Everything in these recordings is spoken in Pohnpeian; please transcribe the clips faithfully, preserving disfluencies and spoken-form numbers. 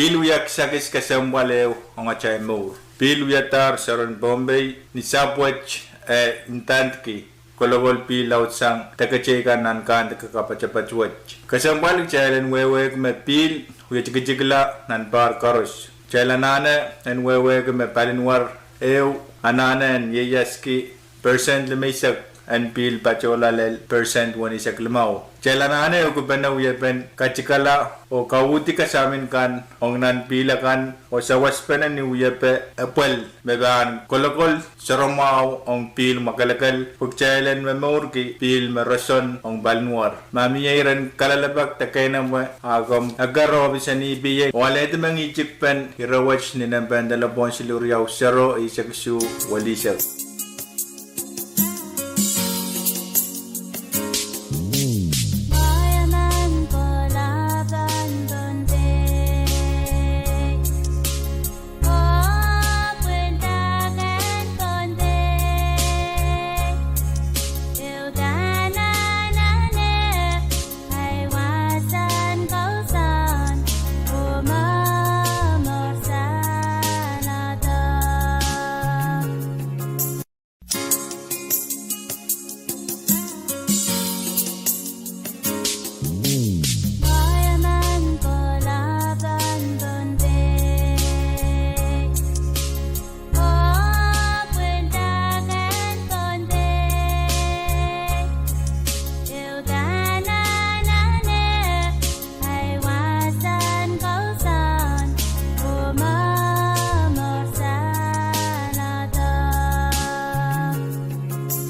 Pihl wia kisakis kesempwal ehu ong atail mour. Pihl wiadahr soaren Pohnpei ni sahpw wet, eh, ndandki kolokol pihl laudsang deketei kan nan kandek kapatapat wet. Kesempwal kitail en wehwehki me pihl wie tikitikla nan pahr koaros. Kitail anahne en wehwehki me palinwar ehu anahne en ieiaski persent limeisek en pihl patohla lel persent wenisek limau. Kitail anahne ehukipene wiepen katikala oh kauhdi kasamin kan ong nan pihl akan oh sawaspene ni wiepe epwel me pahn kolokol soaramwahu ong pihl mwakelekel pwe kitail en momourki pihl me roson ong palinwar. Ma mie iren kalelapak de keinemwe, a komw eker ohpis en E P A oh alehdi mengihtikpen ire wet ni nempe en delepwohn siluh riau sero eisek isuh welisek.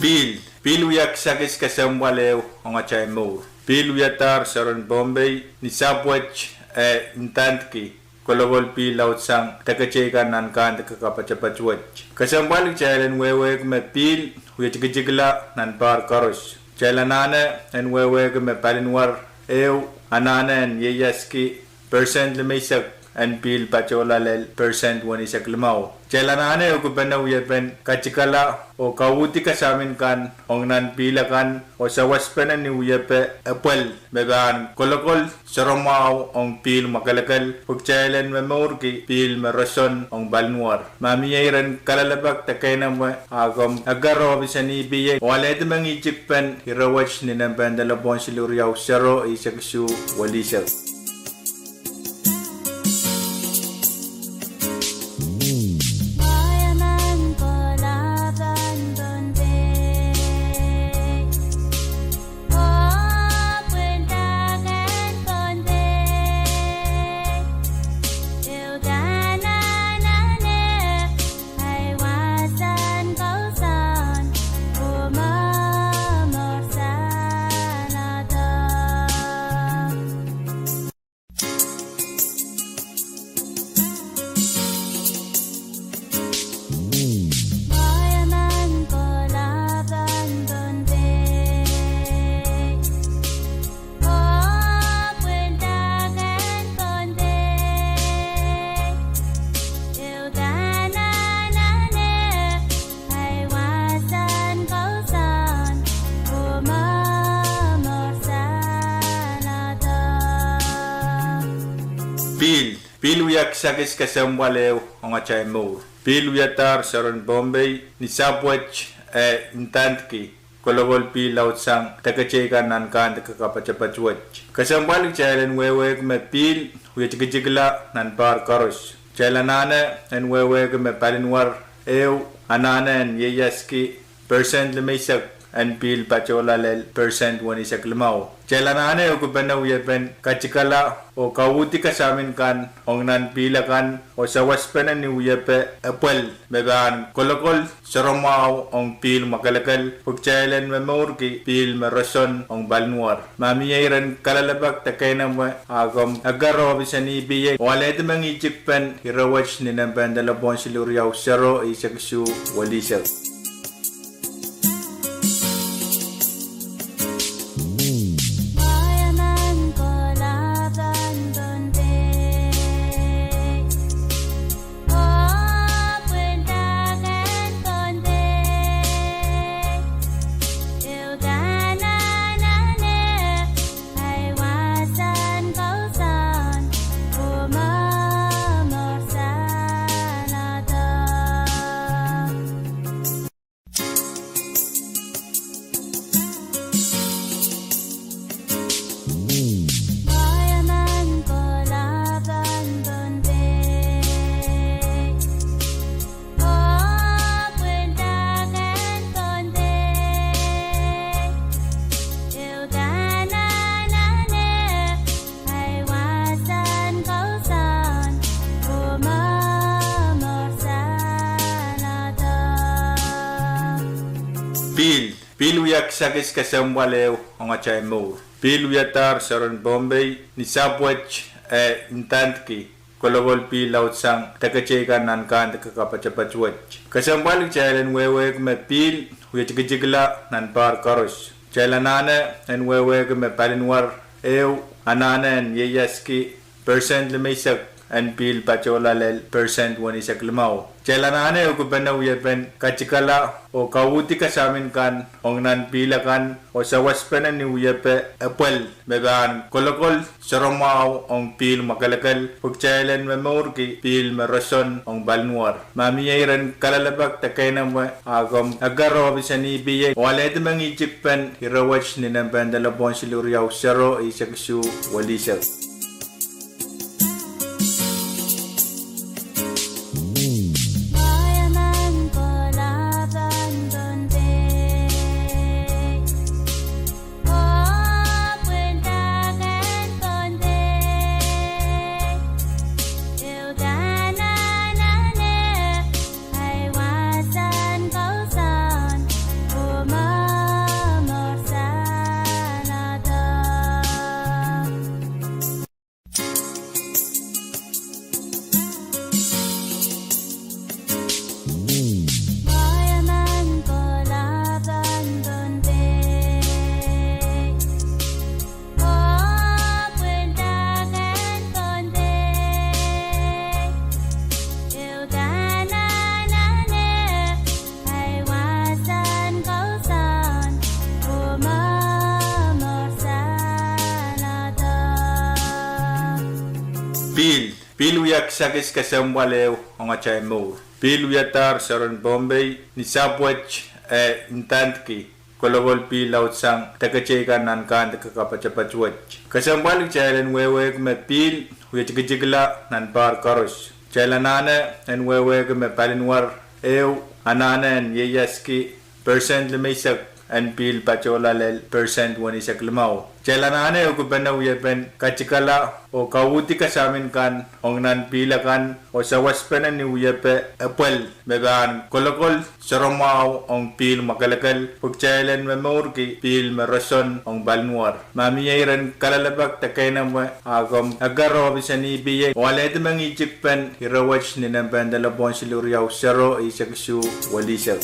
Pihl, pihl wia kisakis kesempwal ehu ong atail mour. Pihl wiadahr soaren Pohnpei ni sahpw wet, eh, ndandki kolokol pihl laudsang deketei kan nan kandek kapatapat wet. Kesempwal kitail en wehwehki me pihl wie tikitikla nan pahr koaros. Kitail anahne en wehwehki me palinwar ehu anahne en ieiaski persent limeisek en pihl patohla lel persent wenisek limau. Kitail anahne ehukipene wiepen katikala oh kauhdi kasamin kan ong nan pihl akan oh sawaspene ni wiepe epwel me pahn kolokol soaramwahu ong pihl mwakelekel pwe kitail en momourki pihl me roson ong palinwar. Ma mie iren kalelapak de keinemwe, a komw eker ohpis en E P A oh alehdi mengihtikpen ire wet ni nempe en delepwohn siluh riau sero eisek isuh welisek. Pihl, pihl wia kisakis kesempwal ehu ong atail mour. Pihl wiadahr soaren Pohnpei ni sahpw wet, eh, ndandki kolokol pihl laudsang deketei kan nan kandek kapatapat wet. Kesempwal kitail en wehwehki me pihl wie tikitikla nan pahr koaros. Kitail anahne en wehwehki me palinwar ehu anahne en ieiaski persent limeisek en pihl patohla lel persent wenisek limau. Kitail anahne ehukipene wiepen katikala oh kauhdi kasamin kan ong nan pihl akan oh sawaspene ni wiepe epwel me pahn kolokol soaramwahu ong pihl mwakelekel pwe kitail en momourki pihl me roson ong palinwar. Ma mie iren kalelapak de keinemwe, a komw eker ohpis en E P A oh alehdi mengihtikpen ire wet ni nempe en delepwohn siluh riau sero eisek isuh welisek. Pihl, pihl wia kisakis kesempwal ehu ong atail mour. Pihl wiadahr soaren Pohnpei ni sahpw wet, eh, ndandki kolokol pihl laudsang deke teikan nan kandeke kapatapat wet. Kesempwal kitail en wehwehki me pihl wie tikitikla nan pahr koaros. Kitail anahne en wehwehki me palinwar ehu anahne en ieiaski percent limeisek en pihl patohla lel percent weneisek limau. Kitail anahne ukipene wiepen katikala oh kauhdi kasamin kan ong nan pihl akan oh sawaspene ni wiepe epwel me pahn kolokol soahromwahu ong pihl mwakelekel pwe kitail en momourki pihl me roson ong palinwar. Ma mie iren kalelapak de keinemwe, a komw eker ohpis en E P A oh alehdi mengihtik pen ire wet ni nempe en delepwohn siluh riau sero eisek isuh welihsek. Pihl, pihl wia kisakis kesempwal ehu ong atail mour. Pihl wiadahr soaren Pohnpei ni sahpw wet, eh, ndandki kolokol pihl laudsang deke teikan nan kandeke kapatapat wet. Kesempwal kitail en wehwehki me pihl wie tikitikla nan pahr koaros. Kitail anahne en wehwehki me palinwar ehu anahne en ieiaski percent limeisek en pihl patohla lel percent weneisek limau. Kitail anahne ukipene wiepen katikala oh kauhdi kasamin kan ong nan pihl akan oh sawaspene ni wiepe epwel me pahn kolokol soahromwahu ong pihl mwakelekel pwe kitail en momourki pihl me roson ong palinwar. Ma mie iren kalelapak de keinemwe, a komw eker ohpis en E P A oh alehdi mengihtik pen ire wet ni nempe en delepwohn siluh riau sero eisek isuh welihsek.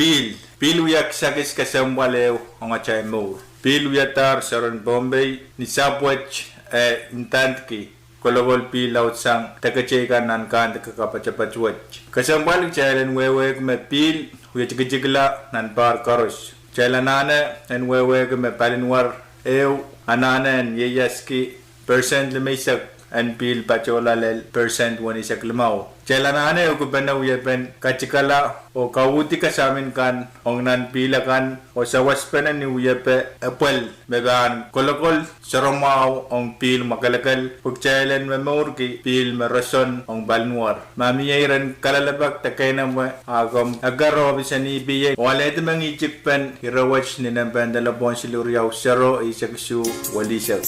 Pihl, pihl wia kisakis kesempwal ehu ong atail mour. Pihl wiadahr soaren Pohnpei ni sahpw wet, eh, ndandki kolokol pihl laudsang deke teikan nan kandeke kapatapat wet. Kesempwal kitail en wehwehki me pihl wie tikitikla nan pahr koaros. Kitail anahne en wehwehki me palinwar ehu anahne en ieiaski percent limeisek en pihl patohla lel percent weneisek limau. Kitail anahne ukipene wiepen katikala oh kauhdi kasamin kan ong nan pihl akan oh sawaspene ni wiepe epwel me pahn kolokol soahromwahu ong pihl mwakelekel pwe kitail en momourki pihl me roson ong palinwar. Ma mie iren kalelapak de keinemwe, a komw eker ohpis en E P A oh alehdi mengihtik pen ire wet ni nempe en delepwohn siluh riau sero eisek isuh welihsek.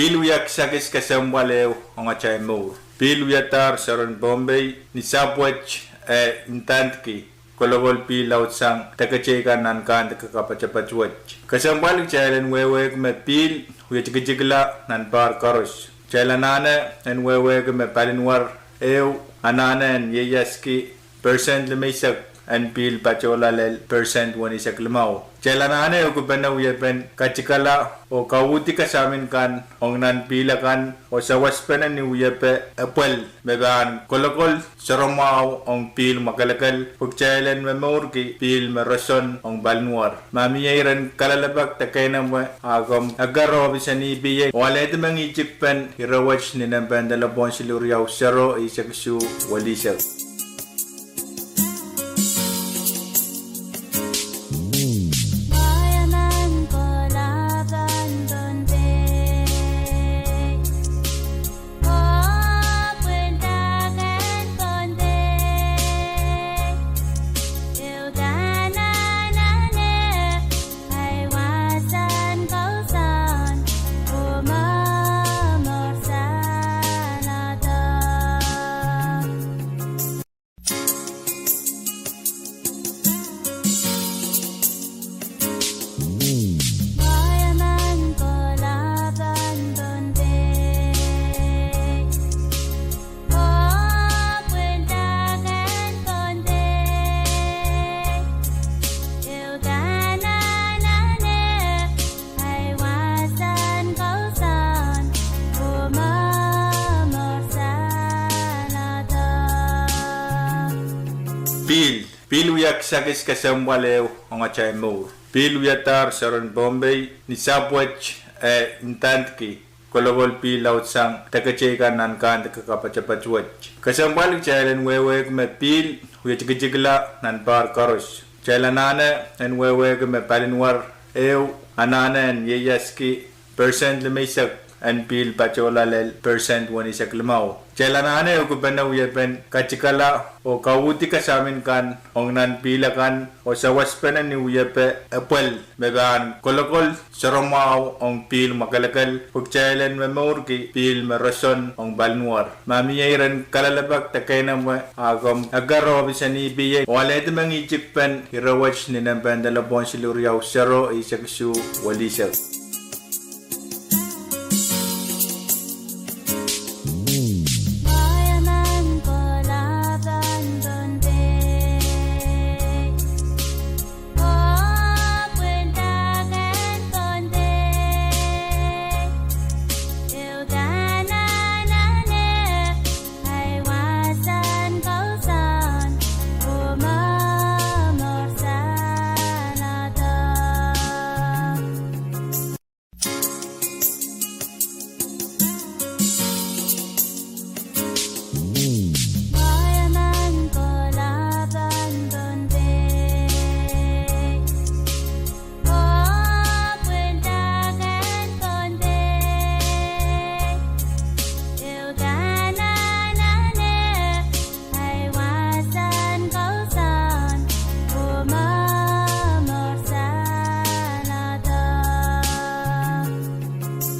Pihl wia kisakis kesempwal ehu ong atail mour. Pihl wiadahr soaren Pohnpei ni sahpw wet, eh, ndandki kolokol pihl laudsang deketei kan nan kandek kapatapat wet. Kesempwal kitail en wehwehki me pihl wie tikitikla nan pahr koaros. Kitail anahne en wehwehki me palinwar ehu anahne en ieiaski persent limeisek en pihl patohla lel persent wenisek limau. Kitail anahne ehukipene wiepen katikala oh kauhdi kasamin kan ong nan pihl akan oh sawaspene ni wiepe epwel me pahn kolokol soaramwahu ong pihl mwakelekel pwe kitail en momourki pihl me roson ong palinwar. Ma mie iren kalelapak de keinemwe, a komw eker ohpis en E P A oh alehdi mengihtikpen ire wet ni nempe en delepwohn siluh riau sero eisek isuh welisek. Pihl, pihl wia kisakis kesempwal ehu ong atail mour. Pihl wiadahr soaren Pohnpei ni sahpw wet, eh, ndandki kolokol pihl laudsang deketei kan nan kandek kapatapat wet. Kesempwal kitail en wehwehki me pihl wie tikitikla nan pahr koaros. Kitail anahne en wehwehki me palinwar ehu anahne en ieiaski persent limeisek en pihl patohla lel persent wenisek limau. Kitail anahne ehukipene wiepen katikala oh kauhdi kasamin kan ong nan pihl akan oh sawaspene ni wiepe epwel me pahn kolokol soaramwahu ong pihl mwakelekel pwe kitail en momourki pihl me roson ong palinwar. Ma mie iren kalelapak de keinemwe, a komw eker ohpis en E P A oh alehdi mengihtikpen ire wet ni nempe en delepwohn siluh riau sero eisek isuh welisek.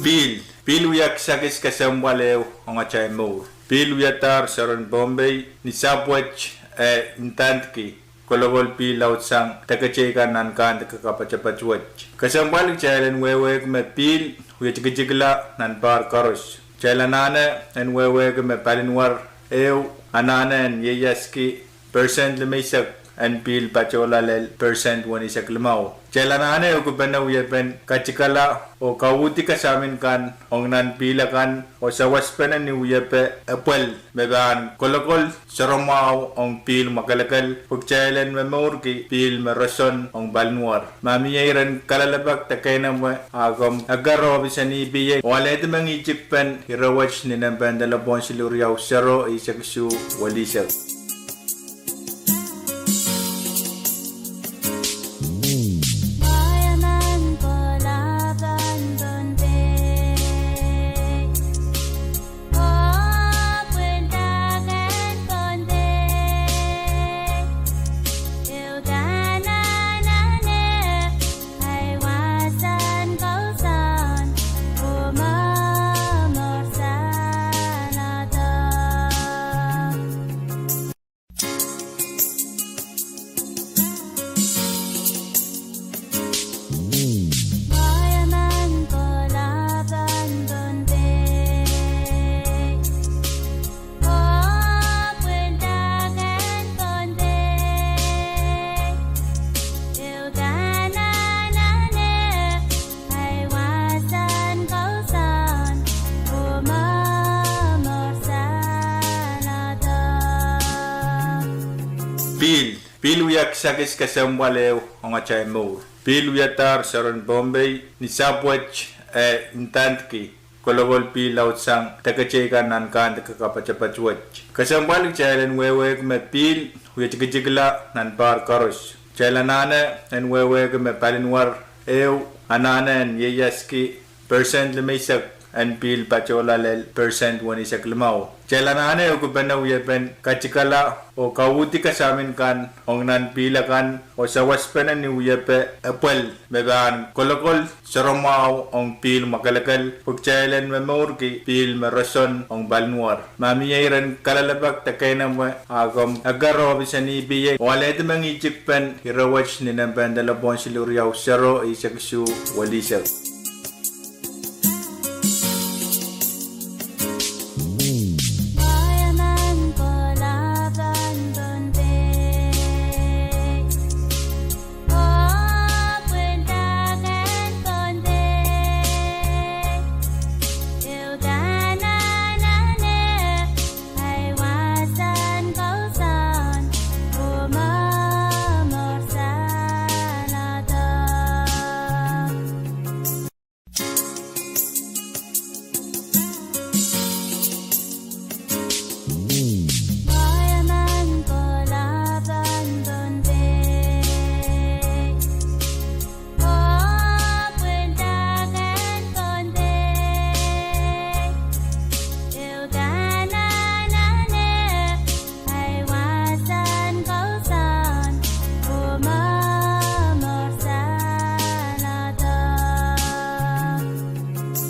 Pihl, pihl wia kisakis kesempwal ehu ong atail mour. Pihl wiadahr soaren Pohnpei ni sahpw wet, eh, ndandki kolokol pihl laudsang deketei kan nan kandek kapatapat wet. Kesempwal kitail en wehwehki me pihl wie tikitikla nan pahr koaros. Kitail anahne en wehwehki me palinwar ehu anahne en ieiaski persent limeisek en pihl patohla lel persent wenisek limau. Kitail anahne ehukipene wiepen katikala oh kauhdi kasamin kan ong nan pihl akan oh sawaspene ni wiepe epwel me pahn kolokol soaramwahu ong pihl mwakelekel pwe kitail en momourki pihl me roson ong palinwar. Ma mie iren kalelapak de keinemwe, a komw eker ohpis en E P A oh alehdi mengihtikpen ire wet ni nempe en delepwohn siluh riau sero eisek isuh welisek. Pihl, pihl wia kisakis kesempwal ehu ong atail mour. Pihl wiadahr soaren Pohnpei ni sahpw wet, eh, ndandki, kolokol pihl laudsang deketei kan nan kandike kapatapat wet. Kesempwal kitail en wehwehki me pihl wie tikitikla nan pahr koaros. Kitail anahne en wehwehki me palinwar ehu anahne en ieiaski percent limeisek en pihl patohla lel percent weneisek limau. Kitail anahne ehukipene wiepen katikala oh kauhdi kasamin kan ong nan pihl akan oh sawaspene ni wiepe epwel me pahn kolokol soaramwahu ong pihl mwakelekel pwe kitail en momourki pihl me roson ong palinwar. Ma mie iren kalelapak de keinemwe, a komw eker ohpis en E P A oh alehdi mengihtik pen ire wet ni nempehn delepwohn siluh riau sero eisek isuh welihsek.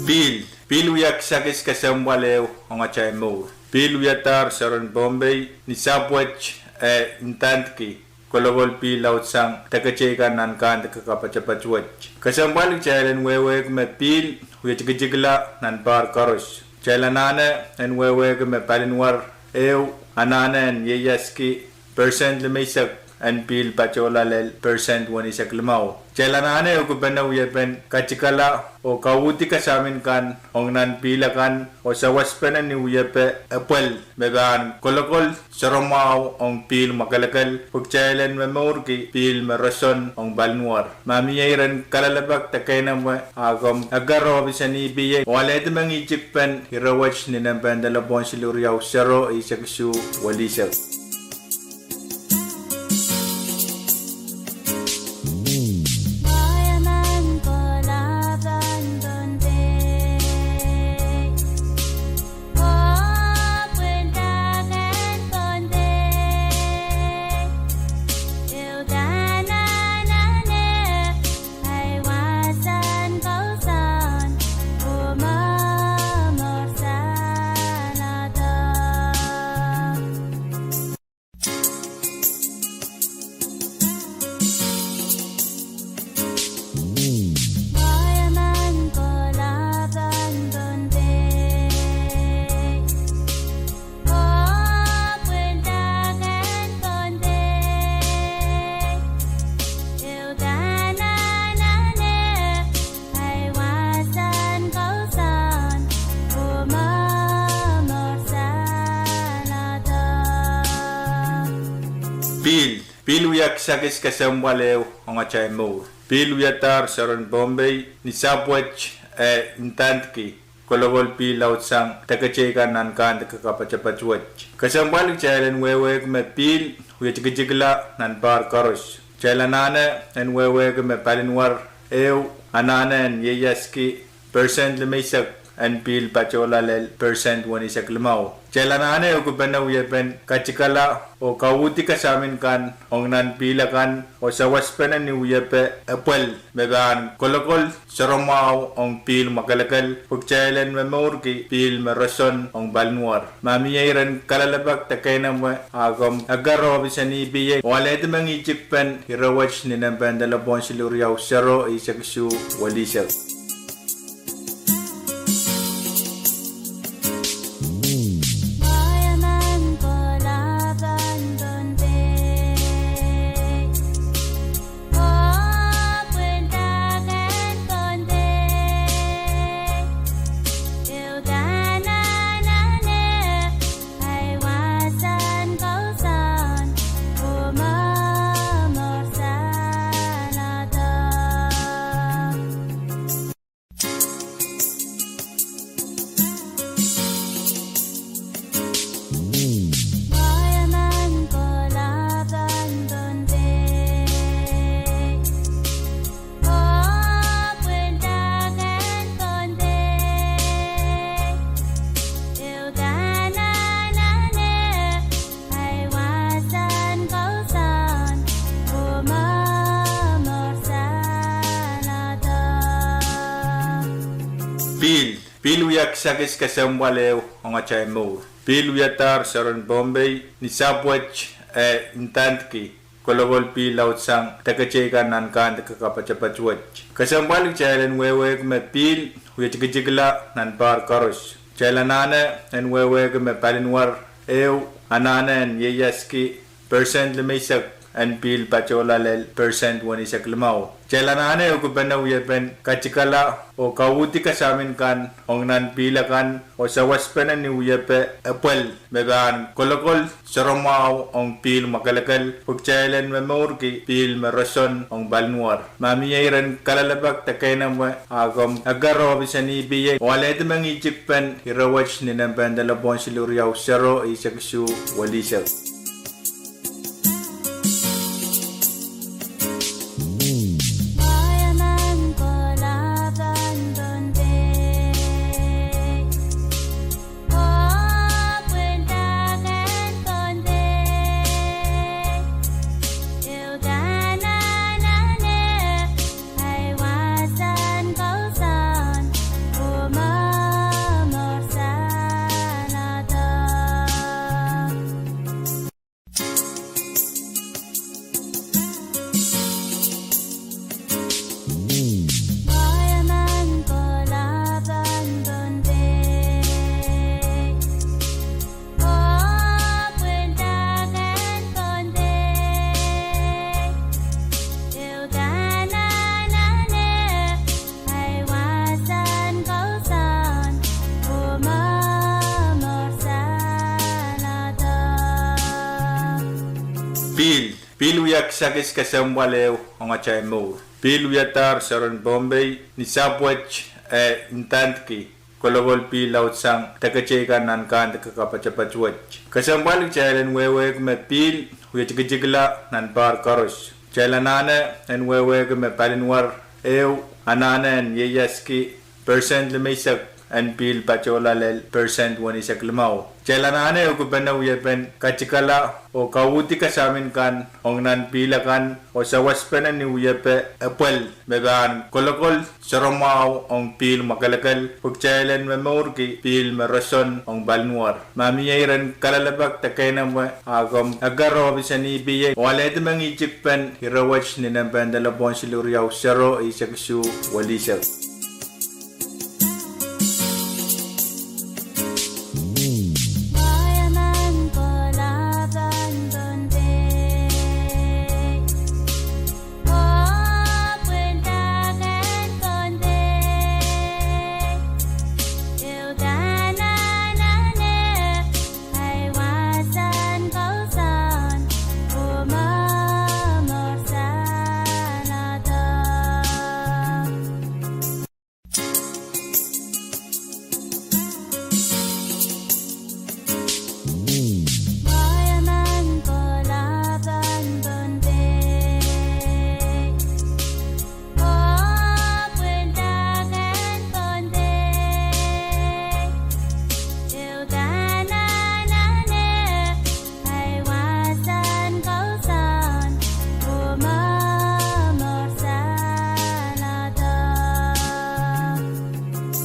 Pihl, pihl wia kisakis kesempwal ehu ong atail mour. Pihl wiadahr soaren Pohnpei ni sahpw wet, eh, ndandki, kolokol pihl laudsang deketei kan nan kandike kapatapat wet. Kesempwal kitail en wehwehki me pihl wie tikitikla nan pahr koaros. Kitail anahne en wehwehki me palinwar ehu anahne en ieiaski percent limeisek en pihl patohla lel percent weneisek limau. Kitail anahne ehukipene wiepen katikala oh kauhdi kasamin kan ong nan pihl akan oh sawaspene ni wiepe epwel me pahn kolokol soaramwahu ong pihl mwakelekel pwe kitail en momourki pihl me roson ong palinwar. Ma mie iren kalelapak de keinemwe, a komw eker ohpis en E P A oh alehdi mengihtik pen ire wet ni nempehn delepwohn siluh riau sero eisek isuh welihsek. Pihl, pihl wia kisakis kesempwal ehu ong atail mour. Pihl wiadahr soaren Pohnpei ni sahpw wet, eh, ndandki, kolokol pihl laudsang deketei kan nan kandike kapatapat wet. Kesempwal kitail en wehwehki me pihl wie tikitikla nan pahr koaros. Kitail anahne en wehwehki me palinwar ehu anahne en ieiaski percent limeisek en pihl patohla lel percent weneisek limau. Kitail anahne ehukipene wiepen katikala oh kauhdi kasamin kan ong nan pihl akan oh sawaspene ni wiepe epwel me pahn kolokol soaramwahu ong pihl mwakelekel pwe kitail en momourki pihl me roson ong palinwar. Ma mie iren kalelapak de keinemwe, a komw eker ohpis en E P A oh alehdi mengihtik pen ire wet ni nempehn delepwohn siluh riau sero eisek isuh welihsek. Wia kisakis kesempwal ehu ong atail mour. Pihl wiadahr seren Pohnpei ni sahpw wet, eh, ndandki kolokol pihl laudsang deketeikan nan kahn deke kapatapat wet. Kesempwal kitail en wehwehki me pihl wie tikitikla nan pahr koaros. Kitail anahne en wehwehki me palinwar ehu anahne en ieiaski percent limeisek en pihl patohla lel percent wenisek limau. Kitail anahne ehukipene wiepen katikala oh kauhdi kasamin kan ong nan pihl akan oh sawaspene ni wiepe epwel me pahn kolokol sohromwahu ong pihl mwakelekel pwe kitail en momourki pihl me roson ong palinwar. Ma mie iren kalelapak de keinemwe, a komw eker ohpis en EPA oh alehdi mengihtikpen ire wet ni nempe en delepwohn siluh riau sero eisek isuh welisek. Pihl, pihl wia kisakis kesempwal ehu ong atail mour. Pihl wiadahr seren Pohnpei ni sahpw wet, eh, ndandki kolokol pihl laudsang deketeikan nan kahn deke kapatapat wet. Kesempwal kitail en wehwehki me pihl wie tikitikla nan pahr koaros. Kitail anahne en wehwehki me palinwar ehu anahne en ieiaski percent limeisek en pihl patohla lel percent wenisek limau. Kitail anahne ehukipene wiepen katikala oh kauhdi kasamin kan ong nan pihl akan oh sawaspene ni wiepe epwel me pahn kolokol sohromwahu ong pihl mwakelekel pwe kitail en momourki pihl me roson ong palinwar. Ma mie iren kalelapak de keinemwe, a komw eker ohpis en EPA oh alehdi mengihtikpen ire wet ni nempe en delepwohn siluh riau sero eisek isuh welisek.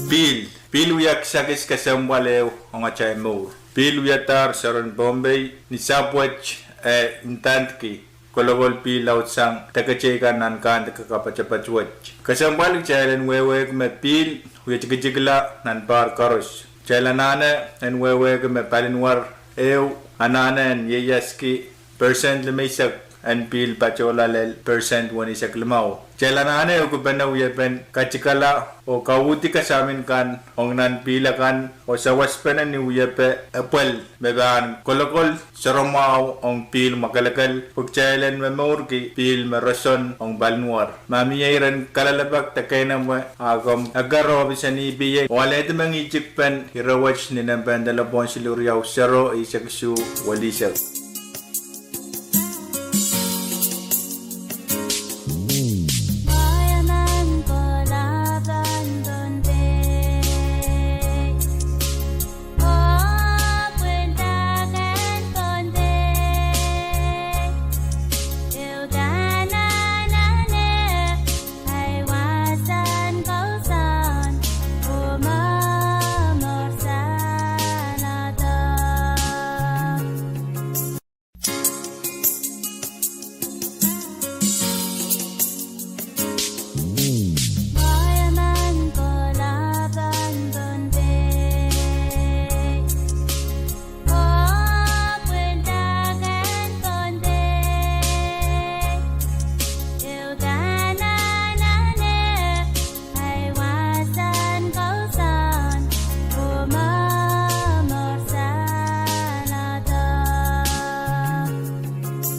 Pihl, pihl wia kisakis kesempwal ehu ong atail mour. Pihl wiadahr seren Pohnpei ni sahpw wet, eh, ndandki kolokol pihl laudsang deketeikan nan kahn deke kapatapat wet. Kesempwal kitail en wehwehki me pihl wie tikitikla nan pahr koaros. Kitail anahne en wehwehki me palinwar ehu anahne en ieiaski percent limeisek en pihl patohla lel percent wenisek limau. Kitail anahne ehukipene wiepen katikala oh kauhdi kasamin kan ong nan pihl akan oh sawaspene ni wiepe epwel me pahn kolokol sohromwahu ong pihl mwakelekel pwe kitail en momourki pihl me roson ong palinwar. Ma mie iren kalelapak de keinemwe, a komw eker ohpis en EPA oh alehdi mengihtikpen ire wet ni nempe en delepwohn siluh riau sero eisek isuh welisek.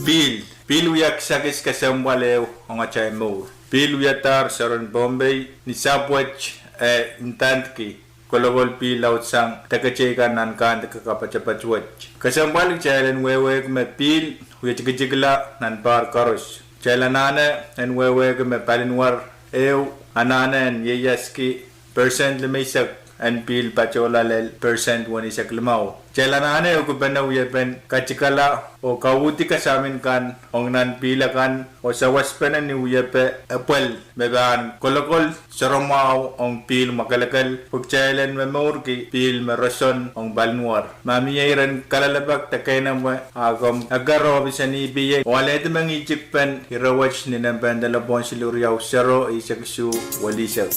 Pihl, pihl wia kisakis kesempwal ehu ong atail mour. Pihl wiadahr soaren Pohnpei ni sahpw wet, eh, ndandki kolokol pihl laud sang deke teikan nan kandike kapatapat wet. Kesempwal kitail en wehwehki me pihl wie tikitikla nan pahr koaros. Kitail anahne en wehwehki me palinwar ehu anahne en ieiaski percent limeisek en pihl patohla lel percent weneisek limau. Kitail anahne ehukipene wiepen katikala oh kauhdi kasamin kan ong nan pihl akan oh sawaspene ni wiepe epwel me pahn kolokol soaramwahu ong pihl mwakelekel pwe kitail en momourki pihl me roson ong palinwar. Ma mie iren kalelapak de keinemwe, a komw eker ohpis en E P A oh alehdi mengihtik pen ire wet ni nempehn delepwohn siluh riau sero eisek isuh welihsek.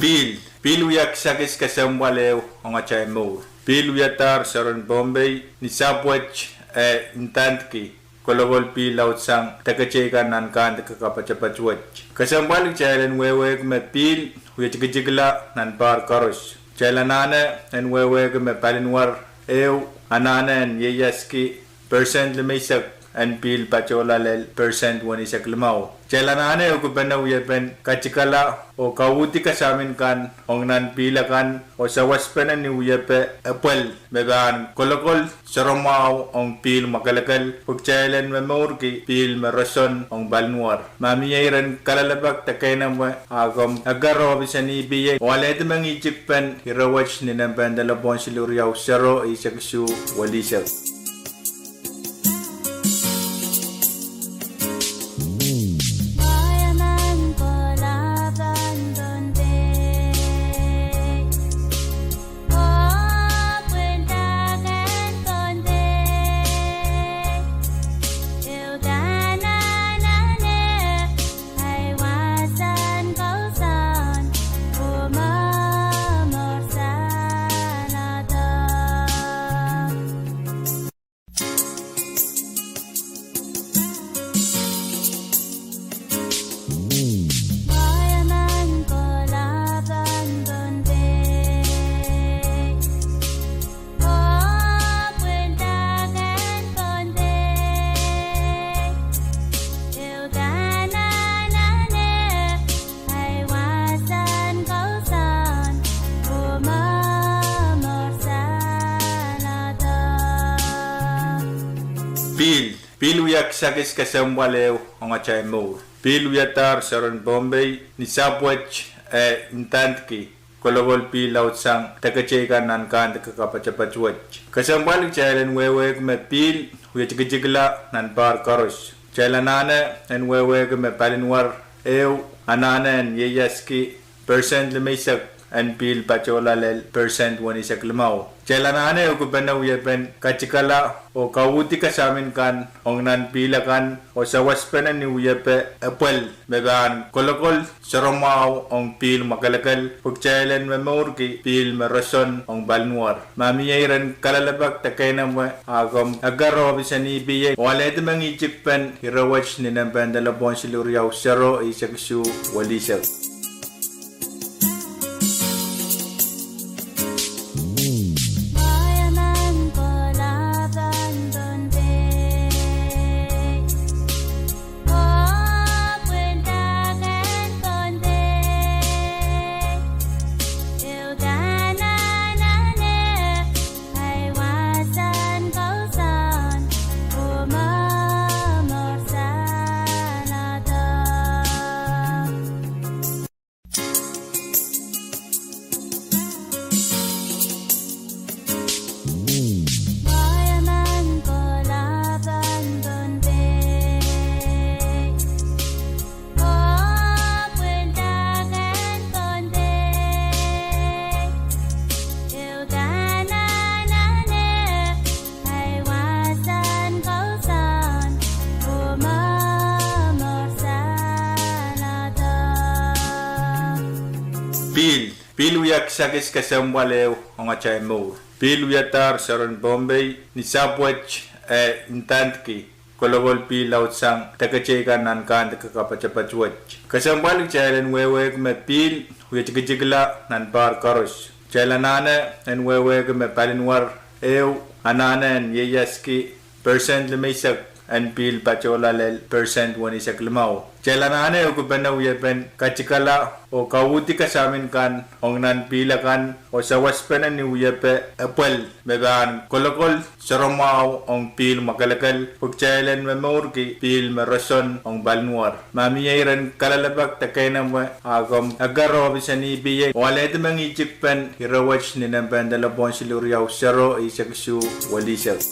Pihl, pihl wia kisakis kesempwal ehu ong atail mour. Pihl wiadahr soaren Pohnpei ni sahpw wet, eh, ndandki kolokol pihl laud sang deke teikan nan kandike kapatapat wet. Kesempwal kitail en wehwehki me pihl wie tikitikla nan pahr koaros. Kitail anahne en wehwehki me palinwar ehu anahne en ieiaski percent limeisek en pihl patohla lel percent weneisek limau. Kitail anahne ehukipene wiepen katikala oh kauhdi kasamin kan ong nan pihl akan oh sawaspene ni wiepe epwel me pahn kolokol soaramwahu ong pihl mwakelekel pwe kitail en momourki pihl me roson ong palinwar. Ma mie iren kalelapak de keinemwe, a komw eker ohpis en E P A oh alehdi mengihtik pen ire wet ni nempehn delepwohn siluh riau sero eisek isuh welihsek. Pihl, pihl wia kisakis kesempwal ehu ong atail mour. Pihl wiadahr soaren Pohnpei ni sahpw wet, eh, ndandki kolokol pihl laud sang deke teikan nan kandike kapatapat wet. Kesempwal kitail en wehwehki me pihl wie tikitikla nan pahr koaros. Kitail anahne en wehwehki me palinwar ehu anahne en ieiaski percent limeisek en pihl patohla lel percent weneisek limau. Kitail anahne ehukipene wiepen katikala oh kauhdi kasamin kan ong nan pihl akan oh sawaspene ni wiepe epwel me pahn kolokol soaramwahu ong pihl mwakelekel pwe kitail en momourki pihl me roson ong palinwar. Ma mie iren kalelapak de keinemwe, a komw eker ohpis en E P A oh alehdi mengihtik pen ire wet ni nempehn delepwohn siluh riau sero eisek isuh welihsek. Pihl wia kisakis kesempwal ehu ong atail mour. Pihl wiadahr soaren Pohnpei ni sahpw wet, eh, ndandki kolokol pihl laudsang deke teikan nan kandike kapatapat wet. Kesempwal kitail en wehwehki me pihl wie tikitikla nan pahr koaros. Kitail anahne en wehwehki me palinwar ehu anahne en ieiaski percent limeisek en pihl patohla lel percent weneisek limau. Kitail anahne ehukipene wiepen katikala oh kauhdi kasamin kan ong nan pihl akan oh sawaspene ni wiepe epwel me pahn kolokol soaramwahu ong pihl mwakelekel pwe kitail en momourki pihl me roson ong palinwar. Ma mie iren kalelapak de keinemwe, a komw eker ohpis en EPA oh alehdi mengihtik pen ire wet ni nempehn delepwohn siluh riau sero eisek isuh welisek.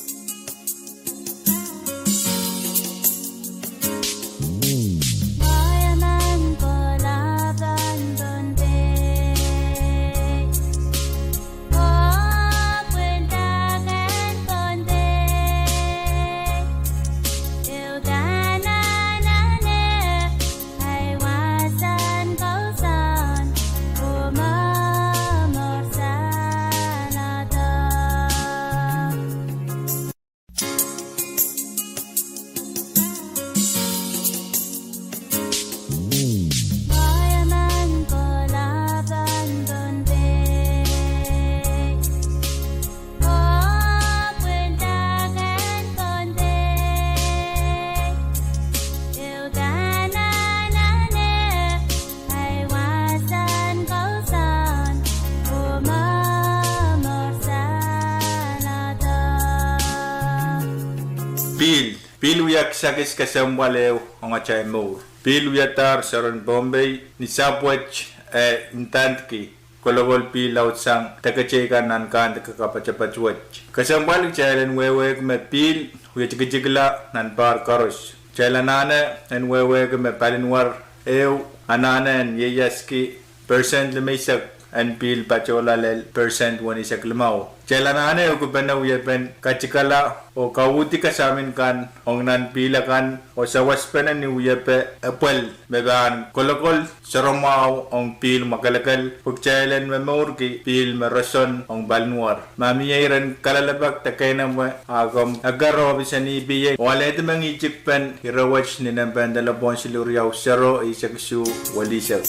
Pihl, pihl wia kisakis kesempwal ehu ong atail mour. Pihl wiadahr soaren Pohnpei ni sahpw wet, eh, ndandki kolokol pihl laudsang deke teikan nan kandike kapatapat wet. Kesempwal kitail en wehwehki me pihl wie tikitikla nan pahr koaros. Kitail anahne en wehwehki me palinwar ehu anahne en ieiaski percent limeisek en pihl patohla lel percent weneisek limau. Kitail anahne ehukipene wiepen katikala oh kauhdi kasamin kan ong nan pihl akan oh sawaspene ni wiepe epwel me pahn kolokol soaramwahu ong pihl mwakelekel pwe kitail en momourki pihl me roson ong palinwar. Ma mie iren kalelapak de keinemwe, a komw eker ohpis en EPA oh alehdi mengihtik pen ire wet ni nempehn delepwohn siluh riau sero eisek isuh welisek.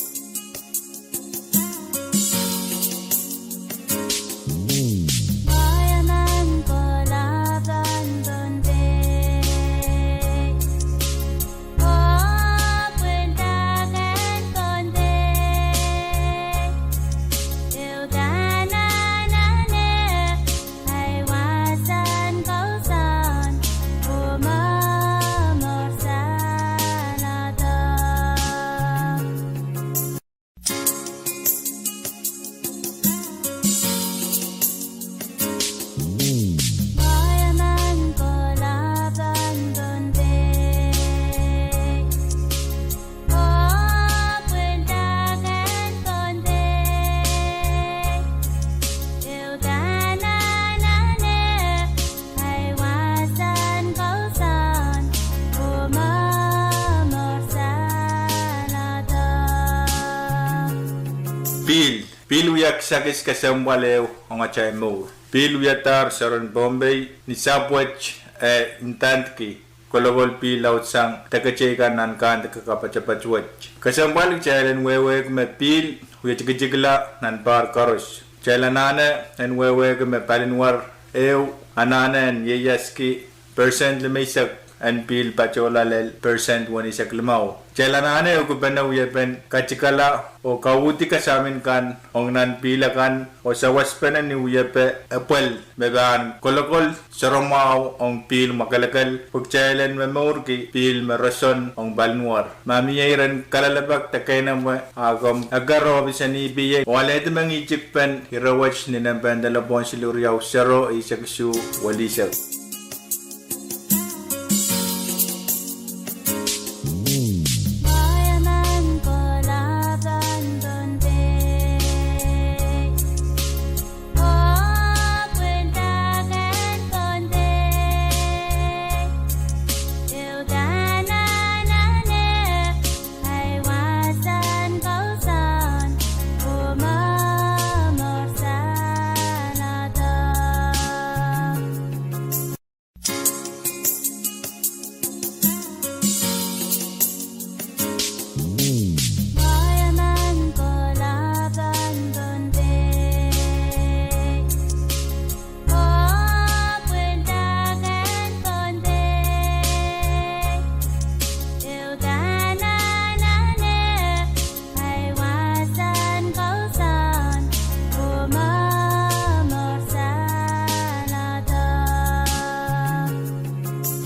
Pihl, pihl wia kisakis kesempwal ehu ong atail mour. Pihl wiadahr soaren Pohnpei ni sahpw wet, eh, ndandki kolokol pihl laudsang deke teikan nan kandike kapatapat wet. Kesempwal kitail en wehwehki me pihl wie tikitikla nan pahr koaros. Kitail anahne en wehwehki me palinwar ehu anahne en ieiaski percent limeisek en pihl patohla lel percent weneisek limau. Kitail anahne ehukipene wiepen katikala oh kauhdi kasamin kan ong nan pihl akan oh sawaspene ni wiepe epwel me pahn kolokol soaramwahu ong pihl mwakelekel pwe kitail en momourki pihl me roson ong palinwar. Ma mie iren kalelapak de keinemwe, a komw eker ohpis en EPA oh alehdi mengihtik pen ire wet ni nempehn delepwohn siluh riau sero eisek isuh welisek.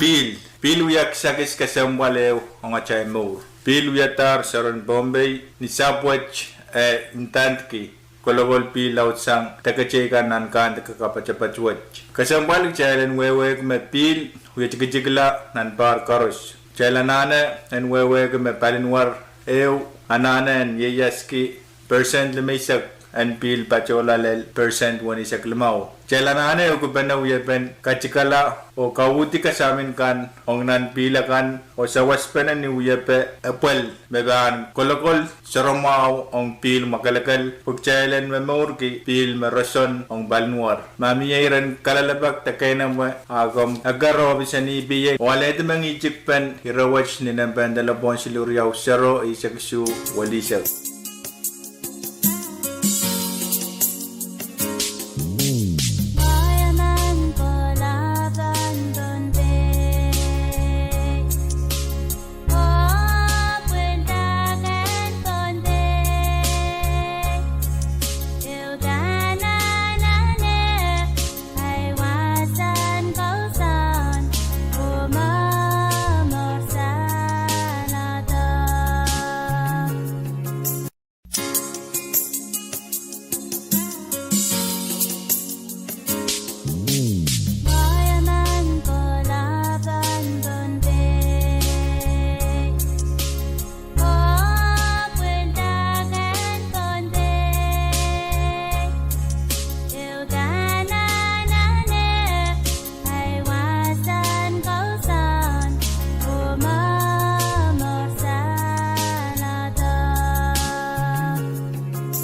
Pihl, pihl wia kisakis kesempwal ehu ong atail mour. Pihl wiadahr soaren Pohnpei ni sahpw wet, eh, ndandki kolokol pihl laudsang deketeikan nan kandike kapatapat wet. Kesempwal kitail en wehwehki me pihl wie tikitikla nan pahr koaros. Kitail anahne en wehwehki me palinwar ehu anahne en ieiaski percent limeisek en pihl patohla lel percent weneisek limau. Kitail anahne ehukipene wiepen katikala oh kauhdi kasamin kan ong nan pihl akan oh sawaspene ni wiepe epwel me pahn kolokol soaramwahu ong pihl mwakelekel pwe kitail en momourki pihl me roson ong palinwar. Ma mie iren kalelapak de keinemwe, a komw eker ohpis en E P A oh alehdi mengihtikpen ire wet ni nempehn delepwohn siluh riau sero eisek isuh welihsek.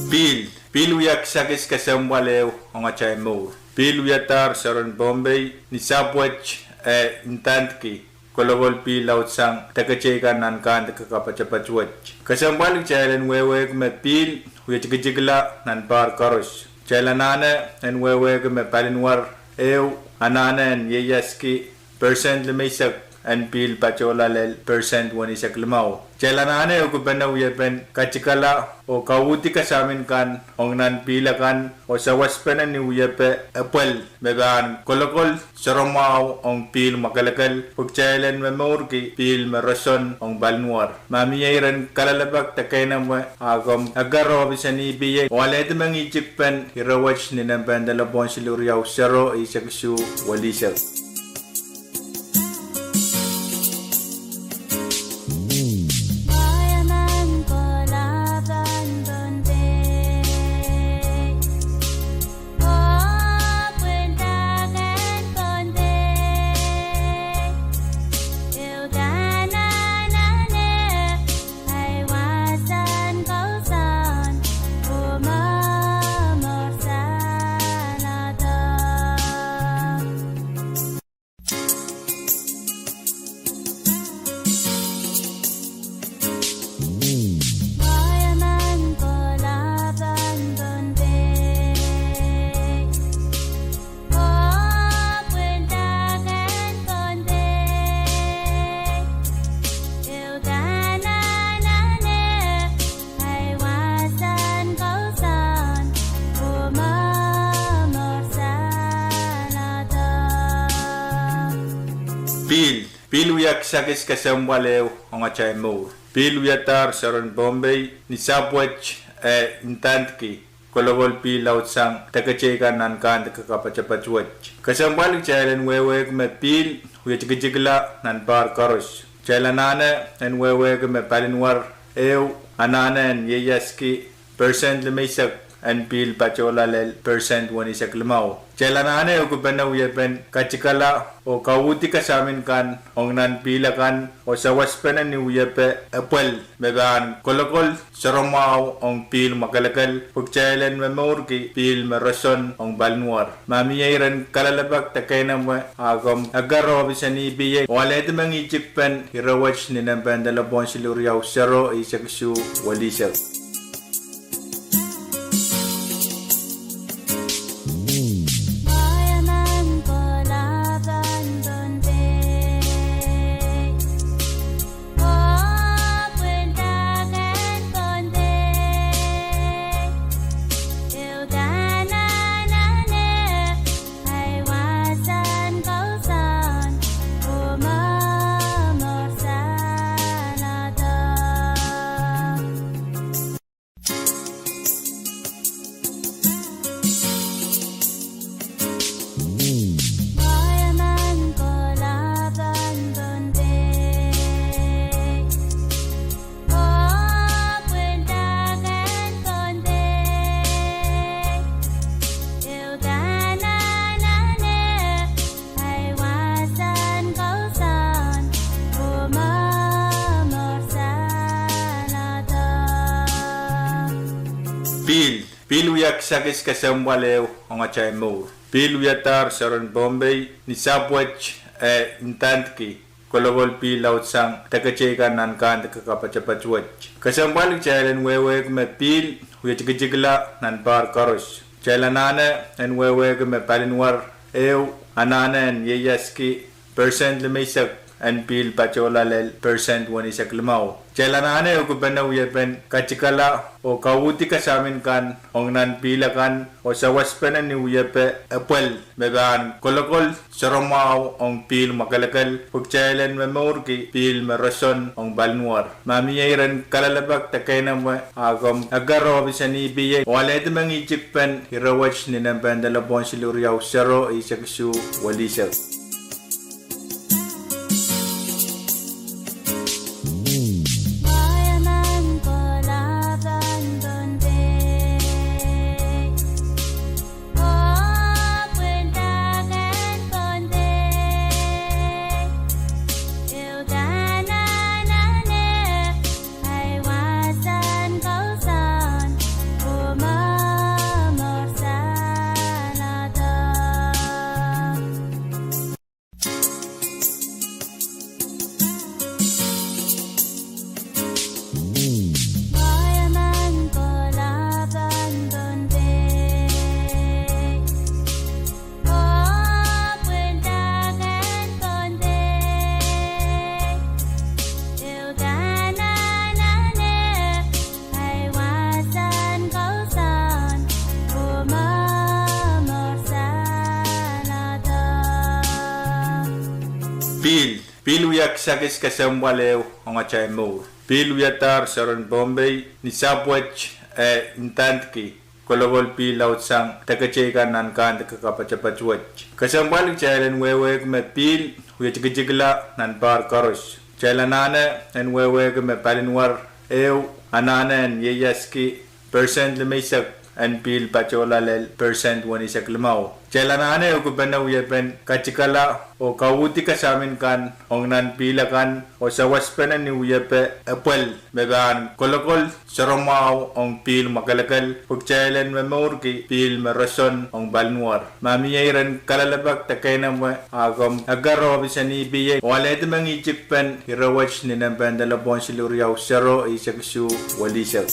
Pihl, pihl wia kisakis kesempwal ehu ong atail mour. Pihl wiadahr soaren Pohnpei ni sahpw wet, eh, ndandki kolokol pihl laudsang deketeikan nan kandike kapatapat wet. Kesempwal kitail en wehwehki me pihl wie tikitikla nan pahr koaros. Kitail anahne en wehwehki me palinwar ehu anahne en ieiaski percent limeisek en pihl patohla lel percent weneisek limau. Kitail anahne ehukipene wiepen katikala oh kauhdi kasamin kan ong nan pihl akan oh sawaspene ni wiepe epwel me pahn kolokol soaramwahu ong pihl mwakelekel pwe kitail en momourki pihl me roson ong palinwar. Ma mie iren kalelapak de keinemwe, a komw eker ohpis en E P A oh alehdi mengihtikpen ire wet ni nempehn delepwohn siluh riau sero eisek isuh welihsek. Pihl, pihl wia kisakis kesempwal ehu ong atail mour. Pihl wiadahr soaren Pohnpei ni sahpw wet, eh, ndandki kolokol pihl laudsang deketeikan nan kandike kapatapat wet. Kesempwal kitail en wehwehki me pihl wie tikitikla nan pahr koaros. Kitail anahne en wehwehki me palinwar ehu anahne en ieiaski percent limeisek en pihl patohla lel percent weneisek limau. Kitail anahne ehukipene wiepen katikala oh kauhdi kasamin kan ong nan pihl akan oh sawaspene ni wiepe epwel me pahn kolokol soaramwahu ong pihl mwakelekel pwe kitail en momourki pihl me roson ong palinwar. Ma mie iren kalelapak de keinemwe, a komw eker ohpis en E P A oh alehdi mengihtikpen ire wet ni nempehn delepwohn siluh riau sero eisek isuh welihsek. Pihl wia kisakis kesempwal ehu ong atail mour. Pihl wiadahr soaren Pohnpei ni sahpw wet, eh, ndandki kolokol pihl laudsang deketei kan nan kandike kapatapat wet. Kesempwal kitail en wehwehki me pihl wie tikitikla nan pahr koaros. Kitail anahne en wehwehki me palinwar ehu anahne en ieiaski percent limeisek en pihl patohla lel percent weneisek limau. Kitail anahne ehukipene wiepen katikala oh kauhdi kasamin kan ong nan pihl akan oh sawaspene ni wiepe epwel me pahn kolokol soahromwahu ong pihl mwakelekel pwe kitail en momourki pihl me roson ong palinwar. Ma mie iren kalelapak de keinemwe, a komw eker ohpis en EPA oh alehdi mengihtikpen ire wet ni nempehn delepwohn siluh riau sero eisek isuh welisek. Pihl, pihl wia kisakis kesempwal ehu ong atail mour. Pihl wiadahr soaren Pohnpei ni sahpw wet, eh, ndandki kolokol pihl laudsang deketei kan nan kandike kapatapat wet. Kesempwal kitail en wehwehki me pihl wie tikitikla nan pahr koaros. Kitail anahne en wehwehki me palinwar ehu anahne en ieiaski percent limeisek en pihl patohla lel percent weneisek limau. Kitail anahne ehukipene wiepen katikala oh kauhdi kasamin kan ong nan pihl akan oh sawaspene ni wiepe epwel me pahn kolokol soahromwahu ong pihl mwakelekel pwe kitail en momourki pihl me roson ong palinwar. Ma mie iren kalelapak de keinemwe, a komw eker ohpis en EPA oh alehdi mengihtikpen ire wet ni nempehn delepwohn siluh riau sero eisek isuh welisek.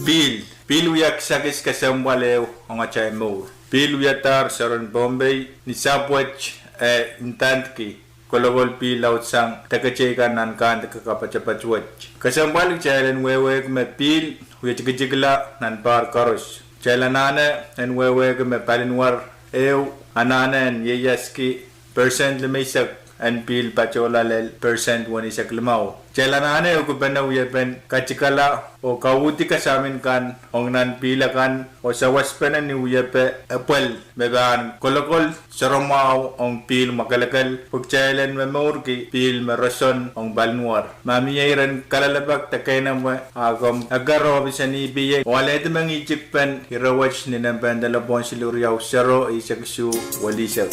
Pihl, pihl wia kisakis kesempwal ehu ong atail mour. Pihl wiadahr soaren Pohnpei ni sahpw wet, eh, ndandki kolokol pihl laudsang deketei kan nan kandike kapatapat wet. Kesempwal kitail en wehwehki me pihl wie tikitikla nan pahr koaros. Kitail anahne en wehwehki me palinwar ehu anahne en ieiaski percent limeisek en pihl patohla lel percent weneisek limau. Kitail anahne ehukipene wiepen katikala oh kauhdi kasamin kan ong nan pihl akan oh sawaspene ni wiepe epwel me pahn kolokol soahromwahu ong pihl mwakelekel pwe kitail en momourki pihl me roson ong palinwar. Ma mie iren kalelapak de keinemwe, a komw eker ohpis en EPA oh alehdi mengihtikpen ire wet ni nempehn delepwohn siluh riau sero eisek isuh welisek.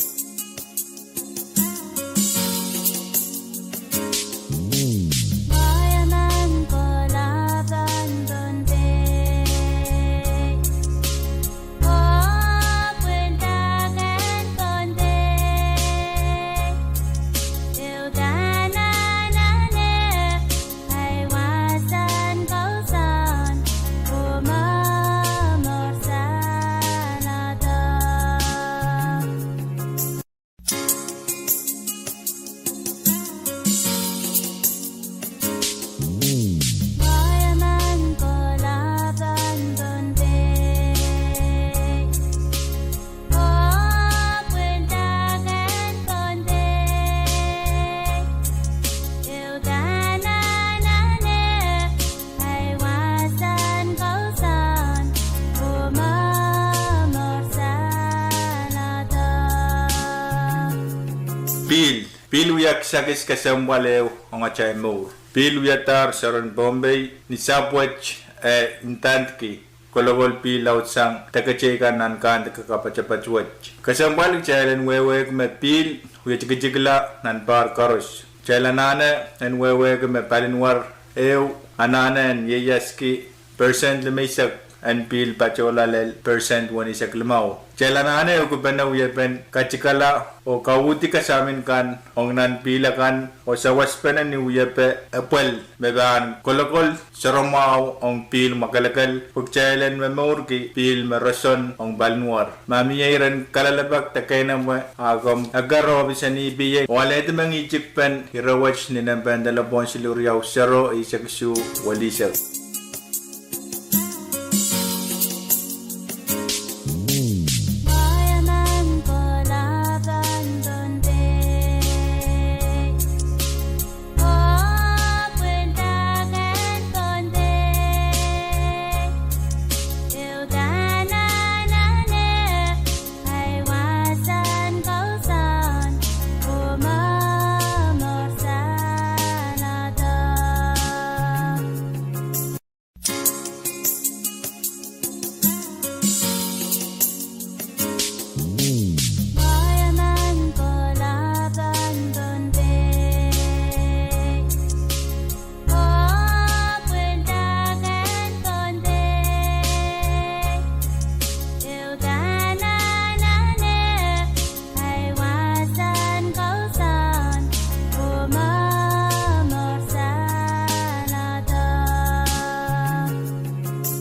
Pihl wia kisakis kesempwal ehu ong atail mour. Pihl wiadahr soaren Pohnpei ni sahpw wet, eh, ndandki kolokol pihl laudsang deketei kan nan kandike kapatapat wet. Kesempwal kitail en wehwehki me pihl wie tikitikla nan pahr koaros. Kitail anahne en wehwehki me palinwar ehu anahne en ieiaski persent limeisek en pihl patohla lel persent weneisek limau. Kitail anahne ehukipene wiepen katikala oh kauhdi kasamin kan ong nan pihl akan oh sawaspene ni wiepe epwel me pahn kolokol soahromwahu ong pihl mwakelekel pwe kitail en momourki pihl me roson ong palinwar. Ma mie iren kalelapak de keinemwe, a komw eker ohpis en EPA oh alehdi mengihtikpen ire wet ni nempehn delepwohn siluh riau sero eisek isuh welihsek.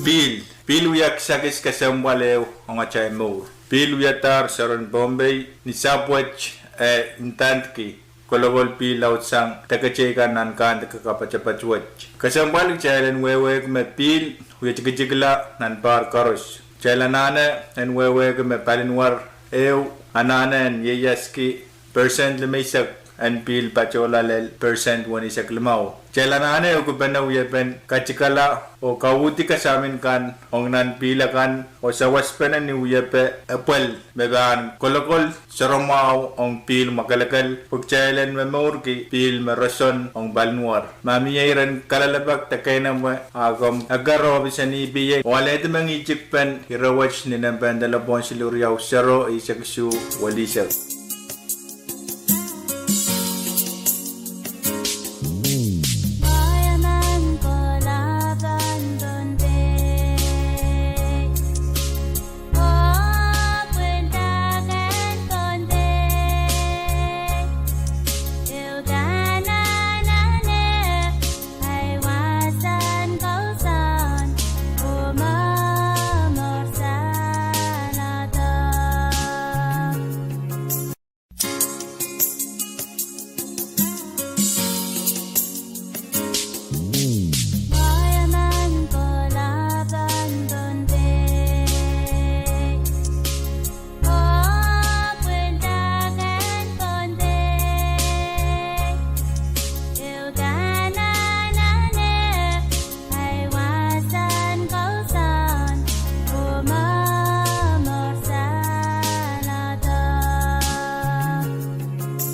Pihl, pihl wia kisakis kesempwal ehu ong atail mour. Pihl wiadahr soaren Pohnpei ni sahpw wet, eh, ndandki kolokol pihl laudsang deketei kan nan kandike kapatapat wet. Kesempwal kitail en wehwehki me pihl wie tikitikla nan pahr koaros. Kitail anahne en wehwehki me palinwar ehu anahne en ieiaski persent limeisek en pihl patohla lel persent weneisek limau. Kitail anahne ehukipene wiepen katikala oh kauhdi kasamin kan ong nan pihl akan oh sawaspene ni wiepe epwel me pahn kolokol soahromwahu ong pihl mwakelekel pwe kitail en momourki pihl me roson ong palinwar. Ma mie iren kalelapak de keinemwe, a komw eker ohpis en EPA oh alehdi mengihtikpen ire wet ni nempehn delepwohn siluh riau sero eisek isuh welihsek.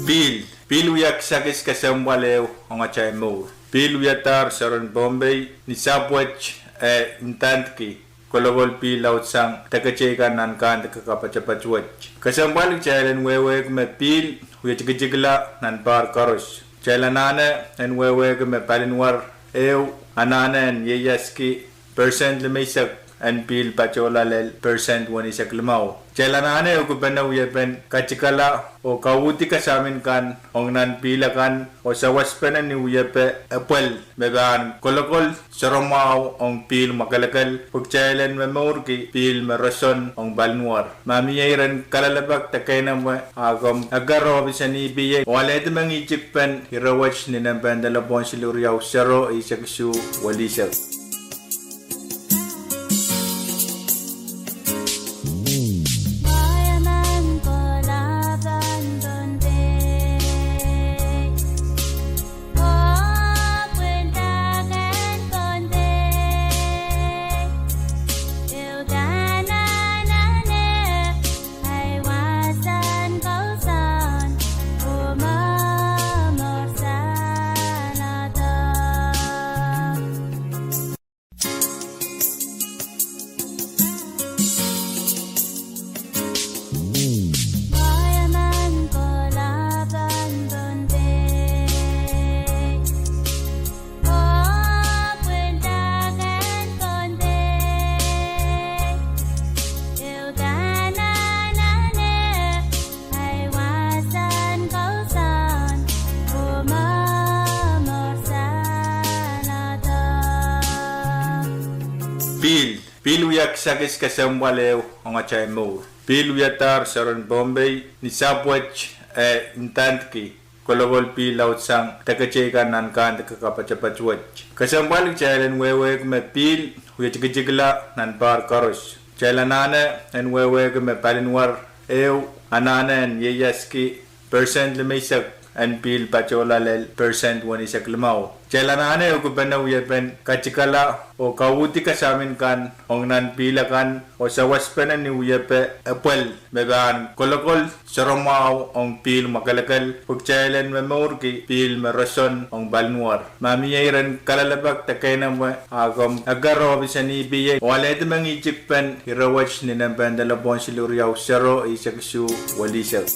Pihl, pihl wia kisakis kesempwal ehu ong atail mour. Pihl wiadahr soaren Pohnpei ni sahpw wet, eh, ndandki kolokol pihl laudsang deketei kan nan kandike kapatapat wet. Kesempwal kitail en wehwehki me pihl wie tikitikla nan pahr koaros. Kitail anahne en wehwehki me palinwar ehu anahne en ieiaski persent limeisek en pihl patohla lel persent weneisek limau. Kitail anahne ehukipene wiepen katikala oh kauhdi kasamin kan ong nan pihl akan oh sawaspene ni wiepe epwel me pahn kolokol soahromwahu ong pihl mwakelekel pwe kitail en momourki pihl me roson ong palinwar. Ma mie iren kalelapak de keinemwe, a komw eker ohpis en EPA oh alehdi mengihtikpen ire wet ni nempehn delepwohn siluh riau sero eisek isuh welihsek. Pihl wia kisakis kesempwal ehu ong atail mour. Pihl wiadahr soaren Pohnpei ni sahpw wet, eh, ndandki kolokol pihl laudsang deke teikan nan kahn deke kapatapat wet. Kesempwal kitail en wehwehki me pihl wie tikitikla nan pahr koaros. Kitail anahne en wehwehki me palinwar ehu anahne en ieiaski persent limeisek en pihl patohla lel persent weneisek limau. Kitail anahne ehukipene wiepen katikala oh kauhdi kasamin kan ong nan pihl akan oh sawaspene ni wiepe epwel me pahn kolokol soaramwahu ong pihl mwakelekel pwe kitail en momourki pihl me roson ong palinwar. Ma mie iren kalelapak de keinemwe, a komw eker ohpis en EPA oh alehdi mengihtik pen ire wet ni nempehn delepwohn siluh riau sero eisek isuh welisek.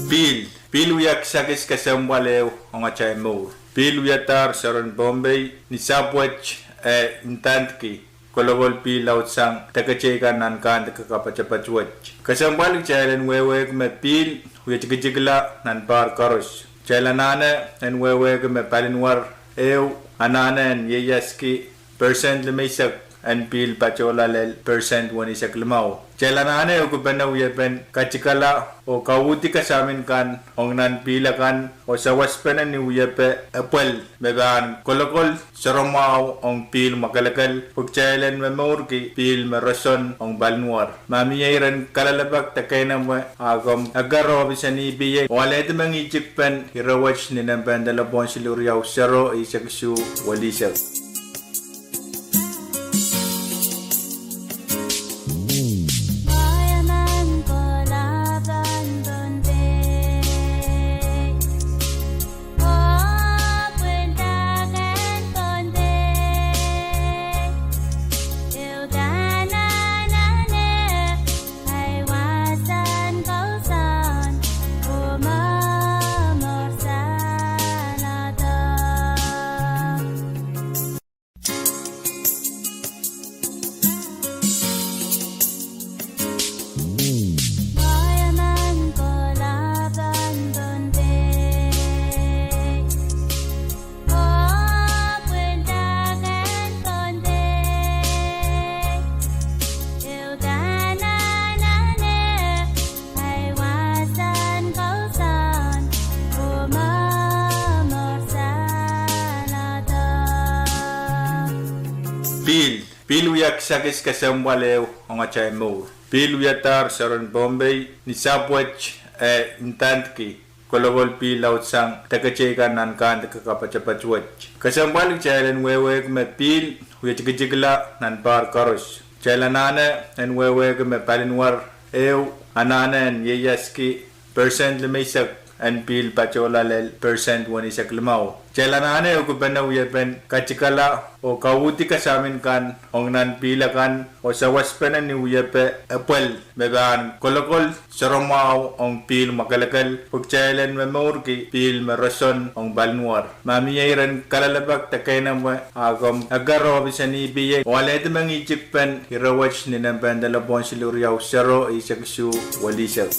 Pihl, pihl wia kisakis kesempwal ehu ong atail mour. Pihl wiadahr soaren Pohnpei ni sahpw wet, eh, ndandki kolokol pihl laudsang deke teikan nan kahn deke kapatapat wet. Kesempwal kitail en wehwehki me pihl wie tikitikla nan pahr koaros. Kitail anahne en wehwehki me palinwar ehu anahne en ieiaski persent limeisek en pihl patohla lel persent weneisek limau. Kitail anahne ehukipene wiepen katikala oh kauhdi kasamin kan ong nan pihl akan oh sawaspene ni wiepe epwel me pahn kolokol soaramwahu ong pihl mwakelekel pwe kitail en momourki pihl me roson ong palinwar. Ma mie iren kalelapak de keinemwe, a komw eker ohpis en EPA oh alehdi mengihtik pen ire wet ni nempehn delepwohn siluh riau sero eisek isuh welisek. Pihl, pihl wia kisakis kesempwal ehu ong atail mour. Pihl wiadahr soaren Pohnpei ni sahpw wet, eh, ndandki kolokol pihl laudsang deke teikan nan kahn deke kapatapat wet. Kesempwal kitail en wehwehki me pihl wie tikitikla nan pahr koaros. Kitail anahne en wehwehki me palinwar ehu anahne en ieiaski persent limeisek en pihl patohla lel persent weneisek limau. Kitail anahne ehukipene wiepen katikala oh kauhdi kasamin kan ong nan pihl akan oh sawaspene ni wiepe epwel me pahn kolokol soaramwahu ong pihl mwakelekel pwe kitail en momourki pihl me roson ong palinwar. Ma mie iren kalelapak de keinemwe, a komw eker ohpis en EPA oh alehdi mengihtik pen ire wet ni nempehn delepwohn siluh riau sero eisek isuh welisek.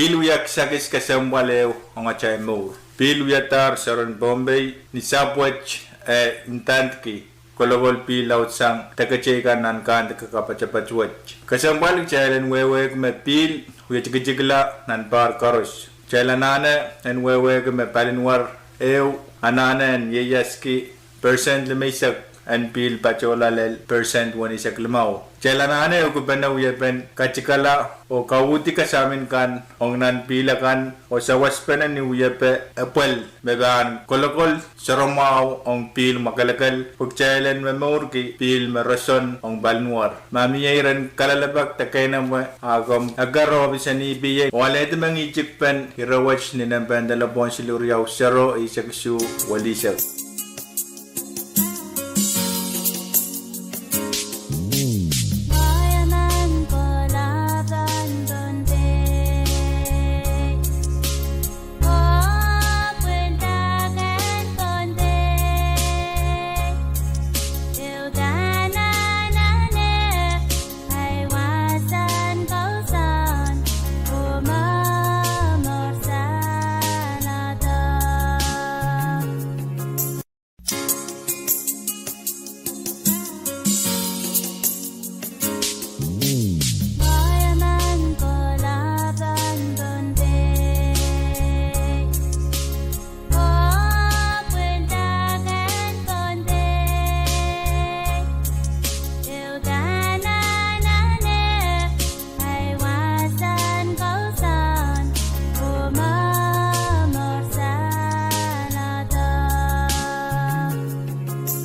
Pihl wia kisakis kesempwal ehu ong atail mour. Pihl wiadahr soaren Pohnpei ni sahpw wet, eh, ndandki kolokol pihl laudsang deke teikan nan kahn deke kapatapat wet. Kesempwal kitail en wehwehki me pihl wie tikitikla nan pahr koaros. Kitail anahne en wehwehki me palinwar ehu anahne en ieiaski persent limeisek en pihl patohla lel persent weneisek limau. Kitail anahne ehukipene wiepen katikala oh kauhdi kasamin kan ong nan pihl akan oh sawaspene ni wiepe epwel me pahn kolokol soaramwahu ong pihl mwakelekel pwe kitail en momourki pihl me roson ong palinwar. Ma mie iren kalelapak de keinemwe, a komw eker ohpis en EPA oh alehdi mengihtik pen ire wet ni nempe en delepwohn siluh riau sero eisek isuh welihsek.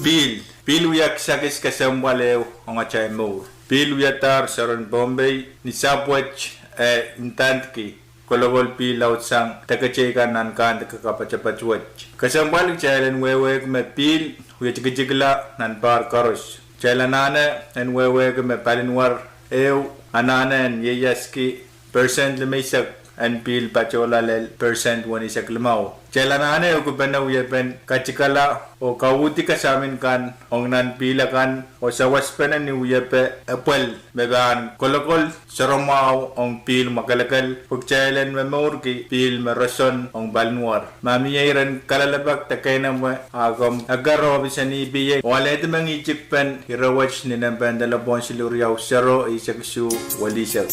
Pihl, pihl wia kisakis kesempwal ehu ong atail mour. Pihl wiadahr soaren Pohnpei ni sahpw wet, eh, ndandki kolokol pihl laudsang deke teikan nan kahn deke kapatapat wet. Kesempwal kitail en wehwehki me pihl wie tikitikla nan pahr koaros. Kitail anahne en wehwehki me palinwar ehu anahne en ieiaski persent limeisek en pihl patohla lel persent weneisek limau. Kitail anahne ehukipene wiepen katikala oh kauhdi kasamin kan ong nan pihl akan oh sawaspene ni wiepe epwel me pahn kolokol soaramwahu ong pihl mwakelekel pwe kitail en momourki pihl me roson ong palinwar. Ma mie iren kalelapak de keinemwe, a komw eker ohpis en EPA oh alehdi mengihtik pen ire wet ni nempe en delepwohn siluh riau sero eisek isuh welihsek.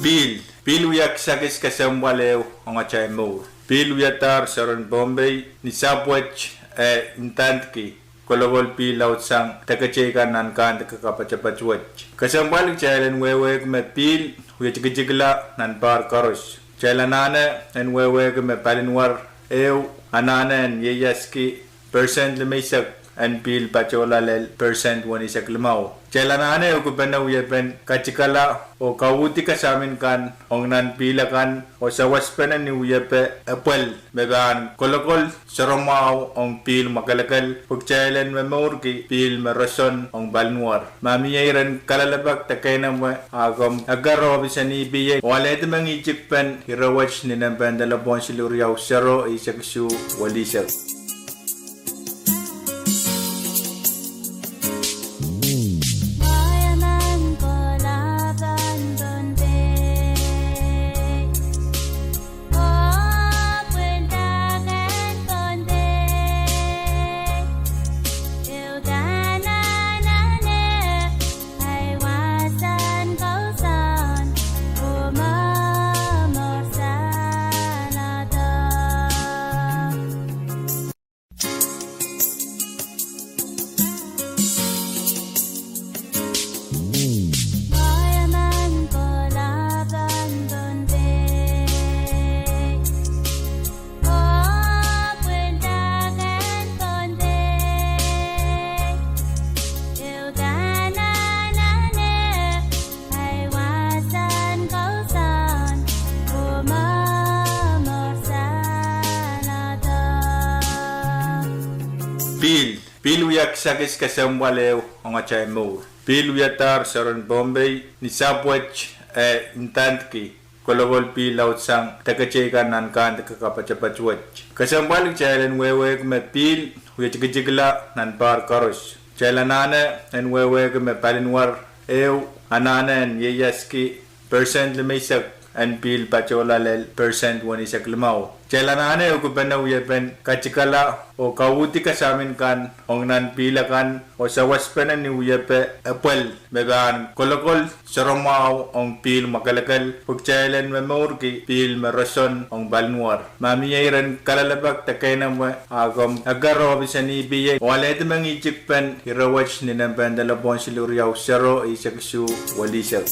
Pihl, pihl wia kisakis kesempwal ehu ong atail mour. Pihl wiadahr soaren Pohnpei ni sahpw wet, eh, ndandki kolokol pihl laudsang deke teikan nan kahn deke kapatapat wet. Kesempwal kitail en wehwehki me pihl wie tikitikla nan pahr koaros. Kitail anahne en wehwehki me palinwar ehu anahne en ieiaski persent limeisek en pihl patohla lel persent weneisek limau. Kitail anahne ehukipene wiepen katikala oh kauhdi kasamin kan ong nan pihl akan oh sawaspene ni wiepe epwel me pahn kolokol soaramwahu ong pihl mwakelekel pwe kitail en momourki pihl me roson ong palinwar. Ma mie iren kalelapak de keinemwe, a komw eker ohpis en EPA oh alehdi mengihtik pen ire wet ni nempe en delepwohn siluh riau sero eisek isuh welihsek. Pihl, pihl wia kisakis kesempwal ehu ong atail mour. Pihl wiadahr soaren Pohnpei ni sahpw wet, eh, ndandki kolokol pihl laudsang deketei kan nan kandike kapatapat wet. Kesempwal kitail en wehwehki me pihl wie tikitikla nan pahr koaros. Kitail anahne en wehwehki me palinwar ehu anahne en ieiaski persent limeisek en pihl patohla lel persent weneisek limau. Kitail anahne ukipene wiepen katikala oh kauhdi kasamin kan ong nan pihl akan oh sawaspene ni wiepe epwel me pahn kolokol soaramwahu ong pihl mwakelekel pwe kitail en momourki pihl me roson ong palinwar. Ma mie iren kalelapak de keinemwe, a komw eker ohpis en E P A oh alehdi mengihtik pen ire wet ni nempehn delepwohn siluh riau sero eisek isuh welihsek.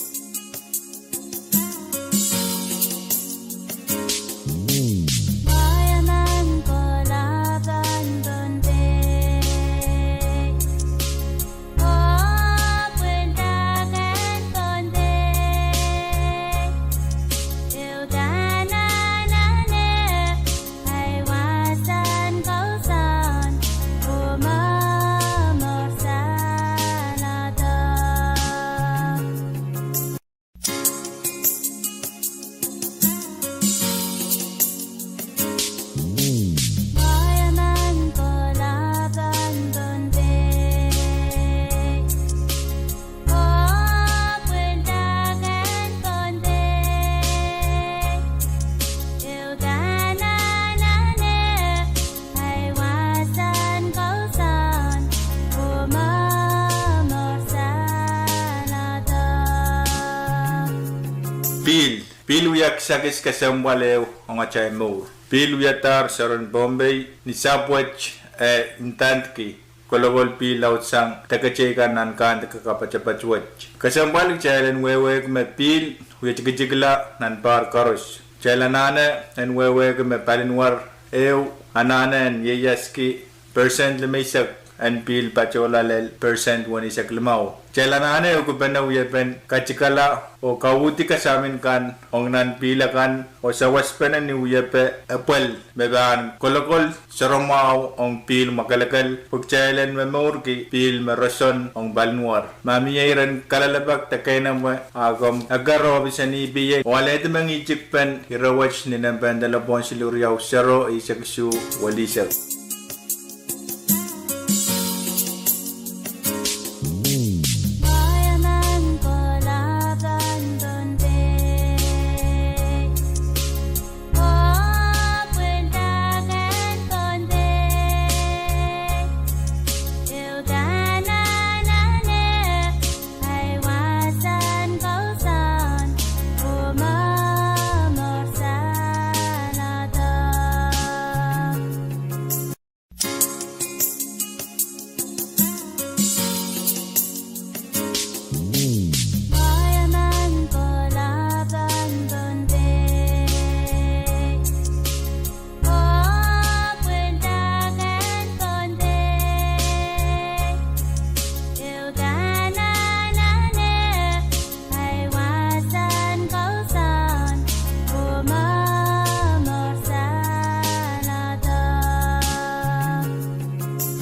Pihl, pihl wia kisakis kesempwal ehu ong atail mour. Pihl wiadahr soaren Pohnpei ni sahpw wet, eh, ndandki kolokol pihl laudsang deketei kan nan kandike kapatapat wet. Kesempwal kitail en wehwehki me pihl wie tikitikla nan pahr koaros. Kitail anahne en wehwehki me palinwar ehu anahne en ieiaski persent limeisek en pihl patohla lel persent weneisek limau. Kitail anahne ukipene wiepen katikala oh kauhdi kasamin kan ong nan pihl akan oh sawaspene ni wiepe epwel me pahn kolokol soaramwahu ong pihl mwakelekel pwe kitail en momourki pihl me roson ong palinwar. Ma mie iren kalelapak de keinemwe, a komw eker ohpis en E P A oh alehdi mengihtik pen ire wet ni nempehn delepwohn siluh riau sero eisek isuh welihsek.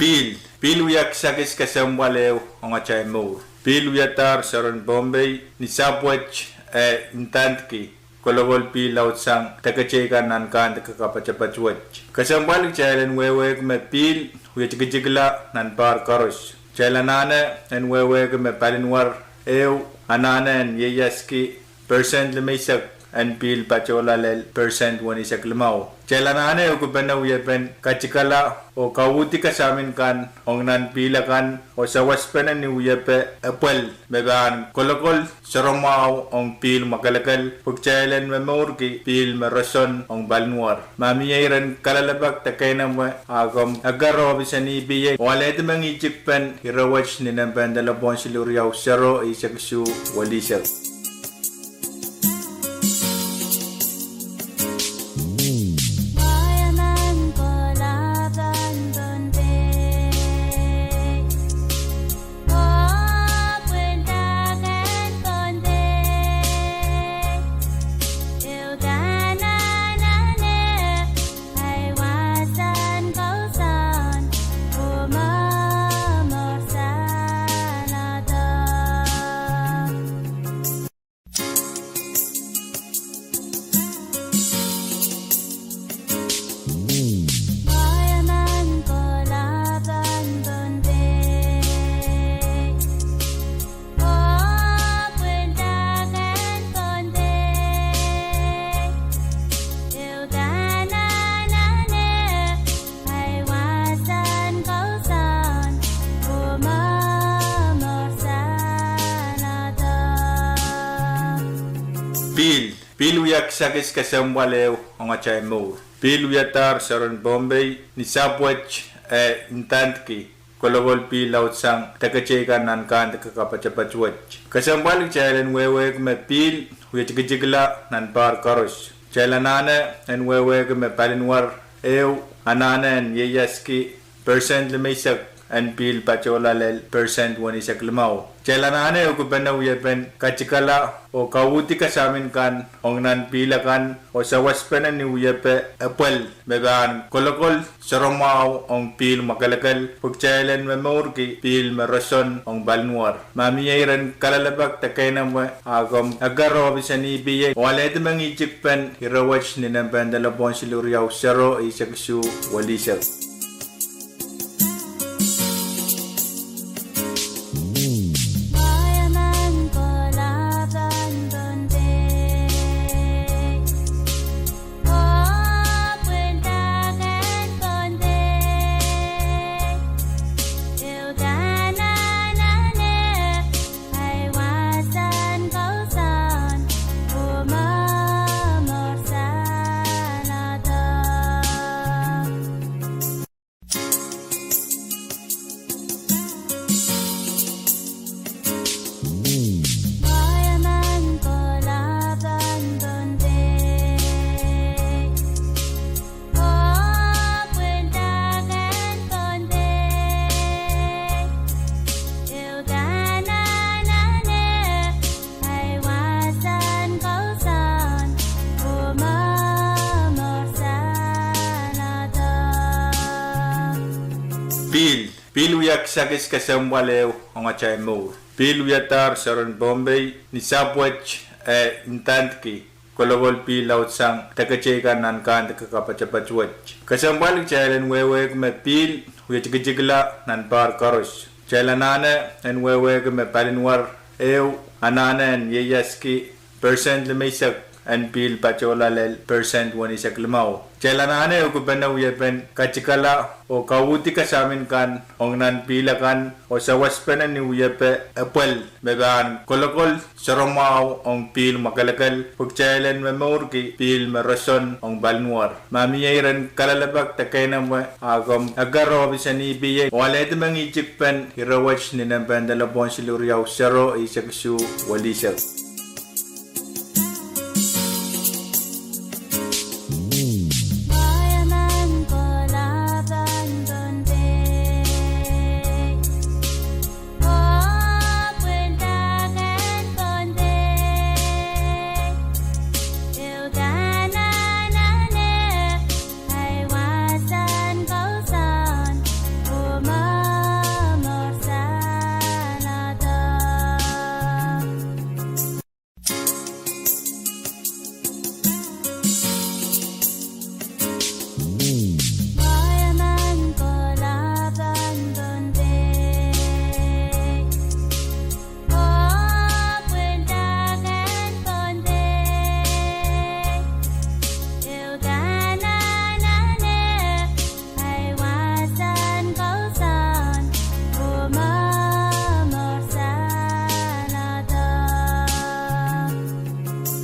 Pihl, pihl wia kisakis kesempwal ehu ong atail mour. Pihl wiadahr soaren Pohnpei ni sahpw wet, eh, ndandki kolokol pihl laudsang deketei kan nan kandike kapatapat wet. Kesempwal kitail en wehwehki me pihl wie tikitikla nan pahr koaros. Kitail anahne en wehwehki me palinwar ehu anahne en ieiaski persent limeisek en pihl patohla lel persent weneisek limau. Kitail anahne ukipene wiepen katikala oh kauhdi kasamin kan ong nan pihl akan oh sawaspene ni wiepe epwel me pahn kolokol soaramwahu ong pihl mwakelekel pwe kitail en momourki pihl me roson ong palinwar. Ma mie iren kalelapak de keinemwe, a komw eker ohpis en E P A oh alehdi mengihtik pen ire wet ni nempehn delepwohn siluh riau sero eisek isuh welihsek. Pihl wia kisakis kesempwal ehu ong atail mour. Pihl wiadahr soaren Pohnpei ni sahpw wet, eh, ndandki kolokol pihl laudsang deke teikan nan kahn deke kapatapat wet. Kesempwal kitail en wehwehki me pihl wie tikitikla nan pahr koaros. Kitail anahne en wehwehki me palinwar ehu anahne en ieiaski persent limeisek en pihl patohla lel persent weneisek limau. Kitail anahne ukupene wiepen katikala oh kauhdi kasamin kan ong nan pihl akan oh sawaspene ni wiepe epwel me pahn kolokol soaramwahu ong pihl mwakelekel pwe kitail en momourki pihl me roson ong palinwar. Ma mie iren kalelapak de keinemwe, a komw eker ohpis en EPA oh alehdi mengihtik pen ire wet ni nempe en delepwohn siluh riau sero eisek isuh welisek. Pihl, pihl wia kisakis kesempwal ehu ong atail mour. Pihl wiadahr soaren Pohnpei ni sahpw wet, eh, ndandki kolokol pihl laudsang deke teikan nan kahn deke kapatapat wet. Kesempwal kitail en wehwehki me pihl wie tikitikla nan pahr koaros. Kitail anahne en wehwehki me palinwar ehu anahne en ieiaski persent limeisek en pihl patohla lel persent weneisek limau. Kitail anahne ukupene wiepen katikala oh kauhdi kasamin kan ong nan pihl akan oh sawaspene ni wiepe epwel me pahn kolokol soaramwahu ong pihl mwakelekel pwe kitail en momourki pihl me roson ong palinwar. Ma mie iren kalelapak de keinemwe, a komw eker ohpis en EPA oh alehdi mengihtik pen ire wet ni nempe en delepwohn siluh riau sero eisek isuh welisek.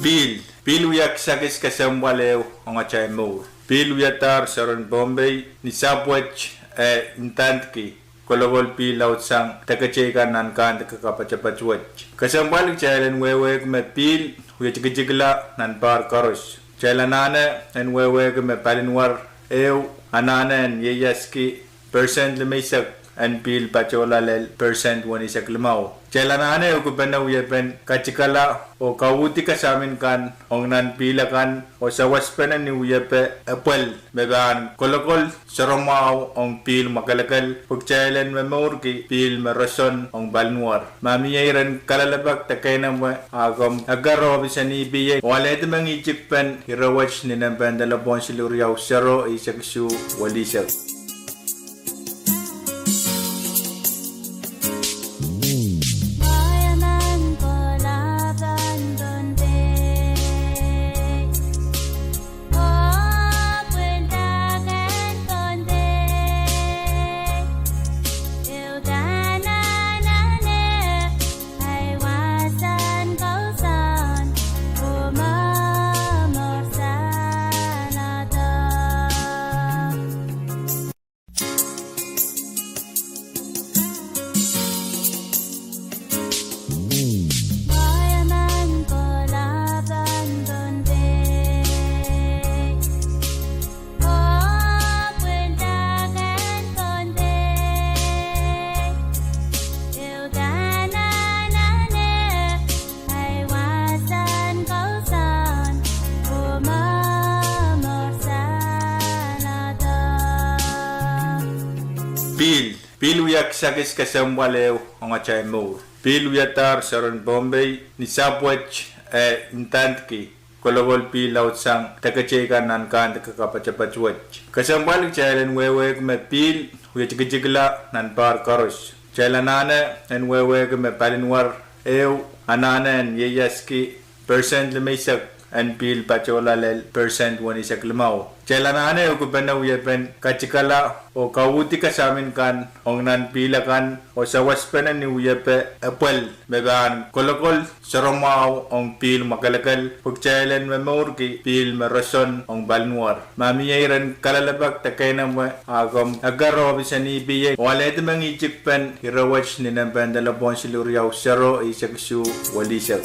Pihl, pihl wia kisakis kesempwal ehu ong atail mour. Pihl wiadahr soaren Pohnpei ni sahpw wet, eh, ndandki kolokol pihl laudsang deke teikan nan kahn deke kapatapat wet. Kesempwal kitail en wehwehki me pihl wie tikitikla nan pahr koaros. Kitail anahne en wehwehki me palinwar ehu anahne en ieiaski persent limeisek en pihl patohla lel persent weneisek limau. Kitail anahne ukupene wiepen katikala oh kauhdi kasamin kan ong nan pihl akan oh sawaspene ni wiepe epwel me pahn kolokol soaramwahu ong pihl mwakelekel pwe kitail en momourki pihl me roson ong palinwar. Ma mie iren kalelapak de keinemwe, a komw eker ohpis en EPA oh alehdi mengihtik pen ire wet ni nempe en delepwohn siluh riau sero eisek isuh welisek. Pihl, pihl wia kisakis kesempwal ehu ong atail mour. Pihl wiadahr soaren Pohnpei ni sahpw wet, eh, ndandki kolokol pihl laudsang deketeikan nan kahnde kapatapat wet. Kesempwal kitail en wehwehki me pihl wie tikitikla nan pahr koaros. Kitail anahne en wehwehki me palinwar ehu anahne en ieiaski persent limeisek en pihl patohla lel persent wenisek limau. Kitail anahne ukupene wiepen katikala oh kauhdi kasamin kan ong nan pihl akan oh sawaspene ni wiepe epwel me pahn kolokol soaramwahu ong pihl mwakelekel pwe kitail en momourki pihl me roson ong palinwar. Ma mie iren kalelapak de keinemwe, a komw eker ohpis en E P A oh alehdi mengihtik pen ire wet ni nempe en delepwohn siluh riau sero eisek isuh welisek.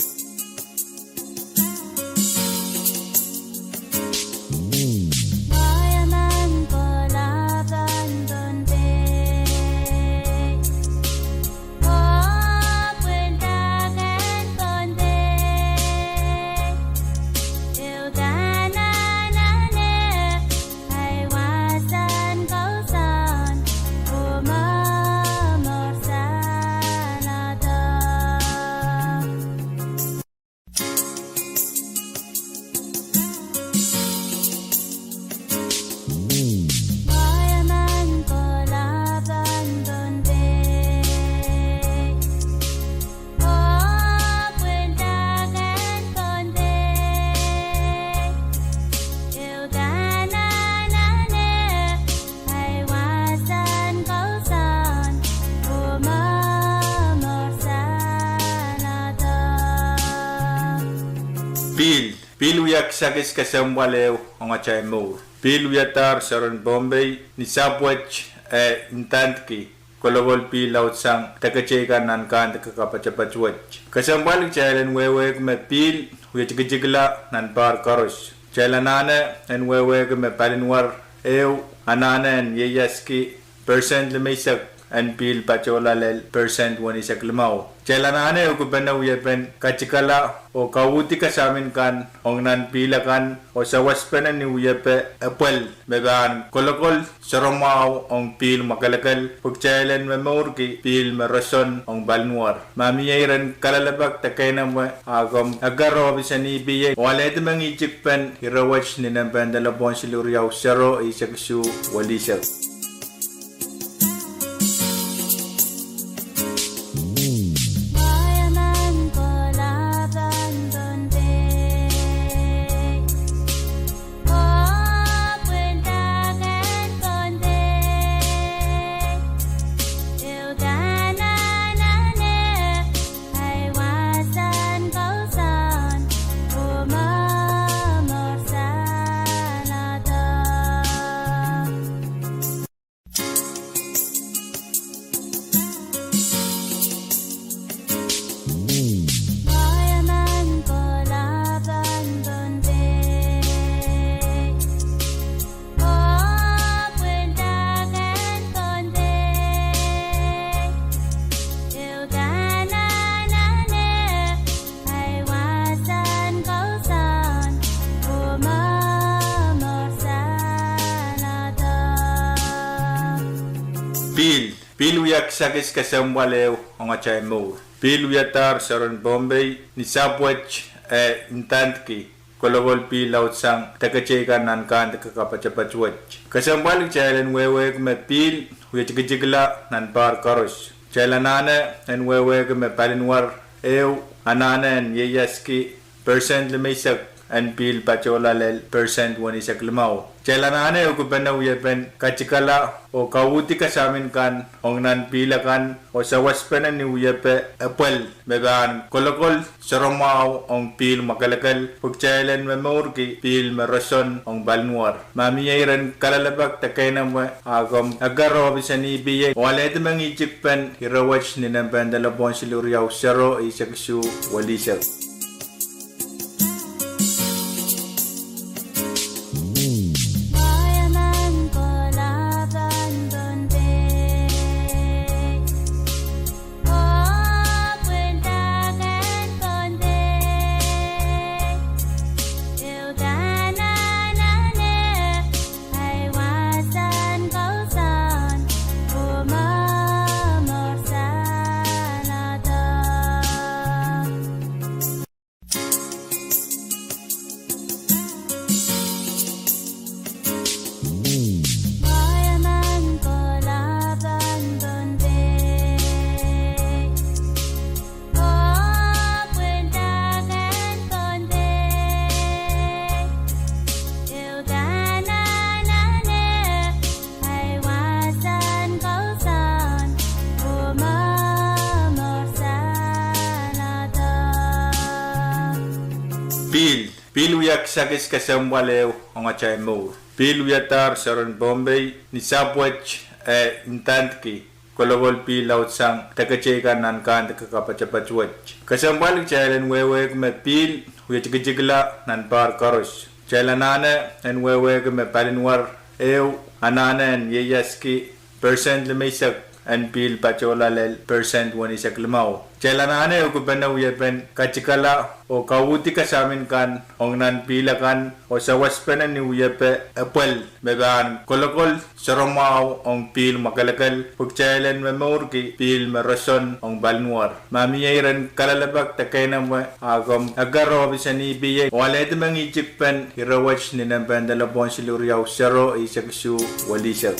Pihl, pihl wia kisakis kesempwal ehu ong atail mour. Pihl wiadahr soaren Pohnpei ni sahpw wet, eh, ndandki kolokol pihl laudsang deketeikan nan kahnde kapatapat wet. Kesempwal kitail en wehwehki me pihl wie tikitikla nan pahr koaros. Kitail anahne en wehwehki me palinwar ehu anahne en ieiaski persent limeisek en pihl patohla lel persent wenisek limau. Kitail anahne ukupene wiepen katikala oh kauhdi kasamin kan ong nan pihl akan oh sawaspene ni wiepe epwel me pahn kolokol soaramwahu ong pihl mwakelekel pwe kitail en momourki pihl me roson ong palinwar. Ma mie iren kalelapak de keinemwe, a komw eker ohpis en E P A oh alehdi mengihtik pen ire wet ni nempe en delepwohn siluh riau sero eisek isuh welisek. Pihl, pihl wia kisakis kesempwal ehu ong atail mour. Pihl wiadahr soaren Pohnpei ni sahpw wet, eh, ndandki kolokol pihl laudsang deketeikan nan kahnde kapatapat wet. Kesempwal kitail en wehwehki me pihl wie tikitikla nan pahr koaros. Kitail anahne en wehwehki me palinwar ehu anahne en ieiaski persent limeisek en pihl patohla lel persent wenisek limau. Kitail anahne ukupene wiepen katikala oh kauhdi kasamin kan ong nan pihl akan oh sawaspene ni wiepe epwel me pahn kolokol soaramwahu ong pihl mwakelekel pwe kitail en momourki pihl me roson ong palinwar. Ma mie iren kalelapak de keinemwe, a komw eker ohpis en E P A oh alehdi mengihtik pen ire wet ni nempe en delepwohn siluh riau sero eisek isuh welisek. Sakis kesempwal ehu ong atail mour. Pihl wiadahr soaren Pohnpei ni sahpw wet, eh, ndandki kolokol pihl laudsang deketeikan nan kahnde kakapatepat wet. Kesempwal kitail en wehwehki me pihl wie tikitikla nan pahr koaros. Kitail anahne en wehwehki me palinwar ehu anahne en ieiaski persent limeisek en pihl patohla lel persent weneisek limau. Kitail anahne ukipene wiepen katikala oh kauhdi kasamin kan ong nan pihl akan oh sawaspene ni wiepe epwel me pahn kolokol soaramwahu ong pihl mwakelekel pwe kitail en momourki pihl me roson ong palinwar. Ma mie iren kalelapak de keinemwe, a komw eker ohpis en E P A oh alehdi mengihtik pen ire wet ni nempe en delepwohn siluh riau sero eisek isuh welisek.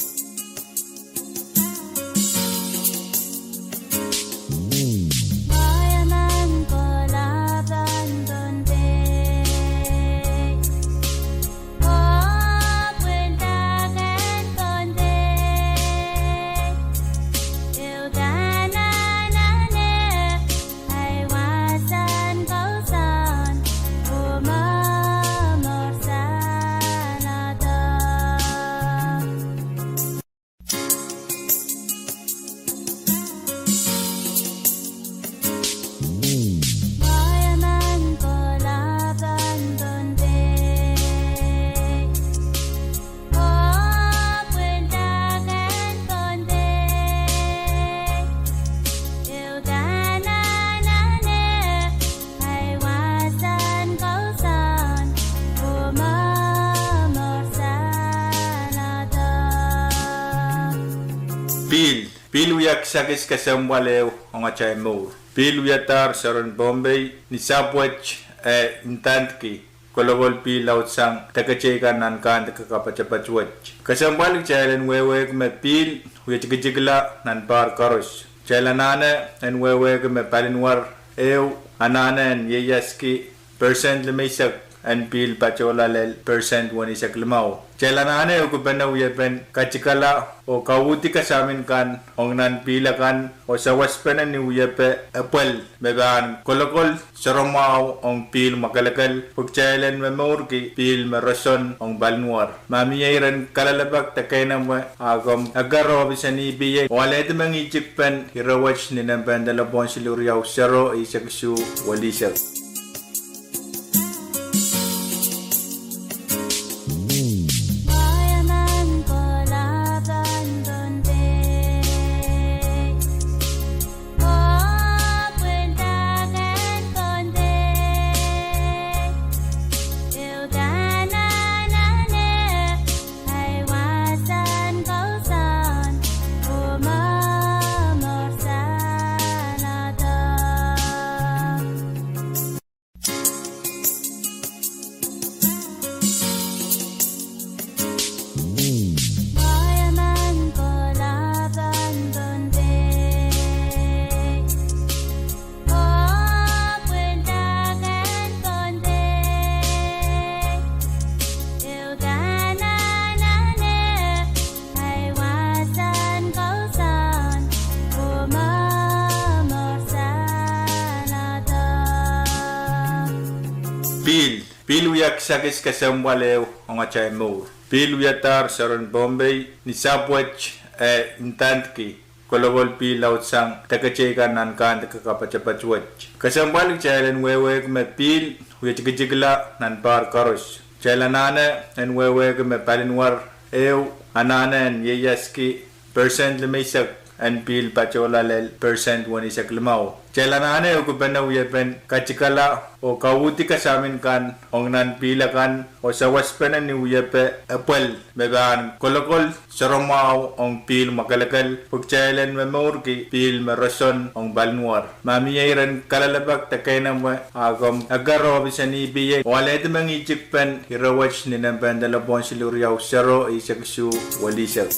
Pihl, pihl wia kisakis kesempwal ehu ong atail mour. Pihl wiadahr soaren Pohnpei ni sahpw wet, eh, ndandki kolokol pihl laudsang deketeikan nan kahnde kakapatepat wet. Kesempwal kitail en wehwehki me pihl wie tikitikla nan pahr koaros. Kitail anahne en wehwehki me palinwar ehu anahne en ieiaski persent limeisek en pihl patohla lel persent weneisek limau. Kitail anahne ukipene wiepen katikala oh kauhdi kasamin kan ong nan pihl akan oh sawaspene ni wiepe epwel me pahn kolokol soaramwahu ong pihl mwakelekel pwe kitail en momourki pihl me roson ong palinwar. Ma mie iren kalelapak de keinemwe, a komw eker ohpis en E P A oh alehdi mengihtik pen ire wet ni nempe en delepwohn siluh riau sero eisek isuh welisek. Pihl, pihl wia kisakis kesempwal ehu ong atail mour. Pihl wiadahr soaren Pohnpei ni sahpw wet, eh, ndandki kolokol pihl laudsang deketeikan nan kahnde kakapatepat wet. Kesempwal kitail en wehwehki me pihl wie tikitikla nan pahr koaros. Kitail anahne en wehwehki me palinwar ehu anahne en ieiaski persent limeisek en pihl patohla lel persent weneisek limau. Kitail anahne ukipene wiepen katikala oh kauhdi kasamin kan ong nan pihl akan oh sawaspene ni wiepe epwel me pahn kolokol soaramwahu ong pihl mwakelekel pwe kitail en momourki pihl me roson ong palinwar. Ma mie iren kalelapak de keinemwe, a komw eker ohpis en E P A oh alehdi mengihtik pen ire wet ni nempe en delepwohn siluh riau sero eisek isuh welisek.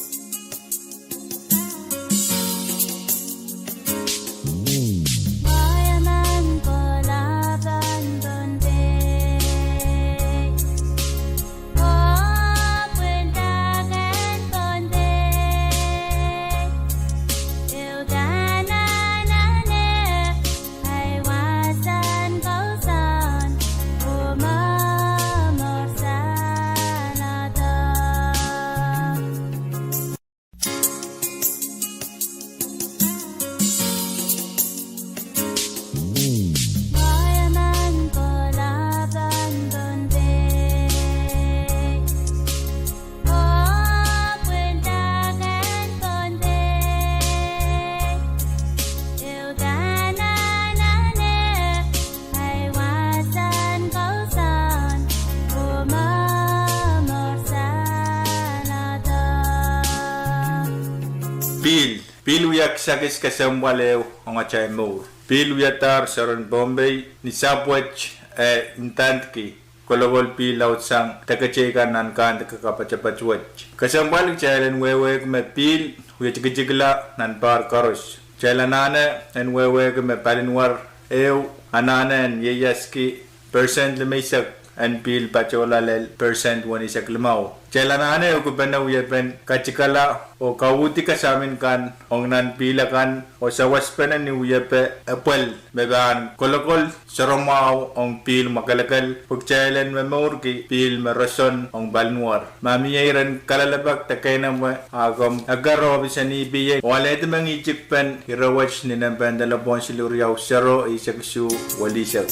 Pihl, pihl wia kisakis kesempwal ehu ong atail mour. Pihl wiadahr soaren Pohnpei ni sahpw wet, eh, ndandki kolokol pihl laudsang deketeikan nan kandike kapatapat wet. Kesempwal kitail en wehwehki me pihl wie tikitikla nan pahr koaros. Kitail anahne en wehwehki me palinwar ehu anahne en ieiaski persent limeisek en pihl patohla lel persent weneisek limau. Kitail anahne ukipene wiepen katikala oh kauhdi kasamin kan ong nan pihl akan oh sawaspene ni wiepe epwel me pahn kolokol soaramwahu ong pihl mwakelekel pwe kitail en momourki pihl me roson ong palinwar. Ma mie iren kalelapak de keinemwe, a komw eker ohpis en E P A oh alehdi mengihtikpen ire wet ni nempe en delepwohn siluh riau sero eisek isuh welihsek.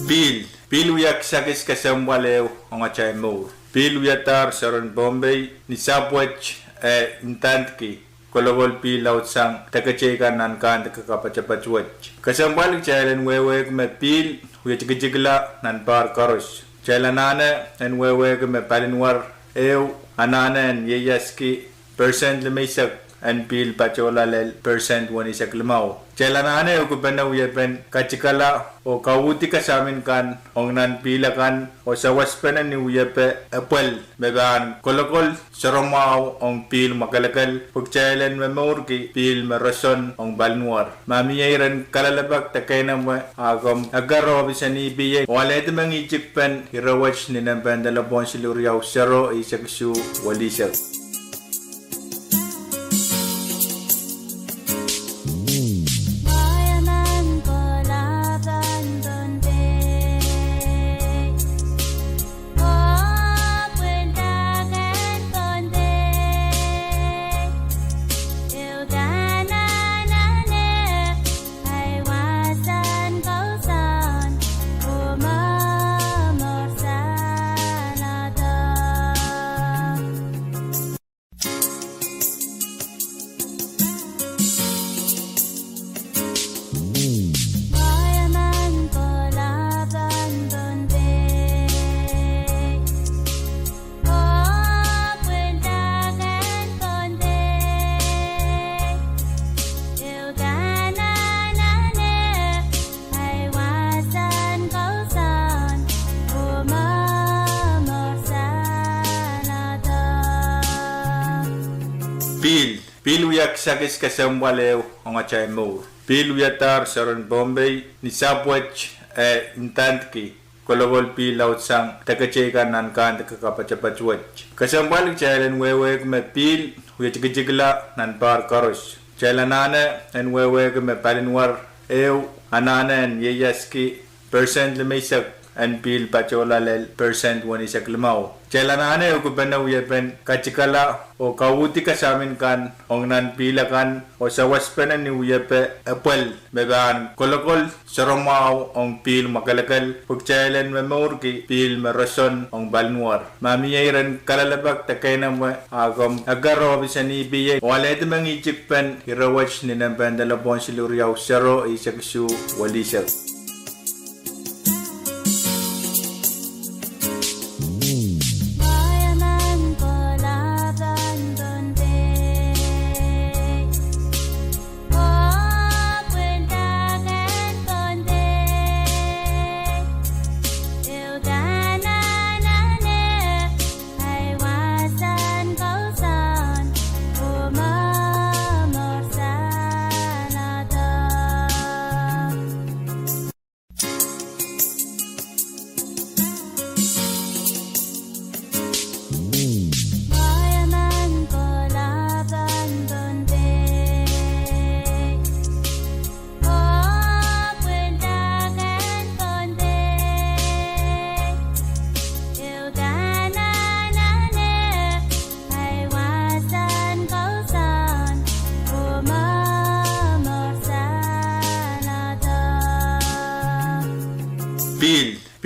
Pihl, pihl wia kisakis kesempwal ehu ong atail mour. Pihl wiadahr soaren Pohnpei ni sahpw wet, eh, ndandki kolokol pihl laudsang deketeikan nan kandike kapatapat wet. Kesempwal kitail en wehwehki me pihl wie tikitikla nan pahr koaros. Kitail anahne en wehwehki me palinwar ehu anahne en ieiaski persent limeisek en pihl patohla lel persent weneisek limau. Kitail anahne ukipene wiepen katikala oh kauhdi kasamin kan ong nan pihl akan oh sawaspene ni wiepe epwel me pahn kolokol soaramwahu ong pihl mwakelekel pwe kitail en momourki pihl me roson ong palinwar. Ma mie iren kalelapak de keinemwe, a komw eker ohpis en E P A oh alehdi mengihtikpen ire wet ni nempe en delepwohn siluh riau sero eisek isuh welihsek. Pihl, pihl wia kisakis kesempwal ehu ong atail mour. Pihl wiadahr soaren Pohnpei ni sahpw wet, eh, ndandki kolokol pihl laudsang deketeikan nan kandike kapatapat wet. Kesempwal kitail en wehwehki me pihl wie tikitikla nan pahr koaros. Kitail anahne en wehwehki me palinwar ehu anahne en ieiaski persent limeisek en pihl patohla lel persent weneisek limau. Kitail anahne ukipene wiepen katikala oh kauhdi kasamin kan ong nan pihl akan oh sawaspene ni wiepe epwel me pahn kolokol soaramwahu ong pihl mwakelekel pwe kitail en momourki pihl me roson ong palinwar. Ma mie iren kalelapak de keinemwe, a komw eker ohpis en E P A oh alehdi mengihtikpen ire wet ni nempe en delepwohn siluh riau sero eisek isuh welihsek.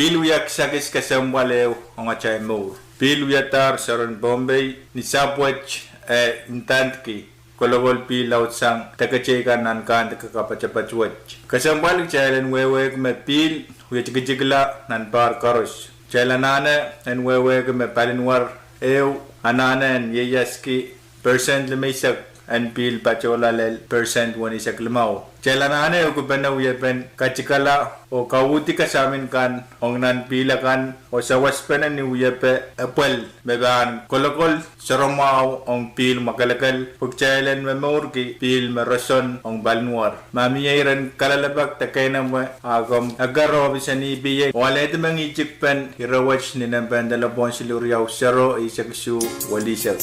Pihl wia kisakis kesempwal ehu ong atail mour. Pihl wiadahr soaren Pohnpei ni sahpw wet, eh, ndandki kolokol pihl laudsang deke teikan nan kahn deke kapatapat wet. Kesempwal kitail en wehwehki me pihl wie tikitikla nan pahr koaros. Kitail anahne en wehwehki me palinwar ehu anahne en ieiaski persent limeisek en pihl patohla lel persent weneisek limau. Kitail anahne ehukipene wiepen katikala oh kauhdi kasamin kan ong nan pihl akan oh sawaspene ni wiepe epwel me pahn kolokol soahromwahu ong pihl mwakelekel pwe kitail en momourki pihl me roson ong palinwar. Ma mie iren kalelapak de keinemwe, a komw eker ohpis en EPA oh alehdi mengihtik pen ire wet ni nempehn delepwohn siluh riau sero eisek isuh welihsek.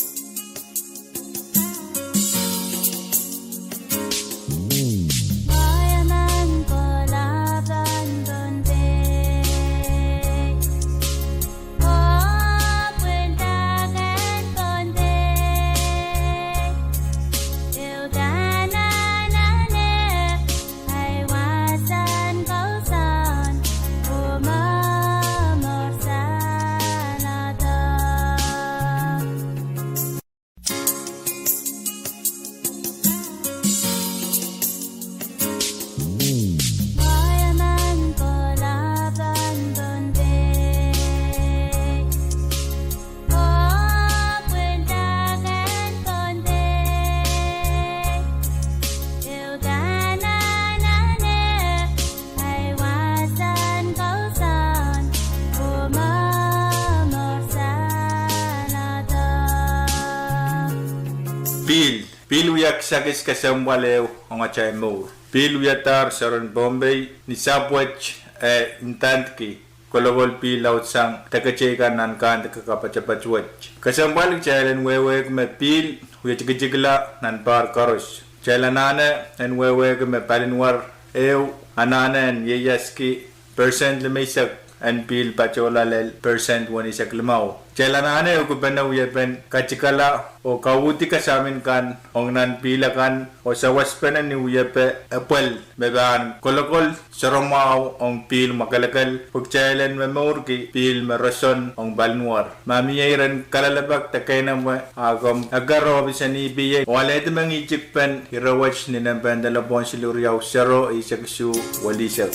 Pihl, pihl wia kisakis kesempwal ehu ong atail mour. Pihl wiadahr soaren Pohnpei ni sahpw wet, eh, ndandki kolokol pihl laudsang deke teikan nan kahn deke kapatapat wet. Kesempwal kitail en wehwehki me pihl wie tikitikla nan pahr koaros. Kitail anahne en wehwehki me palinwar ehu anahne en ieiaski persent limeisek en pihl patohla lel persent weneisek limau. Kitail anahne ehukipene wiepen katikala oh kauhdi kasamin kan ong nan pihl akan oh sawaspene ni wiepe epwel me pahn kolokol soahromwahu ong pihl mwakelekel pwe kitail en momourki pihl me roson ong palinwar. Ma mie iren kalelapak de keinemwe, a komw eker ohpis en EPA oh alehdi mengihtik pen ire wet ni nempehn delepwohn siluh riau sero eisek isuh welihsek.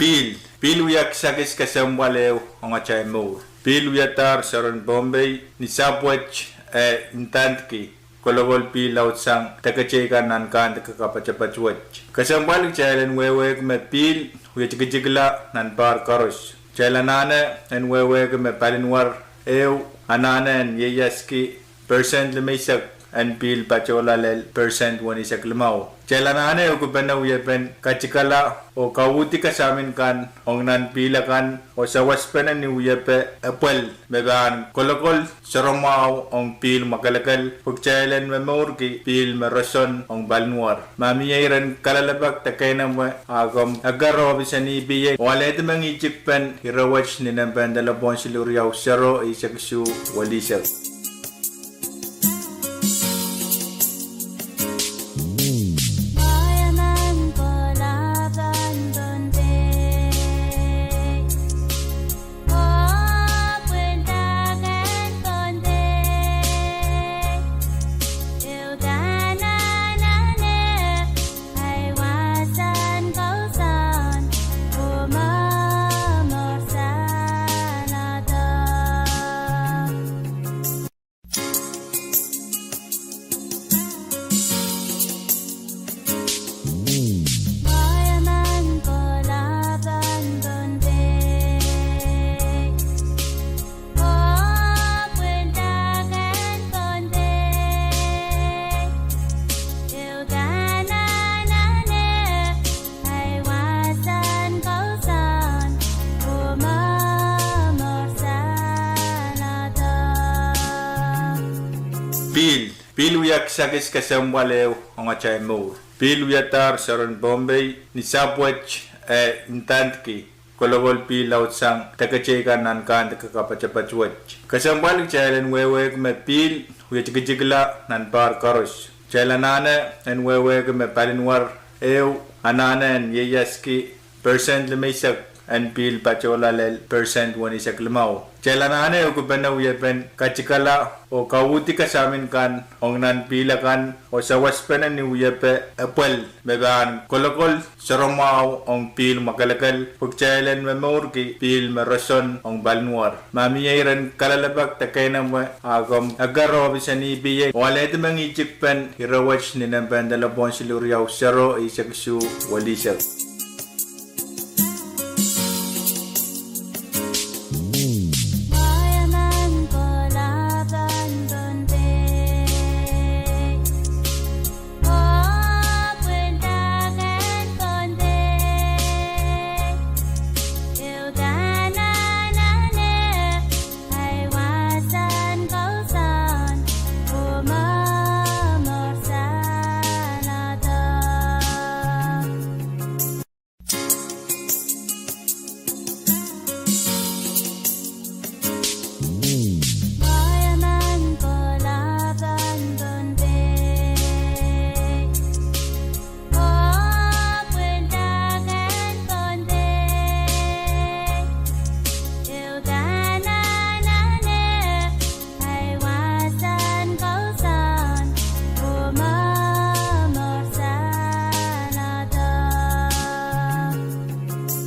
Pihl, pihl wia kisakis kesempwal ehu ong atail mour. Pihl wiadahr soaren Pohnpei ni sahpw wet, eh, ndandki kolokol pihl laudsang deke teikan nan kahn deke kapatapat wet. Kesempwal kitail en wehwehki me pihl wie tikitikla nan pahr koaros. Kitail anahne en wehwehki me palinwar ehu anahne en ieiaski persent limeisek en pihl patohla lel persent weneisek limau. Kitail anahne ehukipene wiepen katikala oh kauhdi kasamin kan ong nan pihl akan oh sawaspene ni wiepe epwel me pahn kolokol soahromwahu ong pihl mwakelekel pwe kitail en momourki pihl me roson ong palinwar. Ma mie iren kalelapak de keinemwe, a komw eker ohpis en EPA oh alehdi mengihtik pen ire wet ni nempehn delepwohn siluh riau sero eisek isuh welihsek. Pihl, pihl wia kisakis kesempwal ehu ong atail mour. Pihl wiadahr soaren Pohnpei ni sahpw wet, eh, ndandki kolokol pihl laudsang deke teikan nan kandeke kapatapat wet. Kesempwal kitail en wehwehki me pihl wie tikitikla nan pahr koaros. Kitail anahne en wehwehki me palinwar ehu anahne en ieiaski percent limeisek en pihl patohla lel percent weneisek limau. Kitail anahne ehukipene wiepen katikala oh kauhdi kasamin kan ong nan pihl akan oh sawaspene ni wiepe epwel me pahn kolokol soahromwahu ong pihl mwakelekel pwe kitail en momourki pihl me roson ong palinwar. Ma mie iren kalelapak de keinemwe, a komw eker ohpis en E P A oh alehdi mengihtik pen ire wet ni nempe en delepwohn siluh riau sero eisek isuh welihsek.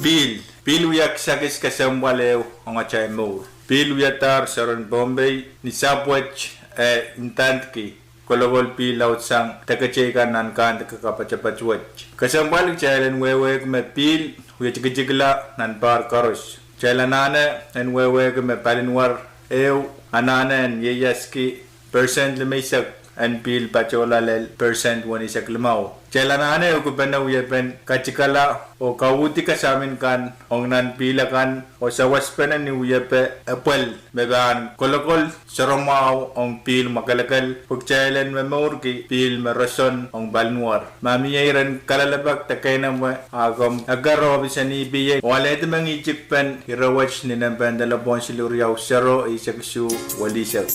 Pihl, pihl wia kisakis kesempwal ehu ong atail mour. Pihl wiadahr soaren Pohnpei ni sahpw wet, eh, ndandki kolokol pihl laudsang deke teikan nan kandeke kapatapat wet. Kesempwal kitail en wehwehki me pihl wie tikitikla nan pahr koaros. Kitail anahne en wehwehki me palinwar ehu anahne en ieiaski percent limeisek en pihl patohla lel percent weneisek limau. Kitail anahne ehukipene wiepen katikala oh kauhdi kasamin kan ong nan pihl akan oh sawaspene ni wiepe epwel me pahn kolokol soahromwahu ong pihl mwakelekel pwe kitail en momourki pihl me roson ong palinwar. Ma mie iren kalelapak de keinemwe, a komw eker ohpis en E P A oh alehdi mengihtik pen ire wet ni nempe en delepwohn siluh riau sero eisek isuh welihsek.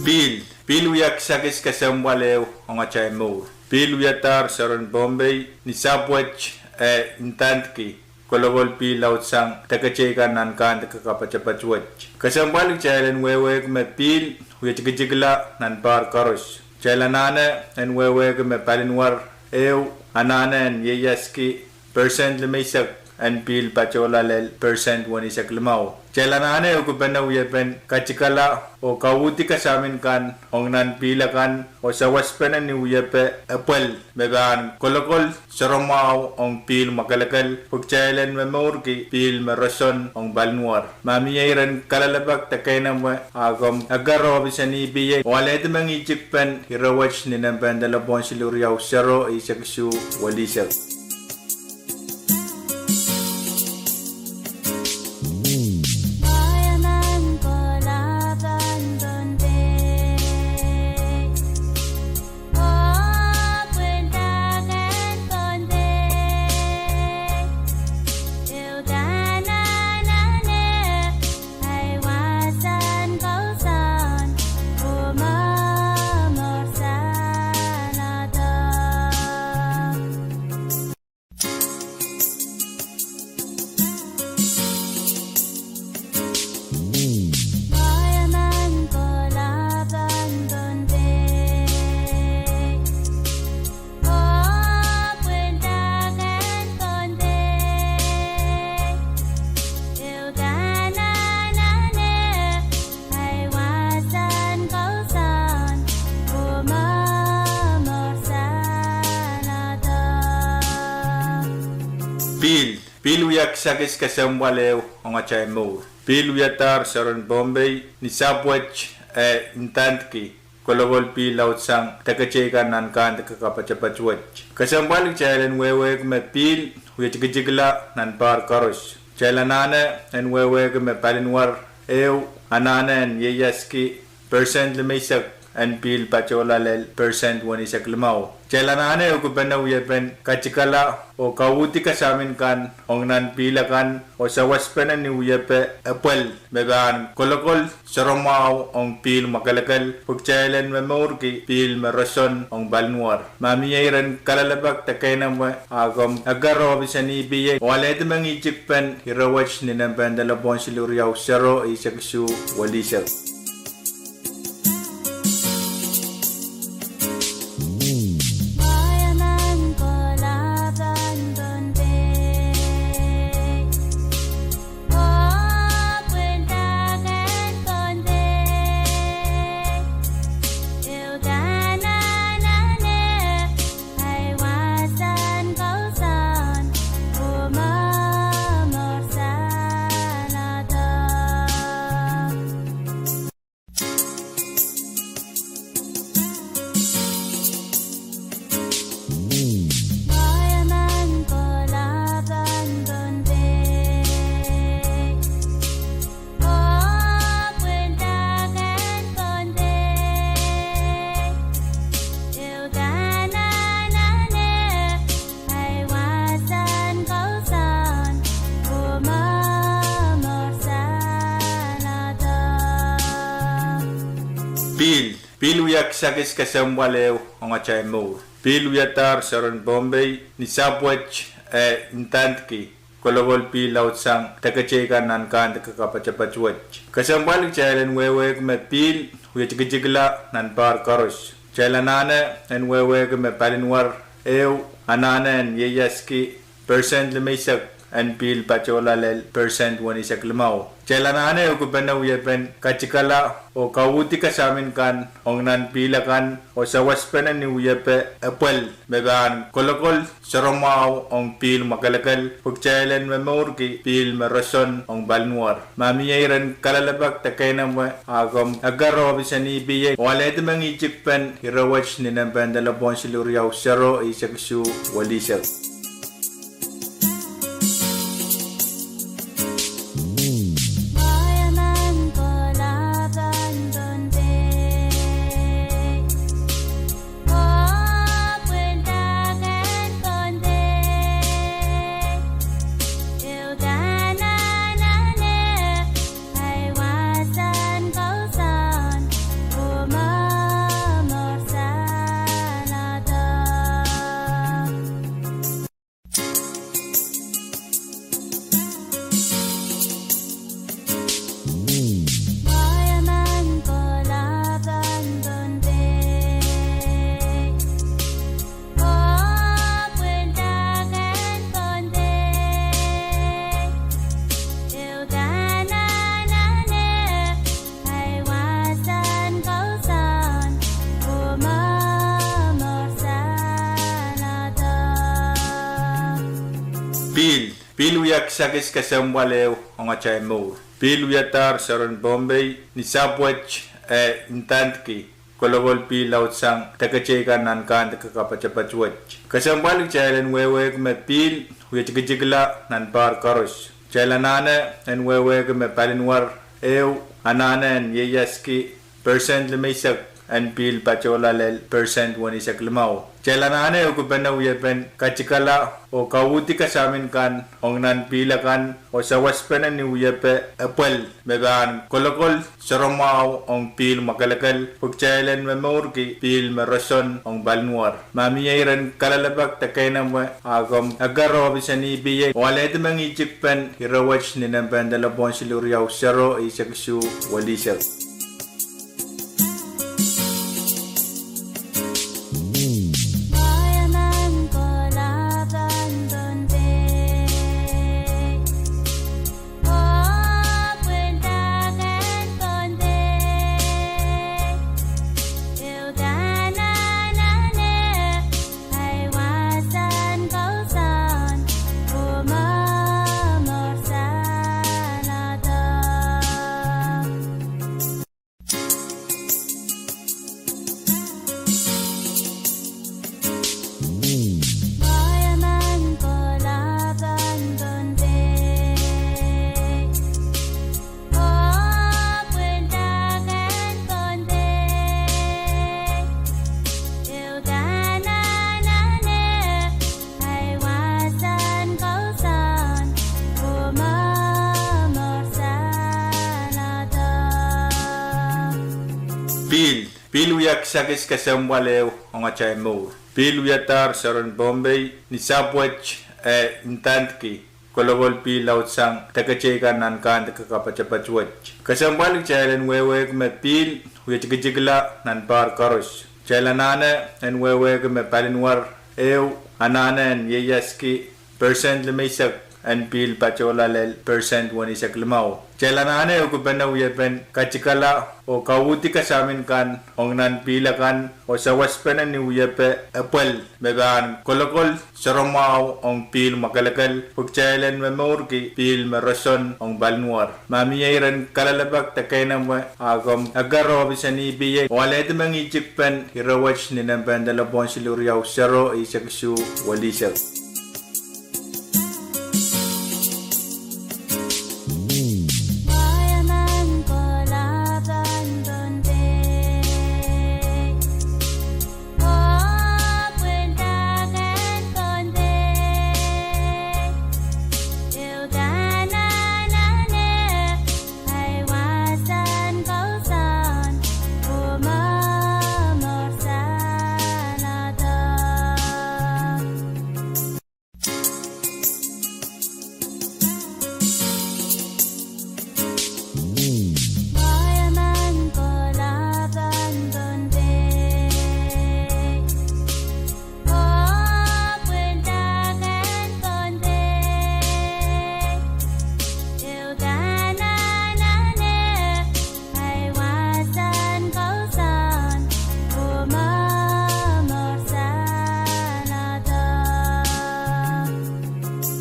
Pihl, pihl wia kisakis kesempwal ehu ong atail mour. Pihl wiadahr soaren Pohnpei ni sahpw wet, eh, ndandki kolokol pihl laudsang deke teikan nan kandeke kapatapat wet. Kesempwal kitail en wehwehki me pihl wie tikitikla nan pahr koaros. Kitail anahne en wehwehki me palinwar ehu anahne en ieiaski percent limeisek en pihl patohla lel percent weneisek limau. Kitail anahne ehukipene wiepen katikala oh kauhdi kasamin kan ong nan pihl akan oh sawaspene ni wiepe epwel me pahn kolokol soahromwahu ong pihl mwakelekel pwe kitail en momourki pihl me roson ong palinwar. Ma mie iren kalelapak de keinemwe, a komw eker ohpis en E P A oh alehdi mengihtik pen ire wet ni nempe en delepwohn siluh riau sero eisek isuh welihsek. Sakis kesempwal ehu ong atail mour. Pihl wiadahr soaren Pohnpei ni sahpw wet, eh, ndandki kolokol pihl laudsang deketeikan nan kahnde kapatapat wet. Kesempwal kitail en wehwehki me pihl wie tikitikla nan pahr koaros. Kitail anahne en wehwehki me palinwar ehu anahne en ieiaski persent limeisek en pihl patohla lel persent weneisek limau. Kitail anahne ukipene wiepen katikala oh kauhdi kasamin kan ong nan pihl akan oh sawaspene ni wiepe epwel me pahn kolokol soaramwahu ong pihl mwakelekel pwe kitail en momourki pihl me roson ong palinwar. Ma mie iren kalelapak de keinemwe, a komw eker ohpis en EPA oh alehdi mengihtik pen ire wet ni nempe en delepwohn siluh riau sero eisek isuh welisek. Pihl, pihl wia kisakis kesempwal ehu ong atail mour. Pihl wiadahr soaren Pohnpei ni sahpw wet, eh, ndandki kolokol pihl laudsang deketeikan nan kahnde kapatapat wet. Kesempwal kitail en wehwehki me pihl wie tikitikla nan pahr koaros. Kitail anahne en wehwehki me palinwar ehu anahne en ieiaski persent limeisek en pihl patohla lel persent weneisek limau. Kitail anahne ukipene wiepen katikala oh kauhdi kasamin kan ong nan pihl akan oh sawaspene ni wiepe epwel me pahn kolokol soaramwahu ong pihl mwakelekel pwe kitail en momourki pihl me roson ong palinwar. Ma mie iren kalelapak de keinemwe, a komw eker ohpis en EPA oh alehdi mengihtik pen ire wet ni nempe en delepwohn siluh riau sero eisek isuh welisek. Pihl, pihl wia kisakis kesempwal ehu ong atail mour. Pihl wiadahr soaren Pohnpei ni sahpw wet, eh, ndandki kolokol pihl laudsang deketeikan nan kahnde kapatapat wet. Kesempwal kitail en wehwehki me pihl wie tikitikla nan pahr koaros. Kitail anahne en wehwehki me palinwar ehu anahne en ieiaski persent limeisek en pihl patohla lel persent weneisek limau. Kitail anahne ukipene wiepen katikala oh kauhdi kasamin kan ong nan pihl akan oh sawaspene ni wiepe epwel me pahn kolokol soaramwahu ong pihl mwakelekel pwe kitail en momourki pihl me roson ong palinwar. Ma mie iren kalelapak de keinemwe, a komw eker ohpis en EPA oh alehdi mengihtik pen ire wet ni nempe en delepwohn siluh riau sero eisek isuh welisek. Pihl, pihl wia kisakis kesempwal ehu ong atail mour. Pihl wiadahr soaren Pohnpei ni sahpw wet, eh, ndandki kolokol pihl laudsang deketeikan nan kandike kapatapat wet. Kesempwal kitail en wehwehki me pihl wie tikitikla nan pahr koaros. Kitail anahne en wehwehki me palinwar ehu anahne en ieiaski persent limeisek en pihl patohla lel persent weneisek limau. Kitail anahne ehukipene wiepen katikala oh kauhdi kasamin kan ong nan pihl akan oh sawaspene ni wiepe epwel me pahn kolokol soahromwahu ong pihl mwakelekel pwe kitail en momourki pihl me roson ong palinwar. Ma mie iren kalelapak de keinemwe, a komw eker ohpis en EPA oh alehdi mengihtikpen ire wet ni nempe en delepwohn siluh riau sero eisek isuh welihsek.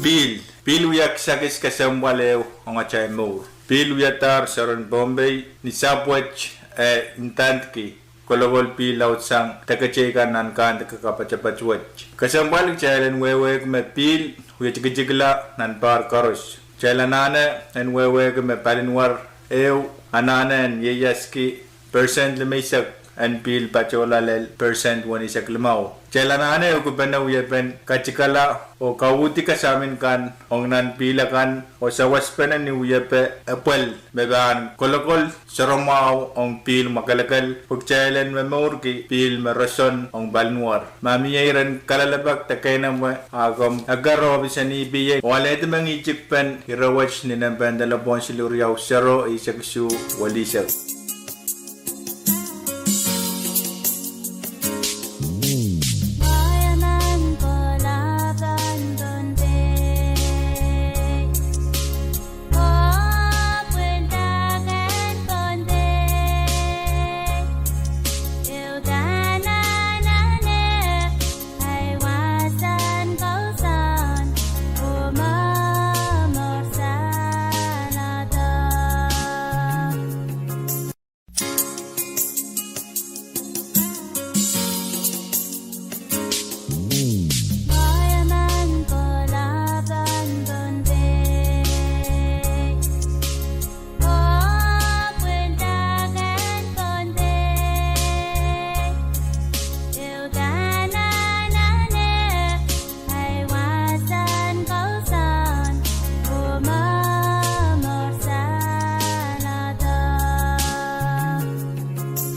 Pihl, pihl wia kisakis kesempwal ehu ong atail mour. Pihl wiadahr soaren Pohnpei ni sahpw wet, eh, ndandki kolokol pihl laudsang deketeikan nan kandike kapatapat wet. Kesempwal kitail en wehwehki me pihl wie tikitikla nan pahr koaros. Kitail anahne en wehwehki me palinwar ehu anahne en ieiaski persent limeisek en pihl patohla lel persent weneisek limau. Kitail anahne ehukipene wiepen katikala oh kauhdi kasamin kan ong nan pihl akan oh sawaspene ni wiepe epwel me pahn kolokol soahromwahu ong pihl mwakelekel pwe kitail en momourki pihl me roson ong palinwar. Ma mie iren kalelapak de keinemwe, a komw eker ohpis en EPA oh alehdi mengihtikpen ire wet ni nempe en delepwohn siluh riau sero eisek isuh welihsek.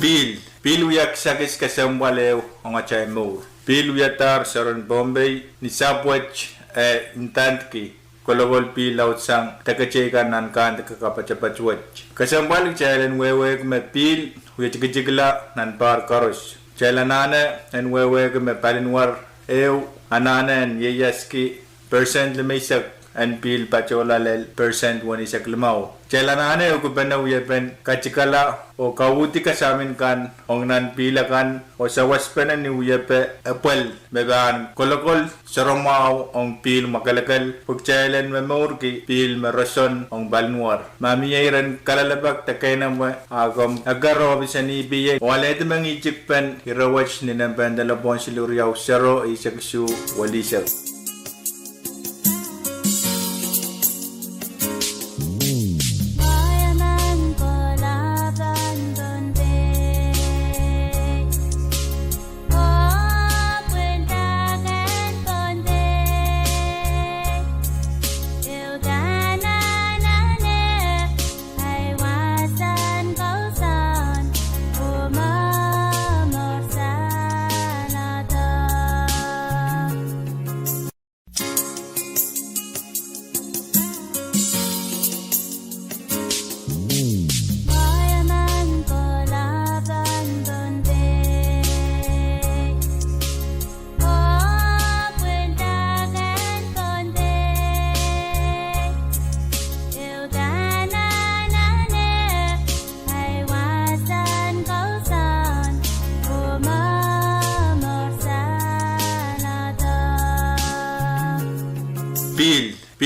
Pihl, pihl wia kisakis kesempwal ehu ong atail mour. Pihl wiadahr soaren Pohnpei ni sahpw wet, eh, ndandki kolokol pihl laudsang deketeikan nan kandike kapatapat wet. Kesempwal kitail en wehwehki me pihl wie tikitikla nan pahr koaros. Kitail anahne en wehwehki me palinwar ehu anahne en ieiaski persent limeisek en pihl patohla lel persent weneisek limau. Kitail anahne ehukipene wiepen katikala oh kauhdi kasamin kan ong nan pihl akan oh sawaspene ni wiepe epwel me pahn kolokol soahromwahu ong pihl mwakelekel pwe kitail en momourki pihl me roson ong palinwar. Ma mie iren kalelapak de keinemwe, a komw eker ohpis en EPA oh alehdi mengihtikpen ire wet ni nempe en delepwohn siluh riau sero eisek isuh welihsek.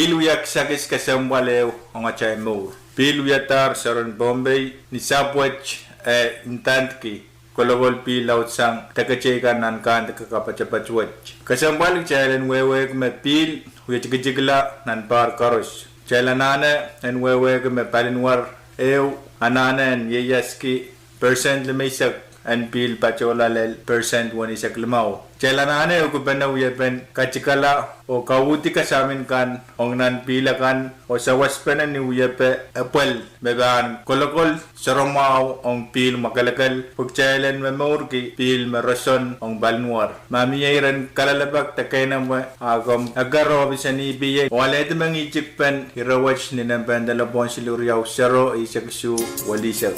Wia kisakis kesempwal ehu ong atail mour. Pihl wiadahr soaren Pohnpei ni sahpw wet, eh, ndandki kolokol pihl laudsang deke teikan nan kandek kapatapat wet. Kesempwal kitail en wehwehki me pihl wia tikitikla nan pahr koaros. Kitail anahne en wehwehki me palinwar ehu anahne en ieiaski percent limeisek en pihl patohla lel percent weneisek limau. Kitail anahne ukipene wiepen katikala oh kauhdi kasamin kan ong nan pihl akan oh sawaspene ni wiepe epwel me pahn kolokol soaramwahu ong pihl mwakelekel pwe kitail en momourki pihl me roson ong palinwar. Ma mie iren kalelapak de keinemwe, a komw eker ohpis en E P A oh alehdi mengihtik pen ire wet ni nempe en delepwohn siluh riau sero eisek isuh welisek.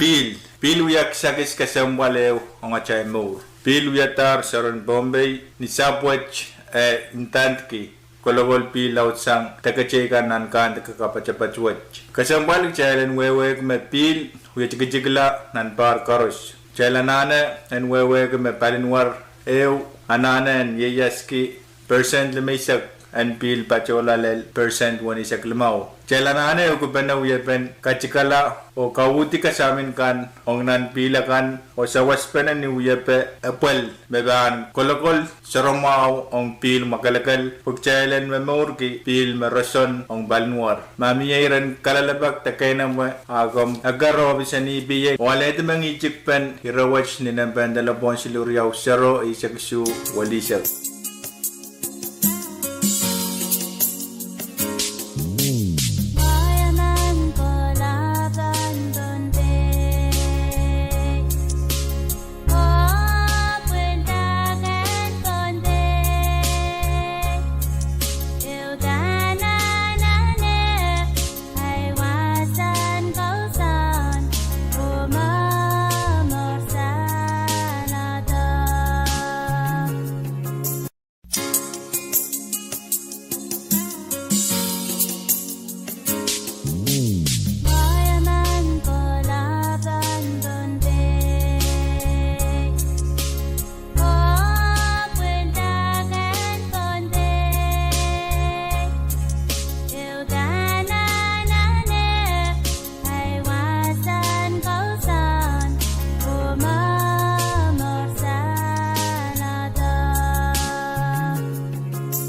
Pihl, pihl wia kisakis kesempwal ehu ong atail mour. Pihl wiadahr soaren Pohnpei ni sahpw wet, eh, ndandki kolokol pihl laudsang deke teikan nan kandek kapatapat wet. Kesempwal kitail en wehwehki me pihl wia tikitikla nan pahr koaros. Kitail anahne en wehwehki me palinwar ehu anahne en ieiaski percent limeisek en pihl patohla lel percent weneisek limau. Kitail anahne ukipene wiepen katikala oh kauhdi kasamin kan ong nan pihl akan oh sawaspene ni wiepe epwel me pahn kolokol soaramwahu ong pihl mwakelekel pwe kitail en momourki pihl me roson ong palinwar. Ma mie iren kalelapak de keinemwe, a komw eker ohpis en E P A oh alehdi mengihtik pen ire wet ni nempe en delepwohn siluh riau sero eisek isuh welisek.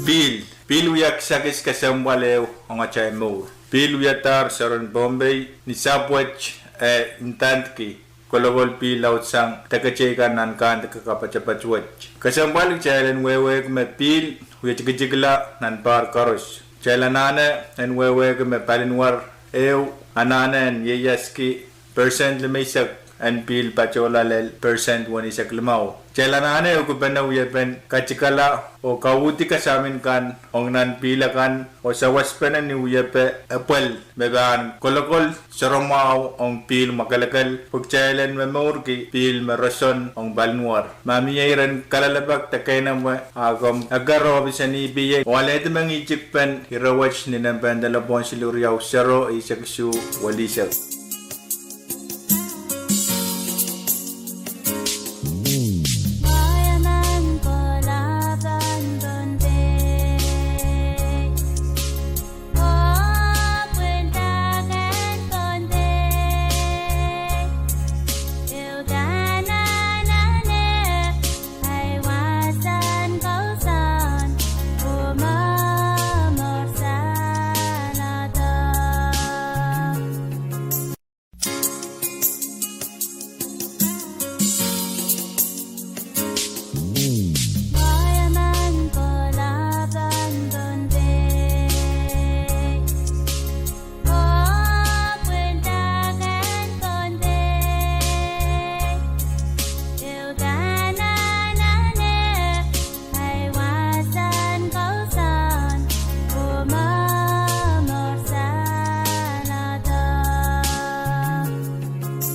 Pihl, pihl wia kisakis kesempwal ehu ong atail mour. Pihl wiadahr soaren Pohnpei ni sahpw wet, eh, ndandki kolokol pihl laudsang deke teikan nan kandek kapatapat wet. Kesempwal kitail en wehwehki me pihl wia tikitikla nan pahr koaros. Kitail anahne en wehwehki me palinwar ehu anahne en ieiaski percent limeisek en pihl patohla lel percent weneisek limau. Kitail anahne ukipene wiepen katikala oh kauhdi kasamin kan ong nan pihl akan oh sawaspene ni wiepe epwel me pahn kolokol soaramwahu ong pihl mwakelekel pwe kitail en momourki pihl me roson ong palinwar. Ma mie iren kalelapak de keinemwe, a komw eker ohpis en E P A oh alehdi mengihtik pen ire wet ni nempe en delepwohn siluh riau sero eisek isuh welisek.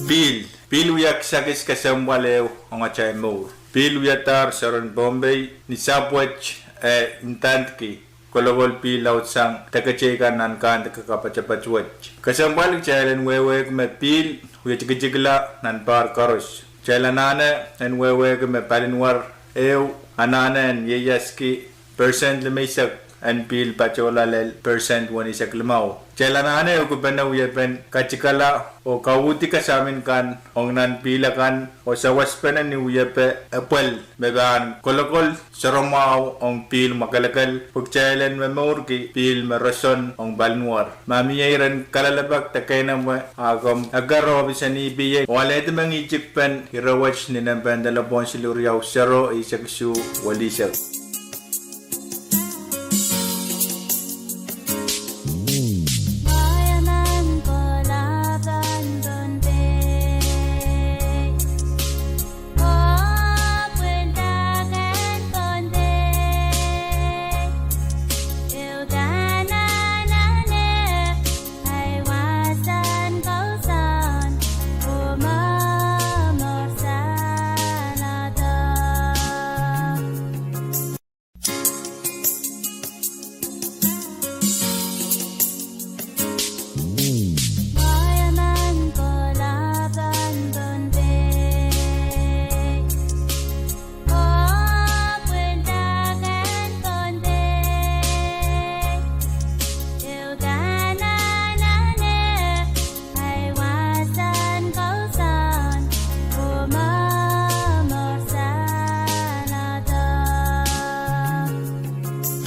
Pihl, pihl wia kisakis kesempwal ehu ong atail mour. Pihl wiadahr soaren Pohnpei ni sahpw wet, eh, ndandki kolokol pihl laudsang deke teikan nan kandek kapatapat wet. Kesempwal kitail en wehwehki me pihl wie tikitikla nan pahr koaros. Kitail anahne en wehwehki me palinwar ehu anahne en ieiaski percent limeisek en pihl patohla lel percent weneisek limau. Kitail anahne ukipene wiepen katikala oh kauhdi kasamin kan ong nan pihl akan oh sawaspene ni wiepe epwel me pahn kolokol soaramwahu ong pihl mwakelekel pwe kitail en momourki pihl me roson ong palinwar. Ma mie iren kalelapak de keinemwe, a komw eker ohpis en E P A oh alehdi mengihtik pen ire wet ni nempe en delepwohn siluh riau sero eisek isuh welihsek.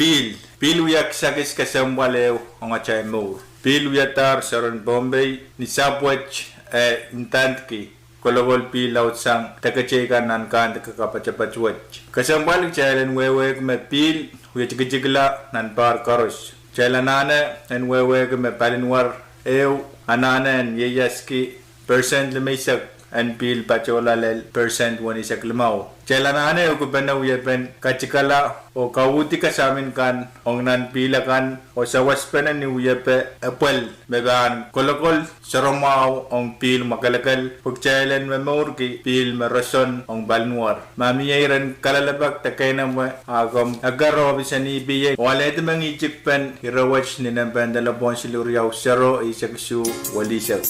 Pihl, pihl wia kisakis kesempwal ehu ong atail mour. Pihl wiadahr soaren Pohnpei ni sahpw wet, eh, ndandki kolokol pihl laudsang deke teikan nan kandek kapatapat wet. Kesempwal kitail en wehwehki me pihl wie tikitikla nan pahr koaros. Kitail anahne en wehwehki me palinwar ehu anahne en ieiaski percent limeisek en pihl patohla lel percent weneisek limau. Kitail anahne ukipene wiepen katikala oh kauhdi kasamin kan ong nan pihl akan oh sawaspene ni wiepe epwel me pahn kolokol soaramwahu ong pihl mwakelekel pwe kitail en momourki pihl me roson ong palinwar. Ma mie iren kalelapak de keinemwe, a komw eker ohpis en E P A oh alehdi mengihtik pen ire wet ni nempe en delepwohn siluh riau sero eisek isuh welihsek.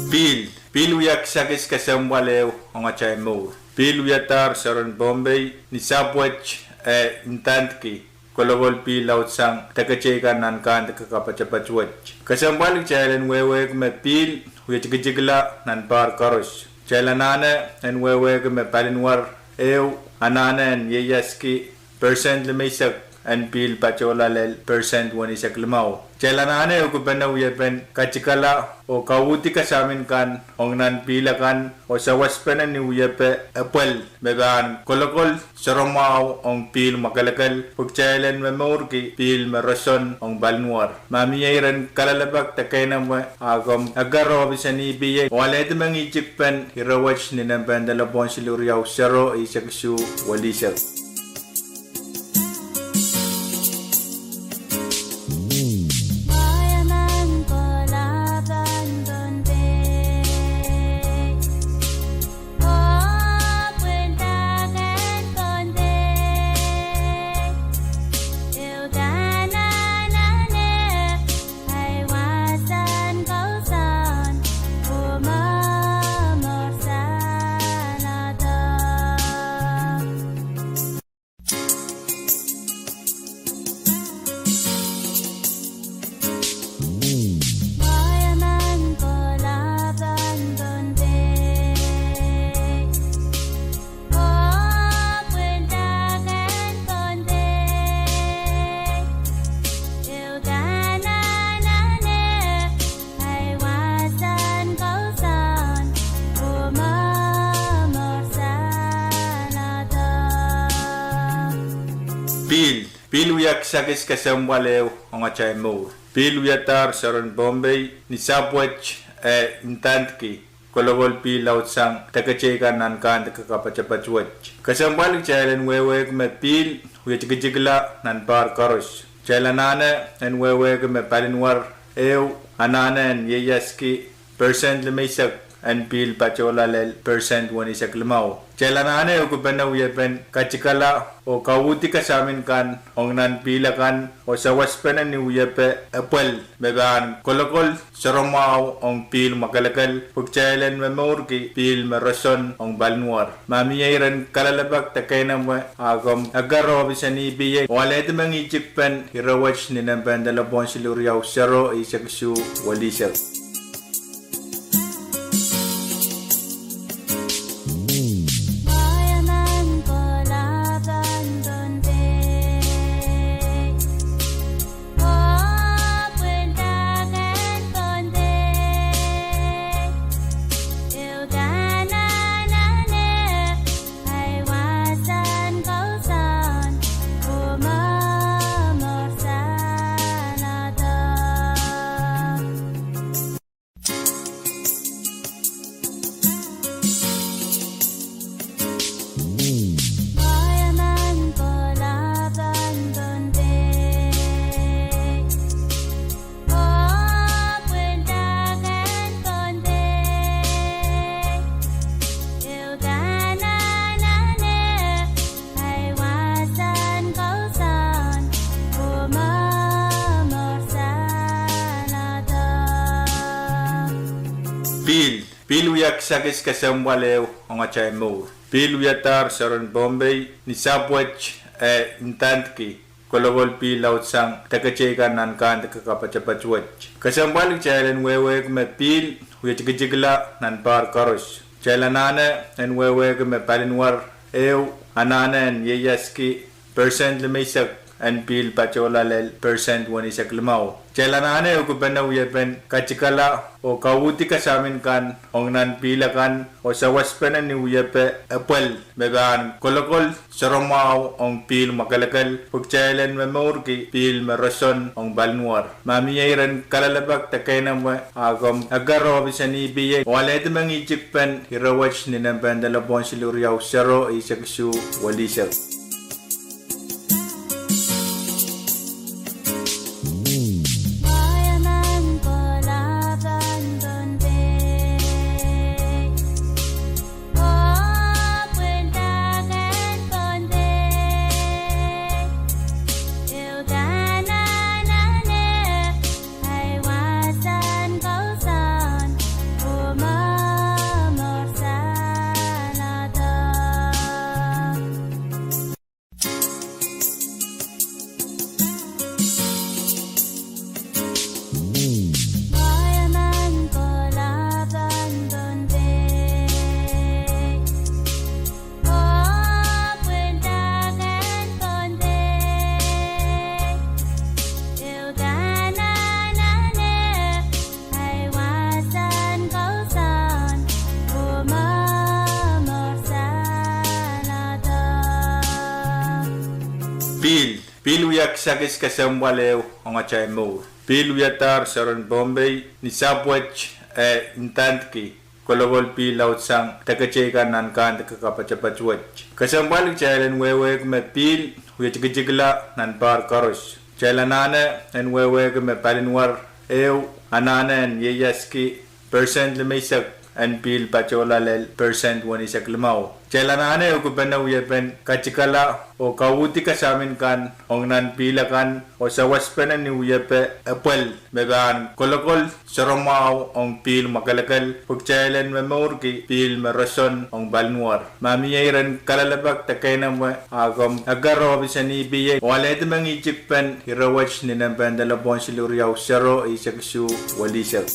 Pihl, pihl wia kisakis kesempwal ehu ong atail mour. Pihl wiadahr soaren Pohnpei ni sahpw wet, eh, ndandki kolokol pihl laudsang deke teikan nan kandek kapatapat wet. Kesempwal kitail en wehwehki me pihl wie tikitikla nan pahr koaros. Kitail anahne en wehwehki me palinwar ehu anahne en ieiaski percent limeisek en pihl patohla lel percent weneisek limau. Kitail anahne ukipene wiepen katikala oh kauhdi kasamin kan ong nan pihl akan oh sawaspene ni wiepe epwel me pahn kolokol soaramwahu ong pihl mwakelekel pwe kitail en momourki pihl me roson ong palinwar. Ma mie iren kalelapak de keinemwe, a komw eker ohpis en E P A oh alehdi mengihtik pen ire wet ni nempe en delepwohn siluh riau sero eisek isuh welihsek. Wia kisakis kesempwal ehu ong atail mour. Pihl wiadahr soaren Pohnpei ni sahpw wet, eh, ndandki kolokol pihl laudsang deke teikan nan kandek kapatapat wet. Kesempwal kitail en wehwehki me pihl wia tikitikla nan pahr koaros. Kitail anahne en wehwehki me palinwar ehu anahne en ieiaski persent limeisek en pihl patohla lel persent wenisek limau. Kitail anahne ukupene wiepen katikala oh kauhdi kasamin kan ong nan pihl akan oh sawaspene ni wiepe epwel me pahn kolokol soaramwahu ong pihl mwakelekel pwe kitail en momourki pihl me roson ong palinwar. Ma mie iren kalelapak de keinemwe, a komw eker ohpis en E P A oh alehdi mengihtik pen ire wet ni nempe en delepwohn siluh riau sero eisek isuh welisek. Pihl, pihl wia kisakis kesempwal ehu ong atail mour. Pihl wiadahr soaren Pohnpei ni sahpw wet, eh, ndandki kolokol pihl laudsang deke teikan nan kandek kapatapat wet. Kesempwal kitail en wehwehki me pihl wia tikitikla nan pahr koaros. Kitail anahne en wehwehki me palinwar ehu anahne en ieiaski persent limeisek en pihl patohla lel persent wenisek limau. Kitail anahne ukupene wiepen katikala oh kauhdi kasamin kan ong nan pihl akan oh sawaspene ni wiepe epwel me pahn kolokol soaramwahu ong pihl mwakelekel pwe kitail en momourki pihl me roson ong palinwar. Ma mie iren kalelapak de keinemwe, a komw eker ohpis en E P A oh alehdi mengihtik pen ire wet ni nempe en delepwohn siluh riau sero eisek isuh welisek. Pihl, pihl wia kisakis kesempwal ehu ong atail mour. Pihl wiadahr soaren Pohnpei ni sahpw wet, eh, ndandki kolokol pihl laudsang deke teikan nan kandek kapatapat wet. Kesempwal kitail en wehwehki me pihl wia tikitikla nan pahr koaros. Kitail anahne en wehwehki me palinwar ehu anahne en ieiaski persent limeisek en pihl patohla lel persent wenisek limau. Kitail anahne ukupene wiepen katikala oh kauhdi kasamin kan ong nan pihl akan oh sawaspene ni wiepe epwel me pahn kolokol soaramwahu ong pihl mwakelekel pwe kitail en momourki pihl me roson ong palinwar. Ma mie iren kalelapak de keinemwe, a komw eker ohpis en E P A oh alehdi mengihtik pen ire wet ni nempe en delepwohn siluh riau sero eisek isuh welisek.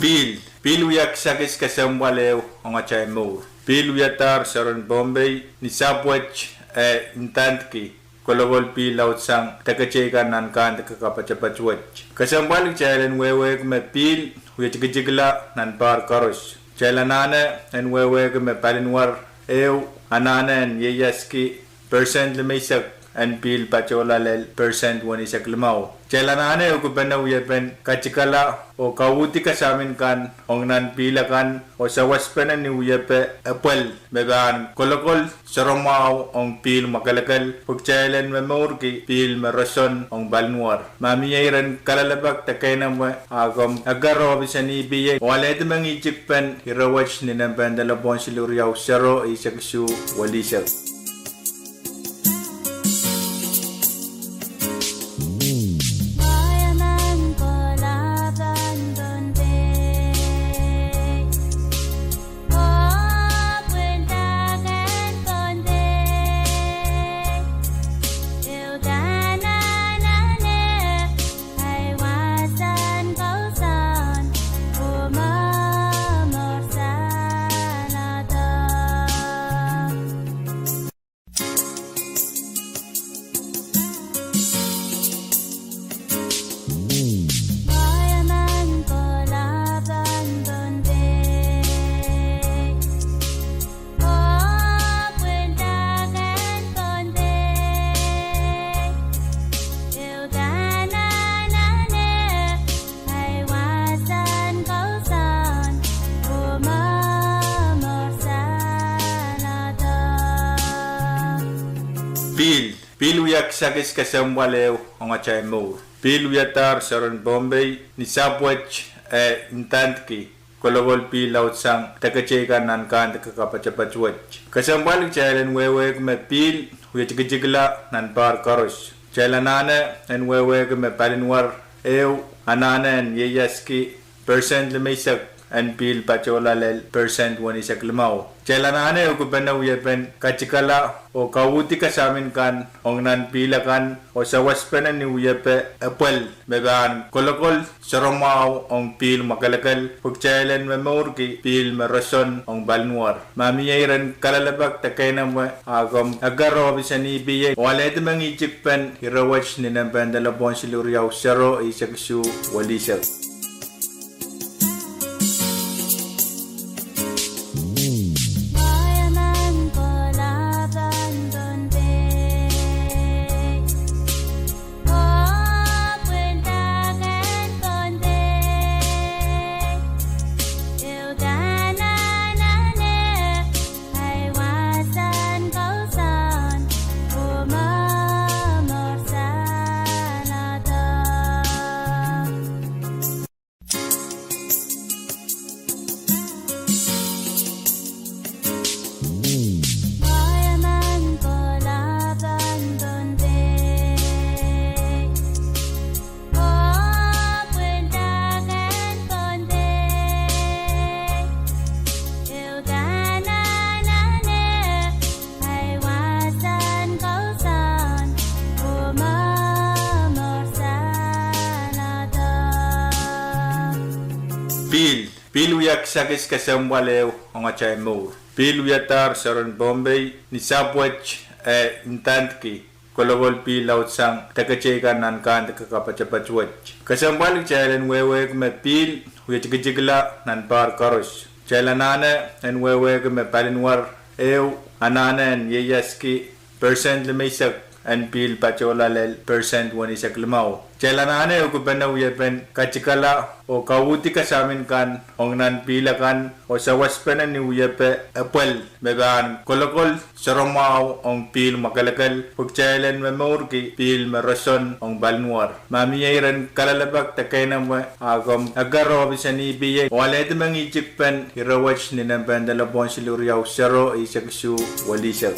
Pihl, pihl wia kisakis kesempwal ehu ong atail mour. Pihl wiadahr soaren Pohnpei ni sahpw wet, eh, ndandki kolokol pihl laudsang deketeikan nan kandek kapatapat wet. Kesempwal kitail en wehwehki me pihl wie tikitikla nan pahr koaros. Kitail anahne en wehwehki me palinwar ehu anahne en ieiaski percent limeisek en pihl patohla lel percent weneisek limau. Kitail anahne ukipene wiepen katikala oh kauhdi kasamin kan ong nan pihl akan oh sawaspene ni wiepe epwel me pahn kolokol soaramwahu ong pihl mwakelekel pwe kitail en momourki pihl me roson ong palinwar. Ma mie iren kalelapak de keinemwe, a komw eker ohpis en E P A oh alehdi mengihtik pen ire wet ni nempe en delepwohn siluh riau sero eisek isuh welihsek. Pihl, pihl wia kisakis kesempwal ehu ong atail mour. Pihl wiadahr soaren Pohnpei ni sahpw wet, eh, ndandki kolokol pihl laudsang deketeikan nan kandek kapatapat wet. Kesempwal kitail en wehwehki me pihl wie tikitikla nan pahr koaros. Kitail anahne en wehwehki me palinwar ehu anahne en ieiaski percent limeisek en pihl patohla lel percent weneisek limau. Kitail anahne ukipene wiepen katikala oh kauhdi kasamin kan ong nan pihl akan oh sawaspene ni wiepe epwel me pahn kolokol soaramwahu ong pihl mwakelekel pwe kitail en momourki pihl me roson ong palinwar. Ma mie iren kalelapak de keinemwe, a komw eker ohpis en E P A oh alehdi mengihtik pen ire wet ni nempe en delepwohn siluh riau sero eisek isuh welihsek. Pihl, pihl wia kisakis kesempwal ehu ong atail mour. Pihl wiadahr soaren Pohnpei ni sahpw wet, eh, ndandki kolokol pihl laudsang deketeikan nan kandek kapatapat wet. Kesempwal kitail en wehwehki me pihl wie tikitikla nan pahr koaros. Kitail anahne en wehwehki me palinwar ehu anahne en ieiaski percent limeisek en pihl patohla lel percent weneisek limau. Kitail anahne ukipene wiepen katikala oh kauhdi kasamin kan ong nan pihl akan oh sawaspene ni wiepe epwel me pahn kolokol soaramwahu ong pihl mwakelekel pwe kitail en momourki pihl me roson ong palinwar. Ma mie iren kalelapak de keinemwe, a komw eker ohpis en E P A oh alehdi mengihtik pen ire wet ni nempe en delepwohn siluh riau sero eisek isuh welihsek.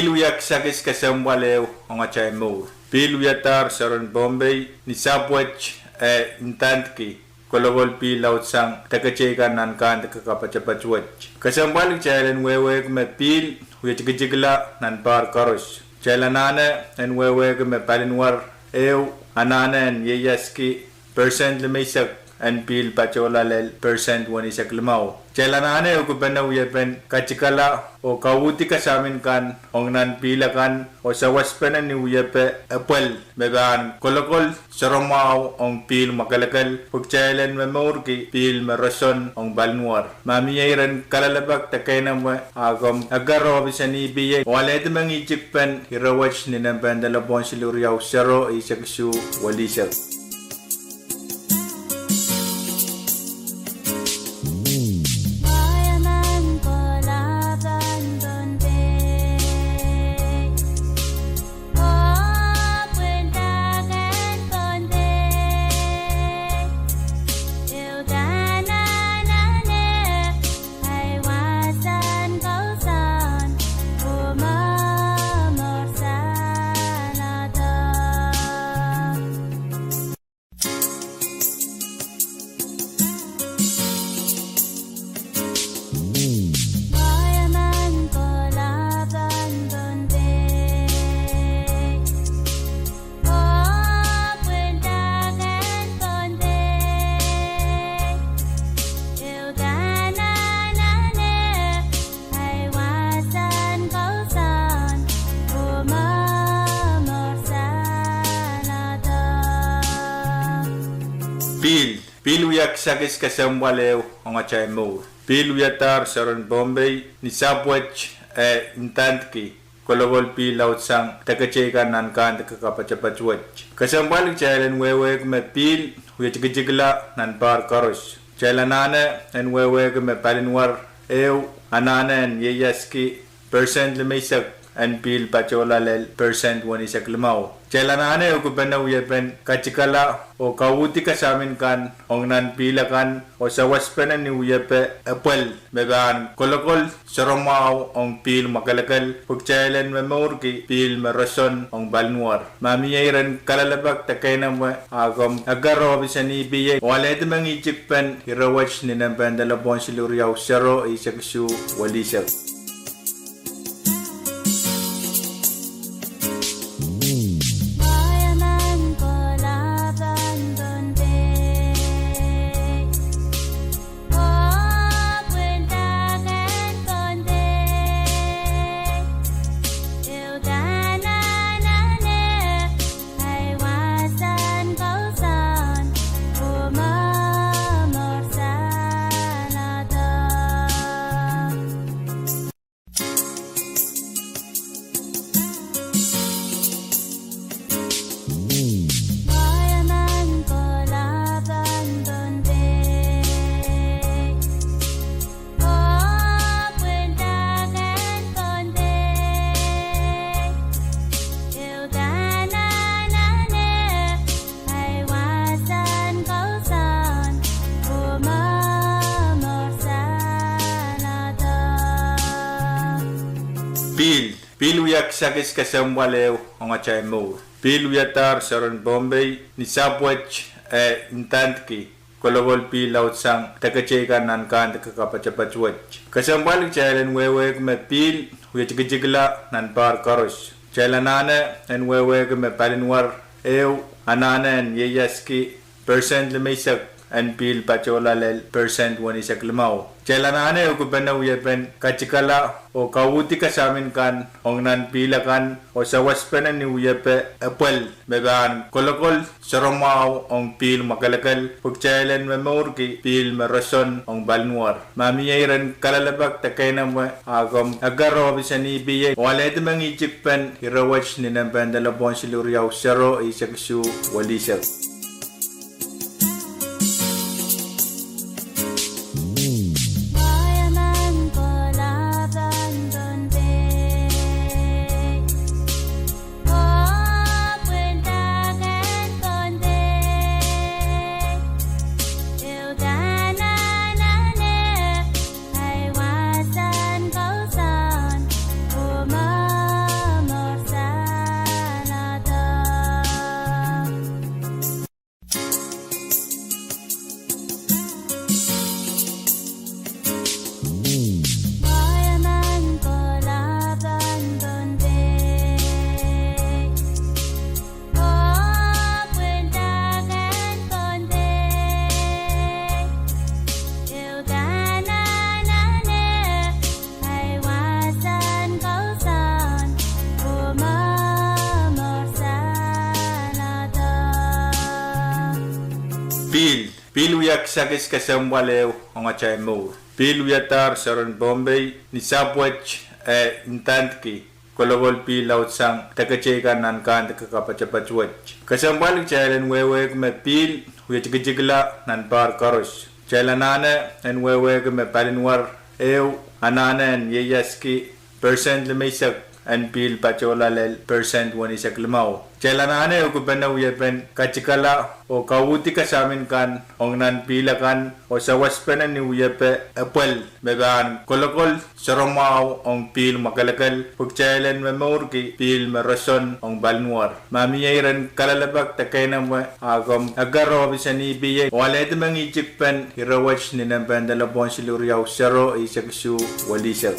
Pihl wia kisakis kesempwal ehu ong atail mour. Pihl wiadahr soaren Pohnpei ni sahpw wet, eh, ndandki kolokol pihl laudsang deke teikan nan kahn deke kapatapat wet. Kesempwal kitail en wehwehki me pihl wie tikitikla nan pahr koaros. Kitail anahne en wehwehki me palinwar ehu anahne en ieiaski persent limeisek en pihl patohla lel persent weneisek limau. Kitail anahne ukupene wiepen katikala oh kauhdi kasamin kan ong nan pihl akan oh sawaspene ni wiepe epwel me pahn kolokol soaramwahu ong pihl mwakelekel pwe kitail en momourki pihl me roson ong palinwar. Ma mie iren kalelapak de keinemwe, a komw eker ohpis en EPA oh alehdi mengihtik pen ire wet ni nempehn delepwohn siluh riau sero eisek isuh welihsek. Pihl, pihl wia kisakis kesempwal ehu ong atail mour. Pihl wiadahr soaren Pohnpei ni sahpw wet, eh, ndandki kolokol pihl laudsang deke teikan nan kahn deke kapatapat wet. Kesempwal kitail en wehwehki me pihl wie tikitikla nan pahr koaros. Kitail anahne en wehwehki me palinwar ehu anahne en ieiaski persent limeisek en pihl patohla lel persent weneisek limau. Kitail anahne ukupene wiepen katikala oh kauhdi kasamin kan ong nan pihl akan oh sawaspene ni wiepe epwel me pahn kolokol soaramwahu ong pihl mwakelekel pwe kitail en momourki pihl me roson ong palinwar. Ma mie iren kalelapak de keinemwe, a komw eker ohpis en EPA oh alehdi mengihtik pen ire wet ni nempehn delepwohn siluh riau sero eisek isuh welihsek. Pihl, pihl wia kisakis kesempwal ehu ong atail mour. Pihl wiadahr soaren Pohnpei ni sahpw wet, eh, ndandki kolokol pihl laudsang deke teikan nan kahn deke kapatapat wet. Kesempwal kitail en wehwehki me pihl wie tikitikla nan pahr koaros. Kitail anahne en wehwehki me palinwar ehu anahne en ieiaski persent limeisek en pihl patohla lel persent weneisek limau. Kitail anahne ukupene wiepen katikala oh kauhdi kasamin kan ong nan pihl akan oh sawaspene ni wiepe epwel me pahn kolokol soaramwahu ong pihl mwakelekel pwe kitail en momourki pihl me roson ong palinwar. Ma mie iren kalelapak de keinemwe, a komw eker ohpis en EPA oh alehdi mengihtik pen ire wet ni nempehn delepwohn siluh riau sero eisek isuh welihsek. Pihl, pihl wia kisakis kesempwal ehu ong atail mour. Pihl wiadahr soaren Pohnpei ni sahpw wet, eh, ndandki kolokol pihl laudsang deketeikan nan kandek kapatapat wet. Kesempwal kitail en wehwehki me pihl wie tikitikla nan pahr koaros. Kitail anahne en wehwehki me paliwar ehu anahne en ieiaski persent limeisek en pihl patohla lel persent wenisek limau. Kitail anahne ukipene wiepen katikala oh kauhdi kasamin kan ong nan pihl akan oh sawaspene ni wiepe epwel me pahn kolokol soaramwahu ong pihl mwakelekel pwe kitail en momourki pihl me roson ong paliwar. Ma mie iren kalelapak de keinemwe, a komw eker ohpis en E P A oh alehdi mengihtik pen ire wet ni nempe en delepwohn siluh riau sero eisek isuh welihsek.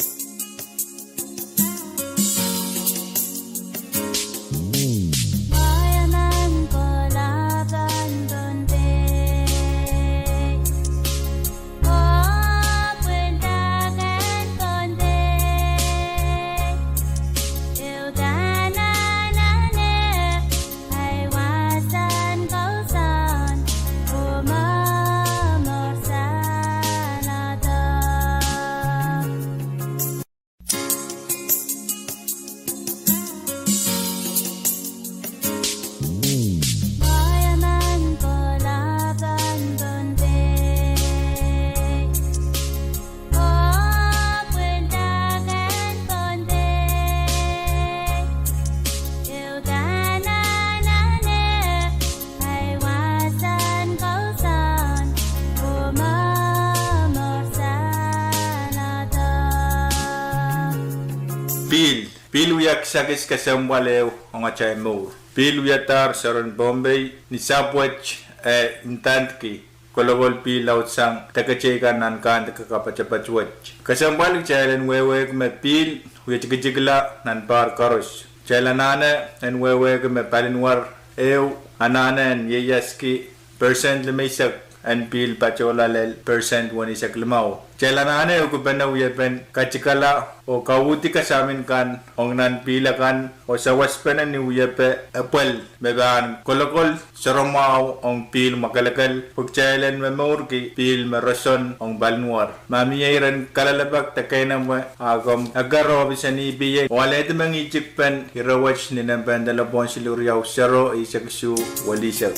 Pihl, pihl wia kisakis kesempwal ehu ong atail mour. Pihl wiadahr soaren Pohnpei ni sahpw wet, eh, ndandki kolokol pihl laudsang deketeikan nan kandek kapatapat wet. Kesempwal kitail en wehwehki me pihl wie tikitikla nan pahr koaros. Kitail anahne en wehwehki me paliwar ehu anahne en ieiaski persent limeisek en pihl patohla lel persent wenisek limau. Kitail anahne ukipene wiepen katikala oh kauhdi kasamin kan ong nan pihl akan oh sawaspene ni wiepe epwel me pahn kolokol soaramwahu ong pihl mwakelekel pwe kitail en momourki pihl me roson ong paliwar. Ma mie iren kalelapak de keinemwe, a komw eker ohpis en E P A oh alehdi mengihtik pen ire wet ni nempe en delepwohn siluh riau sero eisek isuh welihsek.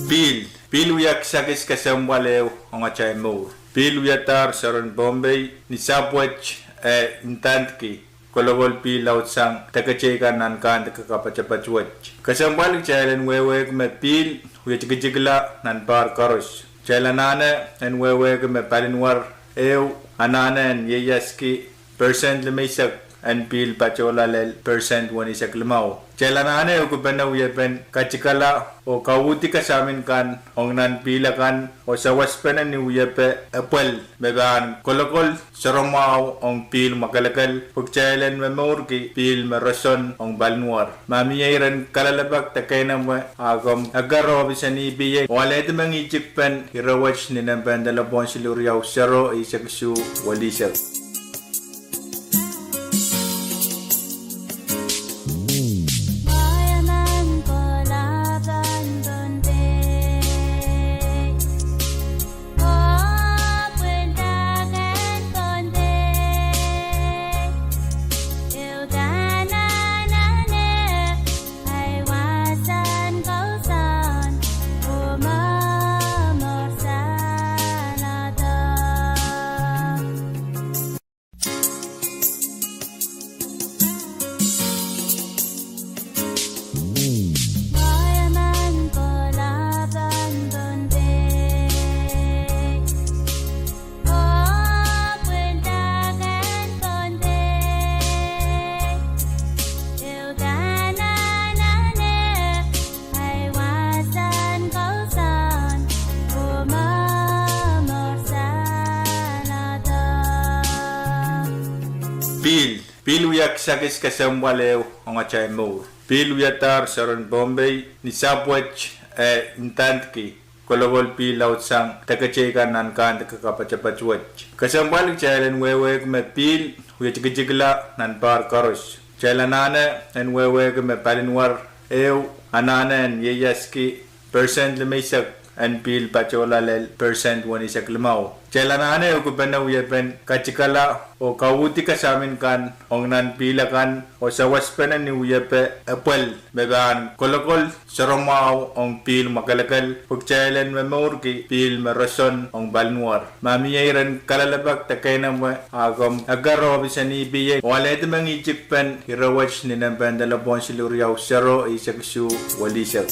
Pihl, pihl wia kisakis kesempwal ehu ong atail mour. Pihl wiadahr soaren Pohnpei ni sahpw wet, eh, ndandki kolokol pihl laudsang deketeikan nan kandek kapatapat wet. Kesempwal kitail en wehwehki me pihl wie tikitikla nan pahr koaros. Kitail anahne en wehwehki me paliwar ehu anahne en ieiaski persent limeisek en pihl patohla lel persent wenisek limau. Kitail anahne ukipene wiepen katikala oh kauhdi kasamin kan ong nan pihl akan oh sawaspene ni wiepe epwel me pahn kolokol soaramwahu ong pihl mwakelekel pwe kitail en momourki pihl me roson ong paliwar. Ma mie iren kalelapak de keinemwe, a komw eker ohpis en E P A oh alehdi mengihtik pen ire wet ni nempe en delepwohn siluh riau sero eisek isuh welihsek. Pihl wia kisakis kesempwal ehu ong atail mour. Pihl wiadahr soaren Pohnpei ni sahpw wet, eh, ndandki kolokol pihl laudsang deketei kan nan kandike kapatapat wet. Kesempwal kitail en wehwehki me pihl wie tikitikla nan pahr koaros. Kitail anahne en wehwehki me palinwar ehu anahne en ieiaski persent limeisek en pihl patohla lel persent weneisek limau. Kitail anahne ukipene wiepen katikala oh kauhdi kasamin kan ong nan pihl akan oh sawaspene ni wiepe epwel me pahn kolokol soahromwahu ong pihl mwakelekel pwe kitail en momourki pihl me roson ong palinwar. Ma mie iren kalelapak de keinemwe, a komw eker ohpis en EPA oh alehdi mengihtik pen ire wet ni nempehn delepwohn siluh riau sero eisek isuh welisek.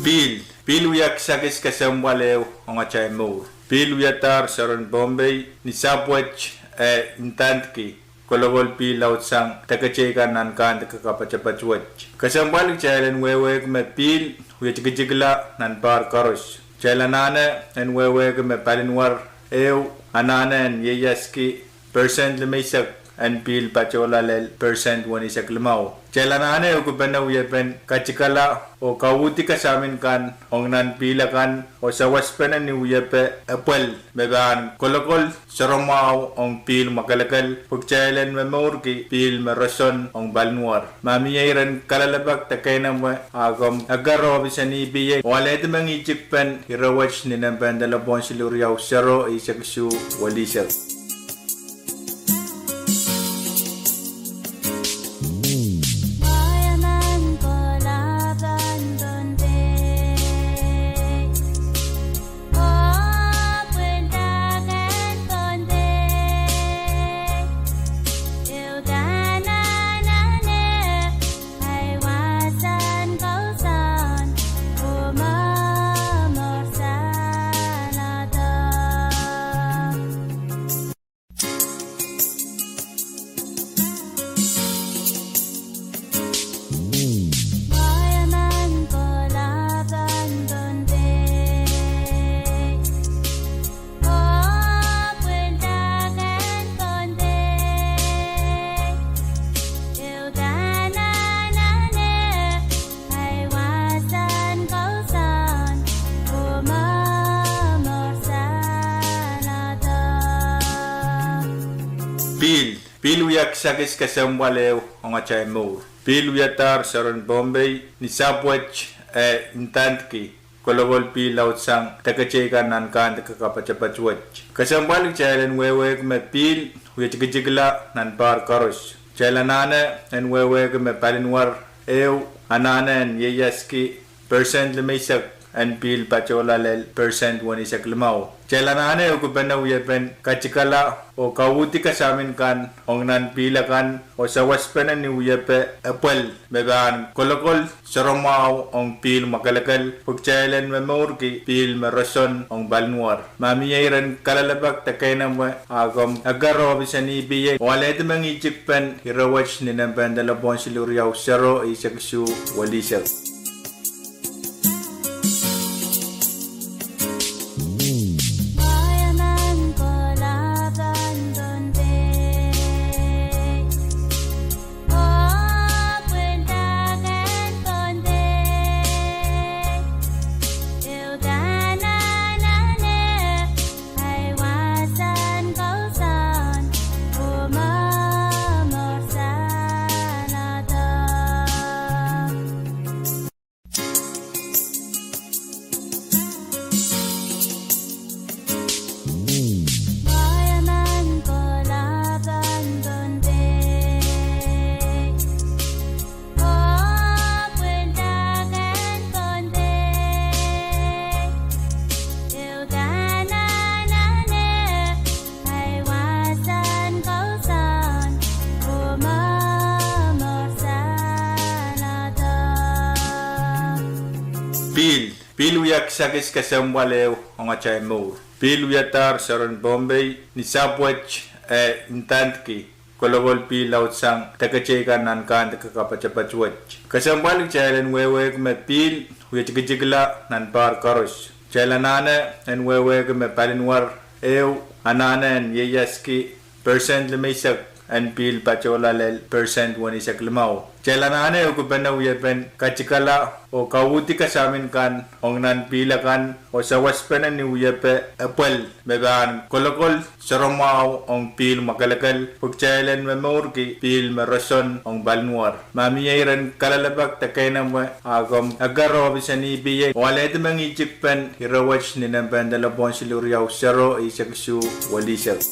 Pihl, pihl wia kisakis kesempwal ehu ong atail mour. Pihl wiadahr soaren Pohnpei ni sahpw wet, eh, ndandki kolokol pihl laudsang deketei kan nan kandike kapatapat wet. Kesempwal kitail en wehwehki me pihl wie tikitikla nan pahr koaros. Kitail anahne en wehwehki me palinwar ehu anahne en ieiaski persent limeisek en pihl patohla lel persent weneisek limau. Kitail anahne ukipene wiepen katikala oh kauhdi kasamin kan ong nan pihl akan oh sawaspene ni wiepe epwel me pahn kolokol soahromwahu ong pihl mwakelekel pwe kitail en momourki pihl me roson ong palinwar. Ma mie iren kalelapak de keinemwe, a komw eker ohpis en EPA oh alehdi mengihtik pen ire wet ni nempehn delepwohn siluh riau sero eisek isuh welisek. Pihl, pihl wia kisakis kesempwal ehu ong atail mour. Pihl wiadahr soaren Pohnpei ni sahpw wet, eh, ndandki kolokol pihl laudsang deketei kan nan kandike kapatapat wet. Kesempwal kitail en wehwehki me pihl wie tikitikla nan pahr koaros. Kitail anahne en wehwehki me palinwar ehu anahne en ieiaski persent limeisek en pihl patohla lel persent weneisek limau. Kitail anahne ukipene wiepen katikala oh kauhdi kasamin kan ong nan pihl akan oh sawaspene ni wiepe epwel me pahn kolokol soahromwahu ong pihl mwakelekel pwe kitail en momourki pihl me roson ong palinwar. Ma mie iren kalelapak de keinemwe, a komw eker ohpis en EPA oh alehdi mengihtik pen ire wet ni nempehn delepwohn siluh riau sero eisek isuh welisek. Pihl, pihl wia kisakis kesempwal ehu ong atail mour. Pihl wiadahr soaren Pohnpei ni sahpw wet, eh, ndandki kolokol pihl laud sang deke teikan nan kandike kapatapat wet. Kesempwal kitail en wehwehki me pihl wie tikitikla nan pahr koaros. Kitail anahne en wehwehki me palinwar ehu anahne en ieiaski persent limeisek en pihl patohla lel persent weneisek limau. Kitail anahne ehukipene wiepen katikala oh kauhdi kasamin kan ong nan pihl akan oh sawaspene ni wiepe epwel me pahn kolokol soaramwahu ong pihl mwakelekel pwe kitail en momourki pihl me roson ong palinwar. Ma mie iren kalelapak de keinemwe, a komw eker ohpis en E P A oh alehdi mengihtik pen ire wet ni nempe en delepwohn siluh riau sero eisek isuh welihsek.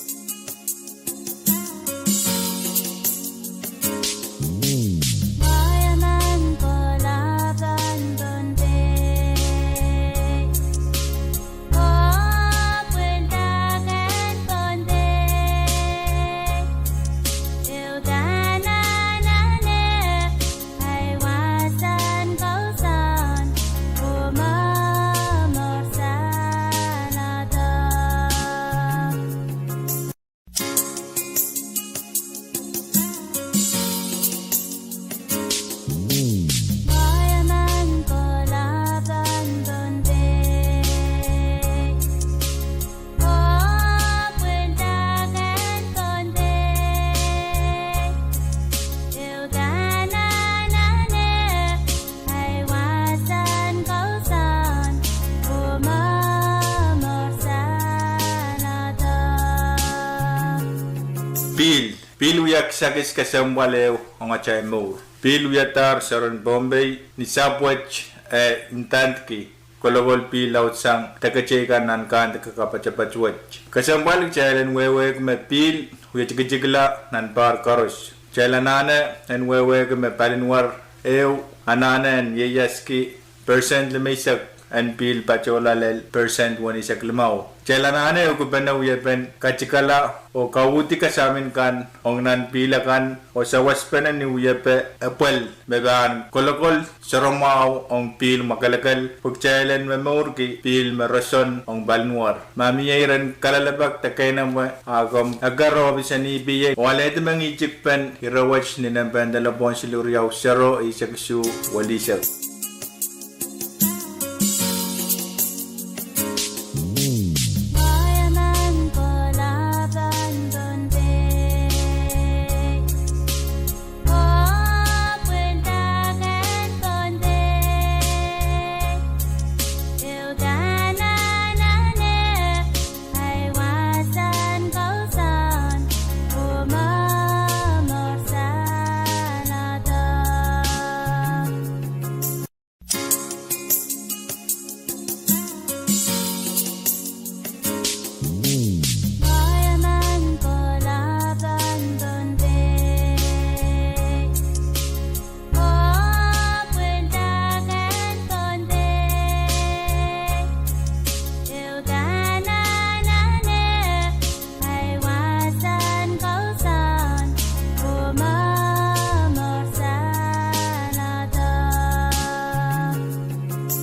Pihl, pihl wia kisakis kesempwal ehu ong atail mour. Pihl wiadahr soaren Pohnpei ni sahpw wet, eh, ndandki kolokol pihl laud sang deke teikan nan kandike kapatapat wet. Kesempwal kitail en wehwehki me pihl wie tikitikla nan pahr koaros. Kitail anahne en wehwehki me palinwar ehu anahne en ieiaski persent limeisek en pihl patohla lel persent weneisek limau. Kitail anahne ehukipene wiepen katikala oh kauhdi kasamin kan ong nan pihl akan oh sawaspene ni wiepe epwel me pahn kolokol soaramwahu ong pihl mwakelekel pwe kitail en momourki pihl me roson ong palinwar. Ma mie iren kalelapak de keinemwe, a komw eker ohpis en E P A oh alehdi mengihtik pen ire wet ni nempe en delepwohn siluh riau sero eisek isuh welihsek.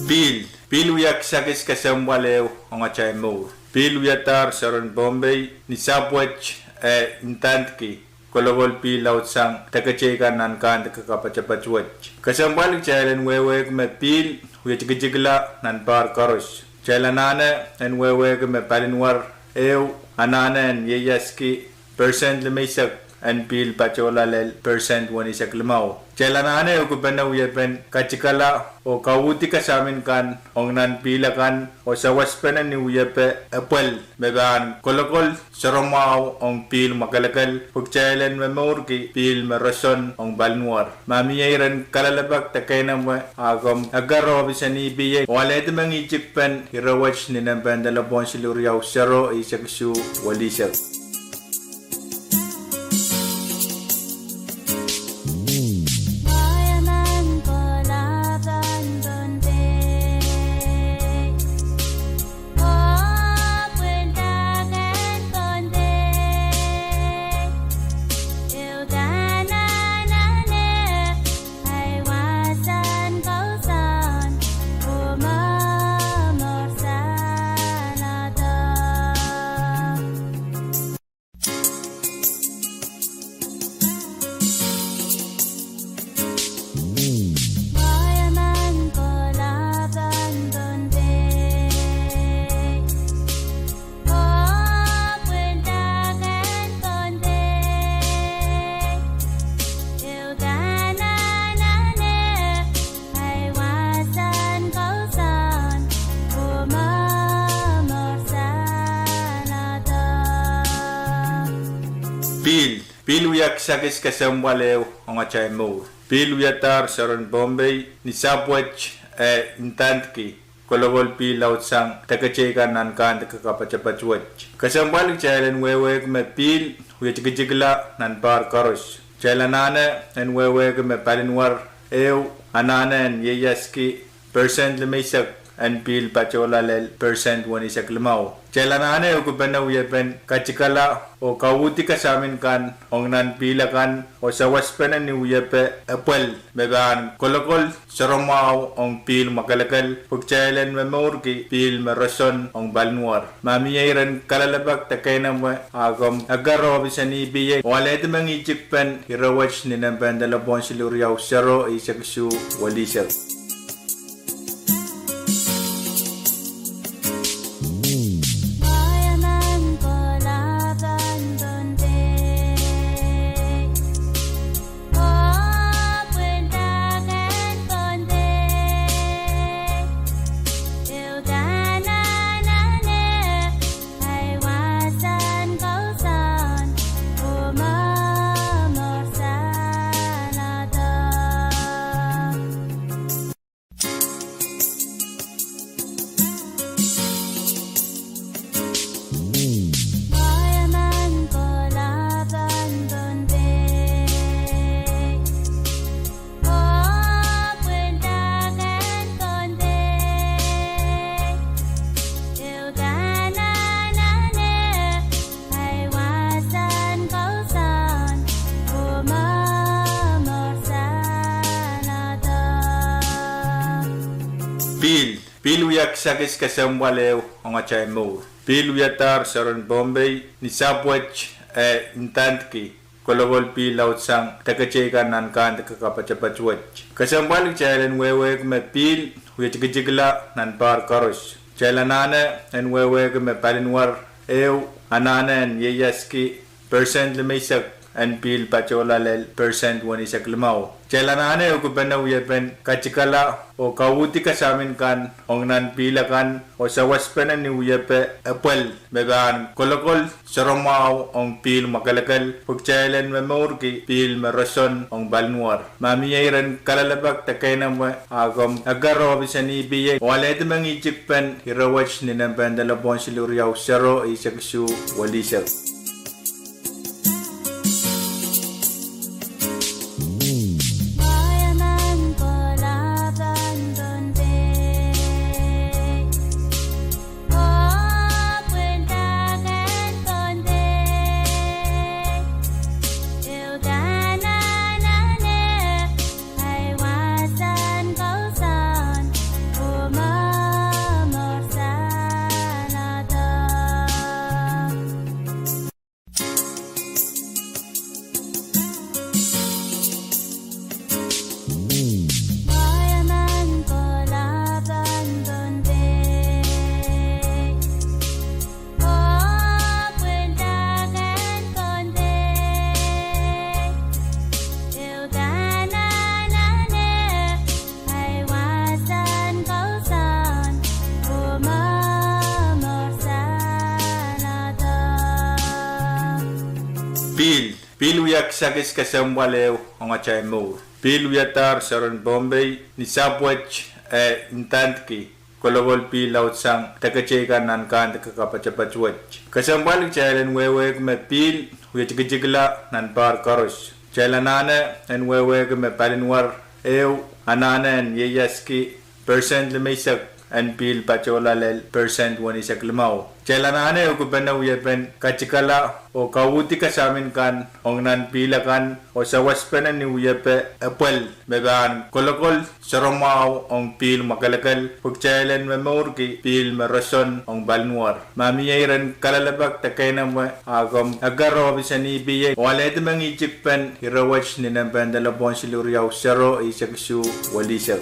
Pihl, pihl wia kisakis kesempwal ehu ong atail mour. Pihl wiadahr soaren Pohnpei ni sahpw wet, eh, ndandki kolokol pihl laud sang deke teikan nan kandike kapatapat wet. Kesempwal kitail en wehwehki me pihl wie tikitikla nan pahr koaros. Kitail anahne en wehwehki me palinwar ehu anahne en ieiaski persent limeisek en pihl patohla lel persent weneisek limau. Kitail anahne ehukipene wiepen katikala oh kauhdi kasamin kan ong nan pihl akan oh sawaspene ni wiepe epwel me pahn kolokol soaramwahu ong pihl mwakelekel pwe kitail en momourki pihl me roson ong palinwar. Ma mie iren kalelapak de keinemwe, a komw eker ohpis en E P A oh alehdi mengihtik pen ire wet ni nempe en delepwohn siluh riau sero eisek isuh welihsek. Pihl, pihl wia kisakis kesempwal ehu ong atail mour. Pihl wiadahr soaren Pohnpei ni sahpw wet, eh, ndandki kolokol pihl laudsang deketeikan nan kandek kapatapat wet. Kesempwal kitail en wehwehki me pihl wie tikitikla nan pahr koaros. Kitail anahne en wehwehki me palinwar ehu anahne en ieiaski persent limeisek en pihl patohla lel persent weneisek limau. Kitail anahne ukipene wiepen katikala oh kauhdi kasamin kan ong nan pihl akan oh sawaspene ni wiepe epwel me pahn kolokol soaramwahu ong pihl mwakelekel pwe kitail en momourki pihl me roson ong palinwar. Ma mie iren kalelapak de keinemwe, a komw eker ohpis en E P A oh alehdi mengihtikpen ire wet ni nempe en delepwohn siluh riau sero eisek isuh welisek. Pihl, pihl wia kisakis kesempwal ehu ong atail mour. Pihl wiadahr soaren Pohnpei ni sahpw wet, eh, ndandki kolokol pihl laudsang deketeikan nan kandek kapatapat wet. Kesempwal kitail en wehwehki me pihl wie tikitikla nan pahr koaros. Kitail anahne en wehwehki me palinwar ehu anahne en ieiaski persent limeisek en pihl patohla lel persent weneisek limau. Kitail anahne ukipene wiepen katikala oh kauhdi kasamin kan ong nan pihl akan oh sawaspene ni wiepe epwel me pahn kolokol soaramwahu ong pihl mwakelekel pwe kitail en momourki pihl me roson ong palinwar. Ma mie iren kalelapak de keinemwe, a komw eker ohpis en E P A oh alehdi mengihtikpen ire wet ni nempe en delepwohn siluh riau sero eisek isuh welisek. Pihl, pihl wia kisakis kesempwal ehu ong atail mour. Pihl wiadahr soaren Pohnpei ni sahpw wet, eh, ndandki kolokol pihl laudsang deketeikan nan kandek kapatapat wet. Kesempwal kitail en wehwehki me pihl wie tikitikla nan pahr koaros. Kitail anahne en wehwehki me palinwar ehu anahne en ieiaski persent limeisek en pihl patohla lel persent weneisek limau. Kitail anahne ukipene wiepen katikala oh kauhdi kasamin kan ong nan pihl akan oh sawaspene ni wiepe epwel me pahn kolokol soaramwahu ong pihl mwakelekel pwe kitail en momourki pihl me roson ong palinwar. Ma mie iren kalelapak de keinemwe, a komw eker ohpis en E P A oh alehdi mengihtikpen ire wet ni nempe en delepwohn siluh riau sero eisek isuh welisek.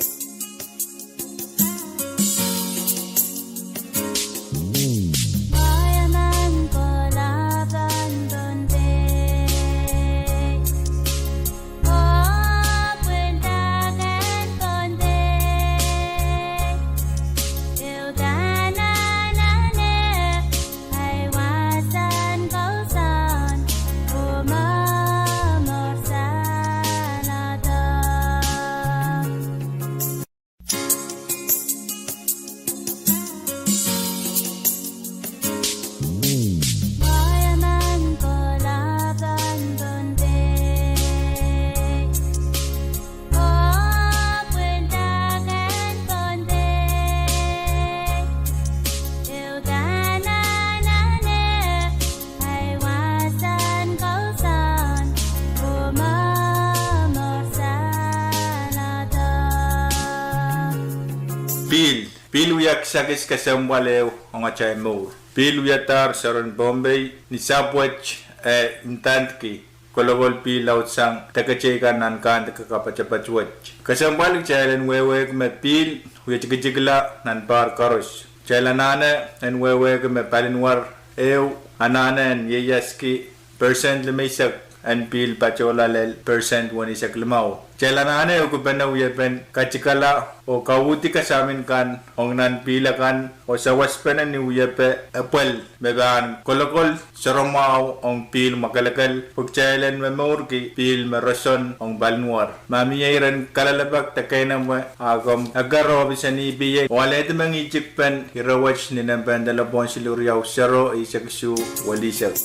Pihl wia kisakis kesempwal ehu ong atail mour. Pihl wiadahr soaren Pohnpei ni sahpw wet, eh, ndandki kolokol pihl laudsang deketei kan nan kandike kapatapat wet. Kesempwal kitail en wehwehki me pihl wie tikitikla nan pahr koaros. Kitail anahne en wehwehki me palinwar ehu anahne en ieiaski percent limeisek en pihl patohla lel percent weneisek limau. Kitail anahne ehukipene wiepen katikala oh kauhdi kasamin kan ong nan pihl akan oh sawaspene ni wiepe epwel me pahn kolokol soahromwahu ong pihl mwakelekel pwe kitail en momourki pihl me roson ong palinwar. Ma mie iren kalelapak de keinemwe, a komw eker ohpis en EPA oh alehdi mengihtikpen ire wet ni nempehn delepwohn siluh riau sero eisek isuh welihsek.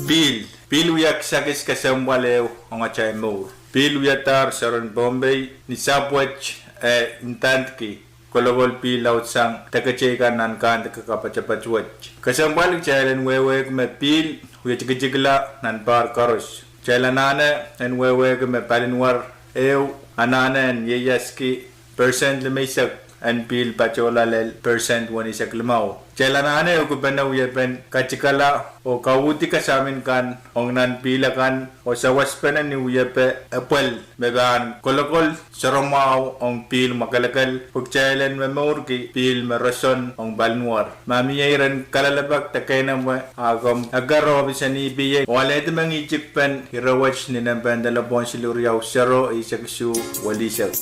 Pihl, pihl wia kisakis kesempwal ehu ong atail mour. Pihl wiadahr soaren Pohnpei ni sahpw wet, eh, ndandki kolokol pihl laudsang deketei kan nan kandike kapatapat wet. Kesempwal kitail en wehwehki me pihl wie tikitikla nan pahr koaros. Kitail anahne en wehwehki me palinwar ehu anahne en ieiaski percent limeisek en pihl patohla lel percent weneisek limau. Kitail anahne ehukipene wiepen katikala oh kauhdi kasamin kan ong nan pihl akan oh sawaspene ni wiepe epwel me pahn kolokol soahromwahu ong pihl mwakelekel pwe kitail en momourki pihl me roson ong palinwar. Ma mie iren kalelapak de keinemwe, a komw eker ohpis en EPA oh alehdi mengihtikpen ire wet ni nempehn delepwohn siluh riau sero eisek isuh welihsek.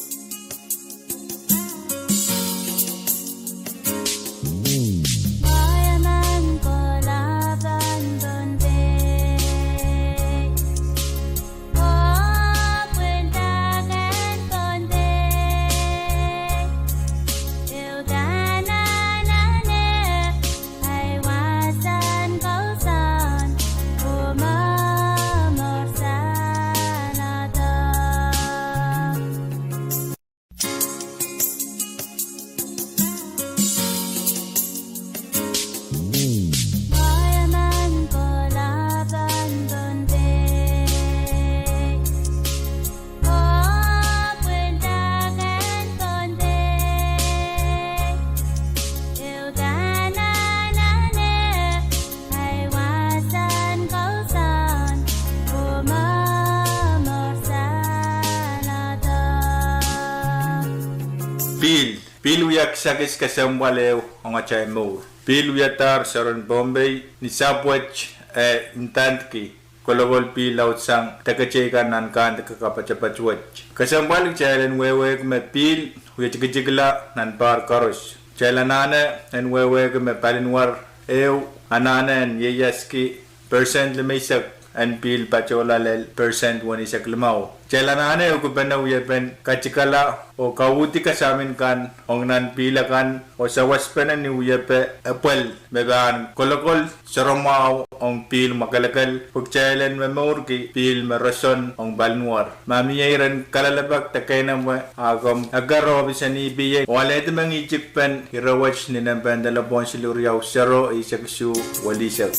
Pihl, pihl wia kisakis kesempwal ehu ong atail mour. Pihl wiadahr soaren Pohnpei ni sahpw wet, eh, ndandki kolokol pihl laudsang deketei kan nan kandike kapatapat wet. Kesempwal kitail en wehwehki me pihl wie tikitikla nan pahr koaros. Kitail anahne en wehwehki me palinwar ehu anahne en ieiaski percent limeisek en pihl patohla lel percent weneisek limau. Kitail anahne ehukipene wiepen katikala oh kauhdi kasamin kan ong nan pihl akan oh sawaspene ni wiepe epwel me pahn kolokol soahromwahu ong pihl mwakelekel pwe kitail en momourki pihl me roson ong palinwar. Ma mie iren kalelapak de keinemwe, a komw eker ohpis en EPA oh alehdi mengihtikpen ire wet ni nempehn delepwohn siluh riau sero eisek isuh welihsek.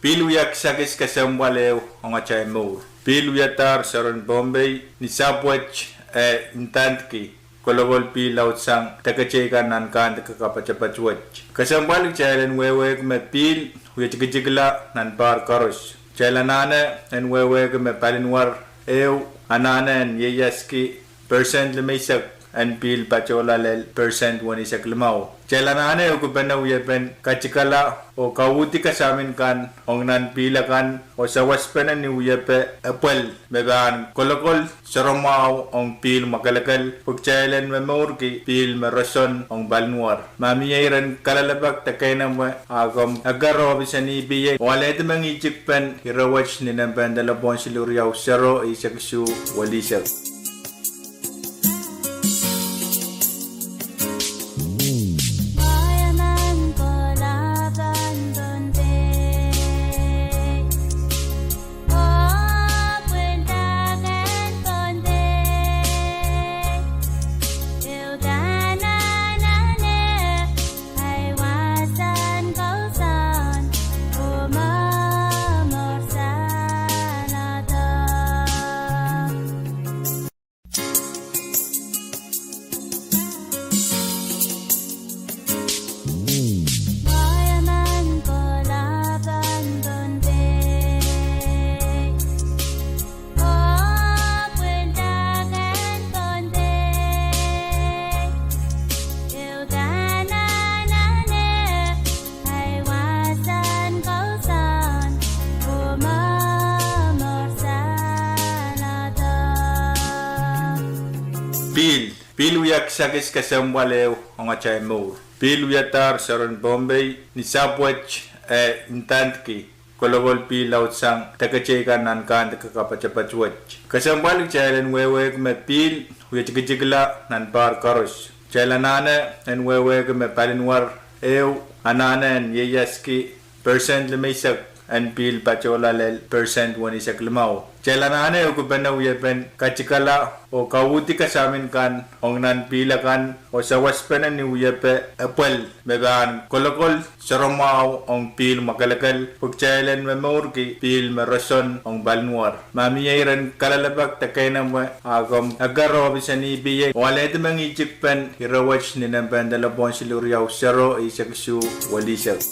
Pihl wia kisakis kesempwal ehu ong atail mour. Pihl wiadahr soaren Pohnpei ni sahpw wet, eh, ndandki kolokol pihl laudsang deke teikan nan kandike kapatapat wet. Kesempwal kitail en wehwehki me pihl wie tikitikla nan pahr koaros. Kitail anahne en wehwehki me palinwar ehu anahne en ieiaski persent limeisek en pihl patohla lel persent weneisek limau. Kitail anahne ukipene wiepen katikala oh kauhdi kasamin kan ong nan pihl akan oh sawaspene ni wiepe epwel me pahn kolokol soaramwahu ong pihl mwakelekel pwe kitail en momourki pihl me roson ong palinwar. Ma mie iren kalelapak de keinemwe, a komw eker ohpis en E P A oh alehdi mengihtik pen ire wet ni nempe en delepwohn siluh riau sero eisek isuh welisek. Pihl, pihl wia kisakis kesempwal ehu ong atail mour. Pihl wiadahr soaren Pohnpei ni sahpw wet, eh, ndandki kolokol pihl laudsang deke teikan nan kandike kapatapat wet. Kesempwal kitail en wehwehki me pihl wie tikitikla nan pahr koaros. Kitail anahne en wehwehki me palinwar ehu anahne en ieiaski persent limeisek en pihl patohla lel persent weneisek limau. Kitail anahne ukipene wiepen katikala oh kauhdi kasamin kan ong nan pihl akan oh sawaspene ni wiepe epwel me pahn kolokol soaramwahu ong pihl mwakelekel pwe kitail en momourki pihl me roson ong palinwar. Ma mie iren kalelapak de keinemwe, a komw eker ohpis en E P A oh alehdi mengihtik pen ire wet ni nempe en delepwohn siluh riau sero eisek isuh welisek.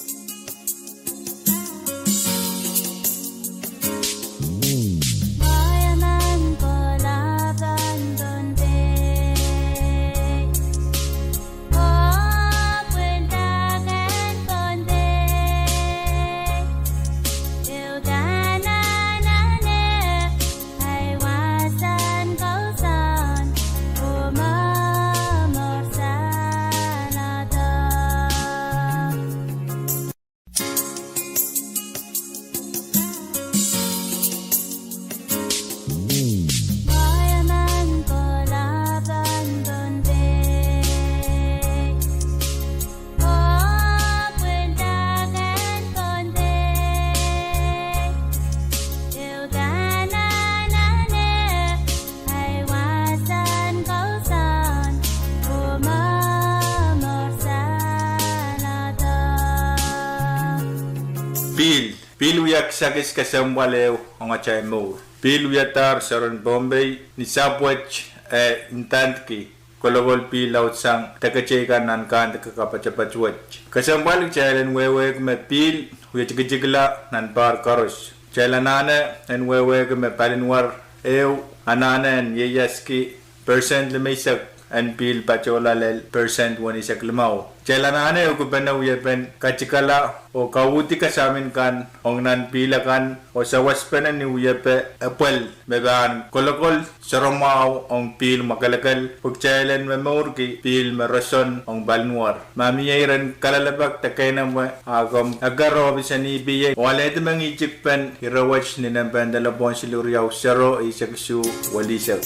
Pihl, pihl wia kisakis kesempwal ehu ong atail mour. Pihl wiadahr soaren Pohnpei ni sahpw wet, eh, ndandki kolokol pihl laudsang deke teikan nan kandike kapatapat wet. Kesempwal kitail en wehwehki me pihl wie tikitikla nan pahr koaros. Kitail anahne en wehwehki me palinwar ehu anahne en ieiaski persent limeisek en pihl patohla lel persent weneisek limau. Kitail anahne ukipene wiepen katikala oh kauhdi kasamin kan ong nan pihl akan oh sawaspene ni wiepe epwel me pahn kolokol soaramwahu ong pihl mwakelekel pwe kitail en momourki pihl me roson ong palinwar. Ma mie iren kalelapak de keinemwe, a komw eker ohpis en E P A oh alehdi mengihtik pen ire wet ni nempe en delepwohn siluh riau sero eisek isuh welisek.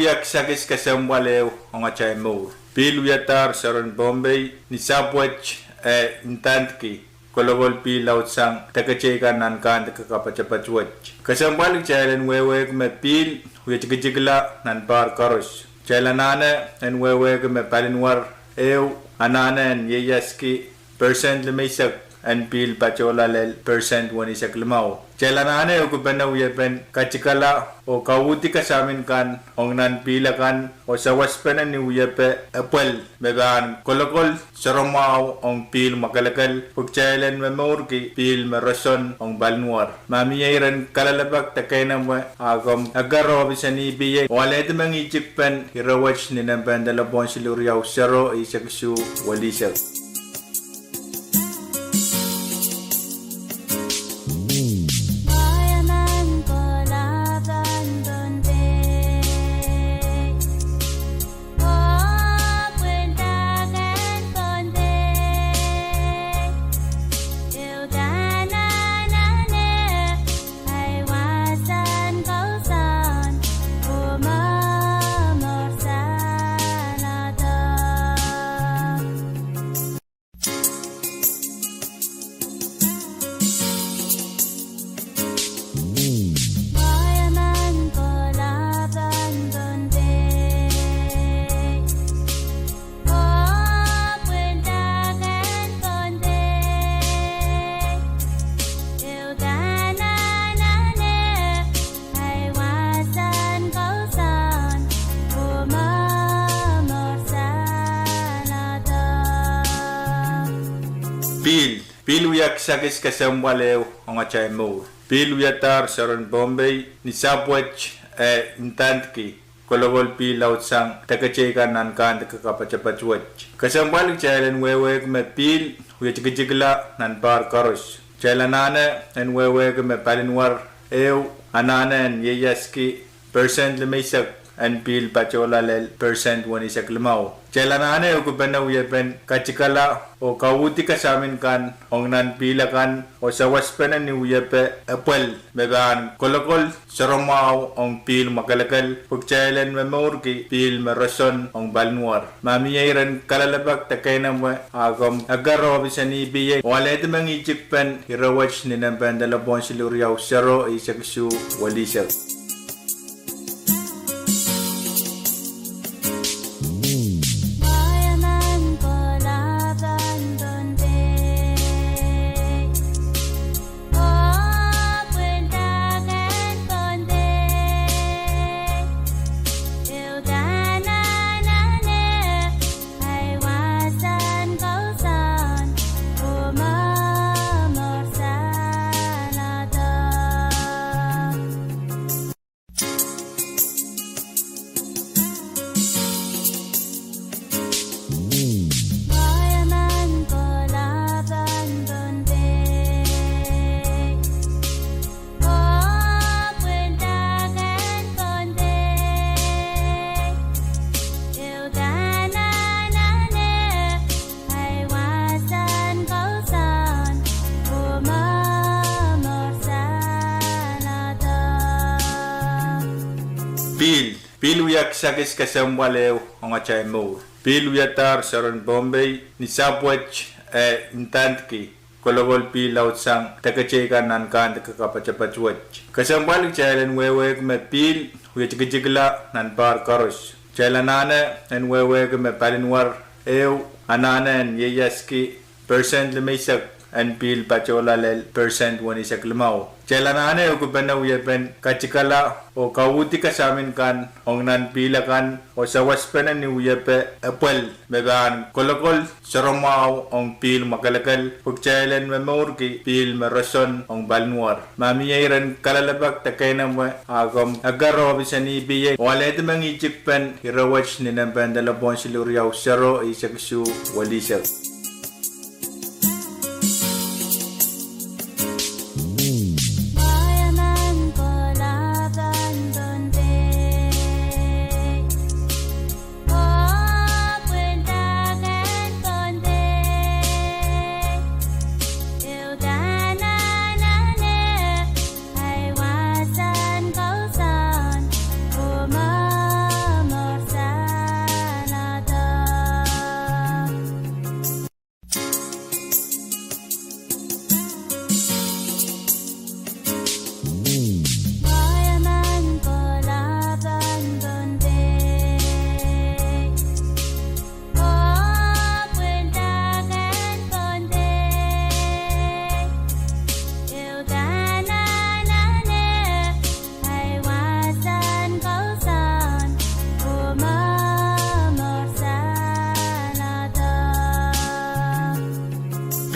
Kisakis kesempwal ehu ong atail mour. Pihl wiadahr soaren Pohnpei ni sahpw wet, eh, ndandki kolokol pihl laudsang deke teikan nan kandike kapatapat wet. Kesempwal kitail en wehwehki me pihl wie tikitikla nan pahr koaros. Kitail anahne en wehwehki me palinwar ehu anahne en ieiaski percent limeisek en pihl patohla lel percent wenisek limau. Kitail anahne ehukipene wiepen katikala oh kauhdi kasamin kan ong nan pihl akan oh sawaspene ni wiepe epwel me pahn kolokol soaramwahu ong pihl mwakelekel pwe kitail en momourki pihl me roson ong palinwar. Ma mie iren kalelapak de keinemwe, a komw eker ohpis en EPA oh alehdi mengihtik pen ire wet ni nempehn delepwohn siluh riau sero eisek isuh welisek. Pihl, pihl wia kisakis kesempwal ehu ong atail mour. Pihl wiadahr soaren Pohnpei ni sahpw wet, eh, ndandki kolokol pihl laudsang deke teikan nan kandike kapatapat wet. Kesempwal kitail en wehwehki me pihl wie tikitikla nan pahr koaros. Kitail anahne en wehwehki me palinwar ehu anahne en ieiaski percent limeisek en pihl patohla lel percent wenisek limau. Kitail anahne ehukipene wiepen katikala oh kauhdi kasamin kan ong nan pihl akan oh sawaspene ni wiepe epwel me pahn kolokol soaramwahu ong pihl mwakelekel pwe kitail en momourki pihl me roson ong palinwar. Ma mie iren kalelapak de keinemwe, a komw eker ohpis en EPA oh alehdi mengihtik pen ire wet ni nempehn delepwohn siluh riau sero eisek isuh welisek. Pihl, pihl wia kisakis kesempwal ehu ong atail mour. Pihl wiadahr soaren Pohnpei ni sahpw wet, eh, ndandki kolokol pihl laudsang deke teikan nan kandike kapatapat wet. Kesempwal kitail en wehwehki me pihl wie tikitikla nan pahr koaros. Kitail anahne en wehwehki me palinwar ehu anahne en ieiaski percent limeisek en pihl patohla lel percent wenisek limau. Kitail anahne ehukipene wiepen katikala oh kauhdi kasamin kan ong nan pihl akan oh sawaspene ni wiepe epwel me pahn kolokol soaramwahu ong pihl mwakelekel pwe kitail en momourki pihl me roson ong palinwar. Ma mie iren kalelapak de keinemwe, a komw eker ohpis en EPA oh alehdi mengihtik pen ire wet ni nempehn delepwohn siluh riau sero eisek isuh welisek.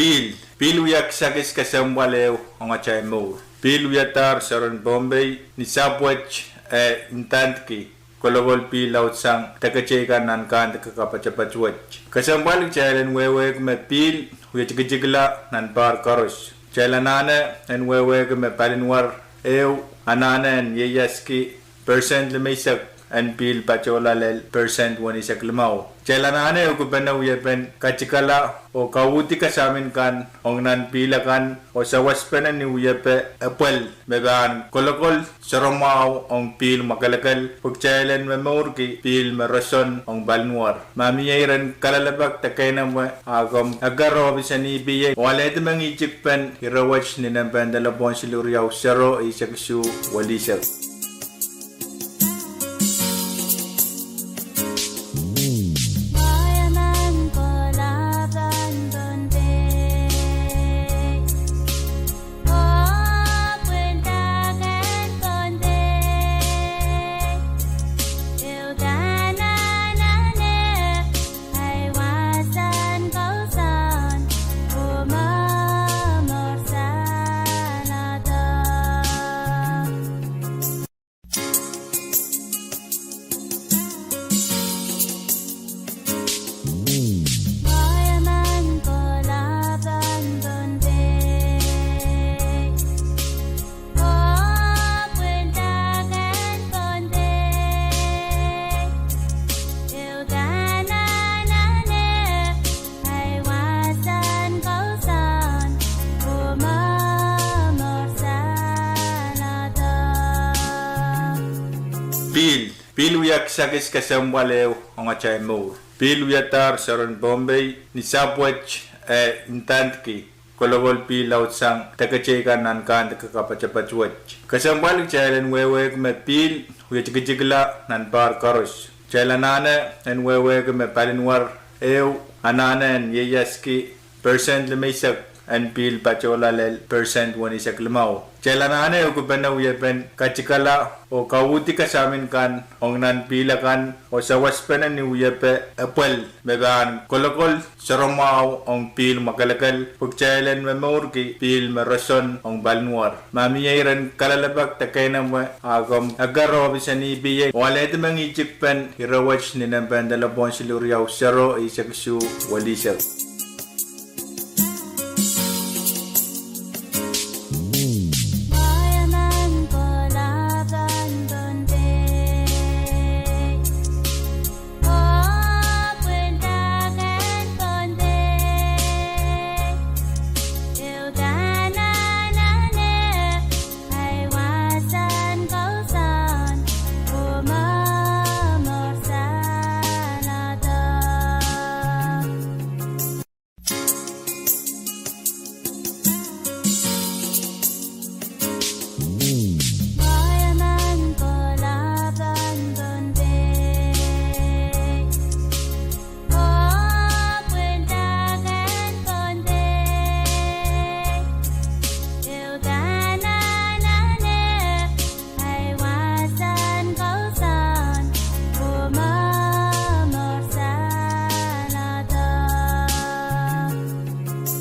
Pihl, pihl wia kisakis kesempwal ehu ong atail mour. Pihl wiadahr soaren Pohnpei ni sahpw wet, eh, ndandki kolokol pihl laudsang deketeikan nan kandike kapatapat wet. Kesempwal kitail en wehwehki me pihl wie tikitikla nan pahr koaros. Kitail anahne en wehwehki me palinwar ehu anahne en ieiaski persent limeisek en pihl patohla lel persent weneisek limau. Kitail anahne ukipene wiepen katikala oh kauhdi kasamin kan ong nan pihl akan oh sawaspene ni wiepe epwel me pahn kolokol soaramwahu ong pihl mwakelekel pwe kitail en momourki pihl me roson ong palinwar. Ma mie iren kalelapak de keinemwe, a komw eker ohpis en EPA oh alehdi mengihtik pen ire wet ni nempehn delepwohn siluh riau sero eisek isuh welihsek. Pihl, pihl wia kisakis kesempwal ehu ong atail mour. Pihl wiadahr soaren Pohnpei ni sahpw wet, eh, ndandki kolokol pihl laudsang deketeikan nan kandike kapatapat wet. Kesempwal kitail en wehwehki me pihl wie tikitikla nan pahr koaros. Kitail anahne en wehwehki me palinwar ehu anahne en ieiaski persent limeisek en pihl patohla lel persent weneisek limau. Kitail anahne ukipene wiepen katikala oh kauhdi kasamin kan ong nan pihl akan oh sawaspene ni wiepe epwel me pahn kolokol soaramwahu ong pihl mwakelekel pwe kitail en momourki pihl me roson ong palinwar. Ma mie iren kalelapak de keinemwe, a komw eker ohpis en EPA oh alehdi mengihtik pen ire wet ni nempehn delepwohn siluh riau sero eisek isuh welihsek.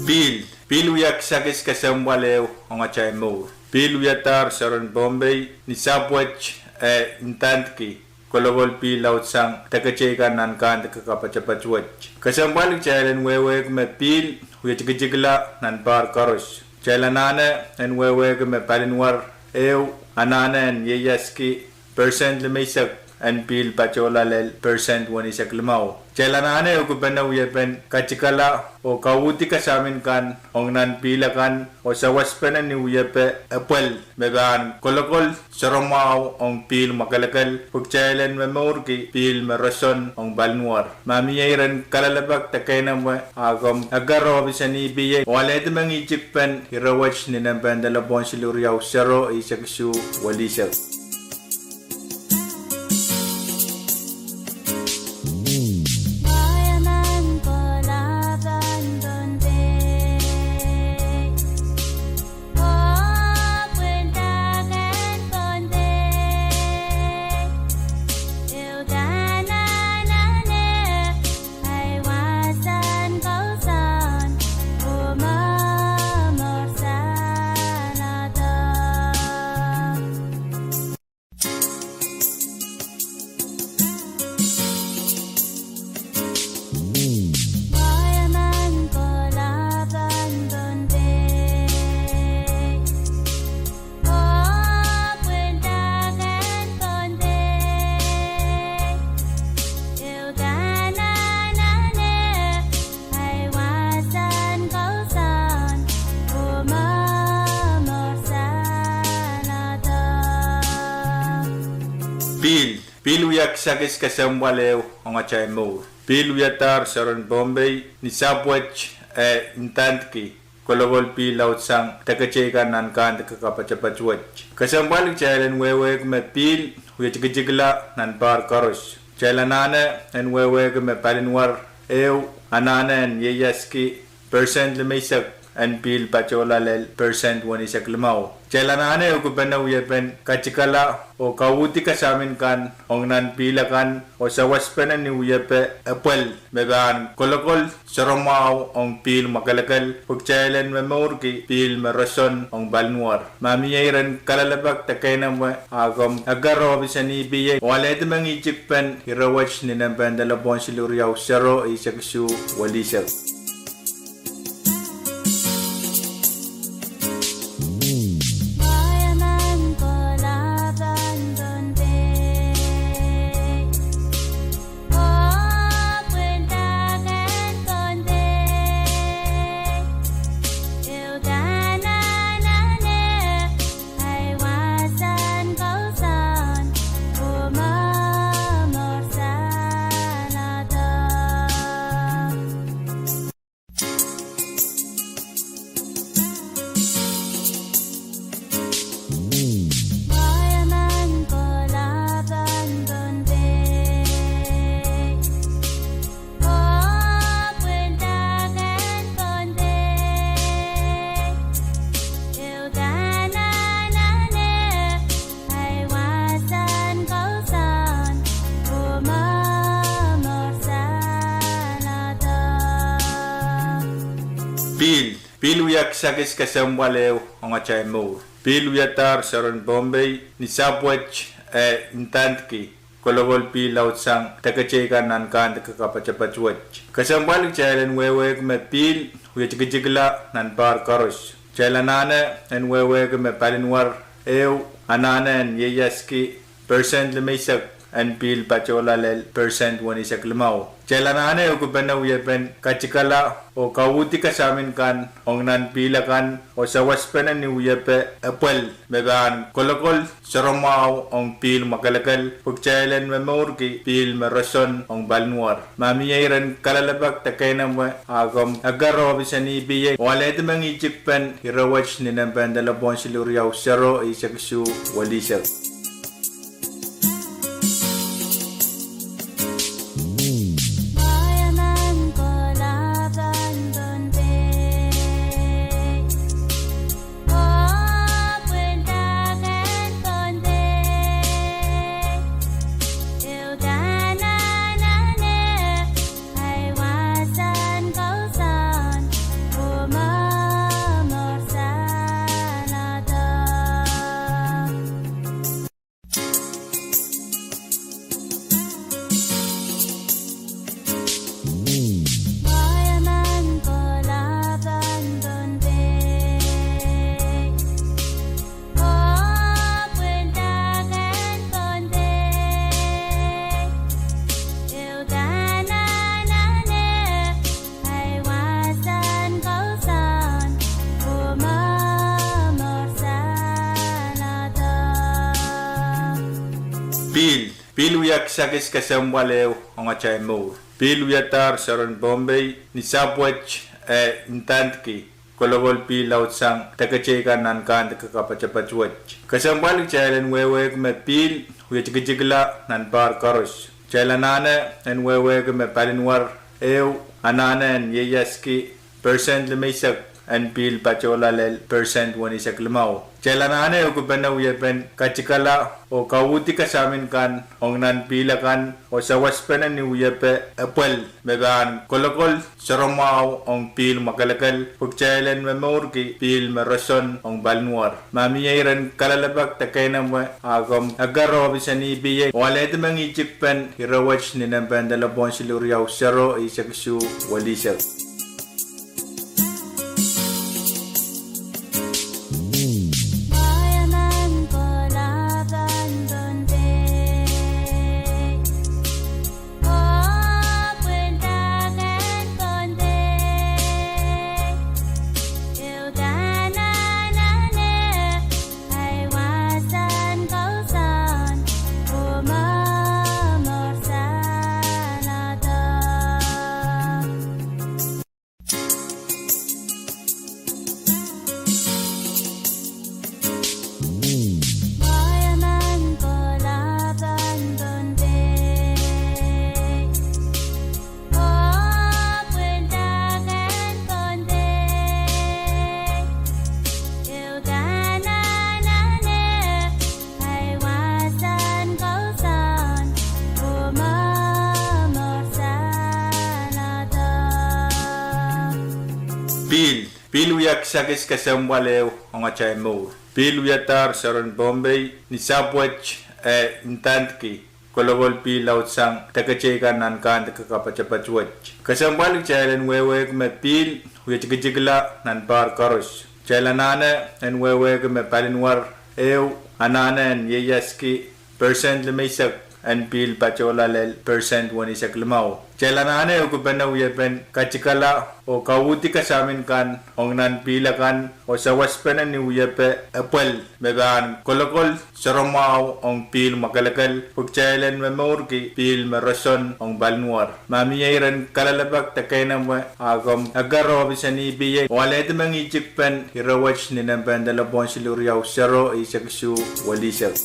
Pihl, pihl wia kisakis kesempwal ehu ong atail mour. Pihl wiadahr soaren Pohnpei ni sahpw wet, eh, ndandki kolokol pihl laudsang deketeikan nan kandike kapatapat wet. Kesempwal kitail en wehwehki me pihl wie tikitikla nan pahr koaros. Kitail anahne en wehwehki me palinwar ehu anahne en ieiaski persent limeisek en pihl patohla lel persent weneisek limau. Kitail anahne ukipene wiepen katikala oh kauhdi kasamin kan ong nan pihl akan oh sawaspene ni wiepe epwel me pahn kolokol soaramwahu ong pihl mwakelekel pwe kitail en momourki pihl me roson ong palinwar. Ma mie iren kalelapak de keinemwe, a komw eker ohpis en EPA oh alehdi mengihtik pen ire wet ni nempehn delepwohn siluh riau sero eisek isuh welihsek. Wia kisakis kesempwal ehu ong atail mour. Pihl wiadahr soaren Pohnpei ni sahpw wet, eh, ndandki kolokol pihl laudsang deke teikan nan kandike kapatapat wet. Kesempwal kitail en wehwehki me pihl wia tikitikla nan pahr koaros. Kitail anahne en wehwehki me palinwar ehu anahne en ieiaski persent limeisek en pihl patohla lel persent weneisek limau. Kitail anahne ehukipene wiepen katikala oh kauhdi kasamin kan ong nan pihl akan oh sawaspene ni wiepe epwel me pahn kolokol soaramwahu ong pihl mwakelekel pwe kitail en momourki pihl me roson ong palinwar. Ma mie iren kalelapak de keinemwe, a komw eker ohpis en E P A oh alehdi mengihtik pen ire wet ni nempe en delepwohn siluh riau sero eisek isuh welisek. Pihl, pihl wia kisakis kesempwal ehu ong atail mour. Pihl wiadahr soaren Pohnpei ni sahpw wet, eh, ndandki kolokol pihl laudsang deke teikan nan kandike kapatapat wet. Kesempwal kitail en wehwehki me pihl wia tikitikla nan pahr koaros. Kitail anahne en wehwehki me palinwar ehu anahne en ieiaski persent limeisek en pihl patohla lel persent weneisek limau. Kitail anahne ehukipene wiepen katikala oh kauhdi kasamin kan ong nan pihl akan oh sawaspene ni wiepe epwel me pahn kolokol soaramwahu ong pihl mwakelekel pwe kitail en momourki pihl me roson ong palinwar. Ma mie iren kalelapak de keinemwe, a komw eker ohpis en E P A oh alehdi mengihtik pen ire wet ni nempe en delepwohn siluh riau sero eisek isuh welisek. Pihl, pihl wia kisakis kesempwal ehu ong atail mour. Pihl wiadahr soaren Pohnpei ni sahpw wet, eh, ndandki kolokol pihl laudsang deke teikan nan kandike kapatapat wet. Kesempwal kitail en wehwehki me pihl wia tikitikla nan pahr koaros. Kitail anahne en wehwehki me palinwar ehu anahne en ieiaski persent limeisek en pihl patohla lel persent weneisek limau. Kitail anahne ehukipene wiepen katikala oh kauhdi kasamin kan ong nan pihl akan oh sawaspene ni wiepe epwel me pahn kolokol soaramwahu ong pihl mwakelekel pwe kitail en momourki pihl me roson ong palinwar. Ma mie iren kalelapak de keinemwe, a komw eker ohpis en E P A oh alehdi mengihtik pen ire wet ni nempe en delepwohn siluh riau sero eisek isuh welisek. Pihl, pihl wia kisakis kesempwal ehu ong atail mour. Pihl wiadahr soaren Pohnpei ni sahpw wet, eh, ndandki kolokol pihl laudsang deketeikan nan kandek kapatapat wet. Kesempwal kitail en wehwehki me pihl wie tikitikla nan pahr koaros. Kitail anahne en wehwehki me palinwar ehu anahne en ieiaski percent limeisek en pihl patohla lel percent weneisek limau. Kitail anahne ukipene wiepen katikala oh kauhdi kasamin kan ong nan pihl akan oh sawaspene ni wiepe epwel me pahn kolokol soaramwahu ong pihl mwakelekel pwe kitail en momourki pihl me roson ong palinwar. Ma mie iren kalelapak de keinemwe, a komw eker ohpis en E P A oh alehdi mengihtik pen ire wet ni nempe en delepwohn siluh riau sero eisek isuh welisek.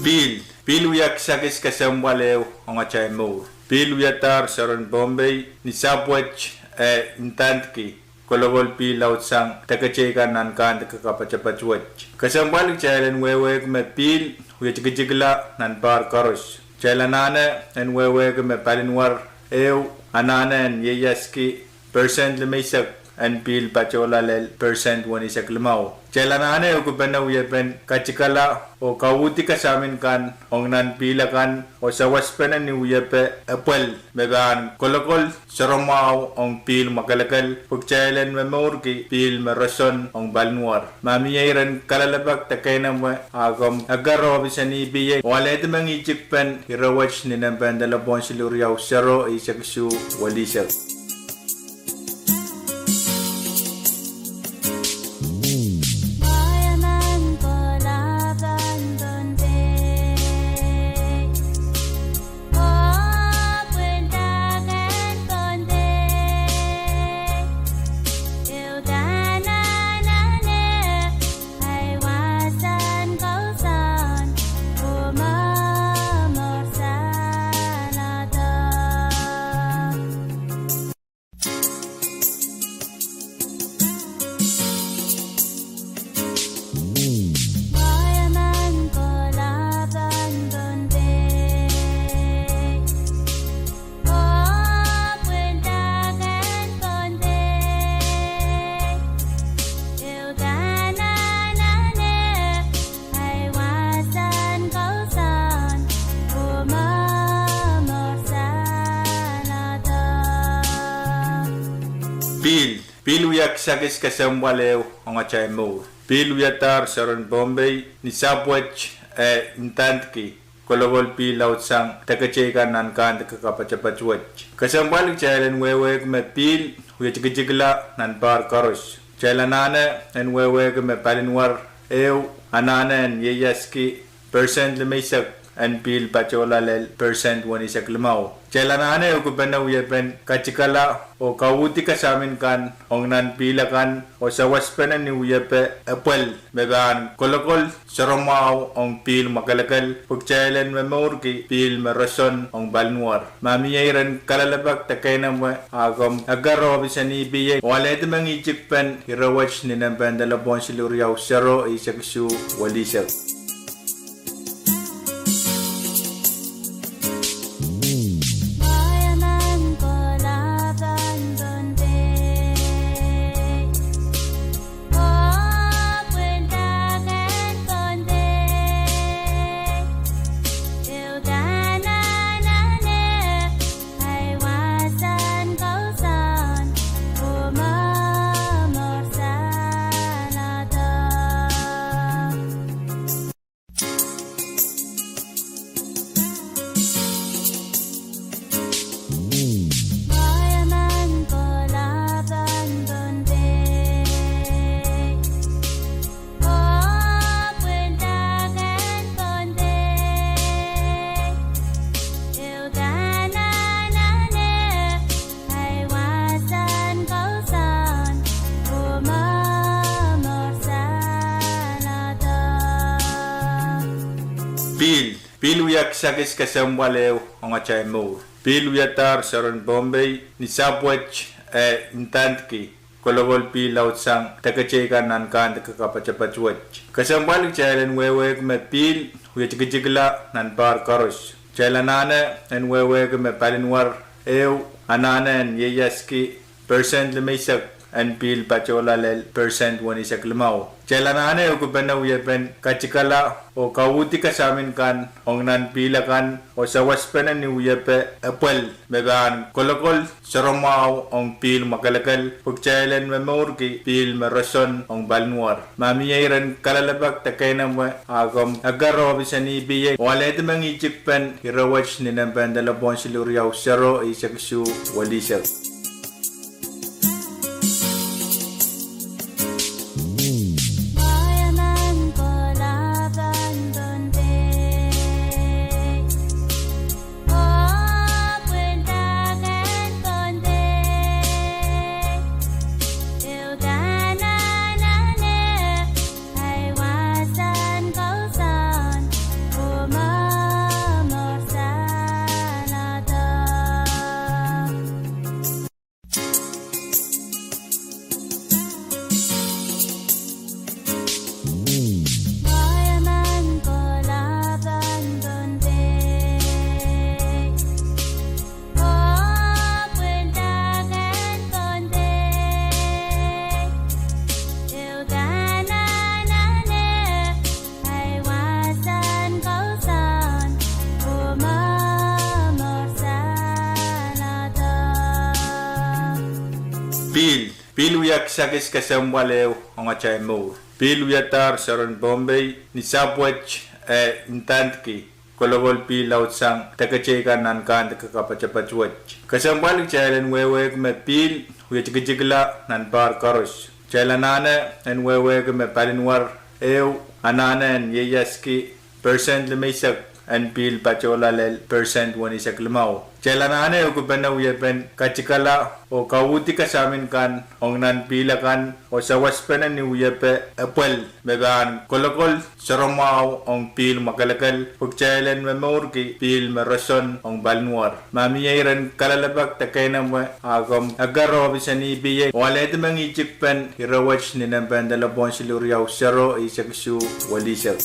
Pihl, pihl wia kisakis kesempwal ehu ong atail mour. Pihl wiadahr soaren Pohnpei ni sahpw wet, eh, ndandki kolokol pihl laudsang deketeikan nan kandek kapatapat wet. Kesempwal kitail en wehwehki me pihl wie tikitikla nan pahr koaros. Kitail anahne en wehwehki me palinwar ehu anahne en ieiaski percent limeisek en pihl patohla lel percent weneisek limau. Kitail anahne ukipene wiepen katikala oh kauhdi kasamin kan ong nan pihl akan oh sawaspene ni wiepe epwel me pahn kolokol soaramwahu ong pihl mwakelekel pwe kitail en momourki pihl me roson ong palinwar. Ma mie iren kalelapak de keinemwe, a komw eker ohpis en E P A oh alehdi mengihtik pen ire wet ni nempe en delepwohn siluh riau sero eisek isuh welisek. Pihl, pihl wia kisakis kesempwal ehu ong atail mour. Pihl wiadahr soaren Pohnpei ni sahpw wet, eh, ndandki kolokol pihl laudsang deketeikan nan kandek kapatapat wet. Kesempwal kitail en wehwehki me pihl wie tikitikla nan pahr koaros. Kitail anahne en wehwehki me palinwar ehu anahne en ieiaski percent limeisek en pihl patohla lel percent weneisek limau. Kitail anahne ukipene wiepen katikala oh kauhdi kasamin kan ong nan pihl akan oh sawaspene ni wiepe epwel me pahn kolokol soaramwahu ong pihl mwakelekel pwe kitail en momourki pihl me roson ong palinwar. Ma mie iren kalelapak de keinemwe, a komw eker ohpis en E P A oh alehdi mengihtik pen ire wet ni nempe en delepwohn siluh riau sero eisek isuh welisek. Sakis kesempwal ehu ong atail mour. Pihl wiadahr soaren Pohnpei ni sahpw wet, eh, ndandki kolokol pihl laudsang deke teikan nan kandike kapatapat wet. Kesempwal kitail en wehwehki me pihl wie tikitikla nan pahr koaros. Kitail anahne en wehwehki me palinwar ehu anahne en ieiaski persent limeisek en pihl patohla lel persent wenisek limau. Kitail anahne ehukipene wiepen katikala oh kauhdi kasamin kan ong nan pihl akan oh sawaspene ni wiepe epwel me pahn kolokol soaramwahu ong pihl mwakelekel pwe kitail en momourki pihl me roson ong palinwar. Ma mie iren kalelapak de keinemwe, a komw eker ohpis en E P A oh alehdi mengihtik pen ire wet ni nempe en delepwohn siluh riau sero eisek isuh welisek. Pihl, pihl wia kisakis kesempwal ehu ong atail mour. Pihl wiadahr soaren Pohnpei ni sahpw wet, eh, ndandki kolokol pihl laudsang deke teikan nan kandike kapatapat wet. Kesempwal kitail en wehwehki me pihl wie tikitikla nan pahr koaros. Kitail anahne en wehwehki me palinwar ehu anahne en ieiaski persent limeisek en pihl patohla lel persent wenisek limau. Kitail anahne ehukipene wiepen katikala oh kauhdi kasamin kan ong nan pihl akan oh sawaspene ni wiepe epwel me pahn kolokol soaramwahu ong pihl mwakelekel pwe kitail en momourki pihl me roson ong palinwar. Ma mie iren kalelapak de keinemwe, a komw eker ohpis en E P A oh alehdi mengihtik pen ire wet ni nempe en delepwohn siluh riau sero eisek isuh welisek.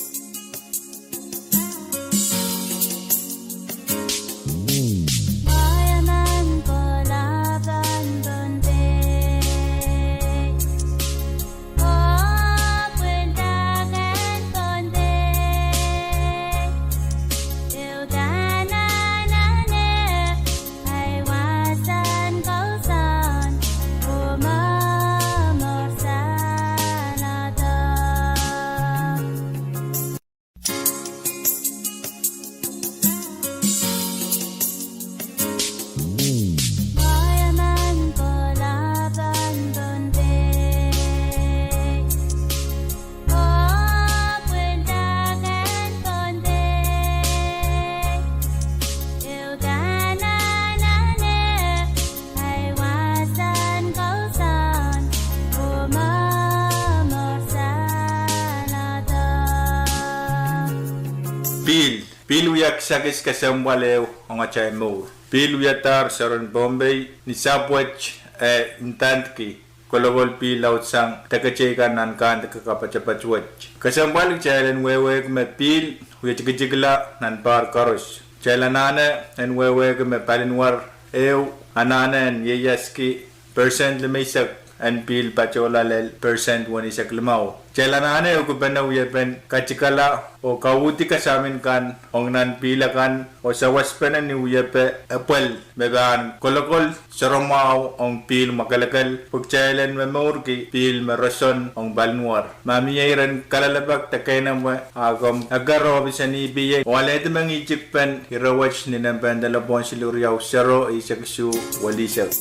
Pihl, pihl wia kisakis kesempwal ehu ong atail mour. Pihl wiadahr soaren Pohnpei ni sahpw wet, eh, ndandki kolokol pihl laudsang deke teikan nan kandike kapatapat wet. Kesempwal kitail en wehwehki me pihl wie tikitikla nan pahr koaros. Kitail anahne en wehwehki me palinwar ehu anahne en ieiaski persent limeisek en pihl patohla lel persent wenisek limau. Kitail anahne ehukipene wiepen katikala oh kauhdi kasamin kan ong nan pihl akan oh sawaspene ni wiepe epwel me pahn kolokol soaramwahu ong pihl mwakelekel pwe kitail en momourki pihl me roson ong palinwar. Ma mie iren kalelapak de keinemwe, a komw eker ohpis en E P A oh alehdi mengihtik pen ire wet ni nempe en delepwohn siluh riau sero eisek isuh welisek.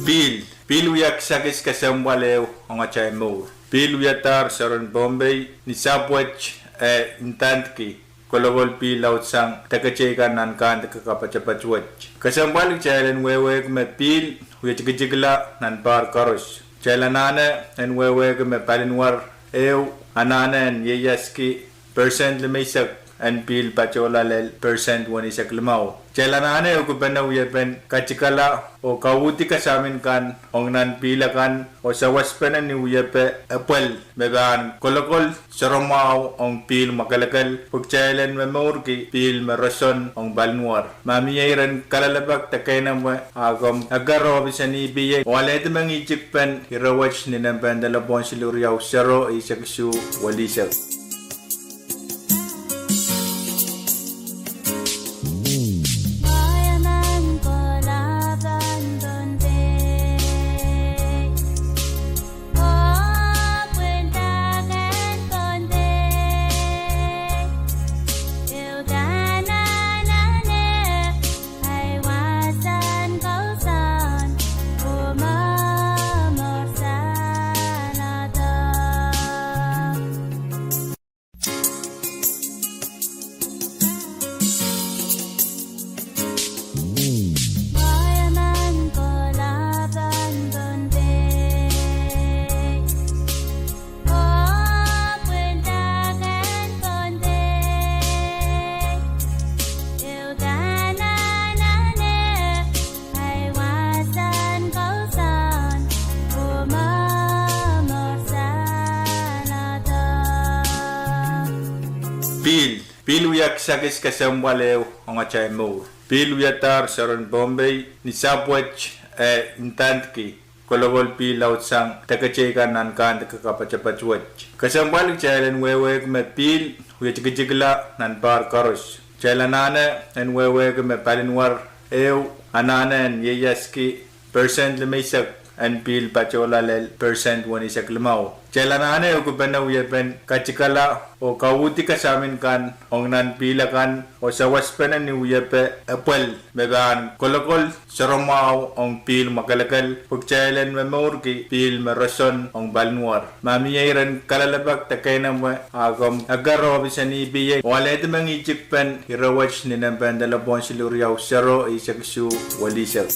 Pihl, pihl wia kisakis kesempwal ehu ong atail mour. Pihl wiadahr soaren Pohnpei ni sahpw wet, eh, ndandki kolokol pihl laudsang teketeikan nan kandike kapatapat wet. Kesempwal kitail en wehwehki me pihl wie tikitikla nan pahr koaros. Kitail anahne en wehwehki me paliwar ehu anahne en ieiaski percent limeisek en pihl patohla lel percent weneisek limau. Kitail anahne ukipene wiepen katikala oh kauhdi kasamin kan ong nan pihl akan oh sawaspene ni wiepe epwel me pahn kolokol soaramwahu ong pihl mwakelekel pwe kitail en momourki pihl me roson ong paliwar. Ma mie iren kalelapak de keinemwe, a komw eker ohpis en E P A oh alehdi mengihtikpen ire wet ni nempe en delepwohn siluh riau sero eisek isuh welihsek. Pihl, pihl wia kisakis kesempwal ehu ong atail mour. Pihl wiadahr soaren Pohnpei ni sahpw wet, eh, ndandki kolokol pihl laudsang teketeikan nan kandike kapatapat wet. Kesempwal kitail en wehwehki me pihl wie tikitikla nan pahr koaros. Kitail anahne en wehwehki me paliwar ehu anahne en ieiaski percent limeisek en pihl patohla lel percent weneisek limau. Kitail anahne ukipene wiepen katikala oh kauhdi kasamin kan ong nan pihl akan oh sawaspene ni wiepe epwel me pahn kolokol soaramwahu ong pihl mwakelekel pwe kitail en momourki pihl me roson ong paliwar. Ma mie iren kalelapak de keinemwe, a komw eker ohpis en E P A oh alehdi mengihtikpen ire wet ni nempe en delepwohn siluh riau sero eisek isuh welihsek.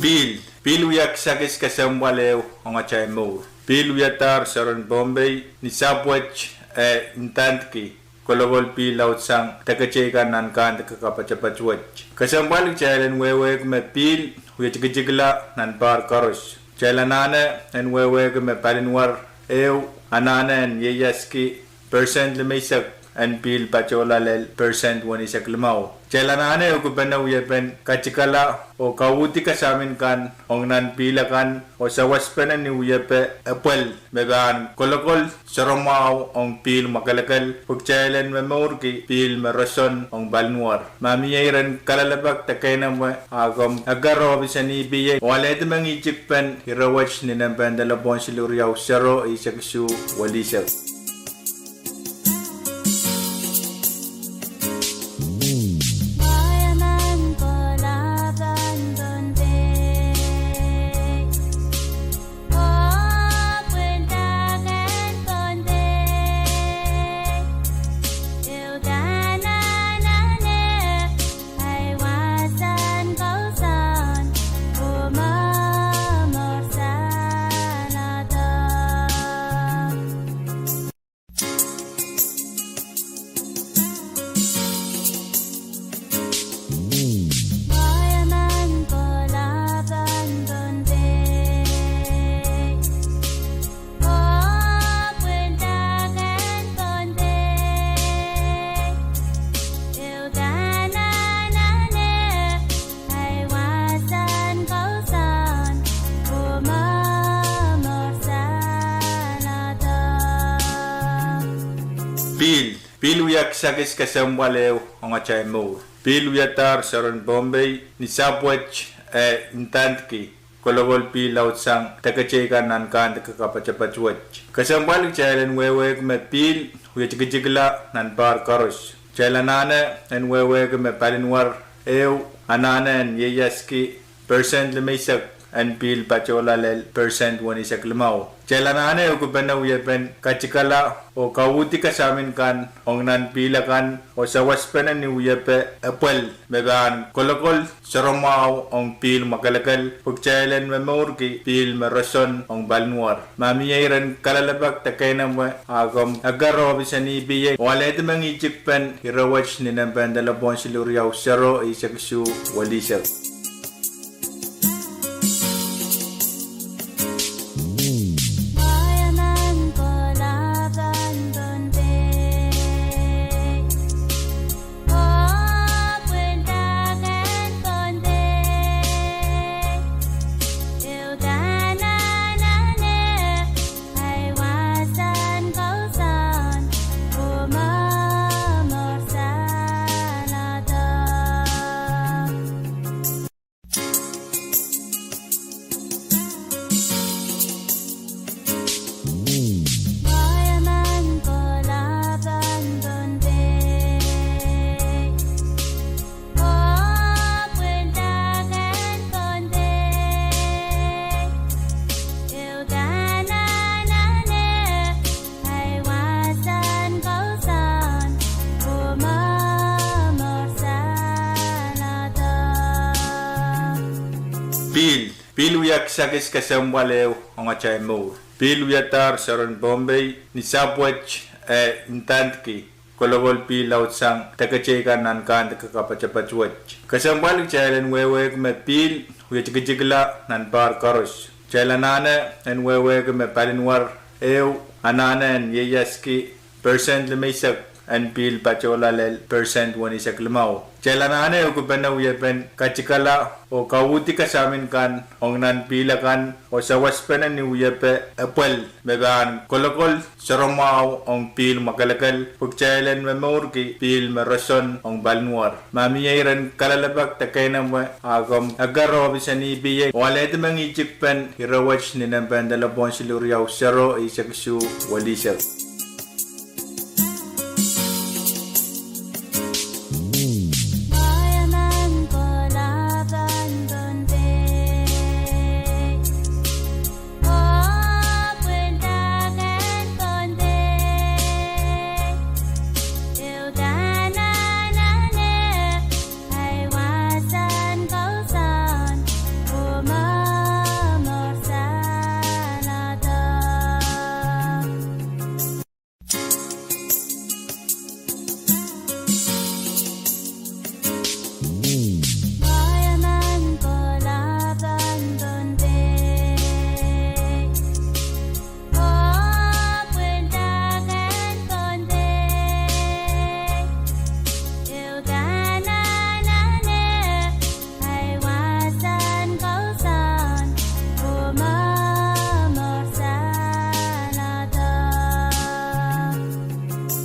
Pihl, pihl wia kisakis kesempwal ehu ong atail mour. Pihl wiadahr soaren Pohnpei ni sahpw wet, eh, ndandki kolokol pihl laudsang teketeikan nan kandike kapatapat wet. Kesempwal kitail en wehwehki me pihl wie tikitikla nan pahr koaros. Kitail anahne en wehwehki me paliwar ehu anahne en ieiaski percent limeisek en pihl patohla lel percent weneisek limau. Kitail anahne ukipene wiepen katikala oh kauhdi kasamin kan ong nan pihl akan oh sawaspene ni wiepe epwel me pahn kolokol soaramwahu ong pihl mwakelekel pwe kitail en momourki pihl me roson ong paliwar. Ma mie iren kalelapak de keinemwe, a komw eker ohpis en E P A oh alehdi mengihtikpen ire wet ni nempe en delepwohn siluh riau sero eisek isuh welihsek. Pihl wia kisakis kesempwal ehu ong atail mour. Pihl wiadahr soaren Pohnpei ni sahpw wet, eh, ndandki kolokol pihl laudsang deke teikan nan kandek kapatapat wet. Kesempwal kitail en wehwehki me pihl wie tikitikla nan pahr koaros. Kitail anahne en wehwehki me palinwar ehu anahne en ieiaski persent limeisek en pihl patohla lel persent wenisek limau. Kitail anahne ukupene wiepen katikala oh kauhdi kasamin kan ong nan pihl akan oh sawaspene ni wiepe epwel me pahn kolokol soaramwahu ong pihl mwakelekel pwe kitail en momourki pihl me roson ong palinwar. Ma mie iren kalelapak de keinemwe, a komw eker ohpis en E P A oh alehdi mengihtik pen ire wet ni nempe en delepwohn siluh riau sero eisek isuh welisek. Pihl, pihl wia kisakis kesempwal ehu ong atail mour. Pihl wiadahr soaren Pohnpei ni sahpw wet, eh, ndandki kolokol pihl laudsang deke teikan nan kandek kapatapat wet. Kesempwal kitail en wehwehki me pihl wie tikitikla nan pahr koaros. Kitail anahne en wehwehki me palinwar ehu anahne en ieiaski persent limeisek en pihl patohla lel persent wenisek limau. Kitail anahne ukupene wiepen katikala oh kauhdi kasamin kan ong nan pihl akan oh sawaspene ni wiepe epwel me pahn kolokol soaramwahu ong pihl mwakelekel pwe kitail en momourki pihl me roson ong palinwar. Ma mie iren kalelapak de keinemwe, a komw eker ohpis en E P A oh alehdi mengihtik pen ire wet ni nempe en delepwohn siluh riau sero eisek isuh welisek.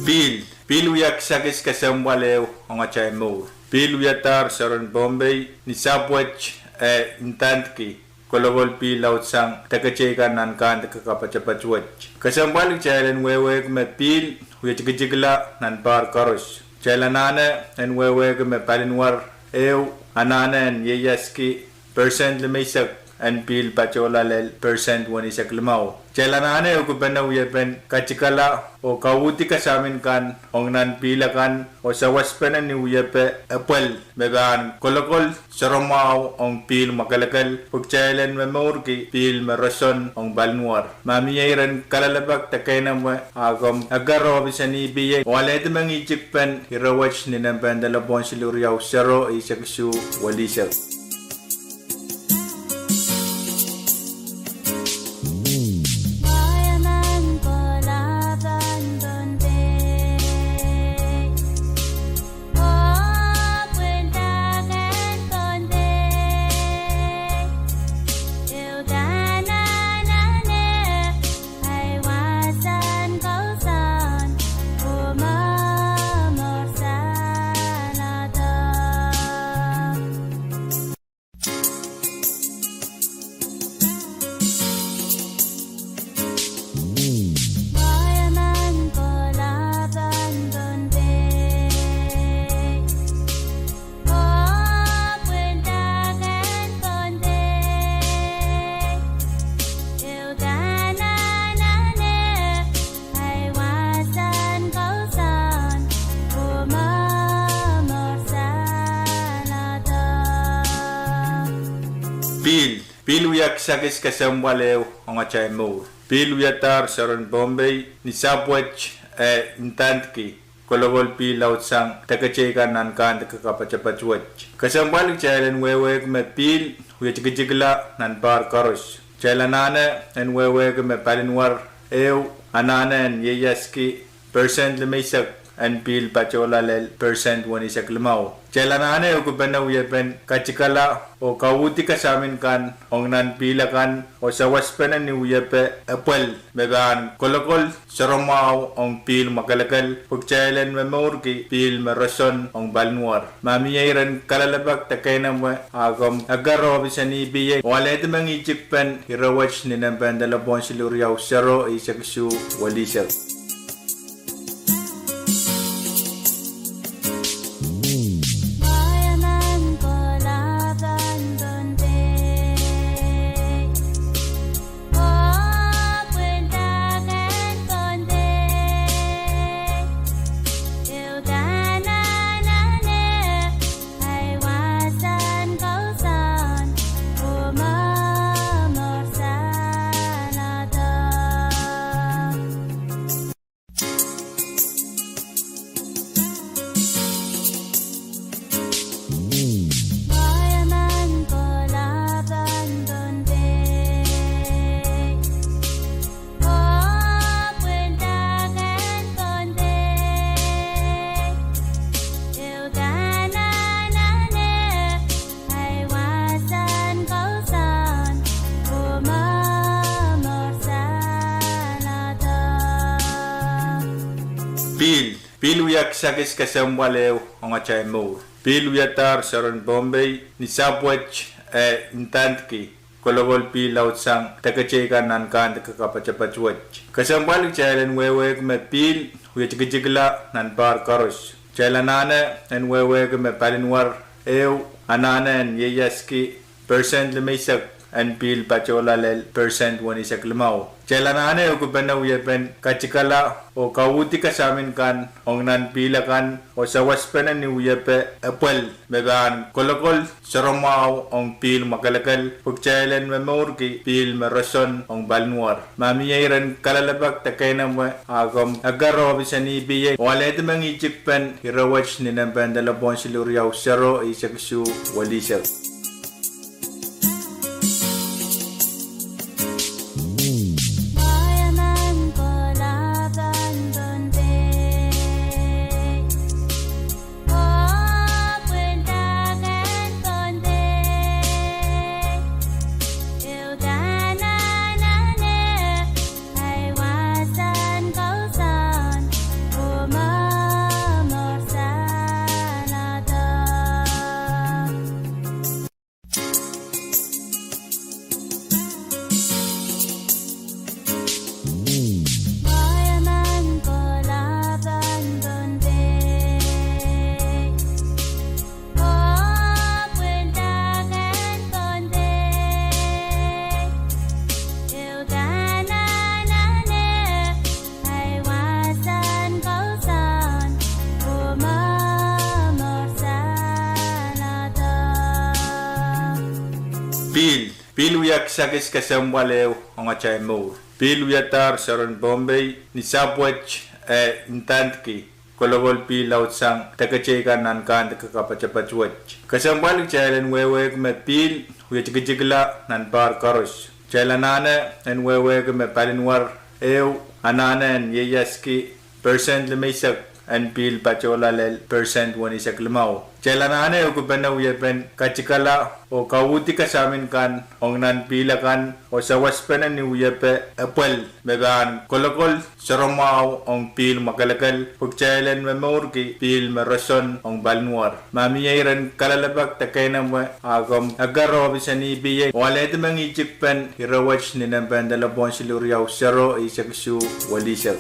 Pihl, pihl wia kisakis kesempwal ehu ong atail mour. Pihl wiadahr soaren Pohnpei ni sahpw wet, eh, ndandki kolokol pihl laudsang deke teikan nan kandek kapatapat wet. Kesempwal kitail en wehwehki me pihl wie tikitikla nan pahr koaros. Kitail anahne en wehwehki me palinwar ehu anahne en ieiaski persent limeisek en pihl patohla lel persent wenisek limau. Kitail anahne ukupene wiepen katikala oh kauhdi kasamin kan ong nan pihl akan oh sawaspene ni wiepe epwel me pahn kolokol soaramwahu ong pihl mwakelekel pwe kitail en momourki pihl me roson ong palinwar. Ma mie iren kalelapak de keinemwe, a komw eker ohpis en E P A oh alehdi mengihtik pen ire wet ni nempe en delepwohn siluh riau sero eisek isuh welisek. Pihl, pihl wia kisakis kesempwal ehu ong atail mour. Pihl wiadahr soaren Pohnpei ni sahpw wet, eh, ndandki kolokol pihl laudsang teketeikan nan kandike kapatapat wet. Kesempwal kitail en wehwehki me pihl wie tikitikla nan pahr koaros. Kitail anahne en wehwehki me palinwar ehu anahne en ieiaski percent limeisek en pihl patohla lel percent weneisek limau. Kitail anahne ehukipene wiepen katikala oh kauhdi kasamin kan ong nan pihl akan oh sawaspene ni wiepe epwel me pahn kolokol soaramwahu ong pihl mwakelekel pwe kitail en momourki pihl me roson ong palinwar. Ma mie iren kalelapak de keinemwe, a komw eker ohpis en E P A oh alehdi mengihtik pen ire wet ni nempe en delepwohn siluh riau sero eisek isuh welihsek. Pihl, pihl wia kisakis kesempwal ehu ong atail mour. Pihl wiadahr soaren Pohnpei ni sahpw wet, eh, ndandki kolokol pihl laudsang teketeikan nan kandike kapatapat wet. Kesempwal kitail en wehwehki me pihl wie tikitikla nan pahr koaros. Kitail anahne en wehwehki me palinwar ehu anahne en ieiaski percent limeisek en pihl patohla lel percent weneisek limau. Kitail anahne ehukipene wiepen katikala oh kauhdi kasamin kan ong nan pihl akan oh sawaspene ni wiepe epwel me pahn kolokol soaramwahu ong pihl mwakelekel pwe kitail en momourki pihl me roson ong palinwar. Ma mie iren kalelapak de keinemwe, a komw eker ohpis en E P A oh alehdi mengihtik pen ire wet ni nempe en delepwohn siluh riau sero eisek isuh welihsek. Pihl, pihl wia kisakis kesempwal ehu ong atail mour. Pihl wiadahr soaren Pohnpei ni sahpw wet, eh, ndandki kolokol pihl laudsang teketeikan nan kandike kapatapat wet. Kesempwal kitail en wehwehki me pihl wie tikitikla nan pahr koaros. Kitail anahne en wehwehki me palinwar ehu anahne en ieiaski percent limeisek en pihl patohla lel percent weneisek limau. Kitail anahne ehukipene wiepen katikala oh kauhdi kasamin kan ong nan pihl akan oh sawaspene ni wiepe epwel me pahn kolokol soaramwahu ong pihl mwakelekel pwe kitail en momourki pihl me roson ong palinwar. Ma mie iren kalelapak de keinemwe, a komw eker ohpis en E P A oh alehdi mengihtik pen ire wet ni nempe en delepwohn siluh riau sero eisek isuh welihsek.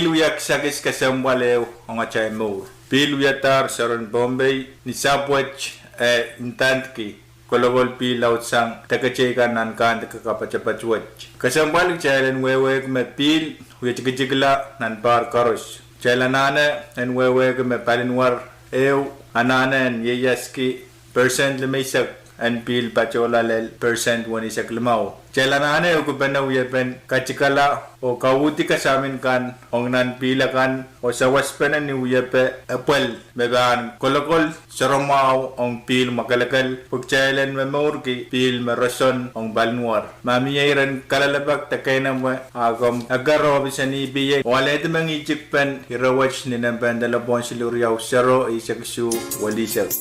Wia kisakis kesempwal ehu ong atail mour. Pihl wiadahr seren Pohnpei ni sahpw wet, eh, ndandki kolokol pihl laudsang deketeikan nan kandike kapatapat wet. Kesempwal kitail en wehwehki me pihl wie tikitikla nan pahr koaros. Kitail anahne en wehwehki me palinwar ehu anahne en ieiaski persent limeisek en pihl patohla lel persent weneisek limau. Kitail anahne ukipene wiepen katikala oh kauhdi kasamin kan ong nan pihl akan oh sawaspene ni wiepe epwel me pahn kolokol sohromwahu ong pihl mwakelekel pwe kitail en momourki pihl me roson ong palinwar. Ma mie iren kalelapak de keinemwe, a komw eker ohpis en EPA oh alehdi mengihtikpen ire wet ni nempe en delepwohn siluh riau sero eisek isuh welihsek.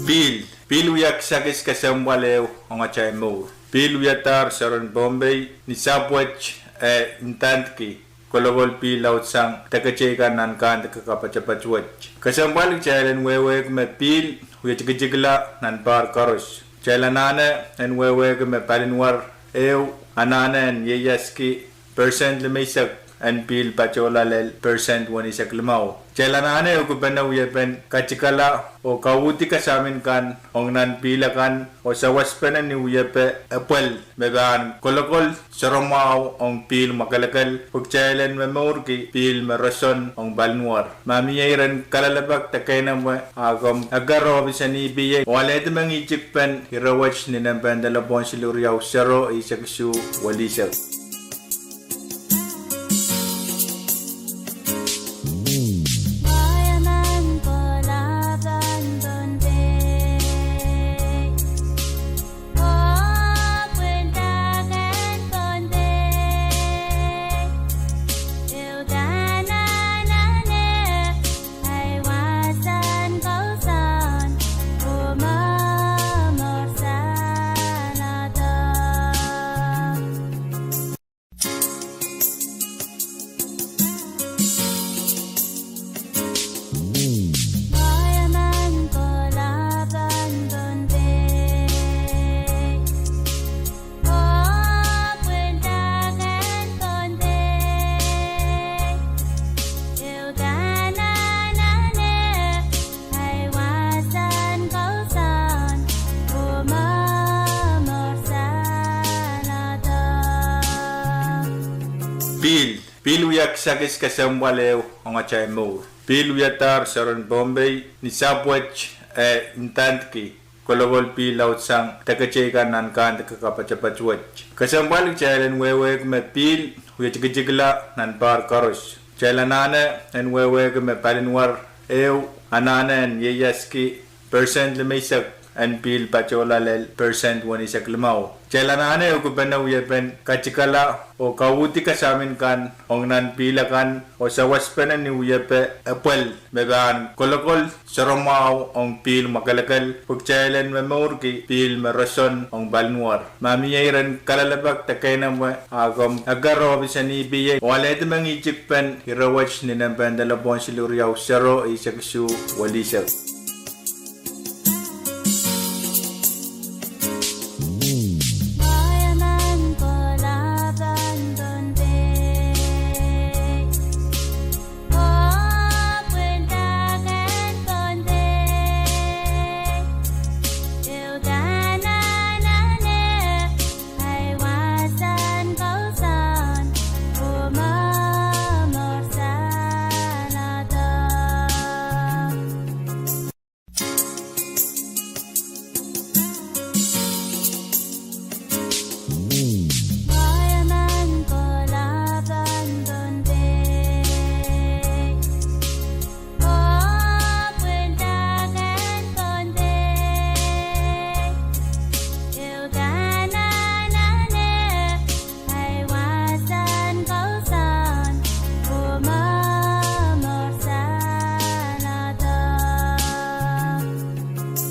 Pihl, pihl wia kisakis kesempwal ehu ong atail mour. Pihl wiadahr seren Pohnpei ni sahpw wet, eh, ndandki kolokol pihl laudsang deketeikan nan kandike kapatapat wet. Kesempwal kitail en wehwehki me pihl wie tikitikla nan pahr koaros. Kitail anahne en wehwehki me palinwar ehu anahne en ieiaski persent limeisek en pihl patohla lel persent weneisek limau. Kitail anahne ukipene wiepen katikala oh kauhdi kasamin kan ong nan pihl akan oh sawaspene ni wiepe epwel me pahn kolokol sohromwahu ong pihl mwakelekel pwe kitail en momourki pihl me roson ong palinwar. Ma mie iren kalelapak de keinemwe, a komw eker ohpis en EPA oh alehdi mengihtikpen ire wet ni nempe en delepwohn siluh riau sero eisek isuh welihsek. Pihl, pihl wia kisakis kesempwal ehu ong atail mour. Pihl wiadahr seren Pohnpei ni sahpw wet, eh, ndandki kolokol pihl laudsang deketeikan nan kandike kapatapat wet. Kesempwal kitail en wehwehki me pihl wie tikitikla nan pahr koaros. Kitail anahne en wehwehki me palinwar ehu anahne en ieiaski persent limeisek en pihl patohla lel persent weneisek limau. Kitail anahne ukipene wiepen katikala oh kauhdi kasamin kan ong nan pihl akan oh sawaspene ni wiepe epwel me pahn kolokol sohromwahu ong pihl mwakelekel pwe kitail en momourki pihl me roson ong palinwar. Ma mie iren kalelapak de keinemwe, a komw eker ohpis en EPA oh alehdi mengihtikpen ire wet ni nempe en delepwohn siluh riau sero eisek isuh welihsek.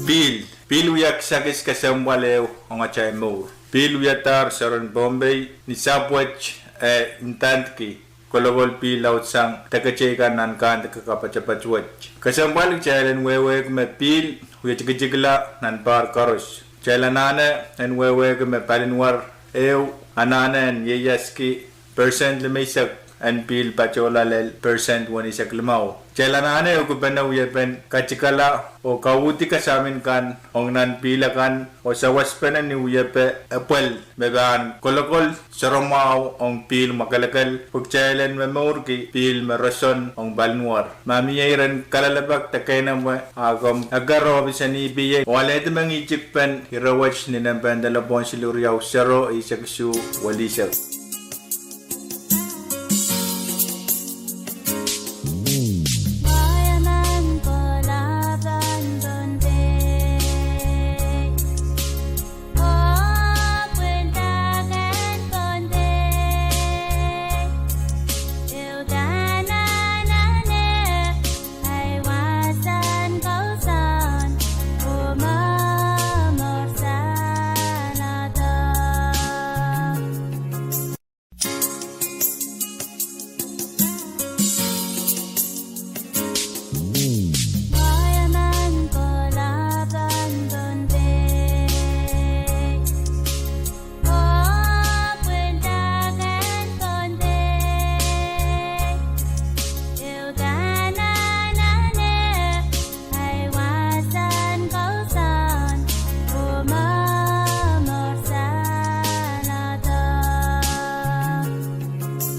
Pihl, pihl wia kisakis kesempwal ehu ong atail mour. Pihl wiadahr soaren Pohnpei ni sahpw wet, eh, ndandki kolokol pihl laudsang deke teikan nan kandike kapatapat wet. Kesempwal kitail en wehwehki me pihl wie tikitikla nan pahr koaros. Kitail anahne en wehwehki me palinwar ehu anahne en ieiaski persent limeisek en pihl patohla lel persent weneisek limau. Kitail anahne ukupene wiepen katikala oh kauhdi kasamin kan ong nan pihl akan oh sawaspene ni wiepe epwel me pahn kolokol soaramwahu ong pihl mwakelekel pwe kitail en momourki pihl me roson ong palinwar. Ma mie iren kalelapak de keinemwe, a komw eker ohpis en E P A oh alehdi mengihtik pen ire wet ni nempe en delepwohn siluh riau sero eisek isuh welihsek.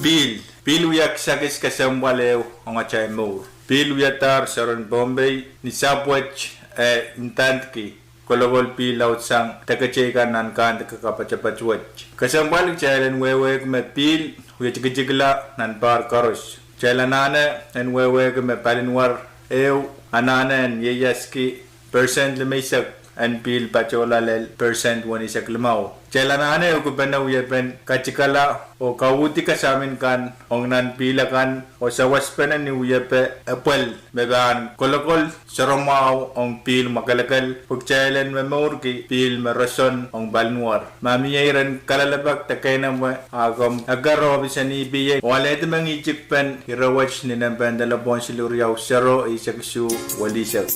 Pihl, pihl wia kisakis kesempwal ehu ong atail mour. Pihl wiadahr soaren Pohnpei ni sahpw wet, eh, ndandki kolokol pihl laudsang deke teikan nan kandike kapatapat wet. Kesempwal kitail en wehwehki me pihl wie tikitikla nan pahr koaros. Kitail anahne en wehwehki me palinwar ehu anahne en ieiaski persent limeisek en pihl patohla lel persent weneisek limau. Kitail anahne ukupene wiepen katikala oh kauhdi kasamin kan ong nan pihl akan oh sawaspene ni wiepe epwel me pahn kolokol soaramwahu ong pihl mwakelekel pwe kitail en momourki pihl me roson ong palinwar. Ma mie iren kalelapak de keinemwe, a komw eker ohpis en E P A oh alehdi mengihtik pen ire wet ni nempe en delepwohn siluh riau sero eisek isuh welihsek.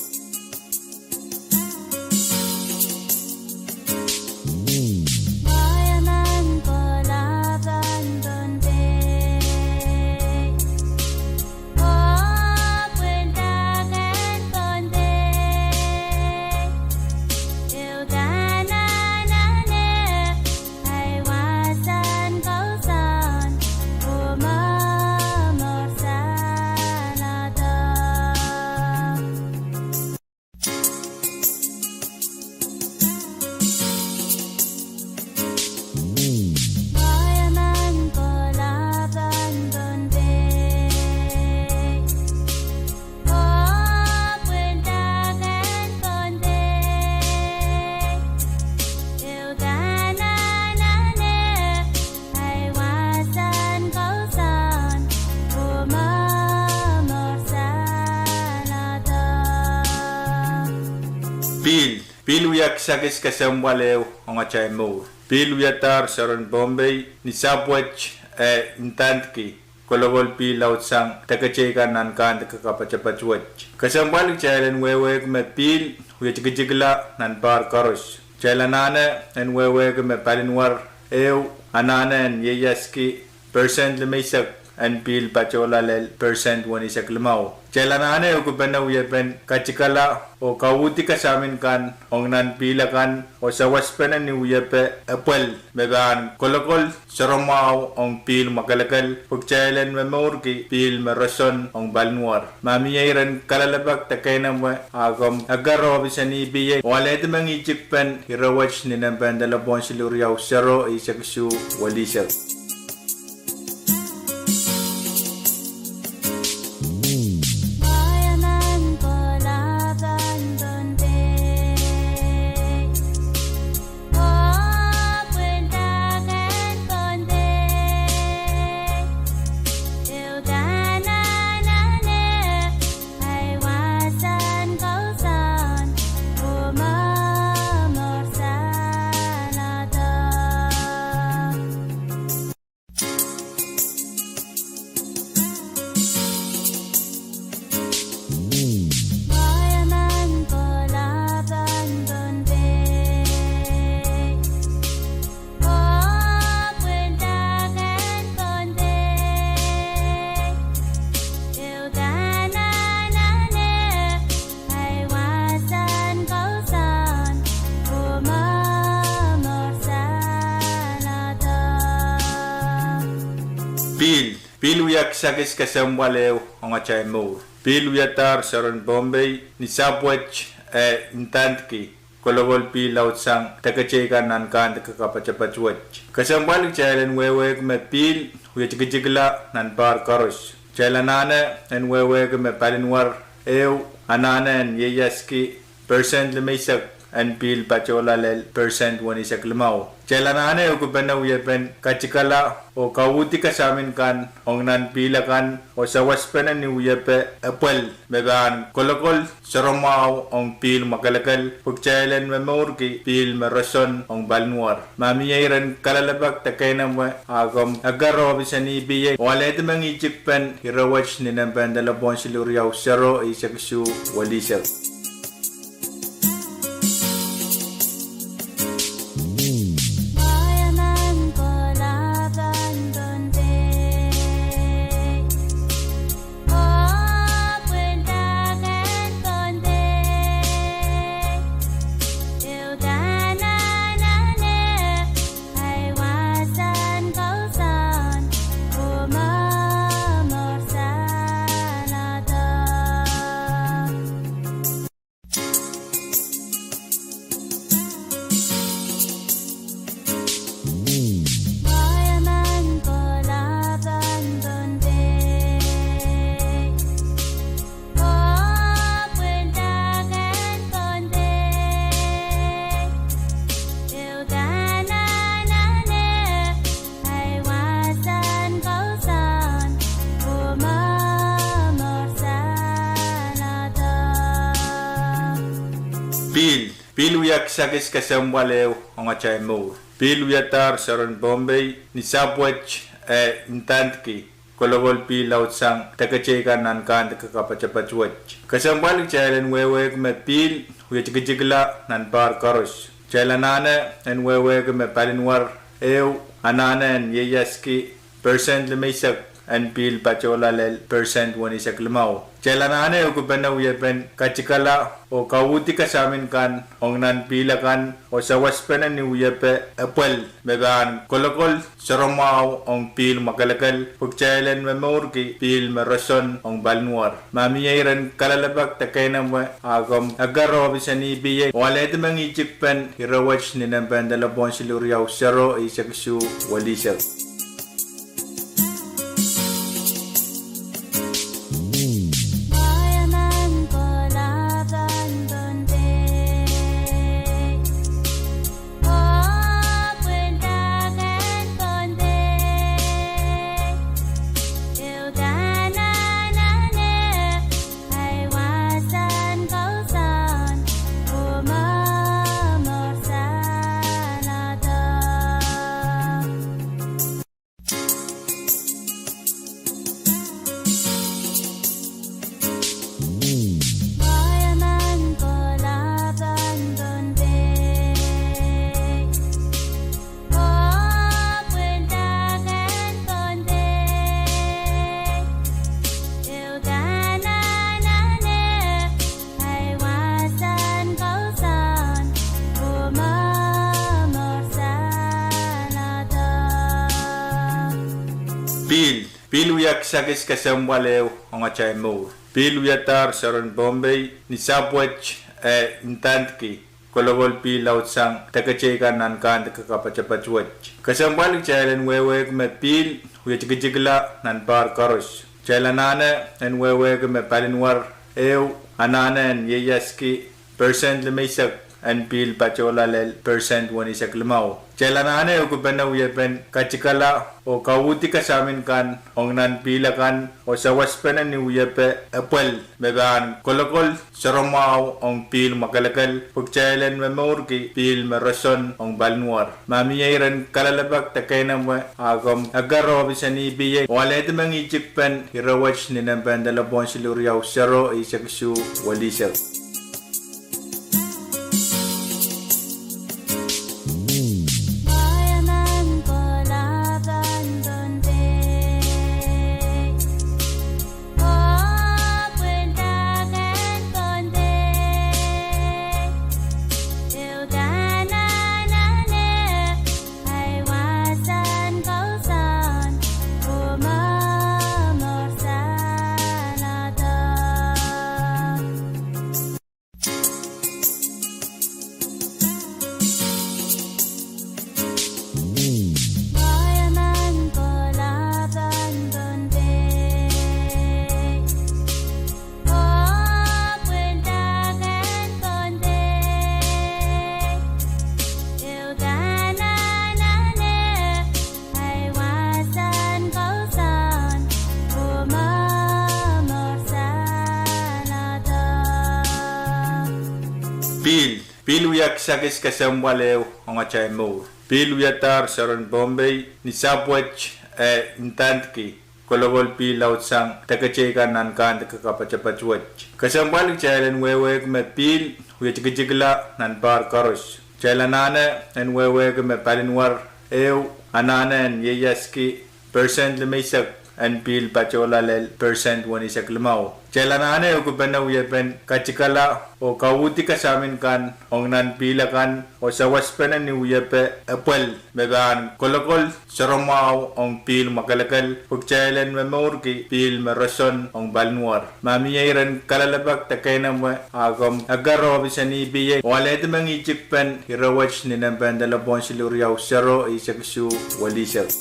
Pihl, pihl wia kisakis kesempwal ehu ong atail mour. Pihl wiadahr soaren Pohnpei ni sahpw wet, eh, ndandki kolokol pihl laudsang deke teikan nan kandike kapatapat wet. Kesempwal kitail en wehwehki me pihl wie tikitikla nan pahr koaros. Kitail anahne en wehwehki me palinwar ehu anahne en ieiaski persent limeisek en pihl patohla lel persent weneisek limau. Kitail anahne ukupene wiepen katikala oh kauhdi kasamin kan ong nan pihl akan oh sawaspene ni wiepe epwel me pahn kolokol soaramwahu ong pihl mwakelekel pwe kitail en momourki pihl me roson ong palinwar. Ma mie iren kalelapak de keinemwe, a komw eker ohpis en E P A oh alehdi mengihtik pen ire wet ni nempe en delepwohn siluh riau sero eisek isuh welihsek. Pihl wia kisakis kesempwal ehu ong atail mour. Pihl wiadahr soaren Pohnpei ni sahpw wet, eh, ndandki kolokol pihl laudsang deketei kan nan kandek kapatapat wet. Kesempwal kitail en wehwehki me pihl wie tikitikla nan pahr koaros. Kitail anahne en wehwehki me palinwar ehu anahne en ieiaski percent limeisek en pihl patohla lel percent wenisek limau. Kitail anahne ukipene wiepen katikala oh kauhdi kasamin kan ong nan pihl akan oh sawaspene ni wiepe epwel me pahn kolokol soaramwahu ong pihl mwakelekel pwe kitail en momourki pihl me roson ong palinwar. Ma mie iren kalelapak de keinemwe, a komw eker ohpis en E P A oh alehdi mengihtik pen ire wet ni nempe en delepwohn siluh riau sero eisek isuh welisek. Pihl, pihl wia kisakis kesempwal ehu ong atail mour. Pihl wiadahr soaren Pohnpei ni sahpw wet, eh, ndandki kolokol pihl laudsang deketei kan nan kandek kapatapat wet. Kesempwal kitail en wehwehki me pihl wie tikitikla nan pahr koaros. Kitail anahne en wehwehki me palinwar ehu anahne en ieiaski percent limeisek en pihl patohla lel percent wenisek limau. Kitail anahne ukipene wiepen katikala oh kauhdi kasamin kan ong nan pihl akan oh sawaspene ni wiepe epwel me pahn kolokol soaramwahu ong pihl mwakelekel pwe kitail en momourki pihl me roson ong palinwar. Ma mie iren kalelapak de keinemwe, a komw eker ohpis en E P A oh alehdi mengihtik pen ire wet ni nempe en delepwohn siluh riau sero eisek isuh welisek. Pihl, pihl wia kisakis kesempwal ehu ong atail mour. Pihl wiadahr soaren Pohnpei ni sahpw wet, eh, ndandki kolokol pihl laudsang deketei kan nan kandek kapatapat wet. Kesempwal kitail en wehwehki me pihl wie tikitikla nan pahr koaros. Kitail anahne en wehwehki me palinwar ehu anahne en ieiaski percent limeisek en pihl patohla lel percent wenisek limau. Kitail anahne ukipene wiepen katikala oh kauhdi kasamin kan ong nan pihl akan oh sawaspene ni wiepe epwel me pahn kolokol soaramwahu ong pihl mwakelekel pwe kitail en momourki pihl me roson ong palinwar. Ma mie iren kalelapak de keinemwe, a komw eker ohpis en E P A oh alehdi mengihtik pen ire wet ni nempe en delepwohn siluh riau sero eisek isuh welisek. Pihl, pihl wia kisakis kesempwal ehu ong atail mour. Pihl wiadahr soaren Pohnpei ni sahpw wet, eh, ndandki kolokol pihl laudsang deke teikan nan kandike kapatapat wet. Kesempwal kitail en wehwehki me pihl wie tikitikla nan pahr koaros. Kitail anahne en wehwehki me palinwar ehu anahne en ieiaski persent limeisek en pihl patohla lel persent weneisek limau. Kitail anahne ehukipene wiepen katikala oh kauhdi kasamin kan ong nan pihl akan oh sawaspene ni wiepe epwel me pahn kolokol soaramwahu ong pihl mwakelekel pwe kitail en momourki pihl me roson ong palinwar. Ma mie iren kalelapak de keinemwe, a komw eker ohpis en EPA oh alehdi mengihtik pen ire wet ni nempehn delepwohn siluh riau sero eisek isuh welihsek.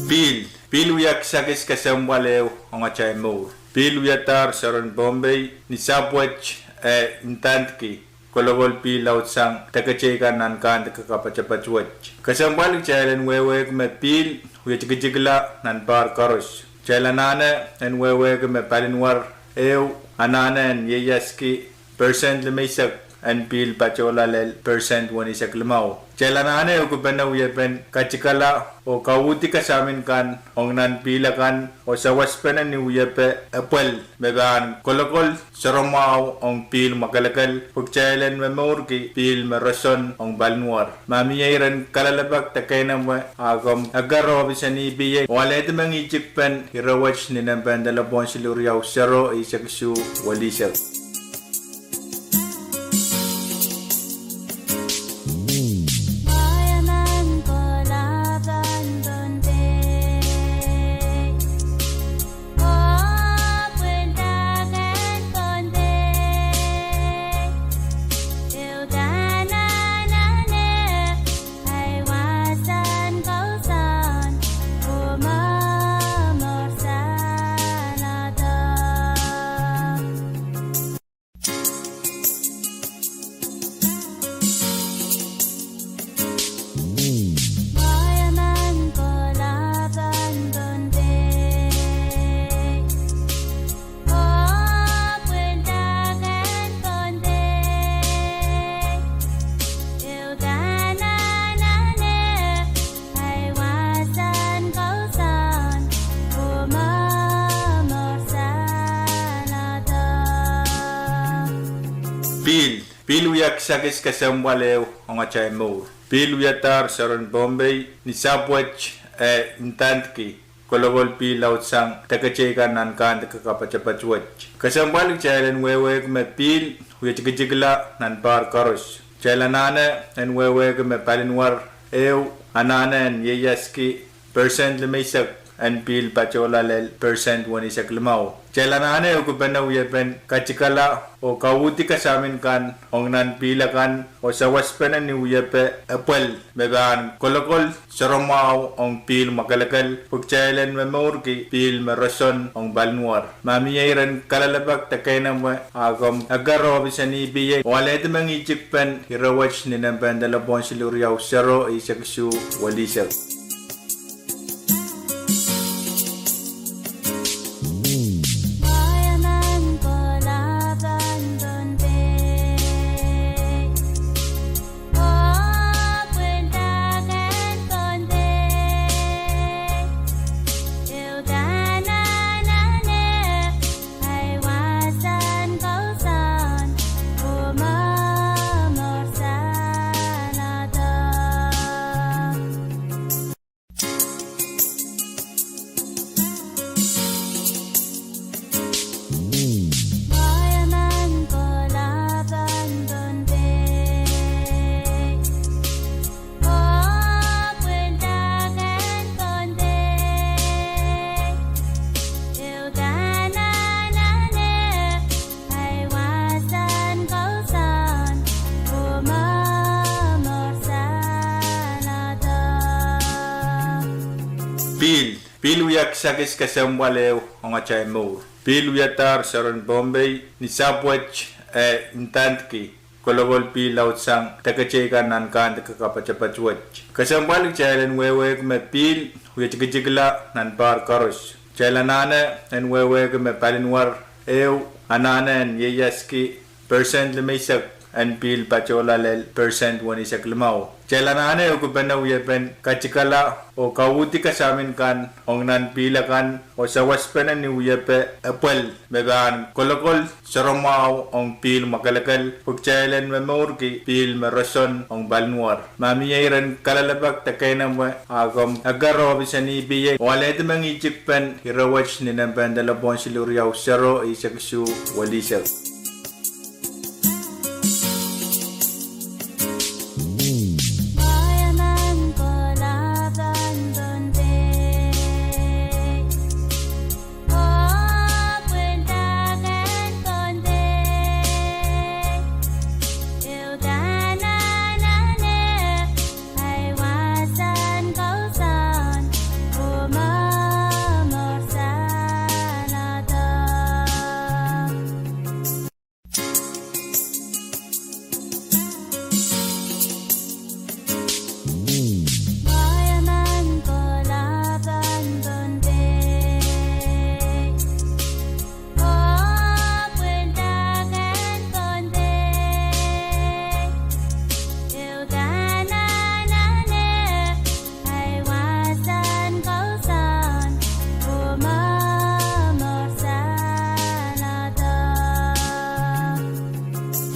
Pihl, pihl wia kisakis kesempwal ehu ong atail mour. Pihl wiadahr soaren Pohnpei ni sahpw wet, eh, ndandki kolokol pihl laudsang deke teikan nan kandike kapatapat wet. Kesempwal kitail en wehwehki me pihl wie tikitikla nan pahr koaros. Kitail anahne en wehwehki me palinwar ehu anahne en ieiaski persent limeisek en pihl patohla lel persent weneisek limau. Kitail anahne ehukipene wiepen katikala oh kauhdi kasamin kan ong nan pihl akan oh sawaspene ni wiepe epwel me pahn kolokol soaramwahu ong pihl mwakelekel pwe kitail en momourki pihl me roson ong palinwar. Ma mie iren kalelapak de keinemwe, a komw eker ohpis en EPA oh alehdi mengihtik pen ire wet ni nempehn delepwohn siluh riau sero eisek isuh welihsek. Pihl, pihl wia kisakis kesempwal ehu ong atail mour. Pihl wiadahr soaren Pohnpei ni sahpw wet, eh, ndandki kolokol pihl laudsang deke teikan nan kandike kapatapat wet. Kesempwal kitail en wehwehki me pihl wie tikitikla nan pahr koaros. Kitail anahne en wehwehki me palinwar ehu anahne en ieiaski persent limeisek en pihl patohla lel persent weneisek limau. Kitail anahne ehukipene wiepen katikala oh kauhdi kasamin kan ong nan pihl akan oh sawaspene ni wiepe epwel me pahn kolokol soaramwahu ong pihl mwakelekel pwe kitail en momourki pihl me roson ong palinwar. Ma mie iren kalelapak de keinemwe, a komw eker ohpis en EPA oh alehdi mengihtik pen ire wet ni nempehn delepwohn siluh riau sero eisek isuh welihsek. Pihl, pihl wia kisakis kesempwal ehu ong atail mour. Pihl wiadahr soaren Pohnpei ni sahpw wet, eh, ndandki kolokol pihl laudsang deketeikan nan kandike kapatapat wet. Kesempwal kitail en wehwehki me pihl wie tikitikla nan pahr koaros. Kitail anahne en wehwehki me palinwar ehu anahne en ieiaski percent limeisek en pihl patohla lel percent weneisek limau. Kitail anahne ukupene wiepen katikala oh kauhdi kasamin kan ong nan pihl akan oh sawaspene ni wiepe epwel me pahn kolokol soaramwahu ong pihl mwakelekel pwe kitail en momourki pihl me roson ong palinwar. Ma mie iren kalelapak de keinemwe, a komw eker ohpis en E P A oh alehdi mengihtik pen ire wet ni nempe en delepwohn siluh riau sero eisek isuh welihsek.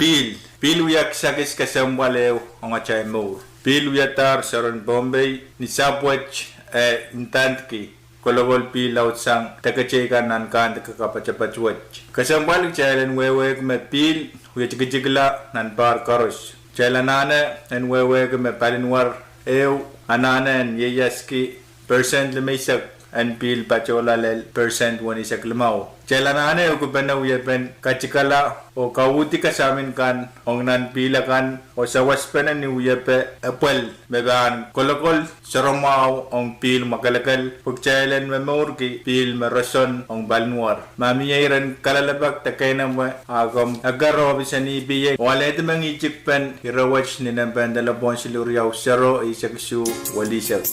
Pihl, pihl wia kisakis kesempwal ehu ong atail mour. Pihl wiadahr soaren Pohnpei ni sahpw wet, eh, ndandki kolokol pihl laudsang deketeikan nan kandike kapatapat wet. Kesempwal kitail en wehwehki me pihl wie tikitikla nan pahr koaros. Kitail anahne en wehwehki me palinwar ehu anahne en ieiaski percent limeisek en pihl patohla lel percent weneisek limau. Kitail anahne ukupene wiepen katikala oh kauhdi kasamin kan ong nan pihl akan oh sawaspene ni wiepe epwel me pahn kolokol soaramwahu ong pihl mwakelekel pwe kitail en momourki pihl me roson ong palinwar. Ma mie iren kalelapak de keinemwe, a komw eker ohpis en E P A oh alehdi mengihtik pen ire wet ni nempe en delepwohn siluh riau sero eisek isuh welihsek.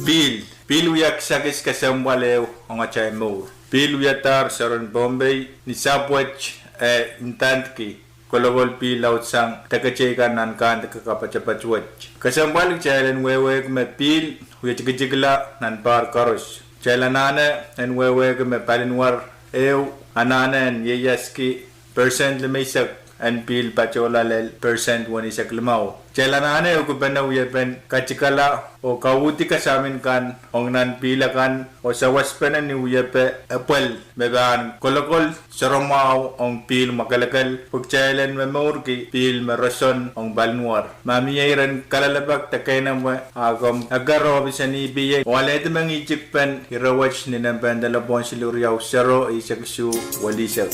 Pihl, pihl wia kisakis kesempwal ehu ong atail mour. Pihl wiadahr soaren Pohnpei ni sahpw wet, eh, ndandki kolokol pihl laudsang deketeikan nan kandike kapatapat wet. Kesempwal kitail en wehwehki me pihl wie tikitikla nan pahr koaros. Kitail anahne en wehwehki me palinwar ehu anahne en ieiaski percent limeisek en pihl patohla lel percent weneisek limau. Kitail anahne ukupene wiepen katikala oh kauhdi kasamin kan ong nan pihl akan oh sawaspene ni wiepe epwel me pahn kolokol soaramwahu ong pihl mwakelekel pwe kitail en momourki pihl me roson ong palinwar. Ma mie iren kalelapak de keinemwe, a komw eker ohpis en E P A oh alehdi mengihtik pen ire wet ni nempe en delepwohn siluh riau sero eisek isuh welihsek.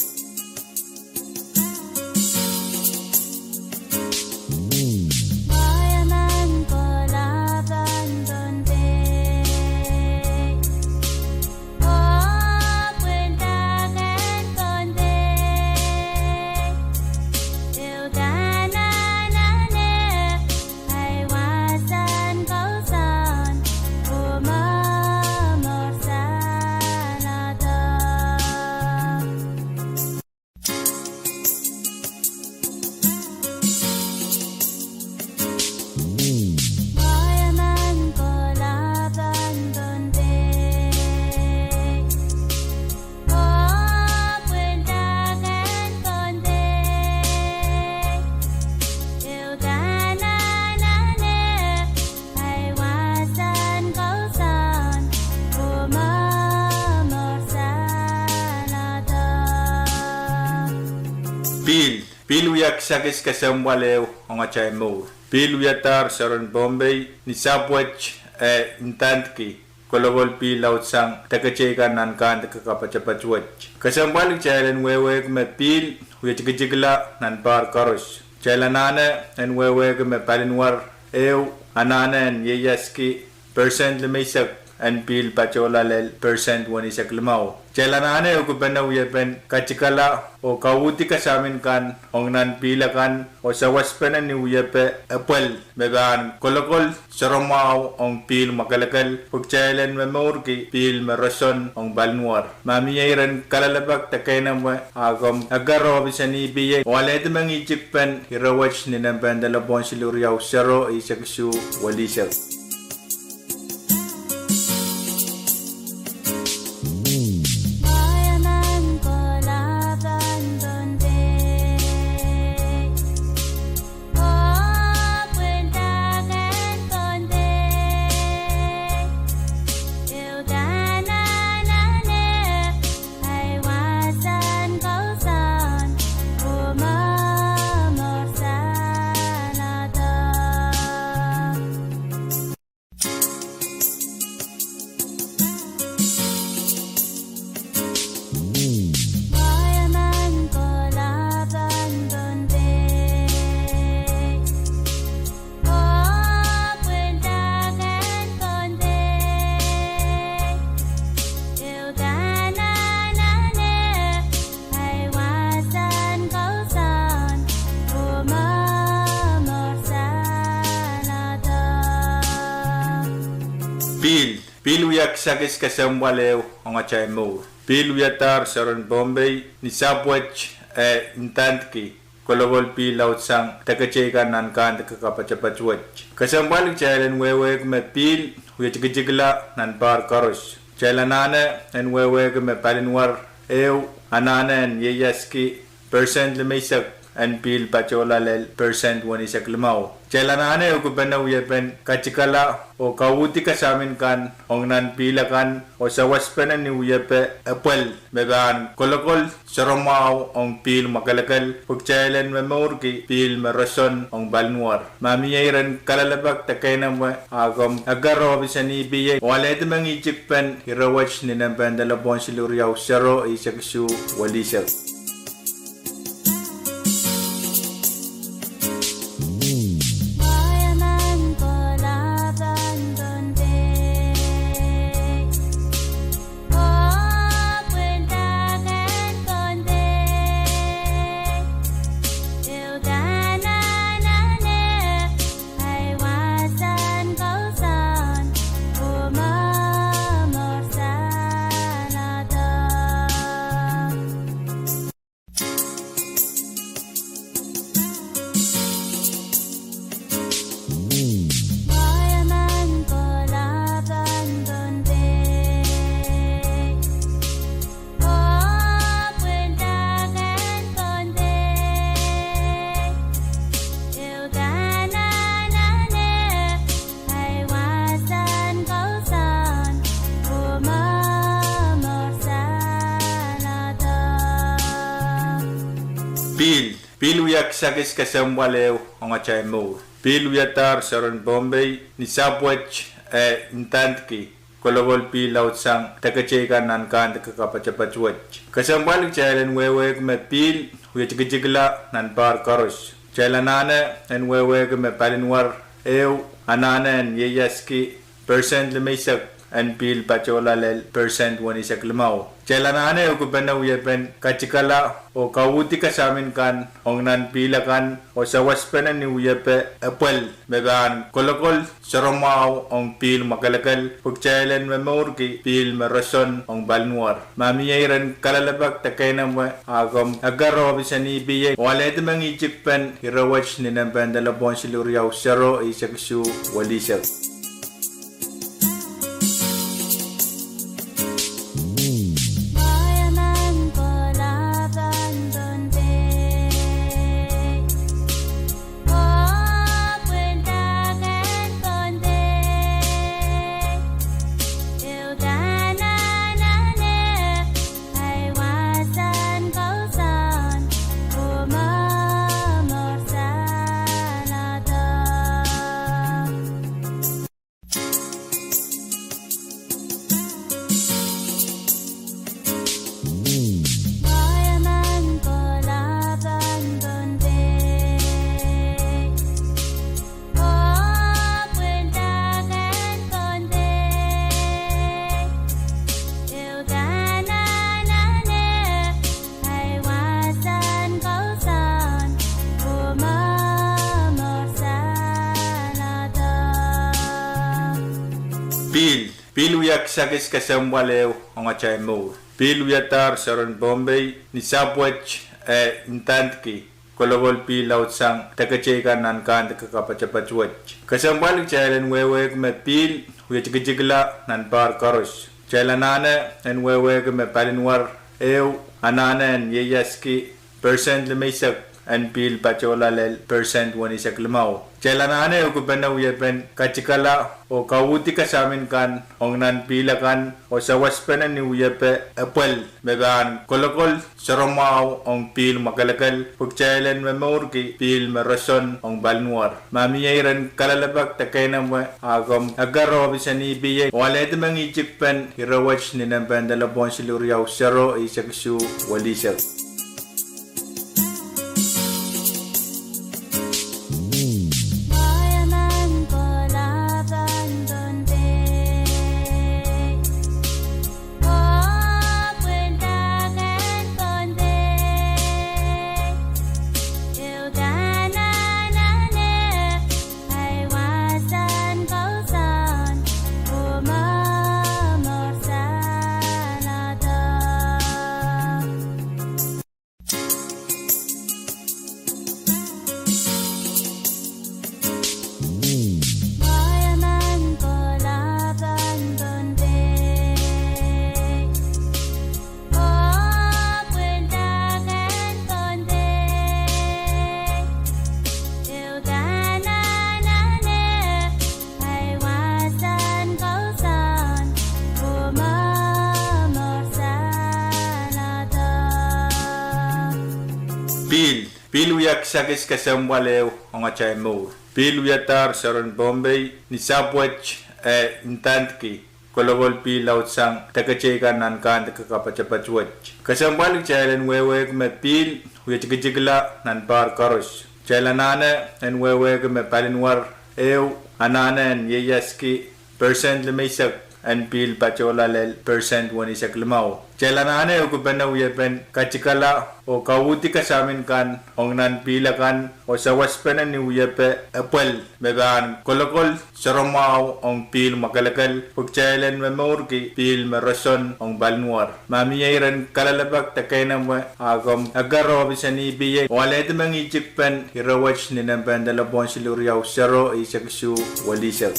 Pihl, pihl wia kisakis kesempwal ehu ong atail mour. Pihl wiadahr soaren Pohnpei ni sahpw wet, eh, ndandki kolokol pihl laudsang deketeikan nan kandike kapatapat wet. Kesempwal kitail en wehwehki me pihl wie tikitikla nan pahr koaros. Kitail anahne en wehwehki me palinwar ehu anahne en ieiaski percent limeisek en pihl patohla lel percent weneisek limau. Kitail anahne ehukipene wiepen katikala oh kauhdi kasamin kan ong nan pihl akan oh sawaspene ni wiepe epwel me pahn kolokol soaramwahu ong pihl mwakelekel pwe kitail en momourki pihl me roson ong palinwar. Ma mie iren kalelapak de keinemwe, a komw eker ohpis en E P A oh alehdi mengihtik pen ire wet ni nempehn delepwohn siluh riau sero eisek isuh welisek. Pihl, pihl wia kisakis kesempwal ehu ong atail mour. Pihl wiadahr soaren Pohnpei ni sahpw wet, eh, ndandki kolokol pihl laudsang deketeikan nan kandike kapatapat wet. Kesempwal kitail en wehwehki me pihl wie tikitikla nan pahr koaros. Kitail anahne en wehwehki me palinwar ehu anahne en ieiaski percent limeisek en pihl patohla lel percent weneisek limau. Kitail anahne ehukipene wiepen katikala oh kauhdi kasamin kan ong nan pihl akan oh sawaspene ni wiepe epwel me pahn kolokol soaramwahu ong pihl mwakelekel pwe kitail en momourki pihl me roson ong palinwar. Ma mie iren kalelapak de keinemwe, a komw eker ohpis en E P A oh alehdi mengihtik pen ire wet ni nempehn delepwohn siluh riau sero eisek isuh welisek. Pihl, pihl wia kisakis kesempwal ehu ong atail mour. Pihl wiadahr soaren Pohnpei ni sahpw wet, eh, ndandki kolokol pihl laudsang deketeikan nan kandike kapatapat wet. Kesempwal kitail en wehwehki me pihl wie tikitikla nan pahr koaros. Kitail anahne en wehwehki me palinwar ehu anahne en ieiaski percent limeisek en pihl patohla lel percent weneisek limau. Kitail anahne ehukipene wiepen katikala oh kauhdi kasamin kan ong nan pihl akan oh sawaspene ni wiepe epwel me pahn kolokol soaramwahu ong pihl mwakelekel pwe kitail en momourki pihl me roson ong palinwar. Ma mie iren kalelapak de keinemwe, a komw eker ohpis en E P A oh alehdi mengihtik pen ire wet ni nempehn delepwohn siluh riau sero eisek isuh welisek. Pihl, pihl wia kisakis kesempwal ehu ong atail mour. Pihl wiadahr soaren Pohnpei ni sahpw wet, eh, ndandki kolokol pihl laudsang deke teikan nan kandike kapatapat wet. Kesempwal kitail en wehwehki me pihl wie tikitikla nan pahr koaros. Kitail anahne en wehwehki me palinwar ehu anahne en ieiaski percent limeisek en pihl patohla lel percent weneisek limau. Kitail anahne ukupene wiepen katikala oh kauhdi kasamin kan ong nan pihl akan oh sawaspene ni wiepe epwel me pahn kolokol soaramwahu ong pihl mwakelekel pwe kitail en momourki pihl me roson ong palinwar. Ma mie iren kalelapak de keinemwe, a komw eker ohpis en E P A oh alehdi mengihtik pen ire wet ni nempe en delepwohn siluh riau sero eisek isuh welihsek. Pihl, pihl wia kisakis kesempwal ehu ong atail mour. Pihl wiadahr soaren Pohnpei ni sahpw wet, eh, ndandki kolokol pihl laudsang deke teikan nan kandike kapatapat wet. Kesempwal kitail en wehwehki me pihl wie tikitikla nan pahr koaros. Kitail anahne en wehwehki me palinwar ehu anahne en ieiaski percent limeisek en pihl patohla lel percent weneisek limau. Kitail anahne ukupene wiepen katikala oh kauhdi kasamin kan ong nan pihl akan oh sawaspene ni wiepe epwel me pahn kolokol soaramwahu ong pihl mwakelekel pwe kitail en momourki pihl me roson ong palinwar. Ma mie iren kalelapak de keinemwe, a komw eker ohpis en E P A oh alehdi mengihtik pen ire wet ni nempe en delepwohn siluh riau sero eisek isuh welihsek.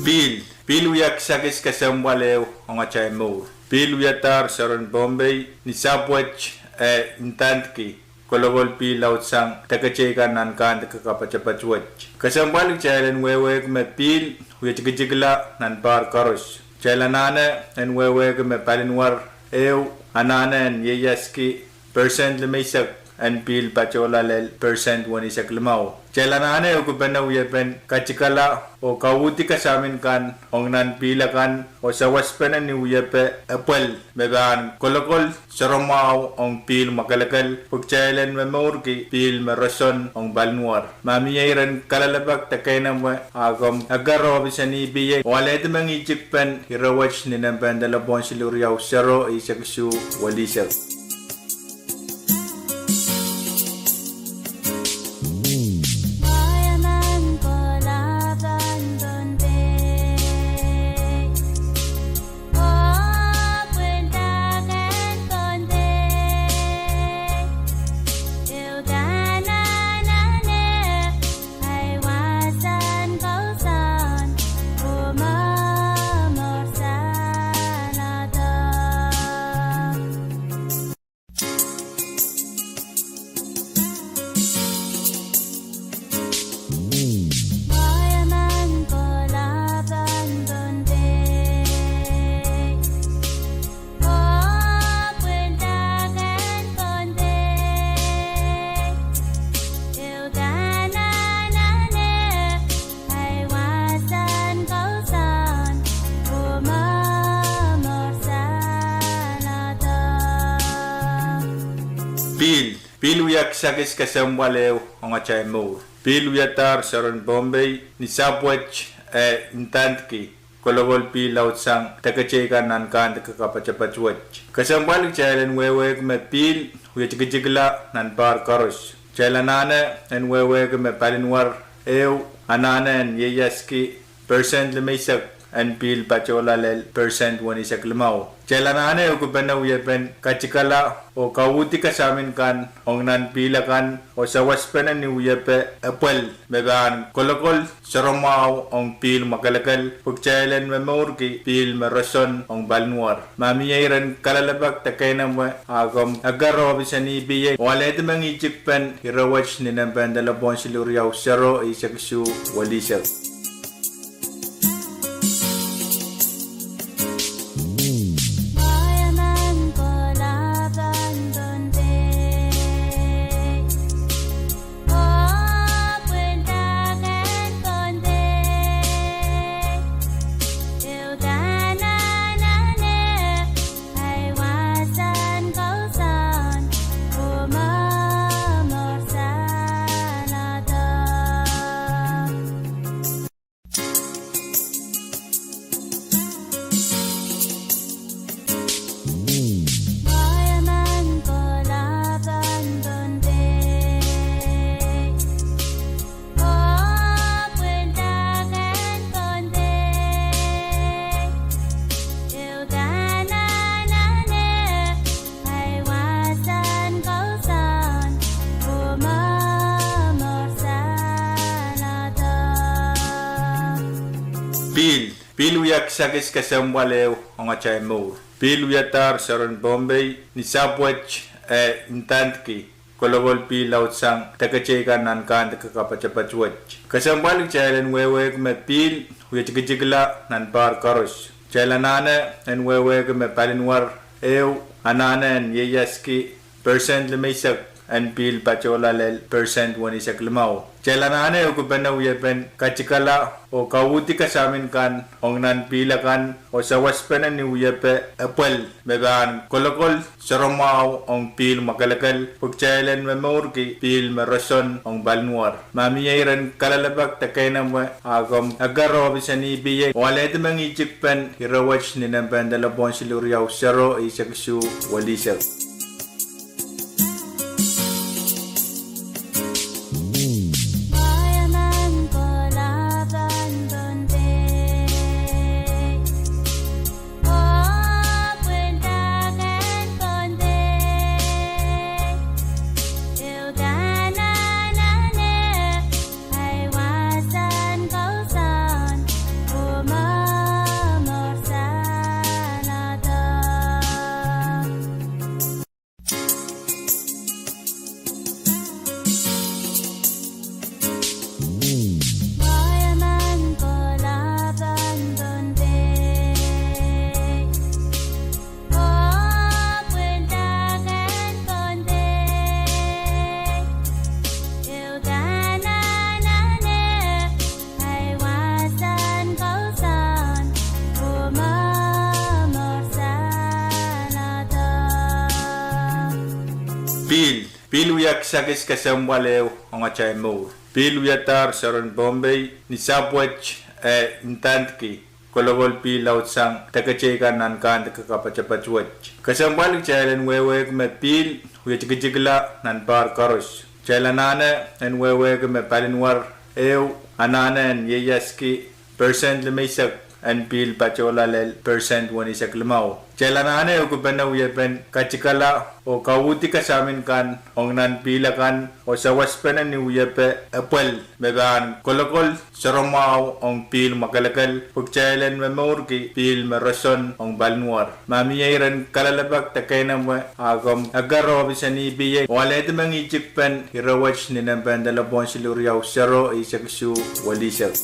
Pihl, pihl wia kisakis kesempwal ehu ong atail mour. Pihl wiadahr soaren Pohnpei ni sahpw wet, eh, ndandki kolokol pihl laudsang deke teikan nan kandike kapatapat wet. Kesempwal kitail en wehwehki me pihl wie tikitikla nan pahr koaros. Kitail anahne en wehwehki me palinwar ehu anahne en ieiaski percent limeisek en pihl patohla lel percent weneisek limau. Kitail anahne ukupene wiepen katikala oh kauhdi kasamin kan ong nan pihl akan oh sawaspene ni wiepe epwel me pahn kolokol soaramwahu ong pihl mwakelekel pwe kitail en momourki pihl me roson ong palinwar. Ma mie iren kalelapak de keinemwe, a komw eker ohpis en E P A oh alehdi mengihtik pen ire wet ni nempe en delepwohn siluh riau sero eisek isuh welihsek. Pihl wia kisakis kesempwal ehu ong atail mour. Pihl wiadahr soaren Pohnpei ni sahpw wet, eh, ndandki kolokol pihl laudsang deke teikan nan kandike kapatapat wet. Kesempwal kitail en wehwehki me pihl wie tikitikla nan pahr koaros. Kitail anahne en wehwehki me palinwar ehu anahne en ieiaski percent limeisek en pihl patohla lel percent wenisek limau. Kitail anahne ukipene wiepen katikala oh kauhdi kasamin kan ong nan pihl akan oh sawaspene ni wiepe epwel me pahn kolokol soaramwahu ong pihl mwakelekel pwe kitail en momourki pihl me roson ong palinwar. Ma mie iren kalelapak de keinemwe, a komw eker ohpis en E P A oh alehdi mengihtik pen ire wet ni nempe en delepwohn siluh riau sero eisek isuh welisek. Pihl, pihl wia kisakis kesempwal ehu ong atail mour. Pihl wiadahr soaren Pohnpei ni sahpw wet, eh, ndandki kolokol pihl laudsang deke teikan nan kandike kapatapat wet. Kesempwal kitail en wehwehki me pihl wie tikitikla nan pahr koaros. Kitail anahne en wehwehki me palinwar ehu anahne en ieiaski percent limeisek en pihl patohla lel percent wenisek limau. Kitail anahne ukipene wiepen katikala oh kauhdi kasamin kan ong nan pihl akan oh sawaspene ni wiepe epwel me pahn kolokol soaramwahu ong pihl mwakelekel pwe kitail en momourki pihl me roson ong palinwar. Ma mie iren kalelapak de keinemwe, a komw eker ohpis en E P A oh alehdi mengihtik pen ire wet ni nempe en delepwohn siluh riau sero eisek isuh welisek. Pihl, pihl wia kisakis kesempwal ehu ong atail mour. Pihl wiadahr soaren Pohnpei ni sahpw wet, eh, ndandki kolokol pihl laudsang deke teikan nan kandike kapatapat wet. Kesempwal kitail en wehwehki me pihl wie tikitikla nan pahr koaros. Kitail anahne en wehwehki me palinwar ehu anahne en ieiaski percent limeisek en pihl patohla lel percent wenisek limau. Kitail anahne ukipene wiepen katikala oh kauhdi kasamin kan ong nan pihl akan oh sawaspene ni wiepe epwel me pahn kolokol soaramwahu ong pihl mwakelekel pwe kitail en momourki pihl me roson ong palinwar. Ma mie iren kalelapak de keinemwe, a komw eker ohpis en E P A oh alehdi mengihtik pen ire wet ni nempe en delepwohn siluh riau sero eisek isuh welisek.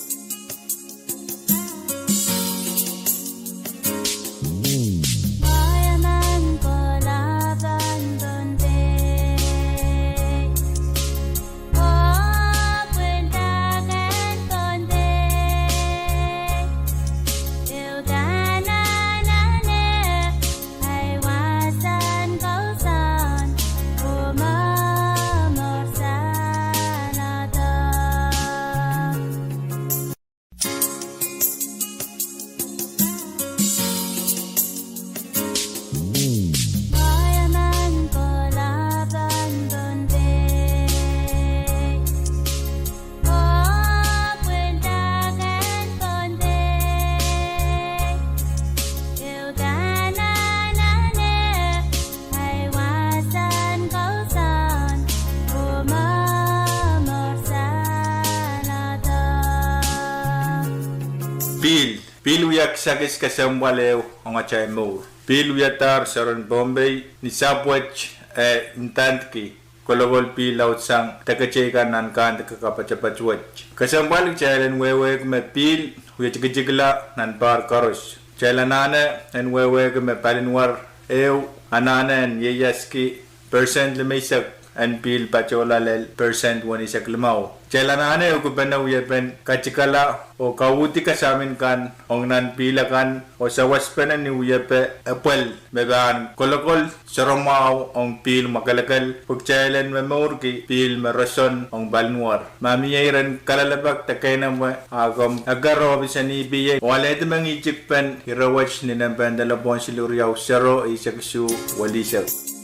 Pihl, pihl wia kisakis kesempwal ehu ong atail mour. Pihl wiadahr soaren Pohnpei ni sahpw wet, eh, ndandki kolokol pihl laudsang deketeikan nan kandike kapatapat wet. Kesempwal kitail en wehwehki me pihl wie tikitikla nan pahr koaros. Kitail anahne en wehwehki me palinwar ehu anahne en ieiaski persent limeisek en pihl patohla lel persent weneisek limau. Kitail anahne ukupene wiepen katikala oh kauhdi kasamin kan ong nan pihl akan oh sawaspene ni wiepe epwel me pahn kolokol soaramwahu ong pihl mwakelekel pwe kitail en momourki pihl me roson ong palinwar. Ma mie iren kalelapak de keinemwe, a komw eker ohpis en EPA oh alehdi mengihtikpen ire wet ni nempehn delepwohn siluh riau sero eisek isuh welihsek.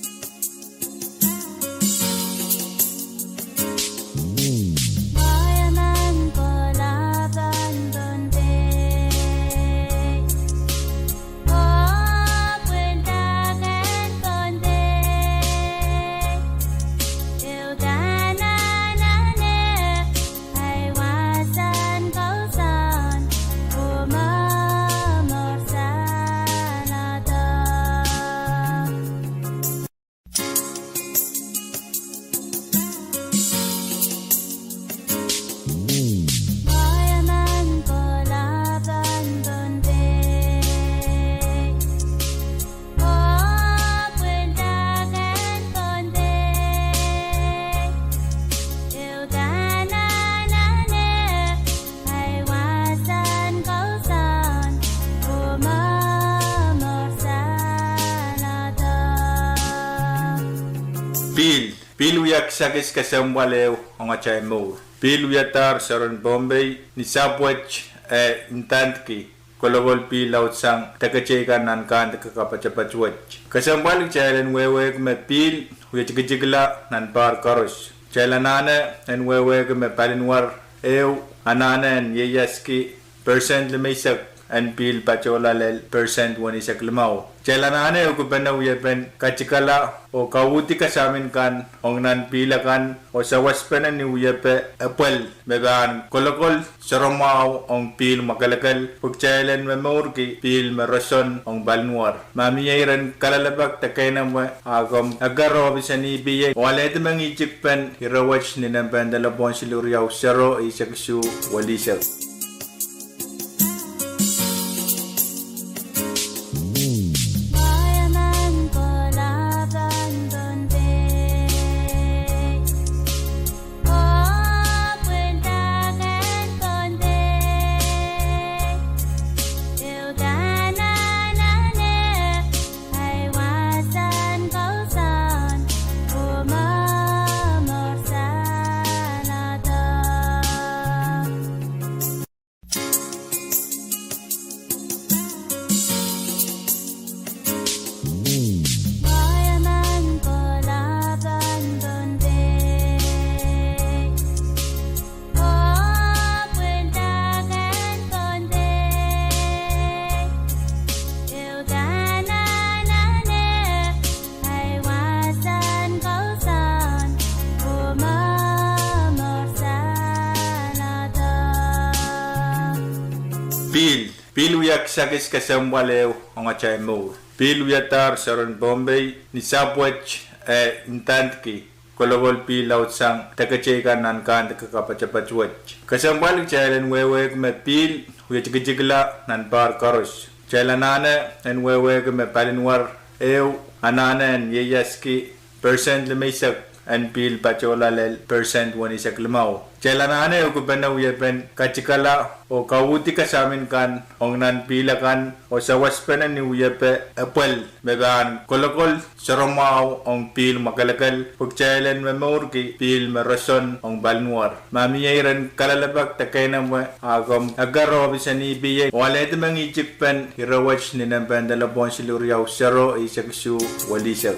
Pihl, pihl wia kisakis kesempwal ehu ong atail mour. Pihl wiadahr soaren Pohnpei ni sahpw wet, eh, ndandki kolokol pihl laudsang deketeikan nan kandike kapatapat wet. Kesempwal kitail en wehwehki me pihl wie tikitikla nan pahr koaros. Kitail anahne en wehwehki me palinwar ehu anahne en ieiaski persent limeisek en pihl patohla lel persent weneisek limau. Kitail anahne ukupene wiepen katikala oh kauhdi kasamin kan ong nan pihl akan oh sawaspene ni wiepe epwel me pahn kolokol soaramwahu ong pihl mwakelekel pwe kitail en momourki pihl me roson ong palinwar. Ma mie iren kalelapak de keinemwe, a komw eker ohpis en EPA oh alehdi mengihtikpen ire wet ni nempehn delepwohn siluh riau sero eisek isuh welihsek. Pihl, pihl wia kisakis kesempwal ehu ong atail mour. Pihl wiadahr soaren Pohnpei ni sahpw wet, eh, ndandki kolokol pihl laudsang deketeikan nan kandike kapatapat wet. Kesempwal kitail en wehwehki me pihl wie tikitikla nan pahr koaros. Kitail anahne en wehwehki me palinwar ehu anahne en ieiaski persent limeisek en pihl patohla lel persent weneisek limau. Kitail anahne ukupene wiepen katikala oh kauhdi kasamin kan ong nan pihl akan oh sawaspene ni wiepe epwel me pahn kolokol soaramwahu ong pihl mwakelekel pwe kitail en momourki pihl me roson ong palinwar. Ma mie iren kalelapak de keinemwe, a komw eker ohpis en EPA oh alehdi mengihtikpen ire wet ni nempehn delepwohn siluh riau sero eisek isuh welihsek.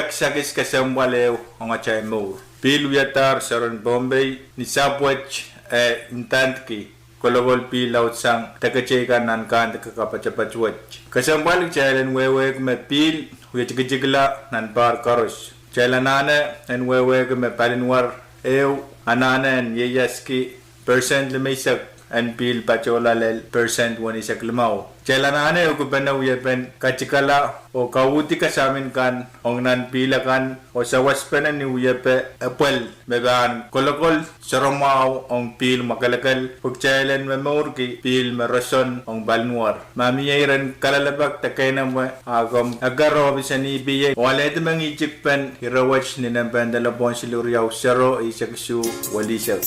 Kisakis kesempwal ehu ong atail mour. Pihl wiadahr seren Pohnpei ni sahpw wet, eh, ndandki kolokol pihl laudsang deketeikan nan kandike kapatapat wet. Kesempwal kitail en wehwehki me pihl wie tikitikla nan pahr koaros. Kitail anahne en wehwehki me palinwar ehu anahne en ieiaski percent limeisek en pihl patohla lel percent weneisek limau. Kitail anahne ehukipene wiepen katikala oh kauhdi kasamin kan ong nan pihl akan oh sawaspene ni wiepe epwel me pahn kolokol sohromwahu ong pihl mwakelekel pwe kitail en momourki pihl me roson ong palinwar. Ma mie iren kalelapak de keinemwe, a komw eker ohpis en EPA oh alehdi mengihtikpen ire wet ni nempehn delepwohn siluh riau sero eisek isuh welihsek.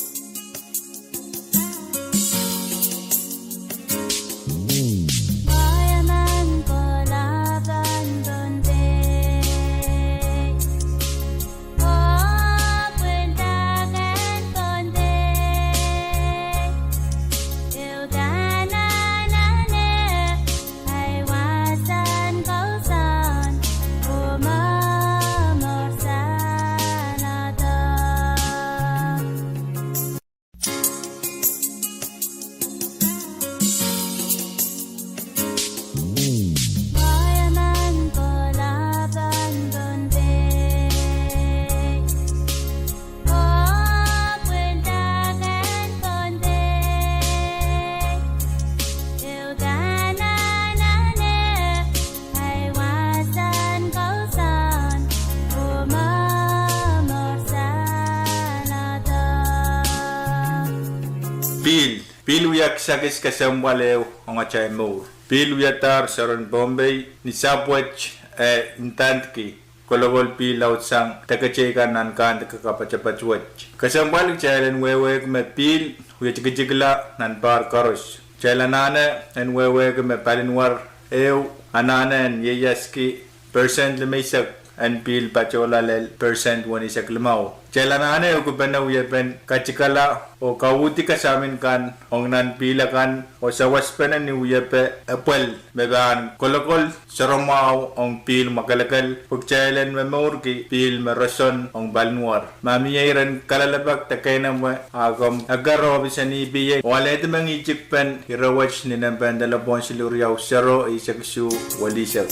Pihl, pihl wia kisakis kesempwal ehu ong atail mour. Pihl wiadahr seren Pohnpei ni sahpw wet, eh, ndandki kolokol pihl laudsang deketeikan nan kandike kapatapat wet. Kesempwal kitail en wehwehki me pihl wie tikitikla nan pahr koaros. Kitail anahne en wehwehki me palinwar ehu anahne en ieiaski percent limeisek en pihl patohla lel percent weneisek limau. Kitail anahne ehukipene wiepen katikala oh kauhdi kasamin kan ong nan pihl akan oh sawaspene ni wiepe epwel me pahn kolokol sohromwahu ong pihl mwakelekel pwe kitail en momourki pihl me roson ong palinwar. Ma mie iren kalelapak de keinemwe, a komw eker ohpis en EPA oh alehdi mengihtikpen ire wet ni nempehn delepwohn siluh riau sero eisek isuh welihsek.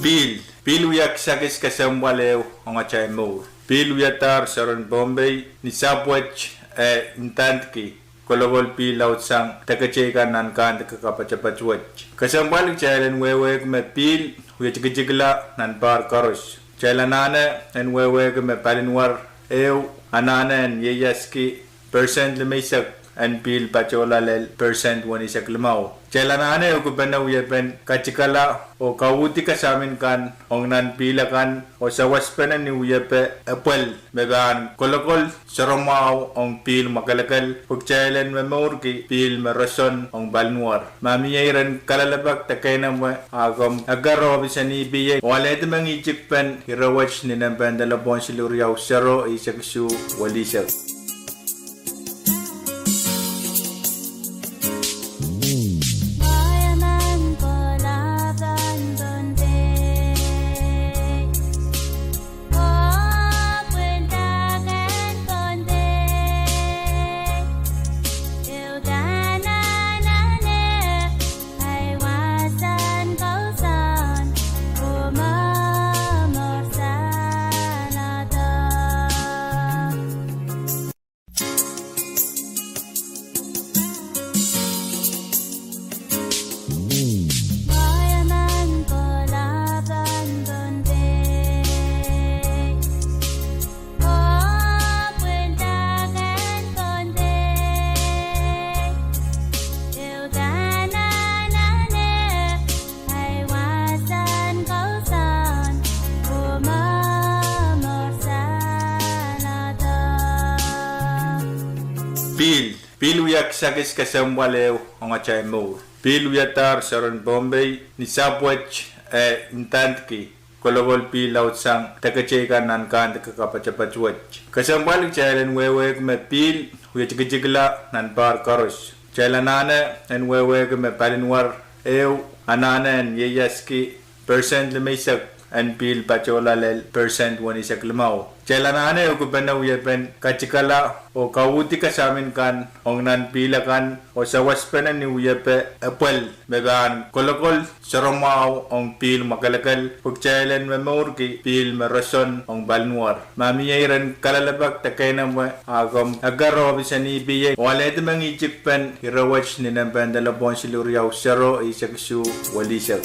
Pihl, pihl wia kisakis kesempwal ehu ong atail mour. Pihl wiadahr seren Pohnpei ni sahpw wet, eh, ndandki kolokol pihl laudsang deketeikan nan kandike kapatapat wet. Kesempwal kitail en wehwehki me pihl wie tikitikla nan pahr koaros. Kitail anahne en wehwehki me palinwar ehu anahne en ieiaski percent limeisek en pihl patohla lel percent weneisek limau. Kitail anahne ehukipene wiepen katikala oh kauhdi kasamin kan ong nan pihl akan oh sawaspene ni wiepe epwel me pahn kolokol sohromwahu ong pihl mwakelekel pwe kitail en momourki pihl me roson ong palinwar. Ma mie iren kalelapak de keinemwe, a komw eker ohpis en EPA oh alehdi mengihtikpen ire wet ni nempehn delepwohn siluh riau sero eisek isuh welihsek. Pihl, pihl wia kisakis kesempwal ehu ong atail mour. Pihl wiadahr soaren Pohnpei ni sahpw wet, eh, ndandki kolokol pihl laudsang teketeikan nan kandike kapatapat wet. Kesempwal kitail en wehwehki me pihl wie tikitikla nan pahr koaros. Kitail anahne en wehwehki me palinwar ehu anahne en ieiaski persent limeisek en pihl patohla lel persent weneisek limau. Kitail anahne ukipene wiepen katikala oh kauhdi kasamin kan ong nan pihl akan oh sawaspene ni wiepe epwel me pahn kolokol soaramwahu ong pihl mwakelekel pwe kitail en momourki pihl me roson ong palinwar. Ma mie iren kalelapak de keinemwe, a komw eker ohpis en E P A oh alehdi mengihtik pen ire wet ni nempe en delepwohn siluh riau sero eisek isuh welihsek.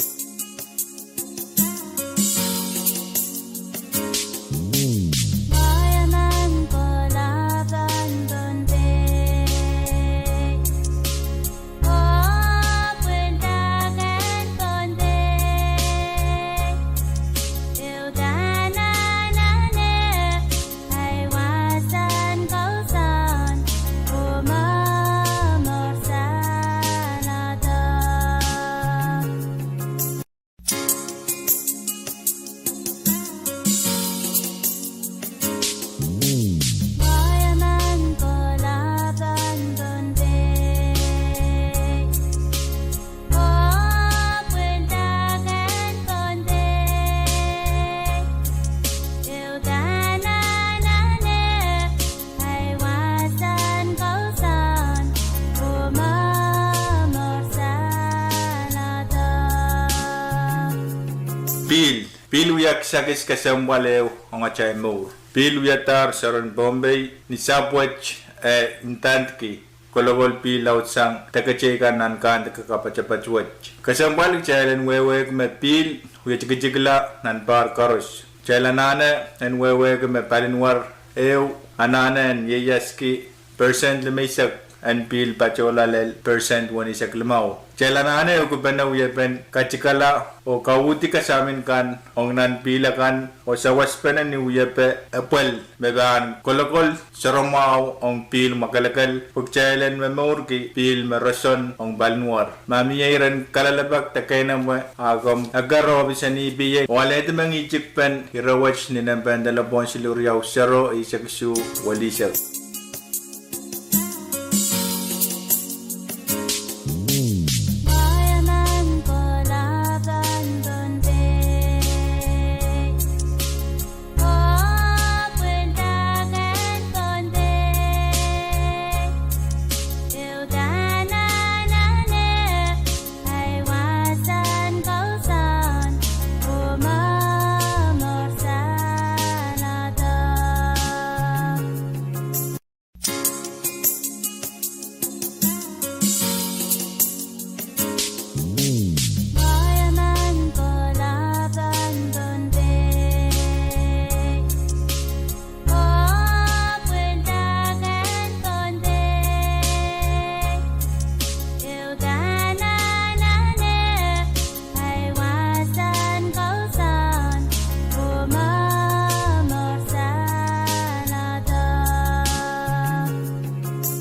Pihl, pihl wia kisakis kesempwal ehu ong atail mour. Pihl wiadahr soaren Pohnpei ni sahpw wet, eh, ndandki kolokol pihl laudsang teketeikan nan kandike kapatapat wet. Kesempwal kitail en wehwehki me pihl wie tikitikla nan pahr koaros. Kitail anahne en wehwehki me palinwar ehu anahne en ieiaski persent limeisek en pihl patohla lel persent weneisek limau. Kitail anahne ukipene wiepen katikala oh kauhdi kasamin kan ong nan pihl akan oh sawaspene ni wiepe epwel me pahn kolokol soaramwahu ong pihl mwakelekel pwe kitail en momourki pihl me roson ong palinwar. Ma mie iren kalelapak de keinemwe, a komw eker ohpis en E P A oh alehdi mengihtik pen ire wet ni nempe en delepwohn siluh riau sero eisek isuh welihsek.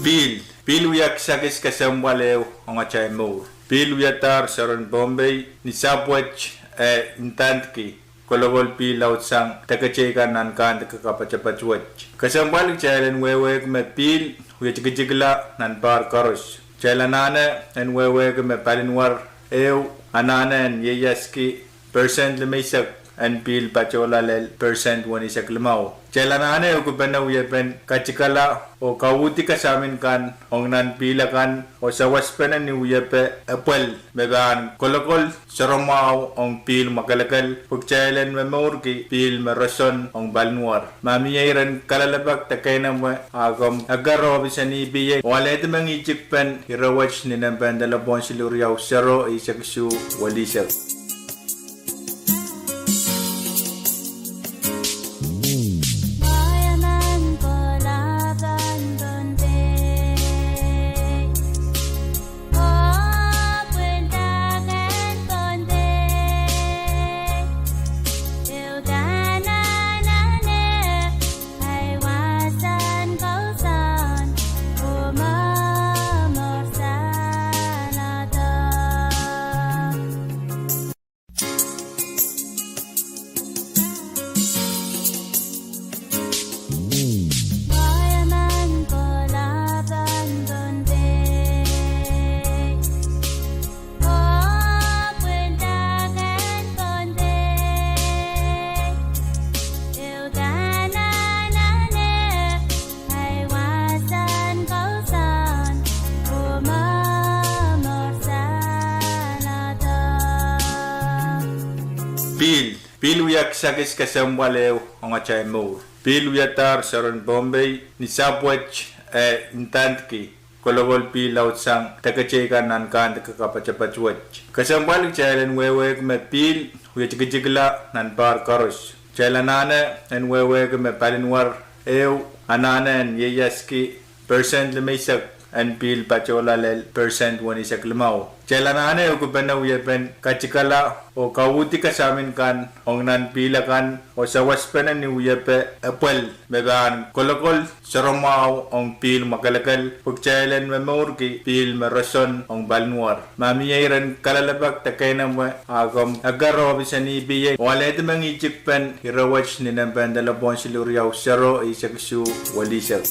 Pihl, pihl wia kisakis kesempwal ehu ong atail mour. Pihl wiadahr soaren Pohnpei ni sahpw wet, eh, ndandki kolokol pihl laudsang teketeikan nan kandike kapatapat wet. Kesempwal kitail en wehwehki me pihl wie tikitikla nan pahr koaros. Kitail anahne en wehwehki me palinwar ehu anahne en ieiaski persent limeisek en pihl patohla lel persent weneisek limau. Kitail anahne ukipene wiepen katikala oh kauhdi kasamin kan ong nan pihl akan oh sawaspene ni wiepe epwel me pahn kolokol soaramwahu ong pihl mwakelekel pwe kitail en momourki pihl me roson ong palinwar. Ma mie iren kalelapak de keinemwe, a komw eker ohpis en E P A oh alehdi mengihtik pen ire wet ni nempe en delepwohn siluh riau sero eisek isuh welihsek. sakis kesempwal ehu ong atail mour. Pihl wiadahr soaren Pohnpei ni sahpw wet, eh, ndandki kolokol pihl laudsang deketeikan nan kahnde kapatapat wet. Kesempwal kitail en wehwehki me pihl wie tikitikla nan pahr koaros. Kitail anahne en wehwehki me palinwar ehu anahne en ieiaski persent limeisek en pihl patohla lel persent weneisek limau. Kitail anahne ukupene wiepen katikala oh kauhdi kasamin kan ong nan pihl akan oh sawaspene ni wiepe epwel me pahn kolokol soaramwahu ong pihl mwakelekel pwe kitail en momourki pihl me roson ong palinwar. Ma mie iren kalelapak de keinemwe, a komw eker ohpis en EPA oh alehdi mengihtikpen ire wet ni nempehn delepwohn siluh riau sero eisek isuh welihsek.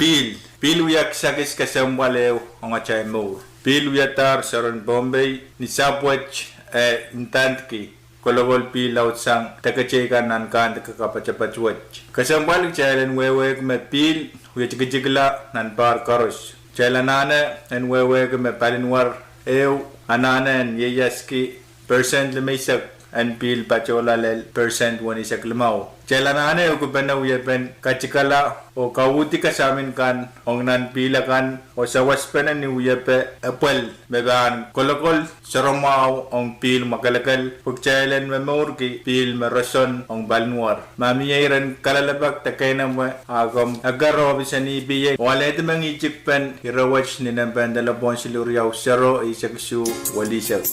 Pihl, pihl wia kisakis kesempwal ehu ong atail mour. Pihl wiadahr soaren Pohnpei ni sahpw wet, eh, ndandki kolokol pihl laudsang deketeikan nan kahnde kapatapat wet. Kesempwal kitail en wehwehki me pihl wie tikitikla nan pahr koaros. Kitail anahne en wehwehki me palinwar ehu anahne en ieiaski persent limeisek en pihl patohla lel persent weneisek limau. Kitail anahne ukupene wiepen katikala oh kauhdi kasamin kan ong nan pihl akan oh sawaspene ni wiepe epwel me pahn kolokol soaramwahu ong pihl mwakelekel pwe kitail en momourki pihl me roson ong palinwar. Ma mie iren kalelapak de keinemwe, a komw eker ohpis en EPA oh alehdi mengihtikpen ire wet ni nempehn delepwohn siluh riau sero eisek isuh welihsek.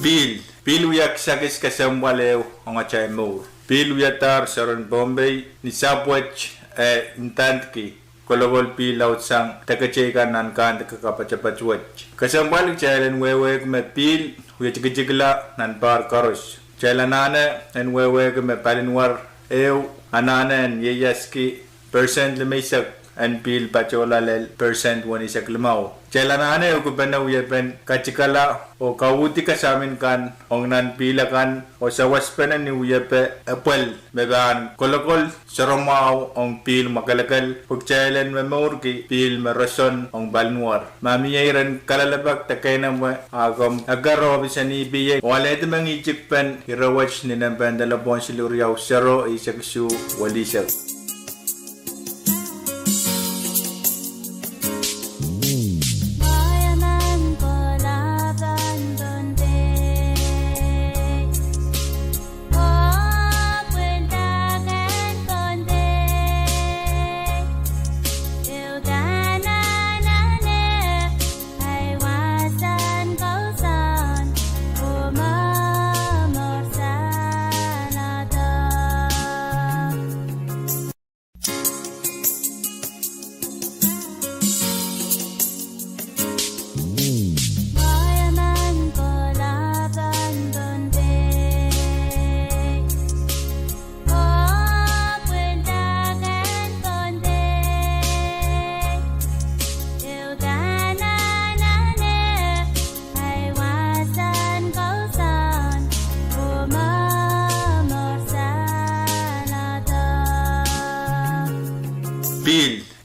Pihl, pihl wia kisakis kesempwal ehu ong atail mour. Pihl wiadahr soaren Pohnpei ni sahpw wet, eh, ndandki kolokol pihl laudsang deketeikan nan kahnde kapatapat wet. Kesempwal kitail en wehwehki me pihl wie tikitikla nan pahr koaros. Kitail anahne en wehwehki me palinwar ehu anahne en ieiaski persent limeisek en pihl patohla lel persent weneisek limau. Kitail anahne ukupene wiepen katikala oh kauhdi kasamin kan ong nan pihl akan oh sawaspene ni wiepe epwel me pahn kolokol soaramwahu ong pihl mwakelekel pwe kitail en momourki pihl me roson ong palinwar. Ma mie iren kalelapak de keinemwe, a komw eker ohpis en EPA oh alehdi mengihtikpen ire wet ni nempehn delepwohn siluh riau sero eisek isuh welihsek.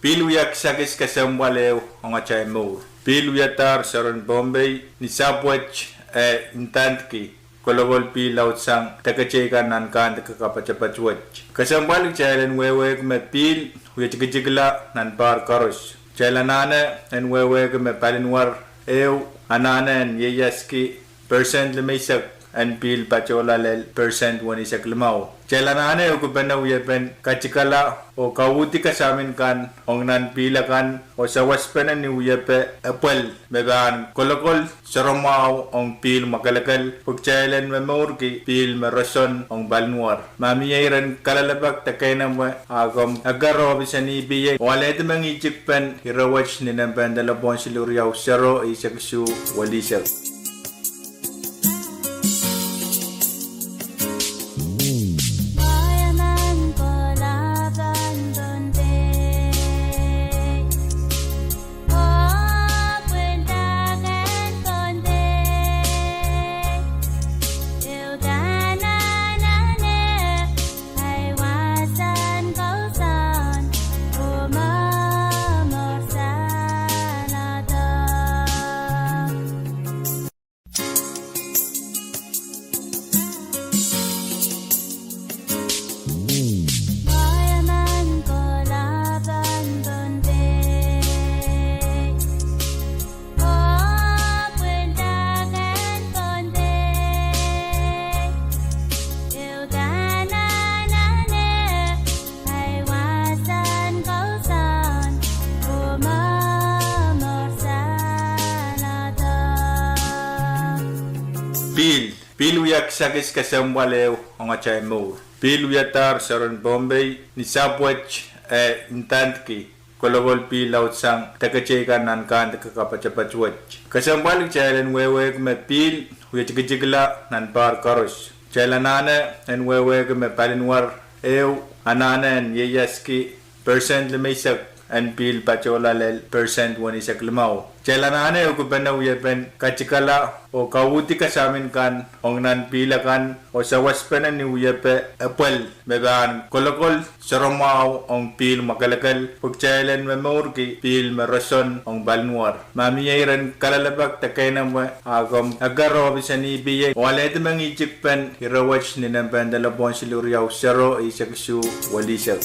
Pihl wia kisakis kesempwal ehu ong atail mour. Pihl wiadahr soaren Pohnpei ni sahpw wet, eh, ndandki kolokol pihl laudsang deke teikan nan kante kapatapat wet. Kesempwal kitail en wehwehki me pihl wie tikitikla nan pahr koaros. Kitail anahne en wehwehki me palinwar ehu anahne en ieiaski persent limeisek en pihl patohla lel persent weneisek limau. Kitail anahne ehukipene wiepen katikala oh kauhdi kasamin kan ong nan pihl akan oh sawaspene ni wiepe epwel me pahn kolokol soaramwahu ong pihl mwakelekel pwe kitail en momourki pihl me roson ong palinwar. Ma mie iren kalelapak de keinemwe, a komw eker ohpis en EPA oh alehdi mengihtik pen ire wet ni nempehn delepwohn siluh riau sero eisek isuh welisek. Pihl, pihl wia kisakis kesempwal ehu ong atail mour. Pihl wiadahr soaren Pohnpei ni sahpw wet, eh, ndandki kolokol pihl laudsang deke teikan nan kante kapatapat wet. Kesempwal kitail en wehwehki me pihl wie tikitikla nan pahr koaros. Kitail anahne en wehwehki me palinwar ehu anahne en ieiaski persent limeisek en pihl patohla lel persent weneisek limau. Kitail anahne ehukipene wiepen katikala oh kauhdi kasamin kan ong nan pihl akan oh sawaspene ni wiepe epwel me pahn kolokol soaramwahu ong pihl mwakelekel pwe kitail en momourki pihl me roson ong palinwar. Ma mie iren kalelapak de keinemwe, a komw eker ohpis en EPA oh alehdi mengihtik pen ire wet ni nempehn delepwohn siluh riau sero eisek isuh welisek.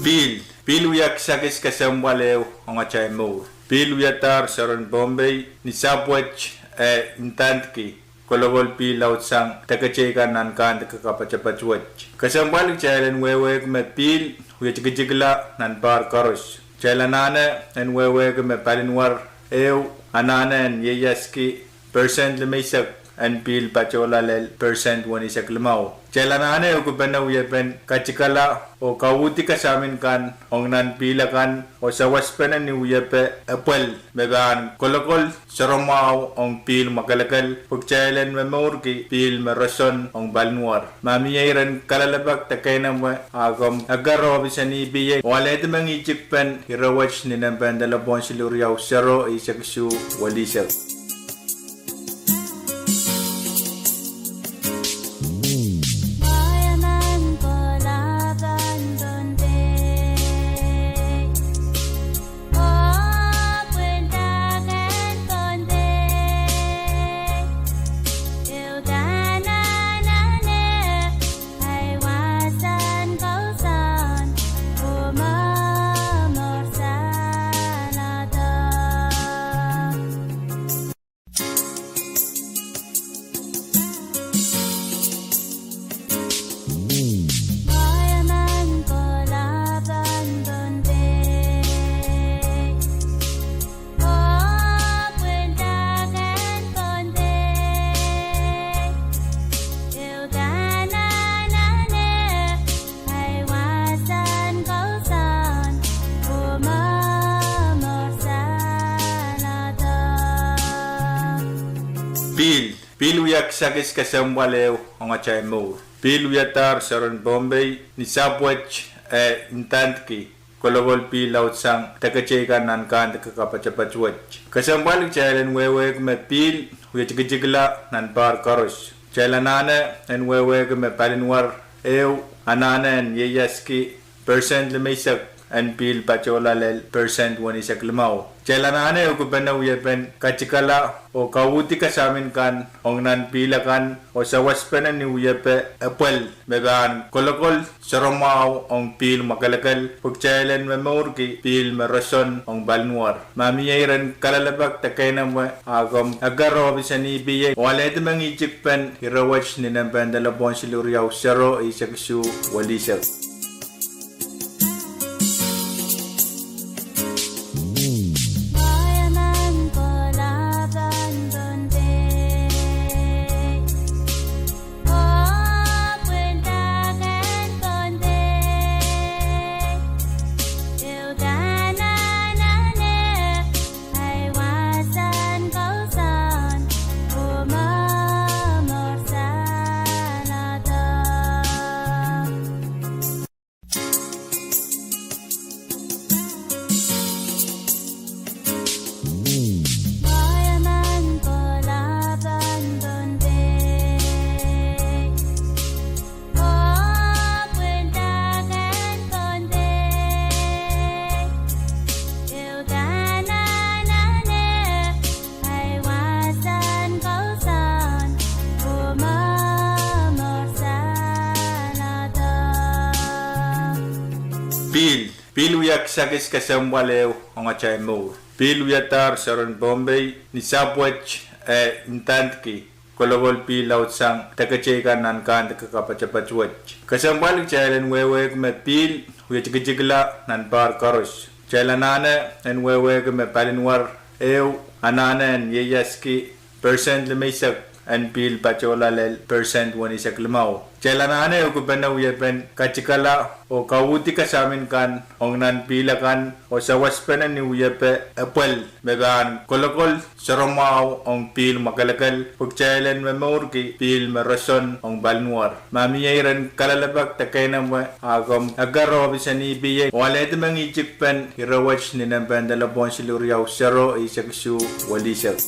Pihl, pihl wia kisakis kesempwal ehu ong atail mour. Pihl wiadahr soaren Pohnpei ni sahpw wet, eh, ndandki kolokol pihl laudsang deke teikan nan kante kapatapat wet. Kesempwal kitail en wehwehki me pihl wie tikitikla nan pahr koaros. Kitail anahne en wehwehki me palinwar ehu anahne en ieiaski persent limeisek en pihl patohla lel persent weneisek limau. Kitail anahne ehukipene wiepen katikala oh kauhdi kasamin kan ong nan pihl akan oh sawaspene ni wiepe epwel me pahn kolokol soaramwahu ong pihl mwakelekel pwe kitail en momourki pihl me roson ong palinwar. Ma mie iren kalelapak de keinemwe, a komw eker ohpis en EPA oh alehdi mengihtik pen ire wet ni nempehn delepwohn siluh riau sero eisek isuh welisek. Pihl wia kisakis kesempwal ehu ong atail mour. Pihl wiadahr soaren Pohnpei ni sahpw wet, eh, ndandki kolokol pihl laudsang deketei kan nan kandike kapatapat wet. Kesempwal kitail en wehwehki me pihl wie tikitikla nan pahr koaros. Kitail anahne en wehwehki me palinwar ehu anahne en ieiaski persent limeisek en pihl patohla lel persent weneisek limau. Kitail anahne ukipene wiepen katikala oh kauhdi kasamin kan ong nan pihl akan oh sawaspene ni wiepe epwel me pahn kolokol soaramwahu ong pihl mwakelekel pwe kitail en momourki pihl me roson ong palinwar. Ma mie iren kalelapak de keinemwe, a komw eker ohpis en EPA oh alehdi mengihtikpen ire wet ni nempehn delepwohn siluh riau sero eisek isuh welisek. Pihl, pihl wia kisakis kesempwal ehu ong atail mour. Pihl wiadahr soaren Pohnpei ni sahpw wet, eh, ndandki kolokol pihl laudsang deketei kan nan kandike kapatapat wet. Kesempwal kitail en wehwehki me pihl wie tikitikla nan pahr koaros. Kitail anahne en wehwehki me palinwar ehu anahne en ieiaski persent limeisek en pihl patohla lel persent weneisek limau. Kitail anahne ukipene wiepen katikala oh kauhdi kasamin kan ong nan pihl akan oh sawaspene ni wiepe epwel me pahn kolokol soaramwahu ong pihl mwakelekel pwe kitail en momourki pihl me roson ong palinwar. Ma mie iren kalelapak de keinemwe, a komw eker ohpis en EPA oh alehdi mengihtikpen ire wet ni nempehn delepwohn siluh riau sero eisek isuh welisek.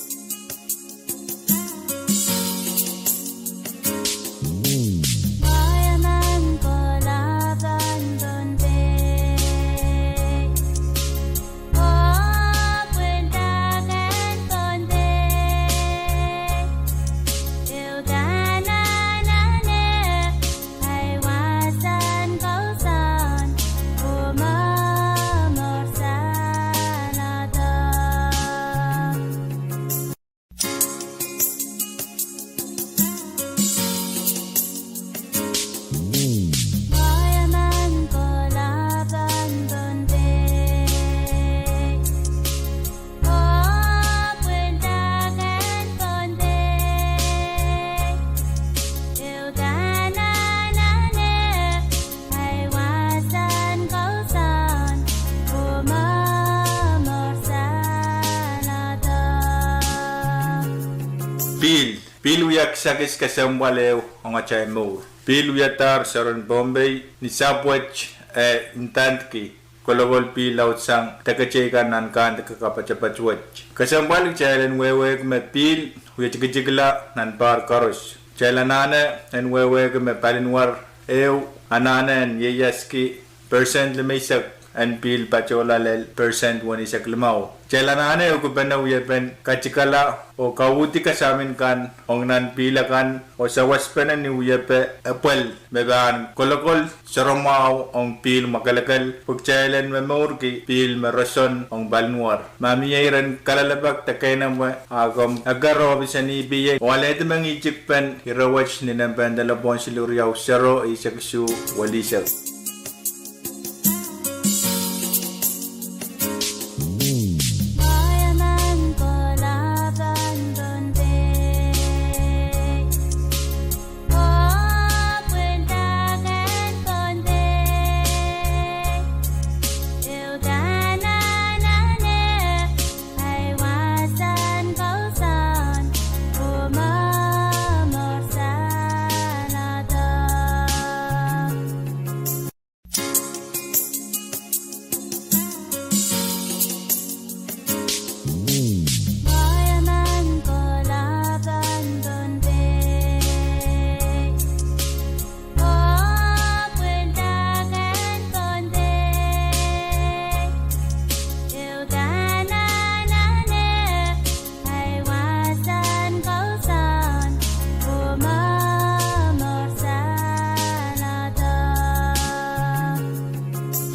Pihl, pihl wia kisakis kesempwal ehu ong atail mour. Pihl wiadahr soaren Pohnpei ni sahpw wet, eh, ndandki kolokol pihl laudsang deketei kan nan kandike kapatapat wet. Kesempwal kitail en wehwehki me pihl wie tikitikla nan pahr koaros. Kitail anahne en wehwehki me palinwar ehu anahne en ieiaski persent limeisek en pihl patohla lel persent weneisek limau. Kitail anahne ukipene wiepen katikala oh kauhdi kasamin kan ong nan pihl akan oh sawaspene ni wiepe epwel me pahn kolokol soaramwahu ong pihl mwakelekel pwe kitail en momourki pihl me roson ong palinwar. Ma mie iren kalelapak de keinemwe, a komw eker ohpis en EPA oh alehdi mengihtikpen ire wet ni nempehn delepwohn siluh riau sero eisek isuh welisek.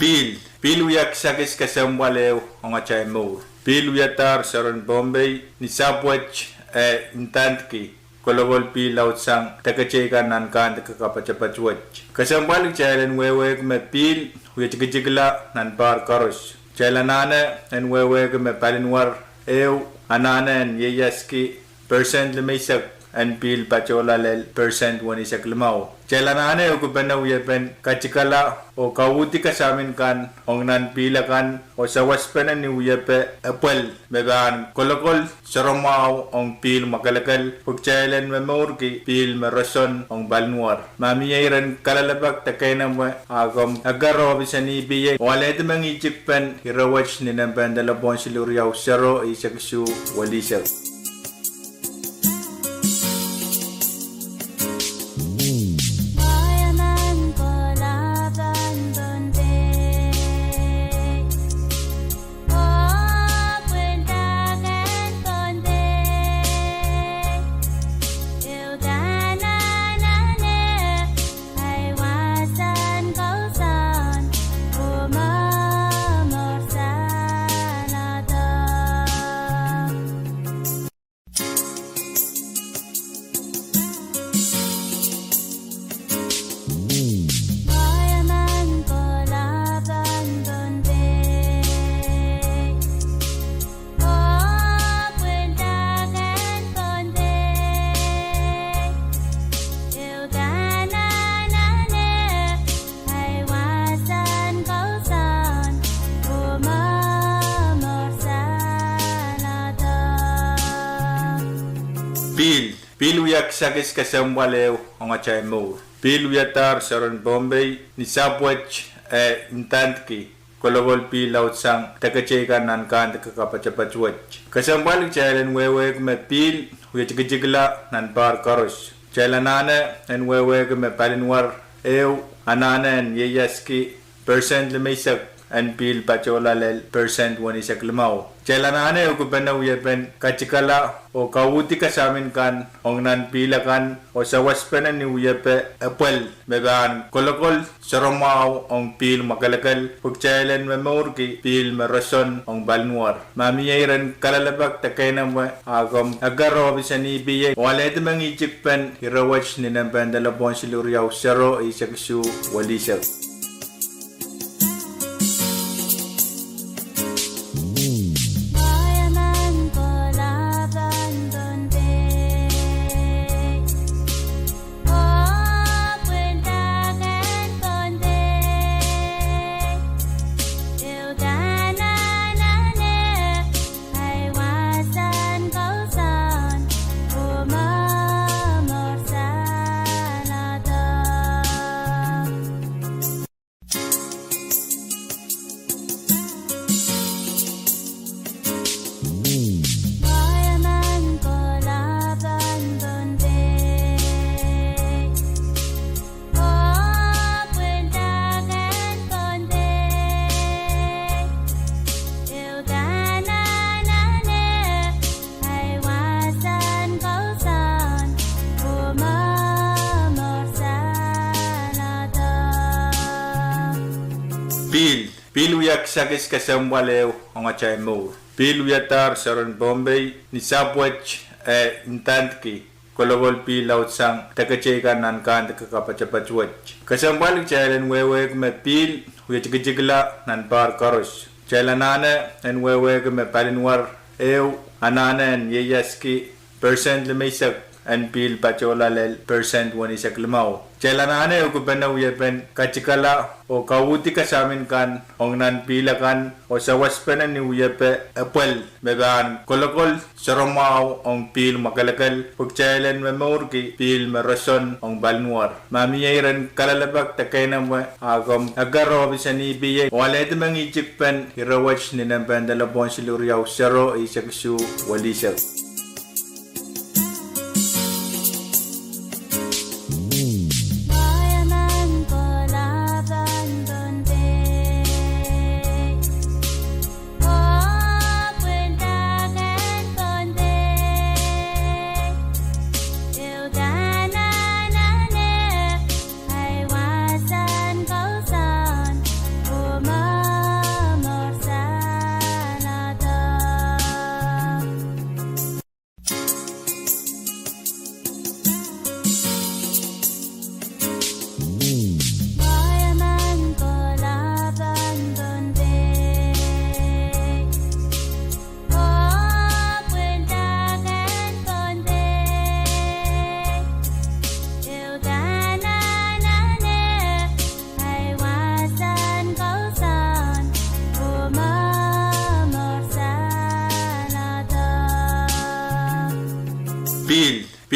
Pihl, pihl wia kisakis kesempwal ehu ong atail mour. Pihl wiadahr soaren Pohnpei ni sahpw wet, eh, ndandki kolokol pihl laudsang deke teikan nan kandike kapatapat wet. Kesempwal kitail en wehwehki me pihl wie tikitikla nan pahr koaros. Kitail anahne en wehwehki me palinwar ehu anahne en ieiaski persent limeisek en pihl patohla lel persent weneisek limau. Kitail anahne ehukipene wiepen katikala oh kauhdi kasamin kan ong nan pihl akan oh sawaspene ni wiepe epwel me pahn kolokol soaramwahu ong pihl mwakelekel pwe kitail en momourki pihl me roson ong palinwar. Ma mie iren kalelapak de keinemwe, a komw eker ohpis en E P A oh alehdi mengihtik pen ire wet ni nempe en delepwohn siluh riau sero eisek isuh welihsek. Pihl, pihl wia kisakis kesempwal ehu ong atail mour. Pihl wiadahr soaren Pohnpei ni sahpw wet, eh, ndandki kolokol pihl laudsang deke teikan nan kandike kapatapat wet. Kesempwal kitail en wehwehki me pihl wie tikitikla nan pahr koaros. Kitail anahne en wehwehki me palinwar ehu anahne en ieiaski persent limeisek en pihl patohla lel persent weneisek limau. Kitail anahne ehukipene wiepen katikala oh kauhdi kasamin kan ong nan pihl akan oh sawaspene ni wiepe epwel me pahn kolokol soaramwahu ong pihl mwakelekel pwe kitail en momourki pihl me roson ong palinwar. Ma mie iren kalelapak de keinemwe, a komw eker ohpis en E P A oh alehdi mengihtik pen ire wet ni nempe en delepwohn siluh riau sero eisek isuh welihsek. Pihl, pihl wia kisakis kesempwal ehu ong atail mour. Pihl wiadahr soaren Pohnpei ni sahpw wet, eh, ndandki kolokol pihl laudsang deke teikan nan kandike kapatapat wet. Kesempwal kitail en wehwehki me pihl wie tikitikla nan pahr koaros. Kitail anahne en wehwehki me palinwar ehu anahne en ieiaski persent limeisek en pihl patohla lel persent weneisek limau. Kitail anahne ehukipene wiepen katikala oh kauhdi kasamin kan ong nan pihl akan oh sawaspene ni wiepe epwel me pahn kolokol soaramwahu ong pihl mwakelekel pwe kitail en momourki pihl me roson ong palinwar. Ma mie iren kalelapak de keinemwe, a komw eker ohpis en E P A oh alehdi mengihtik pen ire wet ni nempe en delepwohn siluh riau sero eisek isuh welihsek.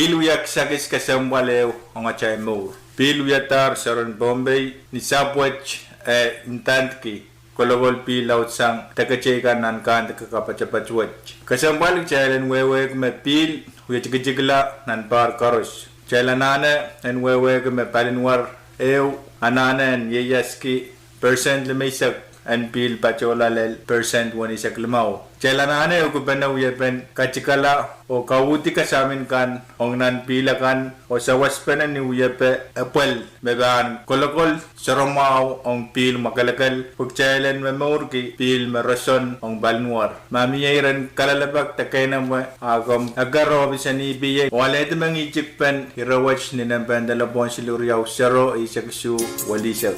Pihl wia kisakis kesempwal ehu ong atail mour. Pihl wiadahr soaren Pohnpei ni sahpw wet, eh, ndandki kolokol pihl laudsang deke teikan nan kandek kapatapat wet. Kesempwal kitail en wehwehki me pihl wie tikitikla nan pahr koaros. Kitail anahne en wehwehki me palinwar ehu anahne en ieiaski persent limeisek en pihl patohla lel persent wenisek limau. Kitail anahne ukupene wiepen katikala oh kauhdi kasamin kan ong nan pihl akan oh sawaspene ni wiepe epwel me pahn kolokol soaramwahu ong pihl mwakelekel pwe kitail en momourki pihl me roson ong palinwar. Ma mie iren kalelapak de keinemwe, a komw eker ohpis en EPA oh alehdi mengihtik pen ire wet ni nempe en delepwohn siluh riau sero eisek isuh welisek.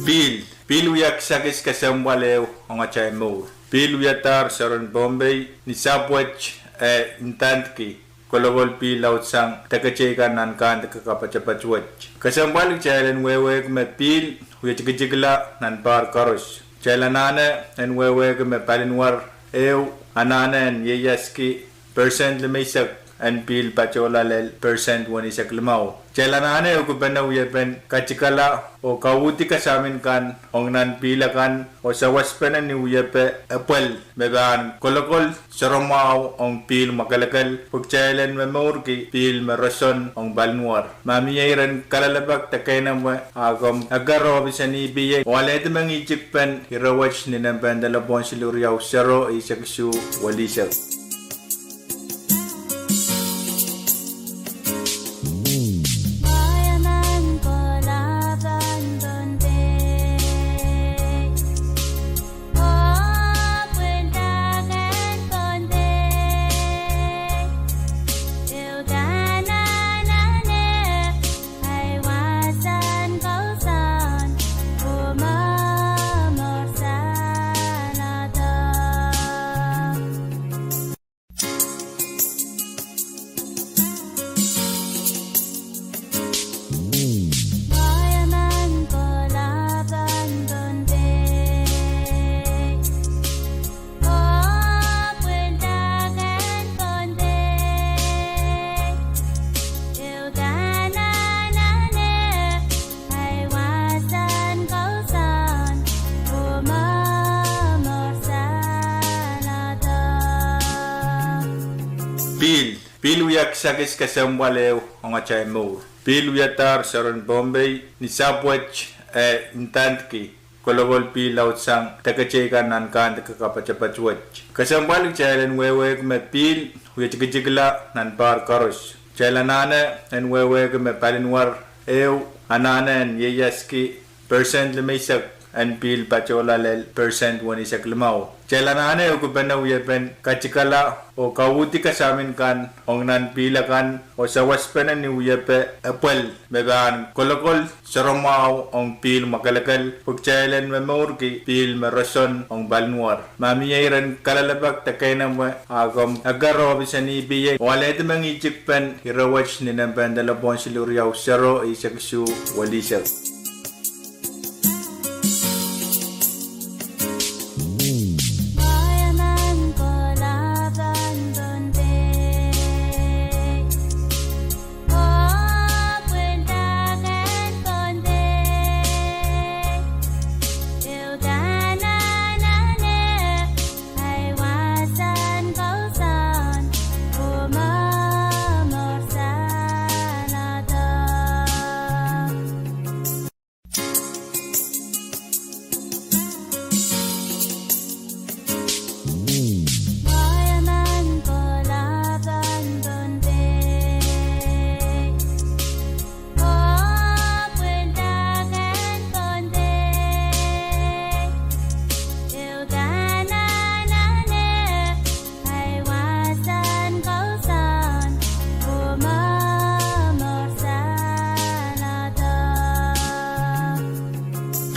Pihl, pihl wia kisakis kesempwal ehu ong atail mour. Pihl wiadahr soaren Pohnpei ni sahpw wet, eh, ndandki kolokol pihl laudsang deke teikan nan kandek kapatapat wet. Kesempwal kitail en wehwehki me pihl wie tikitikla nan pahr koaros. Kitail anahne en wehwehki me palinwar ehu anahne en ieiaski persent limeisek en pihl patohla lel persent wenisek limau. Kitail anahne ukupene wiepen katikala oh kauhdi kasamin kan ong nan pihl akan oh sawaspene ni wiepe epwel me pahn kolokol soaramwahu ong pihl mwakelekel pwe kitail en momourki pihl me roson ong palinwar. Ma mie iren kalelapak de keinemwe, a komw eker ohpis en EPA oh alehdi mengihtik pen ire wet ni nempe en delepwohn siluh riau sero eisek isuh welisek. Pihl, pihl wia kisakis kesempwal ehu ong atail mour. Pihl wiadahr soaren Pohnpei ni sahpw wet, eh, ndandki kolokol pihl laudsang deke teikan nan kandek kapatapat wet. Kesempwal kitail en wehwehki me pihl wie tikitikla nan pahr koaros. Kitail anahne en wehwehki me palinwar ehu anahne en ieiaski persent limeisek en pihl patohla lel persent wenisek limau. Kitail anahne ukupene wiepen katikala oh kauhdi kasamin kan ong nan pihl akan oh sawaspene ni wiepe epwel me pahn kolokol soaramwahu ong pihl mwakelekel pwe kitail en momourki pihl me roson ong palinwar. Ma mie iren kalelapak de keinemwe, a komw eker ohpis en EPA oh alehdi mengihtik pen ire wet ni nempe en delepwohn siluh riau sero eisek isuh welisek.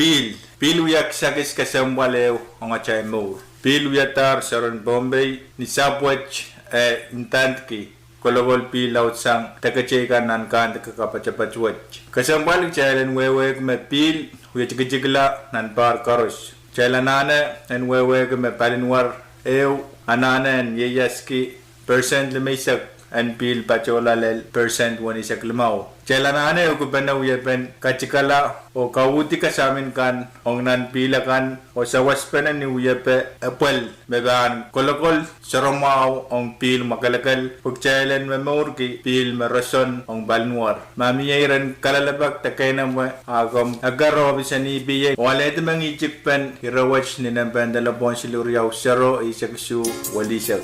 Pihl, pihl wia kisakis kesempwal ehu ong atail mour. Pihl wiadahr soaren Pohnpei ni sahpw wet, eh, ndandki kolokol pihl laudsang deketeikan nan kandike kapatapat wet. Kesempwal kitail en wehwehki me pihl wie tikitikla nan pahr koaros. Kitail anahne en wehwehki me palinwar ehu anahne en ieiaski percent limeisek en pihl patohla lel percent weneisek limau. Kitail anahne ehukipene wiepen katikala oh kauhdi kasamin kan ong nan pihl akan oh sawaspene ni wiepe epwel me pahn kolokol soaramwahu ong pihl mwakelekel pwe kitail en momourki pihl me roson ong palinwar. Ma mie iren kalelapak de keinemwe, a komw eker ohpis en E P A oh alehdi mengihtikpen ire wet ni nempehn delepwohn siluh riau sero eisek isuh welihsek.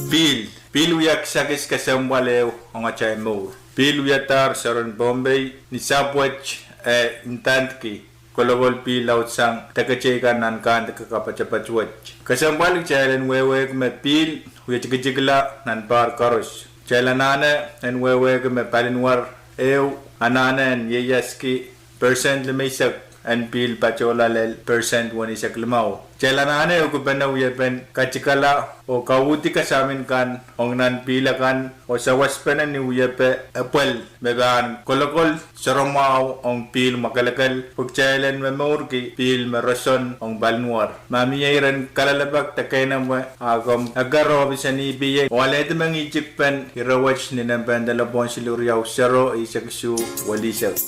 Pihl, pihl wia kisakis kesempwal ehu ong atail mour. Pihl wiadahr soaren Pohnpei ni sahpw wet, eh, ndandki kolokol pihl laudsang deketeikan nan kandike kapatapat wet. Kesempwal kitail en wehwehki me pihl wie tikitikla nan pahr koaros. Kitail anahne en wehwehki me palinwar ehu anahne en ieiaski percent limeisek en pihl patohla lel percent weneisek limau. Kitail anahne ehukipene wiepen katikala oh kauhdi kasamin kan ong nan pihl akan oh sawaspene ni wiepe epwel me pahn kolokol soaramwahu ong pihl mwakelekel pwe kitail en momourki pihl me roson ong palinwar. Ma mie iren kalelapak de keinemwe, a komw eker ohpis en E P A oh alehdi mengihtikpen ire wet ni nempehn delepwohn siluh riau sero eisek isuh welihsek.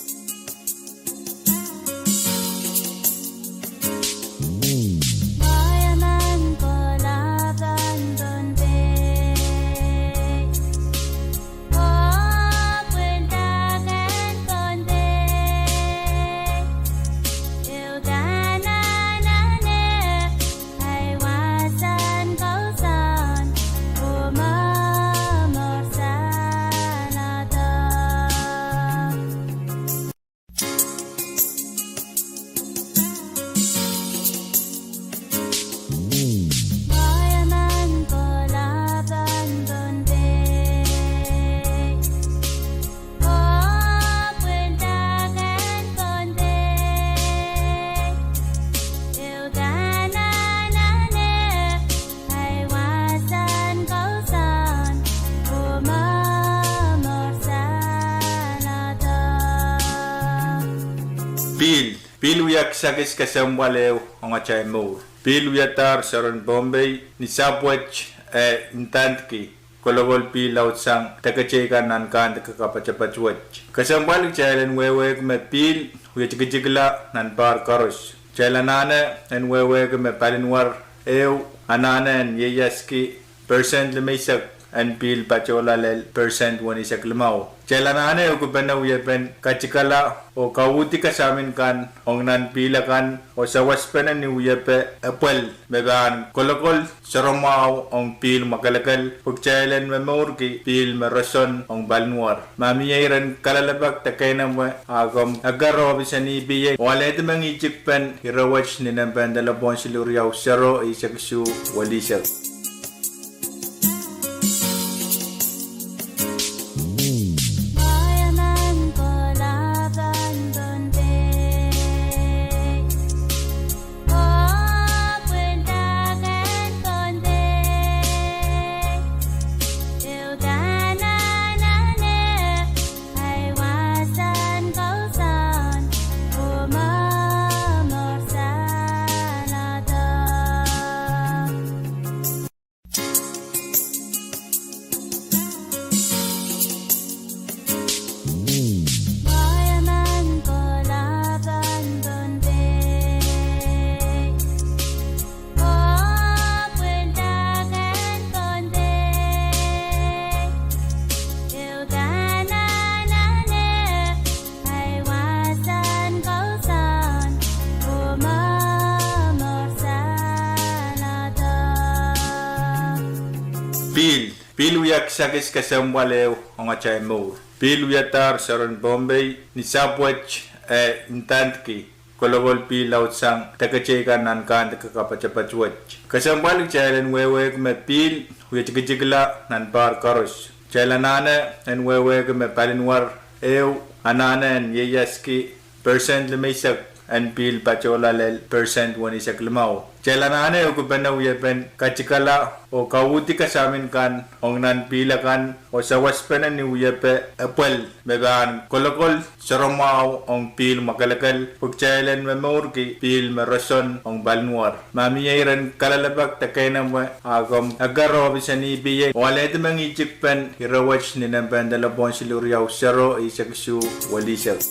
Pihl, pihl wia kisakis kesempwal ehu ong atail mour. Pihl wiadahr soaren Pohnpei ni sahpw wet, eh, ndandki kolokol pihl laudsang deketeikan nan kandike kapatapat wet. Kesempwal kitail en wehwehki me pihl wie tikitikla nan pahr koaros. Kitail anahne en wehwehki me palinwar ehu anahne en ieiaski percent limeisek en pihl patohla lel percent weneisek limau. Kitail anahne ehukipene wiepen katikala oh kauhdi kasamin kan ong nan pihl akan oh sawaspene ni wiepe epwel me pahn kolokol soaramwahu ong pihl mwakelekel pwe kitail en momourki pihl me roson ong palinwar. Ma mie iren kalelapak de keinemwe, a komw eker ohpis en E P A oh alehdi mengihtikpen ire wet ni nempehn delepwohn siluh riau sero eisek isuh welihsek. Kisakis kesempwal ehu ong atail mour. Pihl wiadahr soaren Pohnpei ni sahpw wet, eh, ndandki kolokol pihl laudsang deke teikan nan kandike kapatapat wet. Kesempwal kitail en wehwehki me pihl wie tikitikla nan pahr koaros. Kitail anahne en wehwehki me palinwar ehu anahne en ieiaski persent limeisek en pihl patohla lel persent weneisek limau. Kitail anahne ehukipene wiepen katikala oh kauhdi kasamin kan ong nan pihl akan oh sawaspene ni wiepe epwel me pahn kolokol soaramwahu ong pihl mwakelekel pwe kitail en momourki pihl me roson ong palinwar. Ma mie iren kalelapak de keinemwe, a komw eker ohpis en EPA oh alehdi mengihtik pen ire wet ni nempehn delepwohn siluh riau sero eisek isuh welihsek.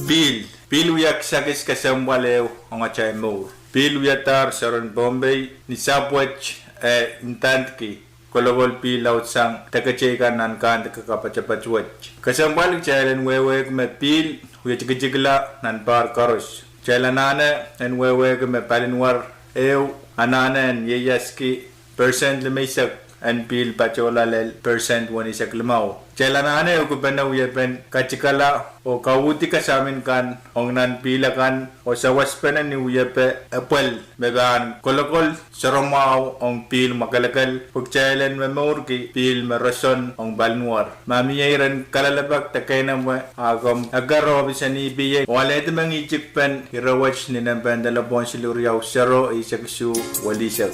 Pihl, pihl wia kisakis kesempwal ehu ong atail mour. Pihl wiadahr soaren Pohnpei ni sahpw wet, eh, ndandki kolokol pihl laudsang deke teikan nan kandike kapatapat wet. Kesempwal kitail en wehwehki me pihl wie tikitikla nan pahr koaros. Kitail anahne en wehwehki me palinwar ehu anahne en ieiaski persent limeisek en pihl patohla lel persent weneisek limau. Kitail anahne ehukipene wiepen katikala oh kauhdi kasamin kan ong nan pihl akan oh sawaspene ni wiepe epwel me pahn kolokol soaramwahu ong pihl mwakelekel pwe kitail en momourki pihl me roson ong palinwar. Ma mie iren kalelapak de keinemwe, a komw eker ohpis en EPA oh alehdi mengihtik pen ire wet ni nempehn delepwohn siluh riau sero eisek isuh welihsek.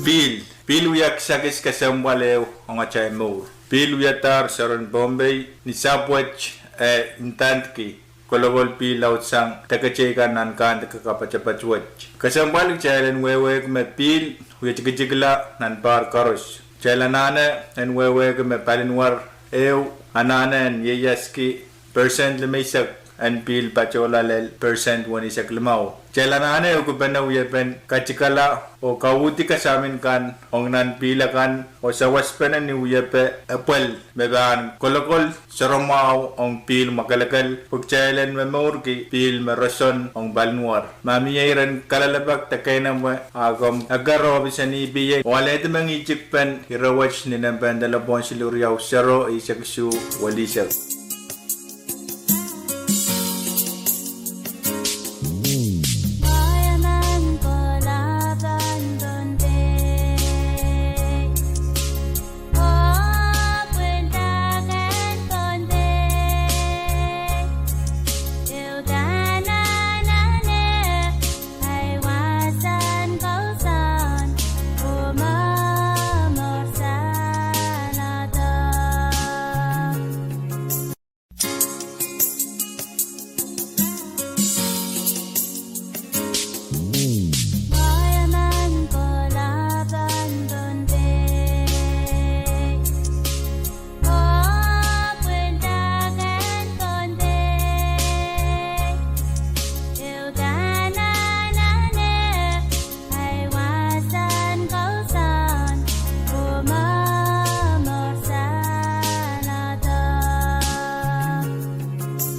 Pihl, pihl wia kisakis kesempwal ehu ong atail mour. Pihl wiadahr soaren Pohnpei ni sahpw wet, eh, ndandki kolokol pihl laudsang deke teikan nan kandike kapatapat wet. Kesempwal kitail en wehwehki me pihl wie tikitikla nan pahr koaros. Kitail anahne en wehwehki me palinwar ehu anahne en ieiaski persent limeisek en pihl patohla lel persent weneisek limau. Kitail anahne ehukipene wiepen katikala oh kauhdi kasamin kan ong nan pihl akan oh sawaspene ni wiepe epwel me pahn kolokol soaramwahu ong pihl mwakelekel pwe kitail en momourki pihl me roson ong palinwar. Ma mie iren kalelapak de keinemwe, a komw eker ohpis en EPA oh alehdi mengihtik pen ire wet ni nempehn delepwohn siluh riau sero eisek isuh welihsek.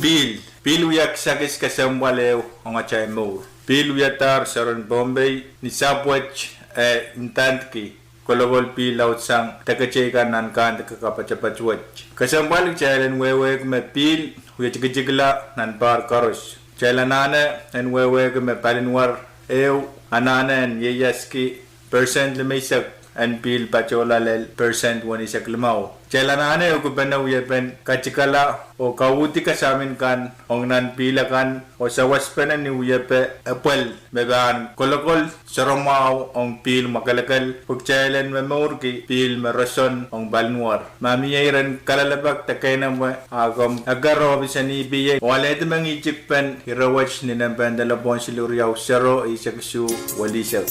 Pihl, pihl wia kisakis kesempwal ehu ong atail mour. Pihl wiadahr soaren Pohnpei ni sahpw wet, eh, ndandki kolokol pihl laudsang deketei kan nan kandike kapatapat wet. Kesempwal kitail en wehwehki me pihl wie tikitikla nan pahr koaros. Kitail anahne en wehwehki me palinwar ehu anahne en ieiaski persent limeisek en pihl patohla lel persent weneisek limau. Kitail anahne ehukipene wiepen katikala oh kauhdi kasamin kan ong nan pihl akan oh sawaspene ni wiepe epwel me pahn kolokol soaramwahu ong pihl mwakelekel pwe kitail en momourki pihl me roson ong palinwar. Ma mie iren kalelapak de keinemwe, a komw eker ohpis en E P A oh alehdi mengihtik pen ire wet ni nempehn delepwohn siluh riau sero eisek isuh welihsek.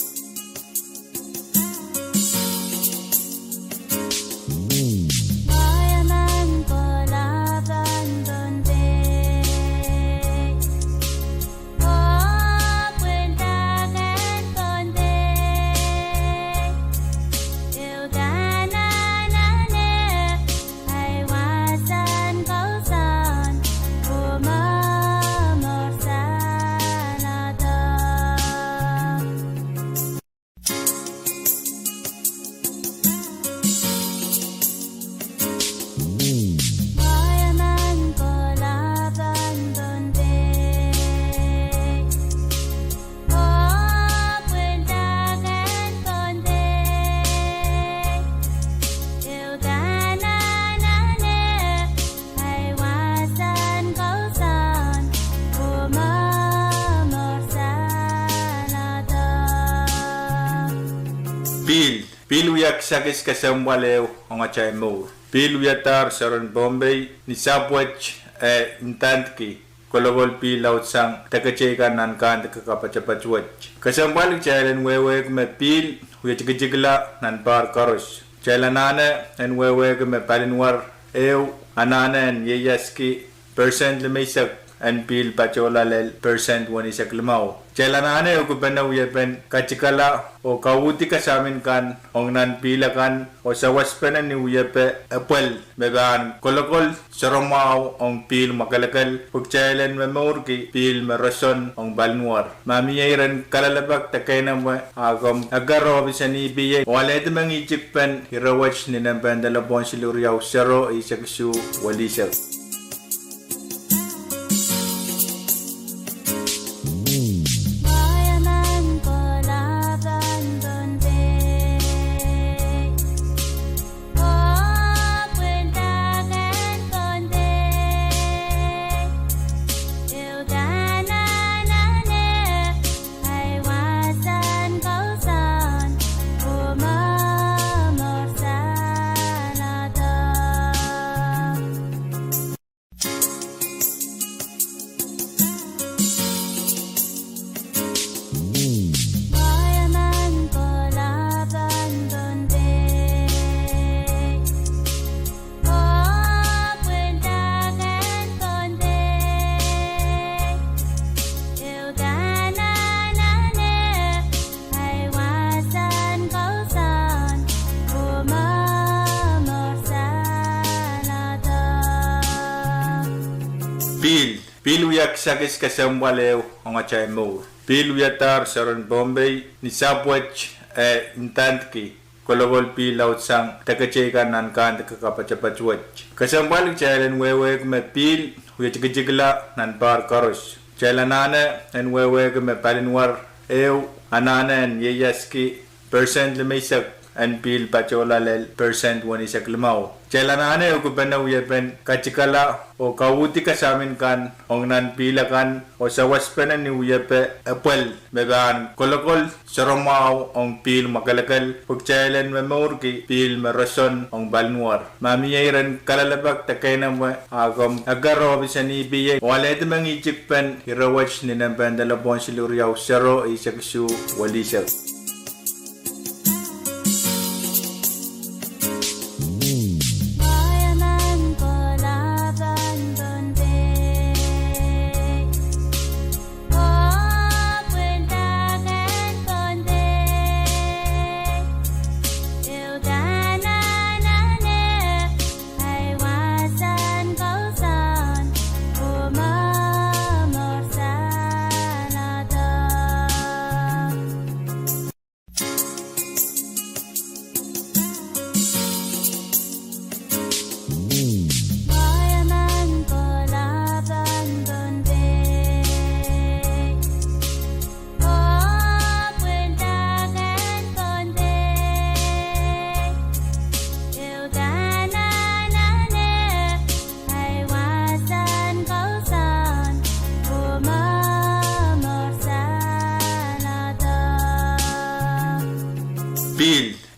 Pihl, pihl wia kisakis kesempwal ehu ong atail mour. Pihl wiadahr soaren Pohnpei ni sahpw wet, eh, ndandki kolokol pihl laudsang deketei kan nan kandike kapatapat wet. Kesempwal kitail en wehwehki me pihl wie tikitikla nan pahr koaros. Kitail anahne en wehwehki me palinwar ehu anahne en ieiaski persent limeisek en pihl patohla lel persent weneisek limau. Kitail anahne ehukipene wiepen katikala oh kauhdi kasamin kan ong nan pihl akan oh sawaspene ni wiepe epwel me pahn kolokol soaramwahu ong pihl mwakelekel pwe kitail en momourki pihl me roson ong palinwar. Ma mie iren kalelapak de keinemwe, a komw eker ohpis en E P A oh alehdi mengihtik pen ire wet ni nempehn delepwohn siluh riau sero eisek isuh welihsek. Pihl, pihl wia kisakis kesempwal ehu ong atail mour. Pihl wiadahr soaren Pohnpei ni sahpw wet, eh, ndandki kolokol pihl laudsang deketei kan nan kandike kapatapat wet. Kesempwal kitail en wehwehki me pihl wie tikitikla nan pahr koaros. Kitail anahne en wehwehki me palinwar ehu anahne en ieiaski persent limeisek en pihl patohla lel persent weneisek limau. Kitail anahne ehukipene wiepen katikala oh kauhdi kasamin kan ong nan pihl akan oh sawaspene ni wiepe epwel me pahn kolokol soaramwahu ong pihl mwakelekel pwe kitail en momourki pihl me roson ong palinwar. Ma mie iren kalelapak de keinemwe, a komw eker ohpis en E P A oh alehdi mengihtik pen ire wet ni nempehn delepwohn siluh riau sero eisek isuh welihsek.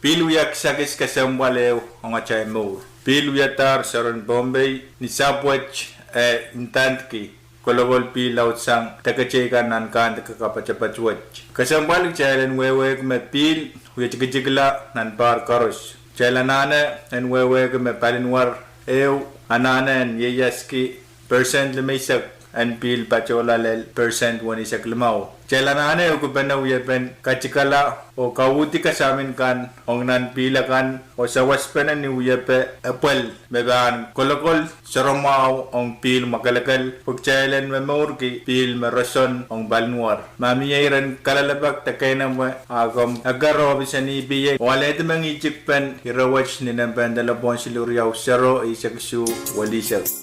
Pihl wia kisakis kesempwal ehu ong atail mour. Pihl wiadahr soaren Pohnpei ni sahpw wet, eh, ndandki kolokol pihl laudsang deke teikan nan kandek kapatapat wet. Kesempwal kitail en wehwehki me pihl wie tikitikla nan pahr koaros. Kitail anahne en wehwehki me palinwar ehu anahne en ieiaski persent limeisek en pihl patohla lel persent wenisek limau. Kitail anahne ehukipene wiepen katikala oh kauhdi kasamin kan ong nan pihl akan oh sawaspene ni wiepe epwel me pahn kolokol soahromwahu ong pihl mwakelekel pwe kitail en momourki pihl me roson ong palinwar. Ma mie iren kalelapak de keinemwe, a komw eker ohpis en EPA oh alehdi mengihtik pen ire wet ni nempehn delepwohn siluh riau sero eisek isuh welisek.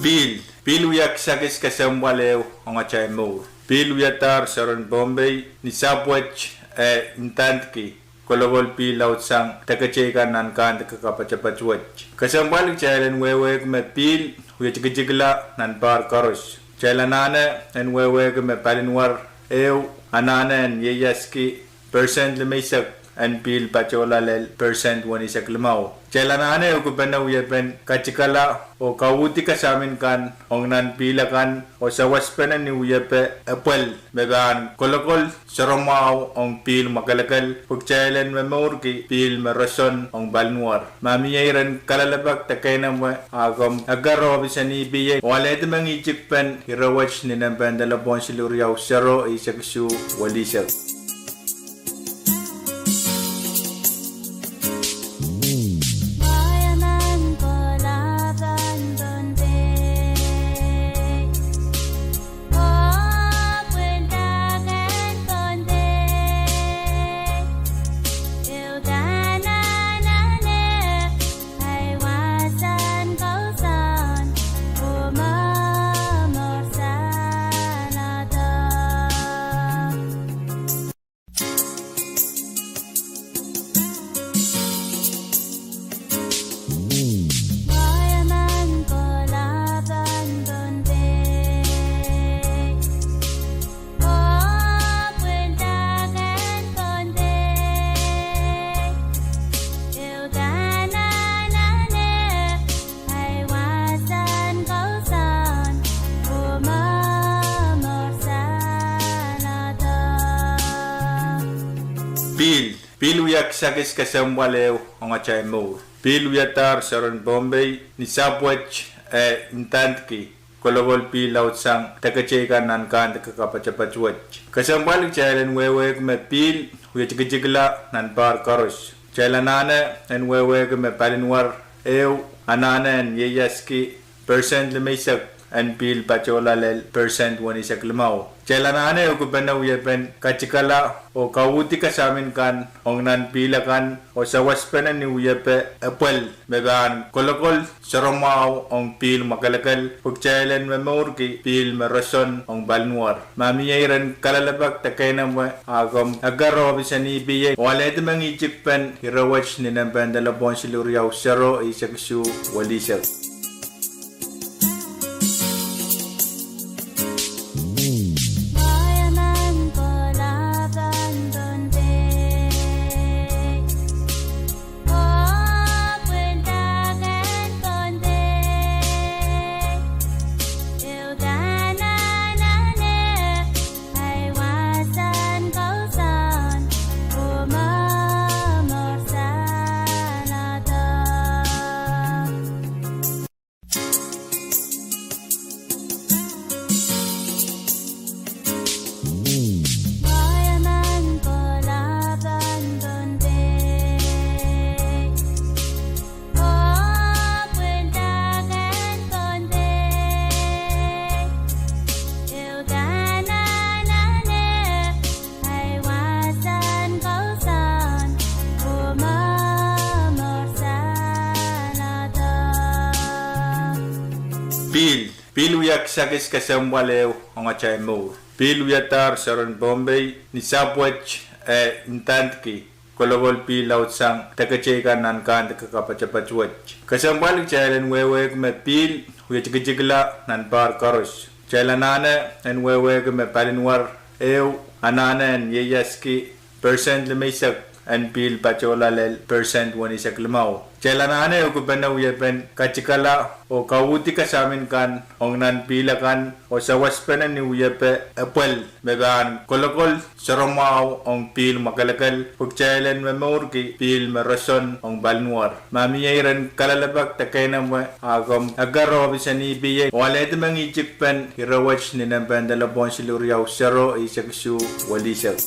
Pihl, pihl wia kisakis kesempwal ehu ong atail mour. Pihl wiadahr soaren Pohnpei ni sahpw wet, eh, ndandki kolokol pihl laudsang deke teikan nan kandek kapatapat wet. Kesempwal kitail en wehwehki me pihl wie tikitikla nan pahr koaros. Kitail anahne en wehwehki me palinwar ehu anahne en ieiaski persent limeisek en pihl patohla lel persent wenisek limau. Kitail anahne ehukipene wiepen katikala oh kauhdi kasamin kan ong nan pihl akan oh sawaspene ni wiepe epwel me pahn kolokol soahromwahu ong pihl mwakelekel pwe kitail en momourki pihl me roson ong palinwar. Ma mie iren kalelapak de keinemwe, a komw eker ohpis en EPA oh alehdi mengihtik pen ire wet ni nempehn delepwohn siluh riau sero eisek isuh welisek. Pihl, pihl wia kisakis kesempwal ehu ong atail mour. Pihl wiadahr soaren Pohnpei ni sahpw wet, eh, ndandki kolokol pihl laudsang deke teikan nan kandek kapatapat wet. Kesempwal kitail en wehwehki me pihl wie tikitikla nan pahr koaros. Kitail anahne en wehwehki me palinwar ehu anahne en ieiaski persent limeisek en pihl patohla lel persent wenisek limau. Kitail anahne ehukipene wiepen katikala oh kauhdi kasamin kan ong nan pihl akan oh sawaspene ni wiepe epwel me pahn kolokol soahromwahu ong pihl mwakelekel pwe kitail en momourki pihl me roson ong palinwar. Ma mie iren kalelapak de keinemwe, a komw eker ohpis en EPA oh alehdi mengihtik pen ire wet ni nempehn delepwohn siluh riau sero eisek isuh welisek. Pihl, pihl wia kisakis kesempwal ehu ong atail mour. Pihl wiadahr soaren Pohnpei ni sahpw wet, eh, ndandki kolokol pihl laudsang deketei kan nan kandike kapatapat wet. Kesempwal kitail en wehwehki me pihl wie tikitikla nan pahr koaros. Kitail anahne en wehwehki me palinwar ehu anahne en ieiaski percent limeisek en pihl patohla lel percent weneisek limau. Kitail anahne ehukipene wiepen katikala oh kauhdi kasamin kan ong nan pihl akan oh sawaspene ni wiepe epwel me pahn kolokol soaramwahu ong pihl mwakelekel pwe kitail en momourki pihl me roson ong palinwar. Ma mie iren kalelapak de keinemwe, a komw eker ohpis en E P A oh alehdi mengihtikpen ire wet ni nempehn delepwohn siluh riau sero eisek isuh welihsek.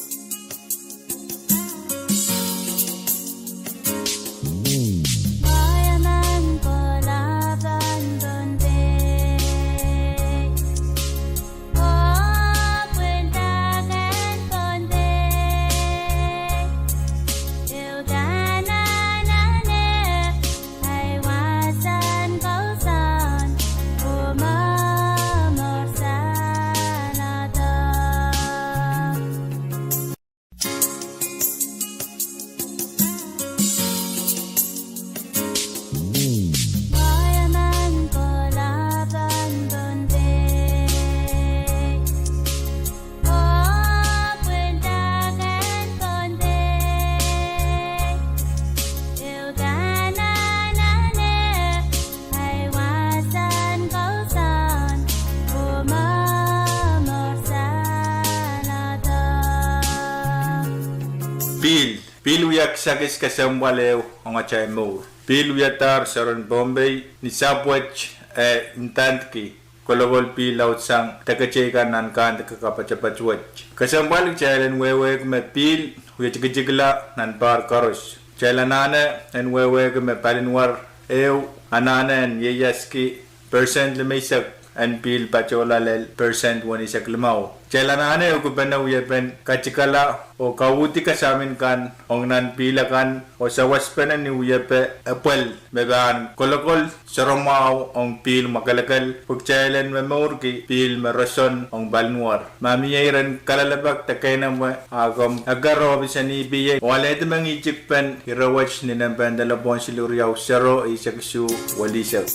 Pihl, pihl wia kisakis kesempwal ehu ong atail mour. Pihl wiadahr soaren Pohnpei ni sahpw wet, eh, ndandki kolokol pihl laudsang deketei kan nan kandike kapatapat wet. Kesempwal kitail en wehwehki me pihl wie tikitikla nan pahr koaros. Kitail anahne en wehwehki me palinwar ehu anahne en ieiaski percent limeisek en pihl patohla lel percent weneisek limau. Kitail anahne ehukipene wiepen katikala oh kauhdi kasamin kan ong nan pihl akan oh sawaspene ni wiepe epwel me pahn kolokol soaramwahu ong pihl mwakelekel pwe kitail en momourki pihl me roson ong palinwar. Ma mie iren kalelapak de keinemwe, a komw eker ohpis en E P A oh alehdi mengihtikpen ire wet ni nempehn delepwohn siluh riau sero eisek isuh welihsek.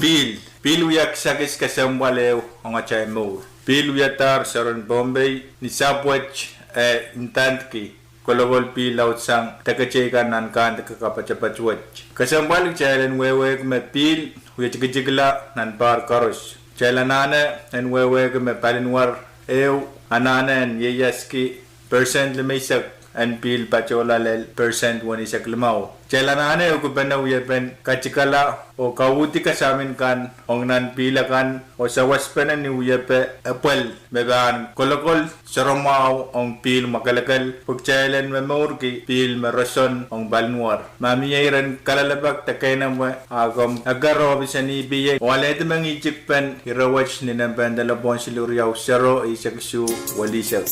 Pihl, pihl wia kisakis kesempwal ehu ong atail mour. Pihl wiadahr soaren Pohnpei ni sahpw wet, eh, ndandki kolokol pihl laudsang deketei kan nan kandike kapatapat wet. Kesempwal kitail en wehwehki me pihl wie tikitikla nan pahr koaros. Kitail anahne en wehwehki me palinwar ehu anahne en ieiaski percent limeisek en pihl patohla lel percent weneisek limau. Kitail anahne ehukipene wiepen katikala oh kauhdi kasamin kan ong nan pihl akan oh sawaspene ni wiepe epwel me pahn kolokol soaramwahu ong pihl mwakelekel pwe kitail en momourki pihl me roson ong palinwar. Ma mie iren kalelapak de keinemwe, a komw eker ohpis en E P A oh alehdi mengihtikpen ire wet ni nempehn delepwohn siluh riau sero eisek isuh welihsek.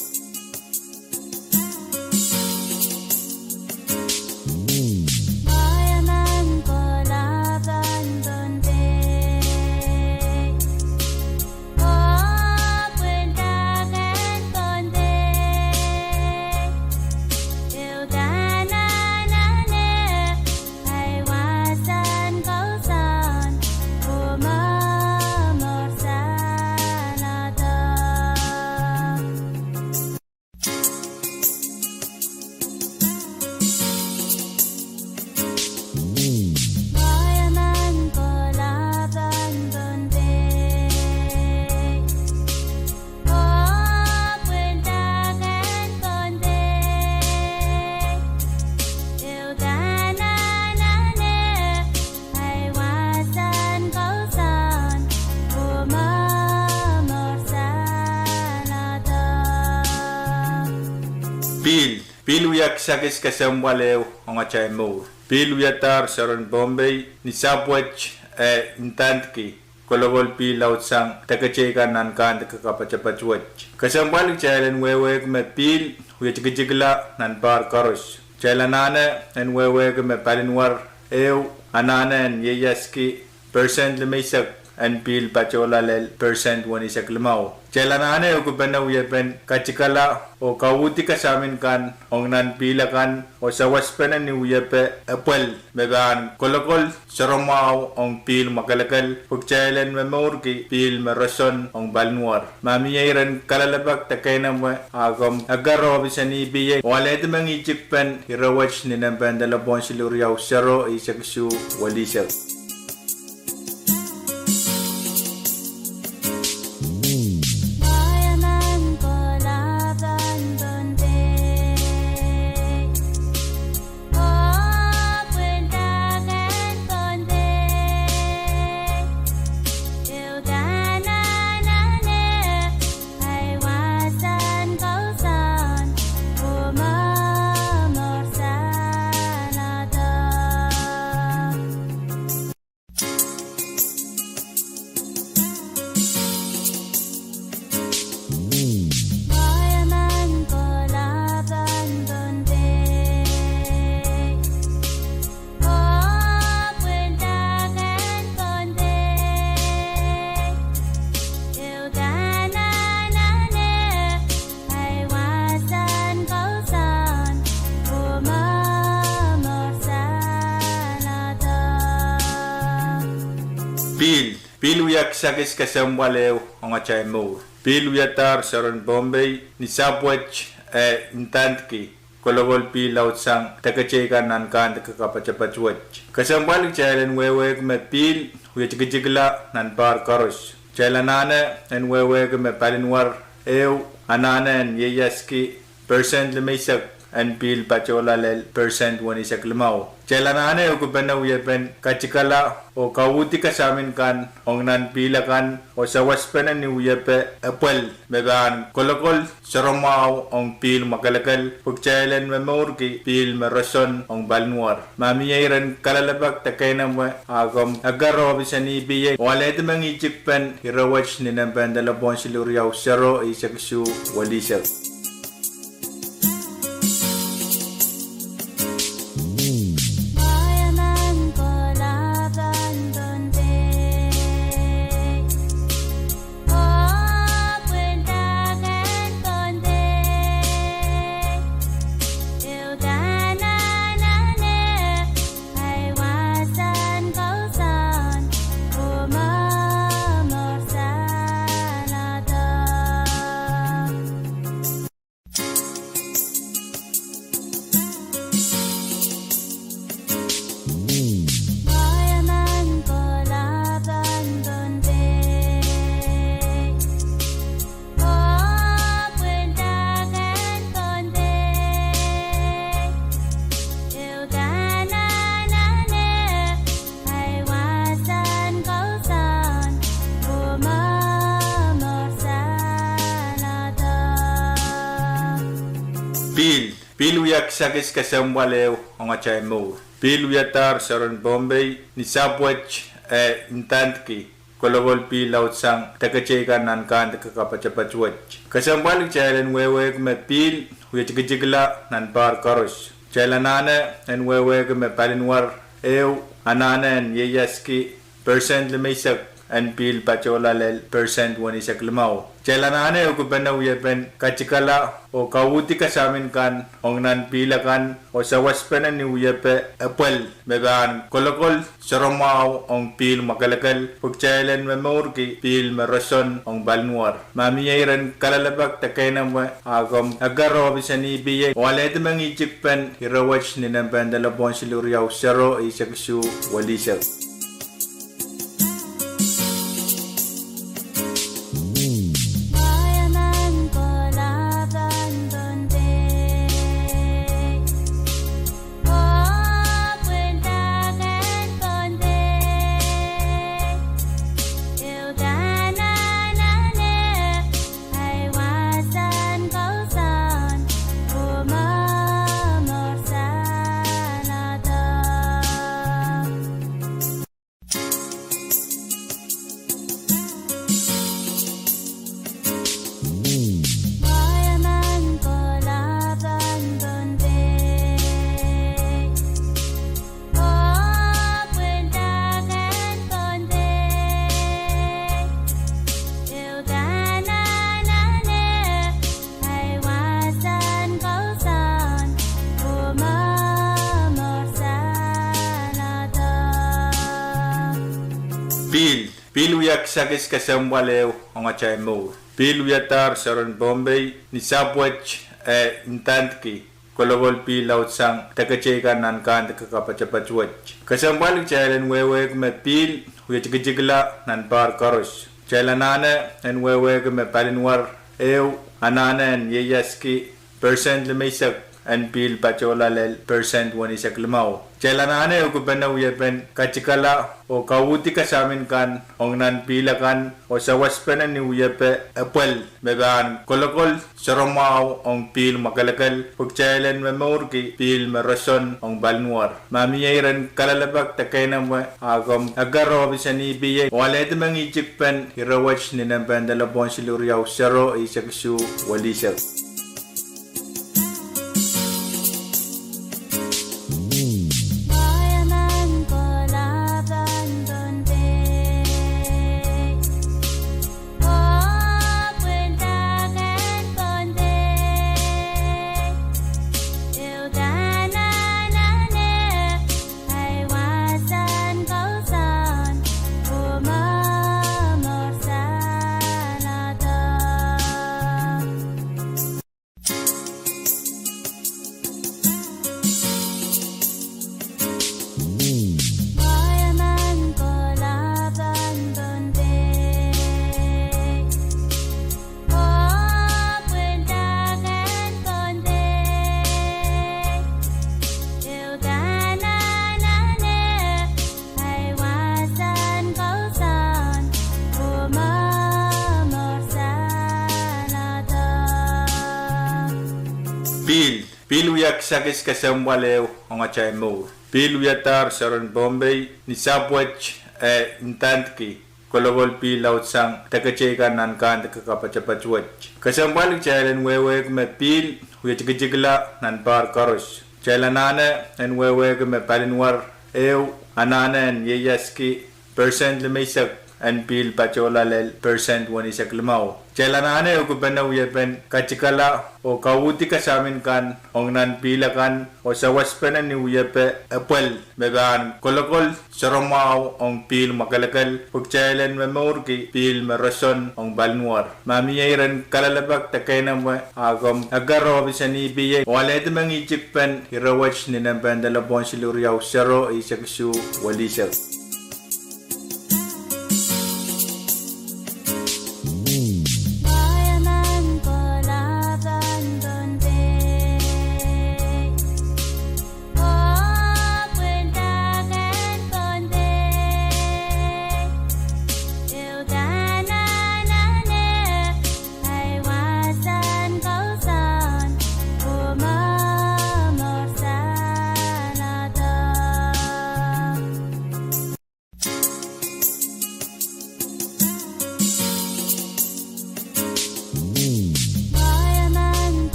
Pihl wia kisakis kesempwal ehu ong atail mour. Pihl wiadahr soaren Pohnpei ni sahpw wet, eh, ndandki kolokol pihl laudsang deketei kan nan kandike kapatapat wet. Kesempwal kitail en wehwehki me pihl wie tikitikla nan pahr koaros. Kitail anahne en wehwehki me palinwar ehu anahne en ieiaski persent limeisek en pihl patohla lel persent weneisek limau. Kitail anahne ehukipene wiepen katikala oh kauhdi kasamin kan ong nan pihl akan oh sawaspene ni wiepe epwel me pahn kolokol soaramwahu ong pihl mwakelekel pwe kitail en momourki pihl me roson ong palinwar. Ma mie iren kalelapak de keinemwe, a komw eker ohpis en E P A oh alehdi mengihtik pen ire wet ni nempe en delepwohn siluh riau sero eisek isuh welisek. Pihl, pihl wia kisakis kesempwal ehu ong atail mour. Pihl wiadahr soaren Pohnpei ni sahpw wet, eh, ndandki kolokol pihl laudsang deketei kan nan kandike kapatapat wet. Kesempwal kitail en wehwehki me pihl wie tikitikla nan pahr koaros. Kitail anahne en wehwehki me palinwar ehu anahne en ieiaski persent limeisek en pihl patohla lel persent weneisek limau. Kitail anahne ehukipene wiepen katikala oh kauhdi kasamin kan ong nan pihl akan oh sawaspene ni wiepe epwel me pahn kolokol soaramwahu ong pihl mwakelekel pwe kitail en momourki pihl me roson ong palinwar. Ma mie iren kalelapak de keinemwe, a komw eker ohpis en E P A oh alehdi mengihtik pen ire wet ni nempe en delepwohn siluh riau sero eisek isuh welisek. Pihl, pihl wia kisakis kesempwal ehu ong atail mour. Pihl wiadahr soaren Pohnpei ni sahpw wet, eh, ndandki kolokol pihl laudsang deketei kan nan kandike kapatapat wet. Kesempwal kitail en wehwehki me pihl wie tikitikla nan pahr koaros. Kitail anahne en wehwehki me palinwar ehu anahne en ieiaski persent limeisek en pihl patohla lel persent weneisek limau. Kitail anahne ehukipene wiepen katikala oh kauhdi kasamin kan ong nan pihl akan oh sawaspene ni wiepe epwel me pahn kolokol soaramwahu ong pihl mwakelekel pwe kitail en momourki pihl me roson ong palinwar. Ma mie iren kalelapak de keinemwe, a komw eker ohpis en E P A oh alehdi mengihtik pen ire wet ni nempe en delepwohn siluh riau sero eisek isuh welisek. Pihl, pihl wia kisakis kesempwal ehu ong atail mour. Pihl wiadahr soaren Pohnpei ni sahpw wet, eh, ndandki kolokol pihl laudsang deke teikan nan kandike kapatapat wet. Kesempwal kitail en wehwehki me pihl wie tikitikla nan pahr koaros. Kitail anahne en wehwehki me palinwar ehu anahne en ieiaski percent limeisek en pihl patohla lel percent weneisek limau. Kitail anahne ukupene wiepen katikala oh kauhdi kasamin kan ong nan pihl akan oh sawaspene ni wiepe epwel me pahn kolokol soaramwahu ong pihl mwakelekel pwe kitail en momourki pihl me roson ong palinwar. Ma mie iren kalelapak de keinemwe, a komw eker ohpis en E P A oh alehdi mengihtik pen ire wet ni nempe en delepwohn siluh riau sero eisek isuh welihsek. Pihl, pihl wia kisakis kesempwal ehu ong atail mour. Pihl wiadahr soaren Pohnpei ni sahpw wet, eh, ndandki kolokol pihl laudsang deke teikan nan kandike kapatapat wet. Kesempwal kitail en wehwehki me pihl wie tikitikla nan pahr koaros. Kitail anahne en wehwehki me palinwar ehu anahne en ieiaski percent limeisek en pihl patohla lel percent weneisek limau. Kitail anahne ukupene wiepen katikala oh kauhdi kasamin kan ong nan pihl akan oh sawaspene ni wiepe epwel me pahn kolokol soaramwahu ong pihl mwakelekel pwe kitail en momourki pihl me roson ong palinwar. Ma mie iren kalelapak de keinemwe, a komw eker ohpis en E P A oh alehdi mengihtik pen ire wet ni nempe en delepwohn siluh riau sero eisek isuh welihsek.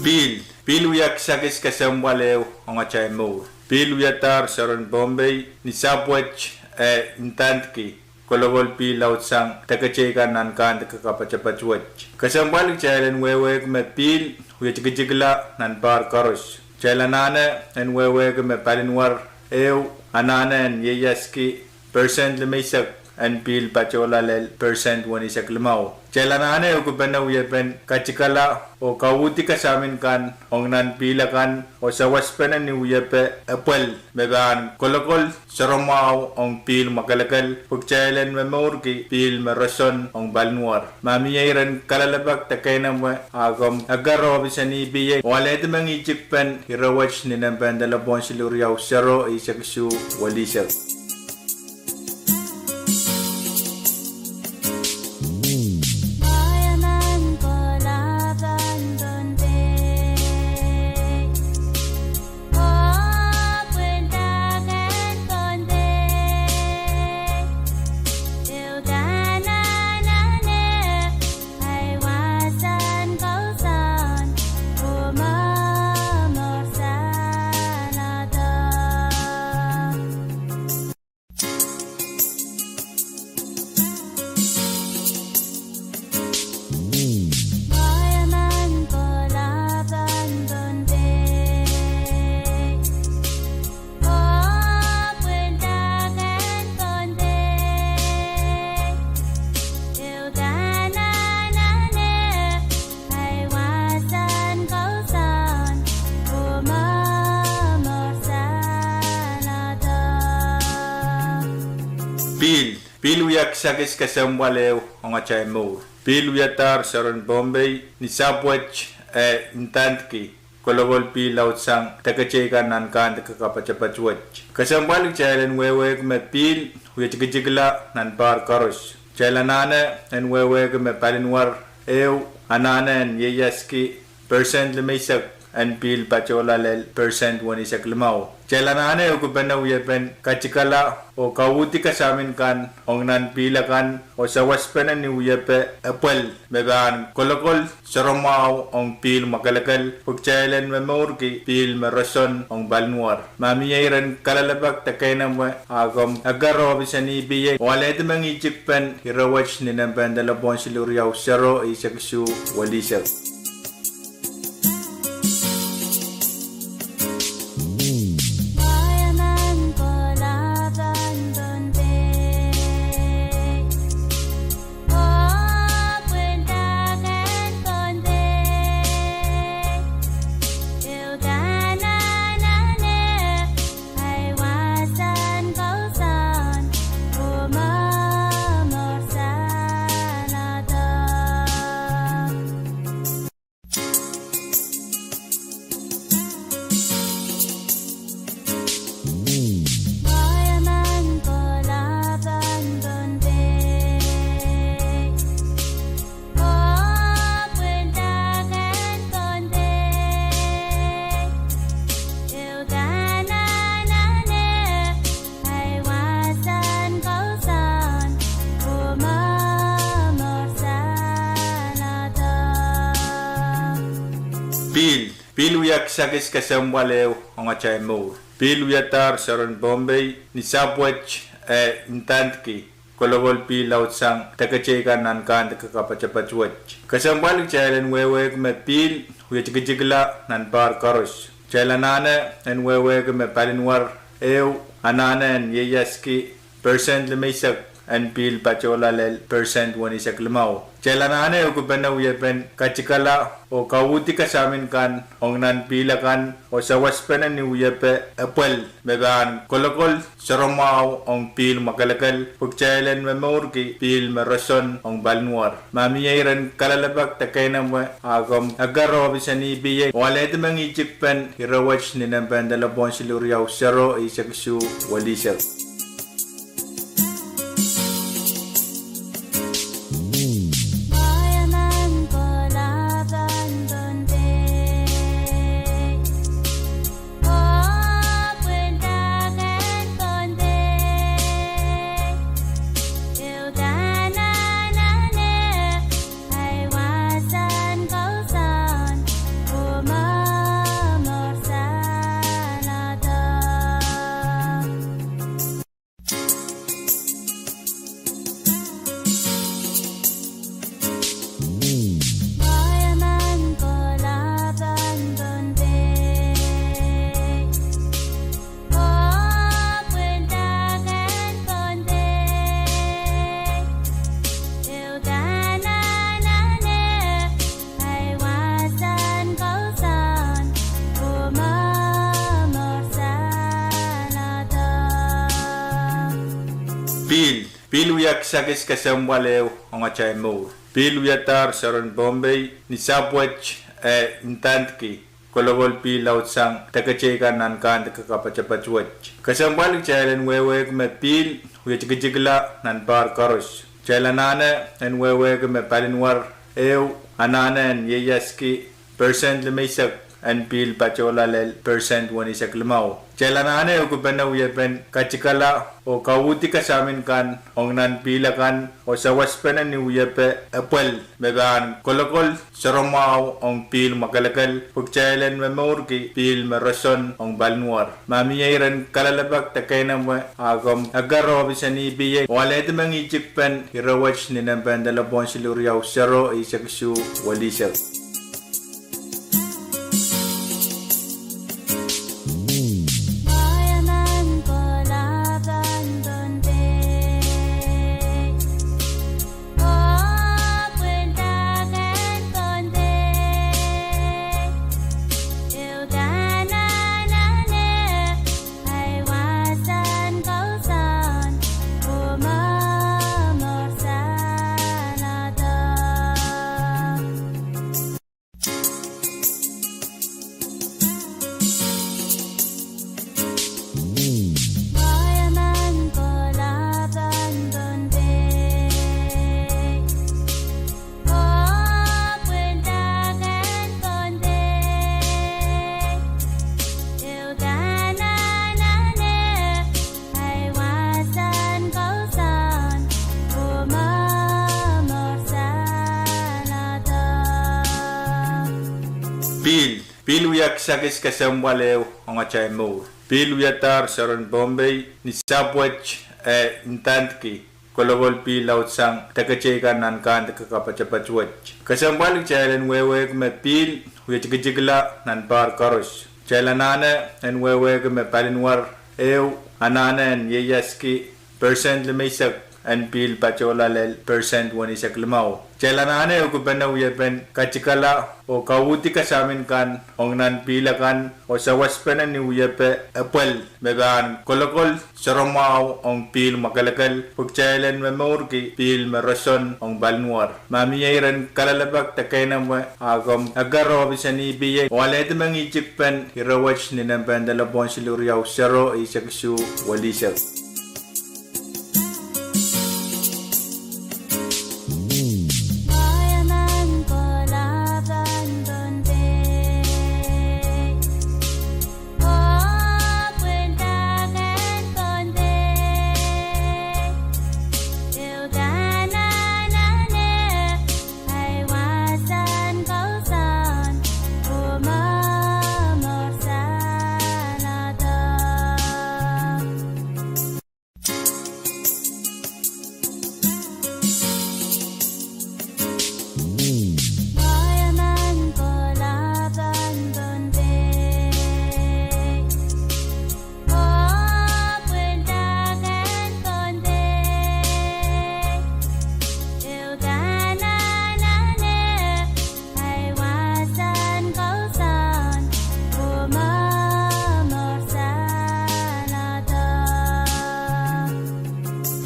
Pihl, pihl wia kisakis kesempwal ehu ong atail mour. Pihl wiadahr soaren Pohnpei ni sahpw wet, eh, ndandki kolokol pihl laudsang deke teikan nan kandike kapatapat wet. Kesempwal kitail en wehwehki me pihl wie tikitikla nan pahr koaros. Kitail anahne en wehwehki me palinwar ehu anahne en ieiaski percent limeisek en pihl patohla lel percent weneisek limau. Kitail anahne ukupene wiepen katikala oh kauhdi kasamin kan ong nan pihl akan oh sawaspene ni wiepe epwel me pahn kolokol soaramwahu ong pihl mwakelekel pwe kitail en momourki pihl me roson ong palinwar. Ma mie iren kalelapak de keinemwe, a komw eker ohpis en E P A oh alehdi mengihtik pen ire wet ni nempe en delepwohn siluh riau sero eisek isuh welihsek. Pihl, pihl wia kisakis kesempwal ehu ong atail mour. Pihl wiadahr soaren Pohnpei ni sahpw wet, eh, ndandki kolokol pihl laudsang deketeikan nan kandek kapatapat wet. Kesempwal kitail en wehwehki me pihl wie tikitikla nan pahr koaros. Kitail anahne en wehwehki me palinwar ehu anahne en ieiaski persent limeisek en pihl patohla lel persent wenisek limau. Kitail anahne ukipene wiepen katikala oh kauhdi kasamin kan ong nan pihl akan oh sawaspene ni wiepe epwel me pahn kolokol soaramwahu ong pihl mwakelekel pwe kitail en momourki pihl me roson ong palinwar. Ma mie iren kalelapak de keinemwe, a komw eker ohpis en E P A oh alehdi mengihtikpen ire wet ni nempe en delepwohn siluh riau sero eisek isuh welihsek. Pihl, pihl wia kisakis kesempwal ehu ong atail mour. Pihl wiadahr soaren Pohnpei ni sahpw wet, eh, ndandki kolokol pihl laudsang deketeikan nan kandek kapatapat wet. Kesempwal kitail en wehwehki me pihl wie tikitikla nan pahr koaros. Kitail anahne en wehwehki me palinwar ehu anahne en ieiaski persent limeisek en pihl patohla lel persent wenisek limau. Kitail anahne ukipene wiepen katikala oh kauhdi kasamin kan ong nan pihl akan oh sawaspene ni wiepe epwel me pahn kolokol soaramwahu ong pihl mwakelekel pwe kitail en momourki pihl me roson ong palinwar. Ma mie iren kalelapak de keinemwe, a komw eker ohpis en E P A oh alehdi mengihtikpen ire wet ni nempe en delepwohn siluh riau sero eisek isuh welihsek. Pihl, pihl wia kisakis kesempwal ehu ong atail mour. Pihl wiadahr soaren Pohnpei ni sahpw wet, eh, ndandki kolokol pihl laudsang deketeikan nan kandek kapatapat wet. Kesempwal kitail en wehwehki me pihl wie tikitikla nan pahr koaros. Kitail anahne en wehwehki me palinwar ehu anahne en ieiaski persent limeisek en pihl patohla lel persent wenisek limau. Kitail anahne ukipene wiepen katikala oh kauhdi kasamin kan ong nan pihl akan oh sawaspene ni wiepe epwel me pahn kolokol soaramwahu ong pihl mwakelekel pwe kitail en momourki pihl me roson ong palinwar. Ma mie iren kalelapak de keinemwe, a komw eker ohpis en E P A oh alehdi mengihtikpen ire wet ni nempe en delepwohn siluh riau sero eisek isuh welihsek. Pihl wia kisakis kesempwal ehu ong atail mour. Pihl wiadahr soaren Pohnpei ni sahpw wet, eh, ndandki kolokol pihl laudsang deke teikan nan kandek kapatapat wet. Kesempwal kitail en wehwehki me pihl wie tikitikla nan pahr koaros. Kitail anahne en wehwehki me palinwar ehu anahne en ieiaski percent limeisek en pihl patohla lel percent wenisek limau. Kitail anahne ukipene wiepen katikala oh kauhdi kasamin kan ong nan pihl akan oh sawaspene ni wiepe epwel me pahn kolokol soaramwahu ong pihl mwakelekel pwe kitail en momourki pihl me roson ong palinwar. Ma mie iren kalelapak de keinemwe, a komw eker ohpis en E P A oh alehdi mengihtik pen ire wet ni nempe en delepwohn siluh riau sero eisek isuh welisek.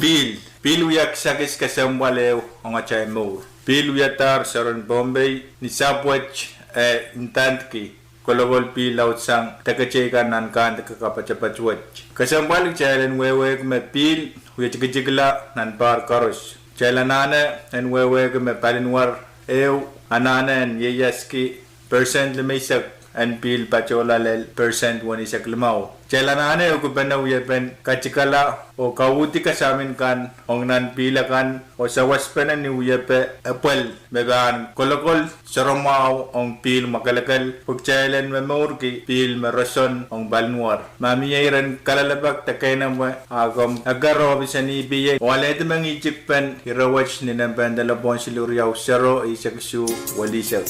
Pihl, pihl wia kisakis kesempwal ehu ong atail mour. Pihl wiadahr soaren Pohnpei ni sahpw wet, eh, ndandki kolokol pihl laudsang deke teikan nan kandek kapatapat wet. Kesempwal kitail en wehwehki me pihl wie tikitikla nan pahr koaros. Kitail anahne en wehwehki me palinwar ehu anahne en ieiaski percent limeisek en pihl patohla lel percent wenisek limau. Kitail anahne ukipene wiepen katikala oh kauhdi kasamin kan ong nan pihl akan oh sawaspene ni wiepe epwel me pahn kolokol soaramwahu ong pihl mwakelekel pwe kitail en momourki pihl me roson ong palinwar. Ma mie iren kalelapak de keinemwe, a komw eker ohpis en E P A oh alehdi mengihtik pen ire wet ni nempe en delepwohn siluh riau sero eisek isuh welisek.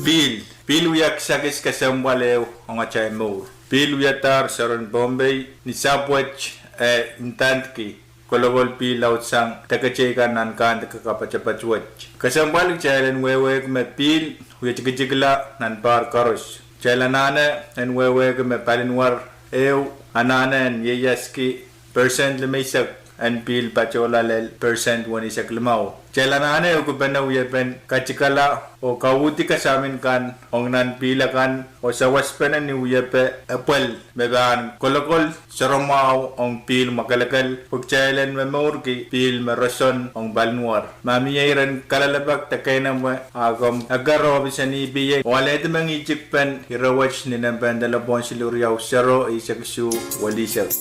Pihl, pihl wia kisakis kesempwal ehu ong atail mour. Pihl wiadahr soaren Pohnpei ni sahpw wet, eh, ndandki kolokol pihl laudsang deke teikan nan kandek kapatapat wet. Kesempwal kitail en wehwehki me pihl wie tikitikla nan pahr koaros. Kitail anahne en wehwehki me palinwar ehu anahne en ieiaski percent limeisek en pihl patohla lel percent wenisek limau. Kitail anahne ukipene wiepen katikala oh kauhdi kasamin kan ong nan pihl akan oh sawaspene ni wiepe epwel me pahn kolokol soaramwahu ong pihl mwakelekel pwe kitail en momourki pihl me roson ong palinwar. Ma mie iren kalelapak de keinemwe, a komw eker ohpis en E P A oh alehdi mengihtik pen ire wet ni nempe en delepwohn siluh riau sero eisek isuh welisek.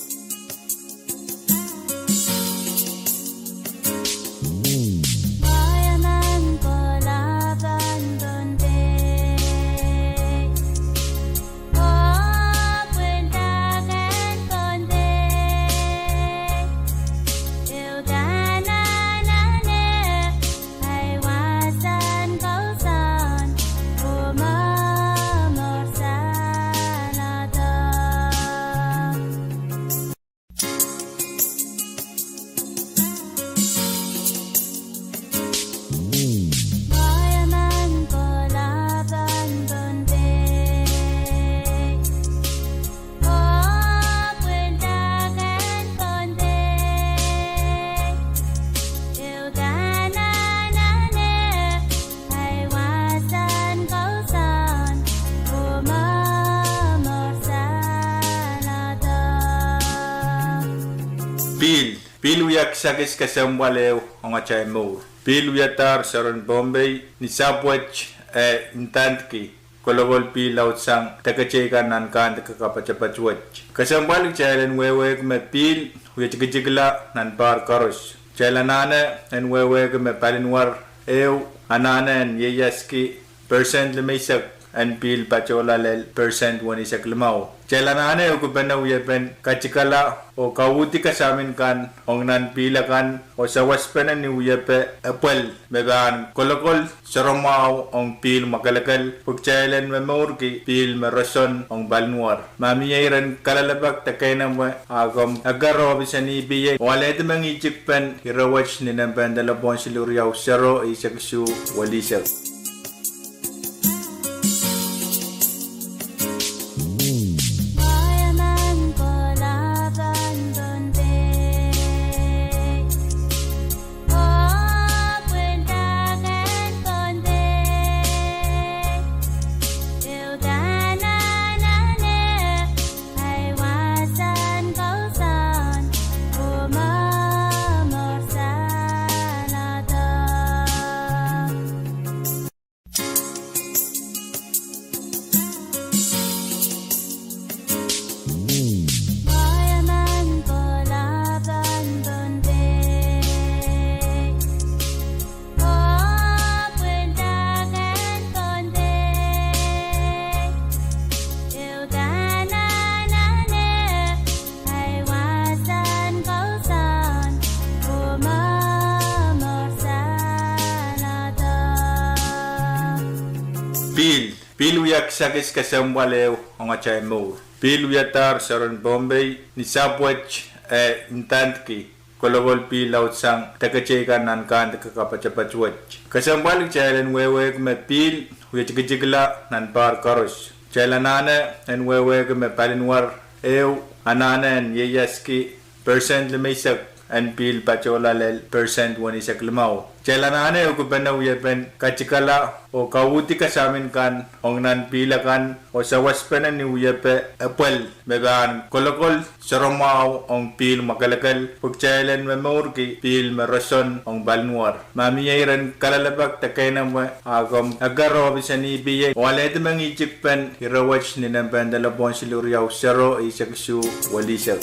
Pihl wia kisakis kesempwal ehu ong atail mour. Pihl wiadahr soaren Pohnpei ni sahpw wet, eh, ndandki kolokol pihl laudsang deketei kan nan kahn deke kapatapat wet. Kesempwal kitail en wehwehki me pihl wie tikitikla nan pahr koaros. Kitail anahne en wehwehki me palinwar ehu anahne en ieiaski persent limeisek en pihl patohla lel persent weneisek limau. Kitail anahne ehukipene wiepen katikala oh kauhdi kasamin kan ong nan pihl akan oh sawaspene ni wiepe epwel me pahn kolokol soaramwahu ong pihl mwakelekel pwe kitail en momourki pihl me roson ong palinwar. Ma mie iren kalelapak de keinemwe, a komw eker ohpis en E P A oh alehdi mengihtik pen ire wet ni nempehn delepwohn siluh riau sero eisek isuh welisek. Pihl, pihl wia kisakis kesempwal ehu ong atail mour. Pihl wiadahr soaren Pohnpei ni sahpw wet, eh, ndandki kolokol pihl laudsang deketei kan nan kahn deke kapatapat wet. Kesempwal kitail en wehwehki me pihl wie tikitikla nan pahr koaros. Kitail anahne en wehwehki me palinwar ehu anahne en ieiaski persent limeisek en pihl patohla lel persent weneisek limau. Kitail anahne ehukipene wiepen katikala oh kauhdi kasamin kan ong nan pihl akan oh sawaspene ni wiepe epwel me pahn kolokol soaramwahu ong pihl mwakelekel pwe kitail en momourki pihl me roson ong palinwar. Ma mie iren kalelapak de keinemwe, a komw eker ohpis en E P A oh alehdi mengihtik pen ire wet ni nempehn delepwohn siluh riau sero eisek isuh welisek.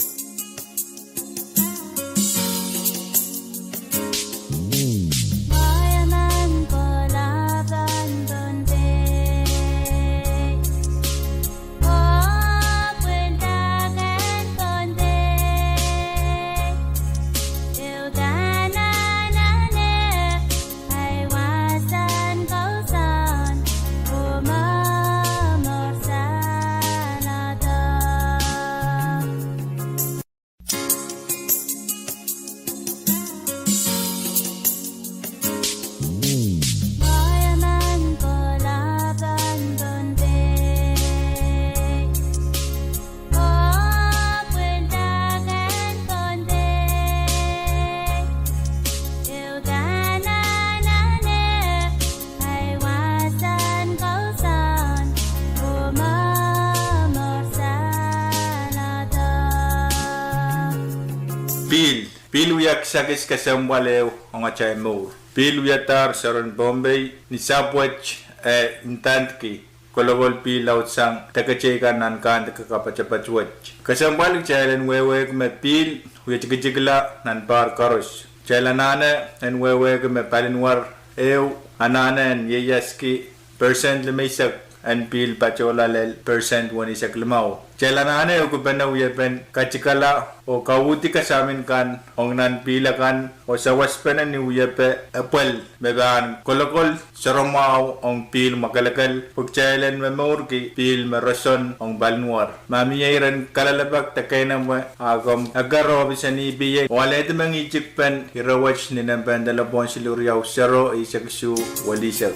Pihl, pihl wia kisakis kesempwal ehu ong atail mour. Pihl wiadahr soaren Pohnpei ni sahpw wet, eh, ndandki kolokol pihl laudsang deketei kan nan kahn deke kapatapat wet. Kesempwal kitail en wehwehki me pihl wie tikitikla nan pahr koaros. Kitail anahne en wehwehki me palinwar ehu anahne en ieiaski persent limeisek en pihl patohla lel persent weneisek limau. Kitail anahne ehukipene wiepen katikala oh kauhdi kasamin kan ong nan pihl akan oh sawaspene ni wiepe epwel me pahn kolokol soaramwahu ong pihl mwakelekel pwe kitail en momourki pihl me roson ong palinwar. Ma mie iren kalelapak de keinemwe, a komw eker ohpis en E P A oh alehdi mengihtik pen ire wet ni nempehn delepwohn siluh riau sero eisek isuh welisek.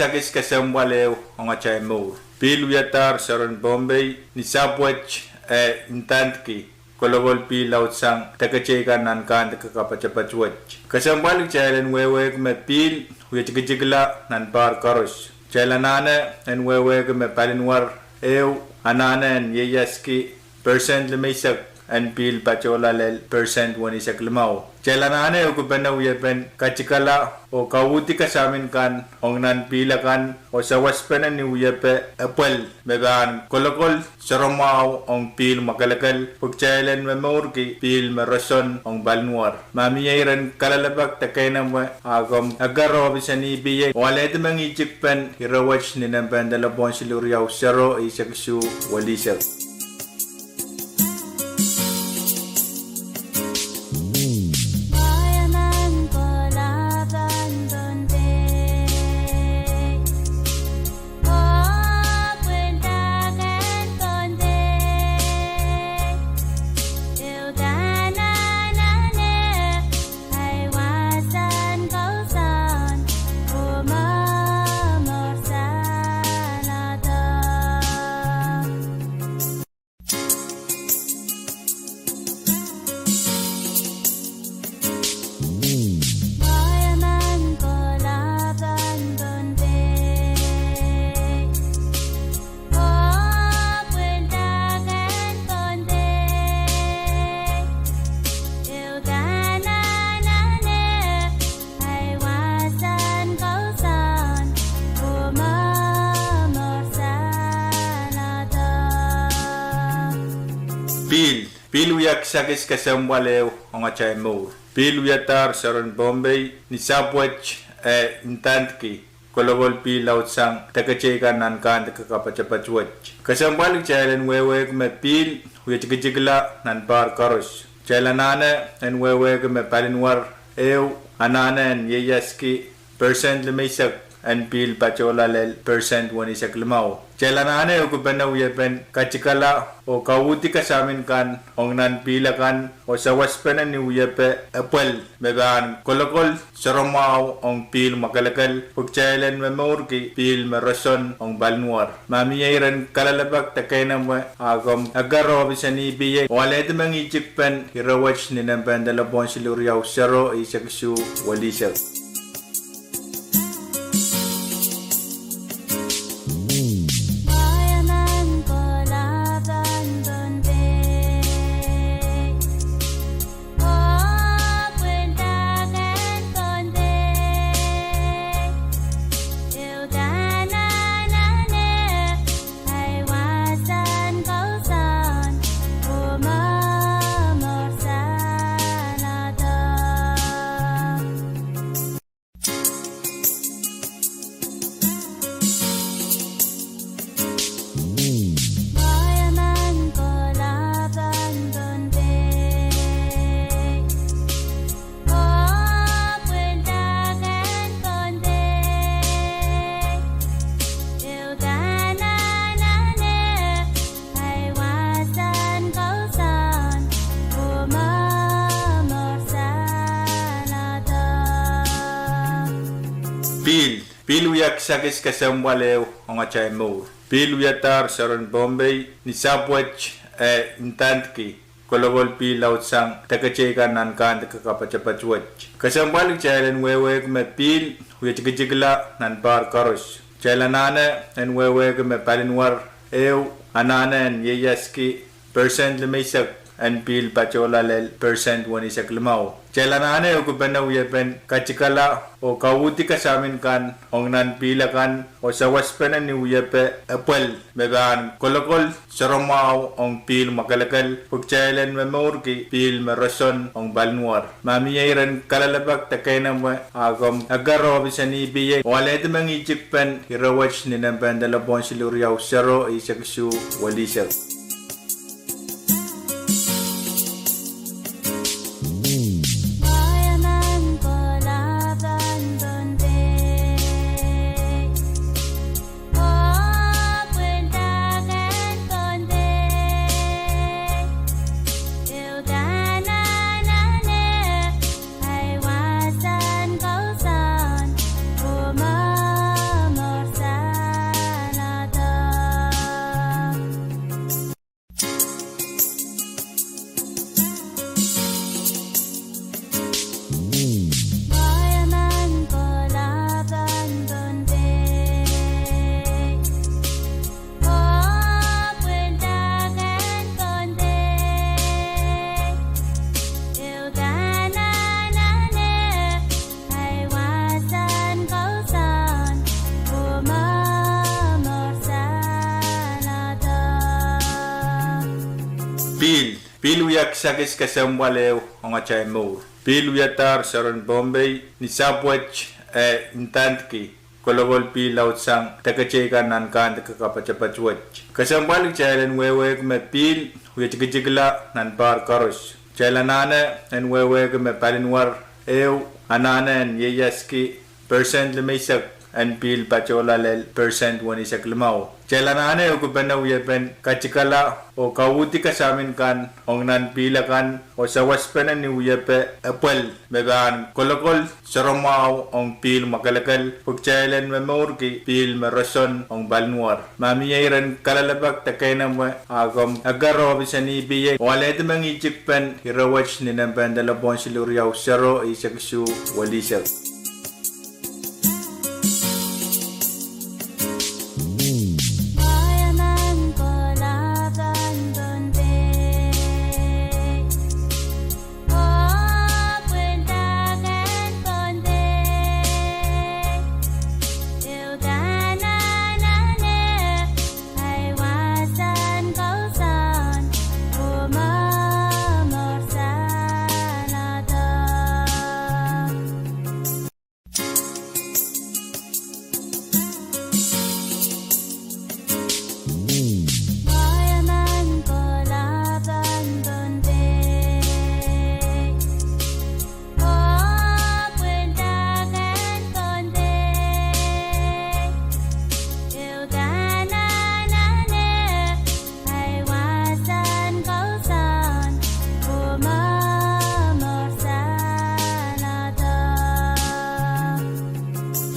sakis kesempwal ehu ong atail mour. Pihl wiadahr soaren Pohnpei ni sahpw wet, eh, ndandki kolokol pihl laudsang deke teikan nan kandike kapatapat wet. Kesempwal kitail en wehwehki me pihl wie tikitikla nan pahr koaros. Kitail anahne en wehwehki me palinwar ehu anahne en ieiaski percent limeisek en pihl patohla lel percent weneisek limau. Kitail anahne ukupene wiepen katikala oh kauhdi kasamin kan ong nan pihl akan oh sawaspene ni wiepe epwel me pahn kolokol soaramwahu ong pihl mwakelekel pwe kitail en momourki pihl me roson ong palinwar. Ma mie iren kalelapak de keinemwe, a komw eker ohpis en E P A oh alehdi mengihtik pen ire wet ni nempehn delepwohn siluh riau sero eisek isuh welihsek. Pihl, pihl wia kisakis kesempwal ehu ong atail mour. Pihl wiadahr soaren Pohnpei ni sahpw wet, eh, ndandki kolokol pihl laudsang deke teikan nan kandike kapatapat wet. Kesempwal kitail en wehwehki me pihl wie tikitikla nan pahr koaros. Kitail anahne en wehwehki me palinwar ehu anahne en ieiaski percent limeisek en pihl patohla lel percent weneisek limau. Kitail anahne ukupene wiepen katikala oh kauhdi kasamin kan ong nan pihl akan oh sawaspene ni wiepe epwel me pahn kolokol soaramwahu ong pihl mwakelekel pwe kitail en momourki pihl me roson ong palinwar. Ma mie iren kalelapak de keinemwe, a komw eker ohpis en E P A oh alehdi mengihtik pen ire wet ni nempehn delepwohn siluh riau sero eisek isuh welihsek. Pihl, pihl wia kisakis kesempwal ehu ong atail mour. Pihl wiadahr soaren Pohnpei ni sahpw wet, eh, ndandki kolokol pihl laudsang deke teikan nan kandike kapatapat wet. Kesempwal kitail en wehwehki me pihl wie tikitikla nan pahr koaros. Kitail anahne en wehwehki me palinwar ehu anahne en ieiaski percent limeisek en pihl patohla lel percent weneisek limau. Kitail anahne ukupene wiepen katikala oh kauhdi kasamin kan ong nan pihl akan oh sawaspene ni wiepe epwel me pahn kolokol soaramwahu ong pihl mwakelekel pwe kitail en momourki pihl me roson ong palinwar. Ma mie iren kalelapak de keinemwe, a komw eker ohpis en E P A oh alehdi mengihtik pen ire wet ni nempehn delepwohn siluh riau sero eisek isuh welihsek. Pihl, pihl wia kisakis kesempwal ehu ong atail mour. Pihl wiadahr soaren Pohnpei ni sahpw wet, eh, ndandki kolokol pihl laudsang teketeikan nan kandike kapatapat wet. Kesempwal kitail en wehwehki me pihl wie tikitikla nan pahr koaros. Kitail anahne en wehwehki me palinwar ehu anahne en ieiaski persent limeisek en pihl patohla lel persent weneisek limau. Kitail anahne ukipene wiepen katikala oh kauhdi kasamin kan ong nan pihl akan oh sawaspene ni wiepe epwel me pahn kolokol soahromwahu ong pihl mwakelekel pwe kitail en momourki pihl me roson ong palinwar. Ma mie iren kalelapak de keinemwe, a komw eker ohpis en E P A oh alehdi mengihtikpen ire wet ni nempehn delepwohn siluh riau sero eisek isuh welihsek.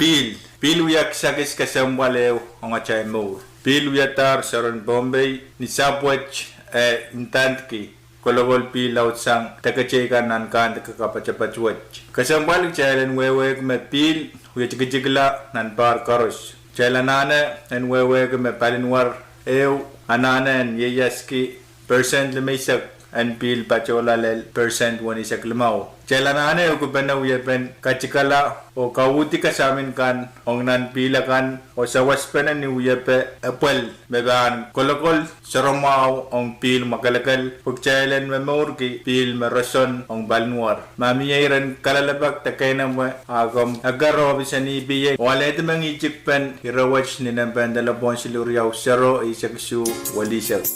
Pihl, pihl wia kisakis kesempwal ehu ong atail mour. Pihl wiadahr soaren Pohnpei ni sahpw wet, eh, ndandki kolokol pihl laudsang teketeikan nan kandike kapatapat wet. Kesempwal kitail en wehwehki me pihl wie tikitikla nan pahr koaros. Kitail anahne en wehwehki me palinwar ehu anahne en ieiaski persent limeisek en pihl patohla lel persent weneisek limau. Kitail anahne ukipene wiepen katikala oh kauhdi kasamin kan ong nan pihl akan oh sawaspene ni wiepe epwel me pahn kolokol soahromwahu ong pihl mwakelekel pwe kitail en momourki pihl me roson ong palinwar. Ma mie iren kalelapak de keinemwe, a komw eker ohpis en E P A oh alehdi mengihtikpen ire wet ni nempehn delepwohn siluh riau sero eisek isuh welihsek.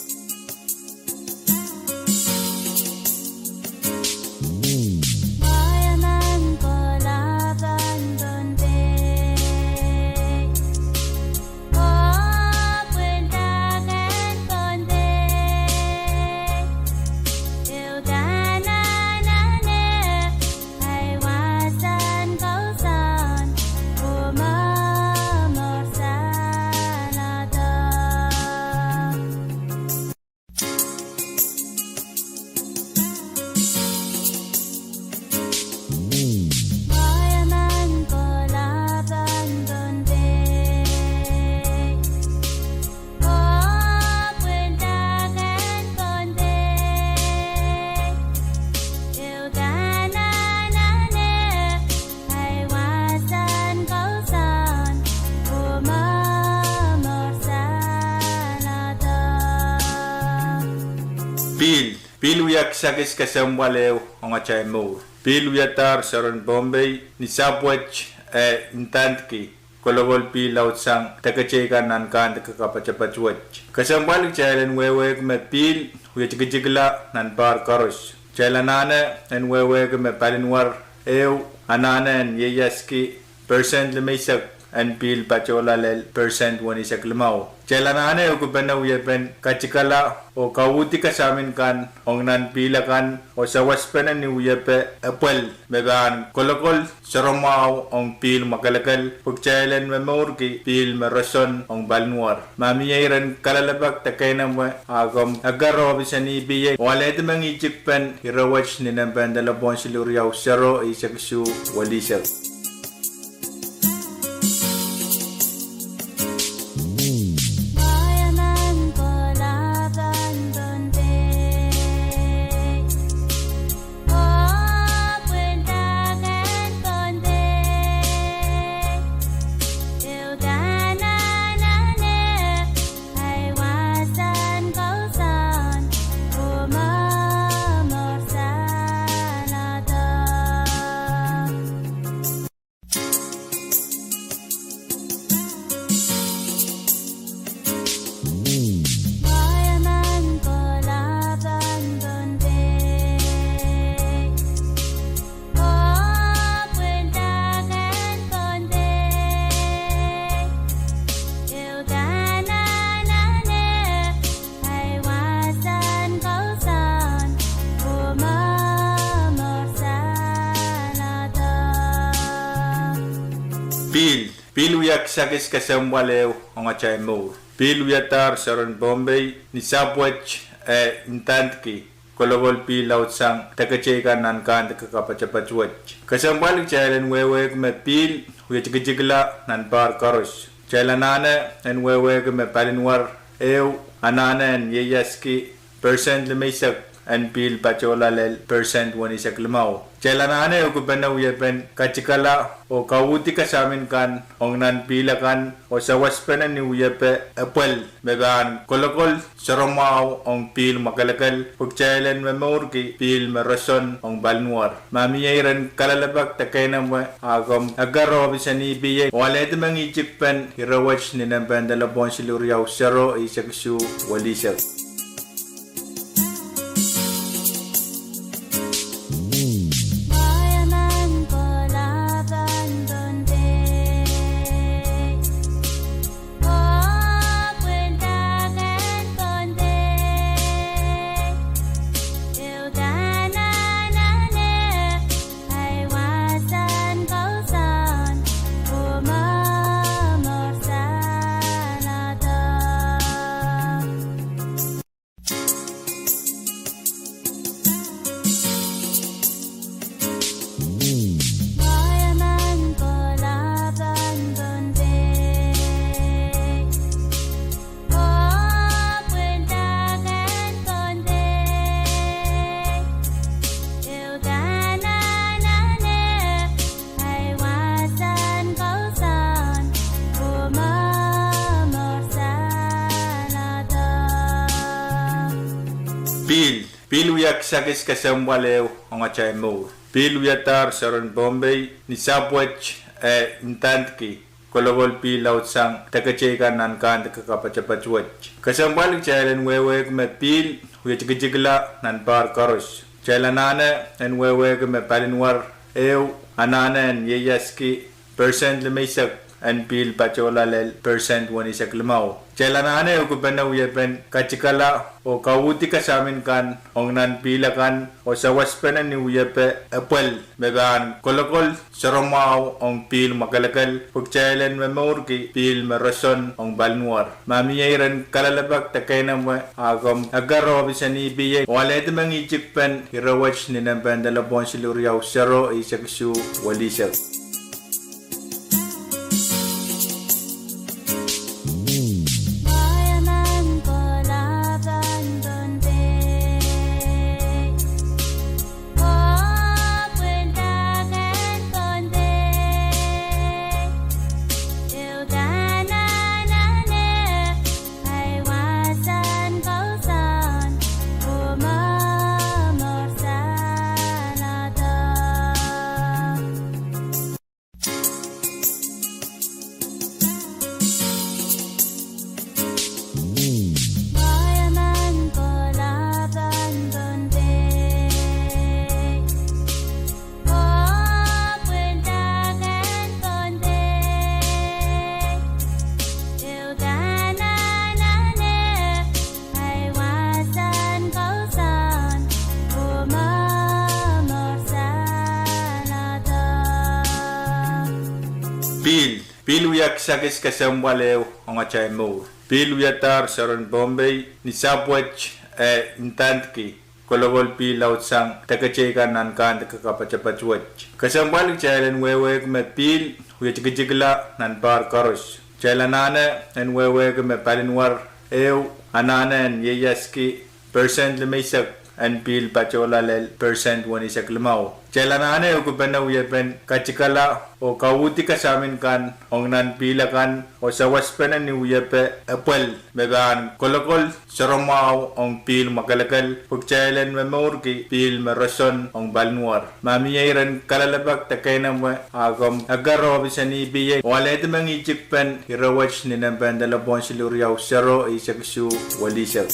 Pihl, pihl wia kisakis kesempwal ehu ong atail mour. Pihl wiadahr soaren Pohnpei ni sahpw wet, eh, ndandki kolokol pihl laudsang teketeikan nan kandike kapatapat wet. Kesempwal kitail en wehwehki me pihl wie tikitikla nan pahr koaros. Kitail anahne en wehwehki me palinwar ehu anahne en ieiaski persent limeisek en pihl patohla lel persent weneisek limau. Kitail anahne ukipene wiepen katikala oh kauhdi kasamin kan ong nan pihl akan oh sawaspene ni wiepe epwel me pahn kolokol soahromwahu ong pihl mwakelekel pwe kitail en momourki pihl me roson ong palinwar. Ma mie iren kalelapak de keinemwe, a komw eker ohpis en E P A oh alehdi mengihtikpen ire wet ni nempehn delepwohn siluh riau sero eisek isuh welihsek. Pihl wia kisakis kesempwal ehu ong atail mour. Pihl wiadahr soaren Pohnpei ni sahpw wet, eh, ndandki kolokol pihl laudsang deke teikan nan kandike kapatapat wet. Kesempwal kitail en wehwehki me pihl wie tikitikla nan pahr koaros. Kitail anahne en wehwehki me palinwar ehu anahne en ieiaski persent limeisek en pihl patohla lel persent weneisek limau. Kitail anahne ehukipene wiepen katikala oh kauhdi kasamin kan ong nan pihl akan oh sawaspene ni wiepe epwel me pahn kolokol soaramwahu ong pihl mwakelekel pwe kitail en momourki pihl me roson ong palinwar. Ma mie iren kalelapak de keinemwe, a komw eker ohpis en EPA oh alehdi mengihtik pen ire wet ni nempehn delepwohn siluh riau sero eisek isuh welihsek. Pihl, pihl wia kisakis kesempwal ehu ong atail mour. Pihl wiadahr soaren Pohnpei ni sahpw wet, eh, ndandki kolokol pihl laudsang deke teikan nan kandike kapatapat wet. Kesempwal kitail en wehwehki me pihl wie tikitikla nan pahr koaros. Kitail anahne en wehwehki me palinwar ehu anahne en ieiaski persent limeisek en pihl patohla lel persent weneisek limau. Kitail anahne ehukipene wiepen katikala oh kauhdi kasamin kan ong nan pihl akan oh sawaspene ni wiepe epwel me pahn kolokol soaramwahu ong pihl mwakelekel pwe kitail en momourki pihl me roson ong palinwar. Ma mie iren kalelapak de keinemwe, a komw eker ohpis en EPA oh alehdi mengihtik pen ire wet ni nempehn delepwohn siluh riau sero eisek isuh welihsek. Pihl, pihl wia kisakis kesempwal ehu ong atail mour. Pihl wiadahr soaren Pohnpei ni sahpw wet, eh, ndandki kolokol pihl laudsang deke teikan nan kandike kapatapat wet. Kesempwal kitail en wehwehki me pihl wie tikitikla nan pahr koaros. Kitail anahne en wehwehki me palinwar ehu anahne en ieiaski persent limeisek en pihl patohla lel persent weneisek limau. Kitail anahne ehukipene wiepen katikala oh kauhdi kasamin kan ong nan pihl akan oh sawaspene ni wiepe epwel me pahn kolokol soaramwahu ong pihl mwakelekel pwe kitail en momourki pihl me roson ong palinwar. Ma mie iren kalelapak de keinemwe, a komw eker ohpis en EPA oh alehdi mengihtik pen ire wet ni nempehn delepwohn siluh riau sero eisek isuh welihsek.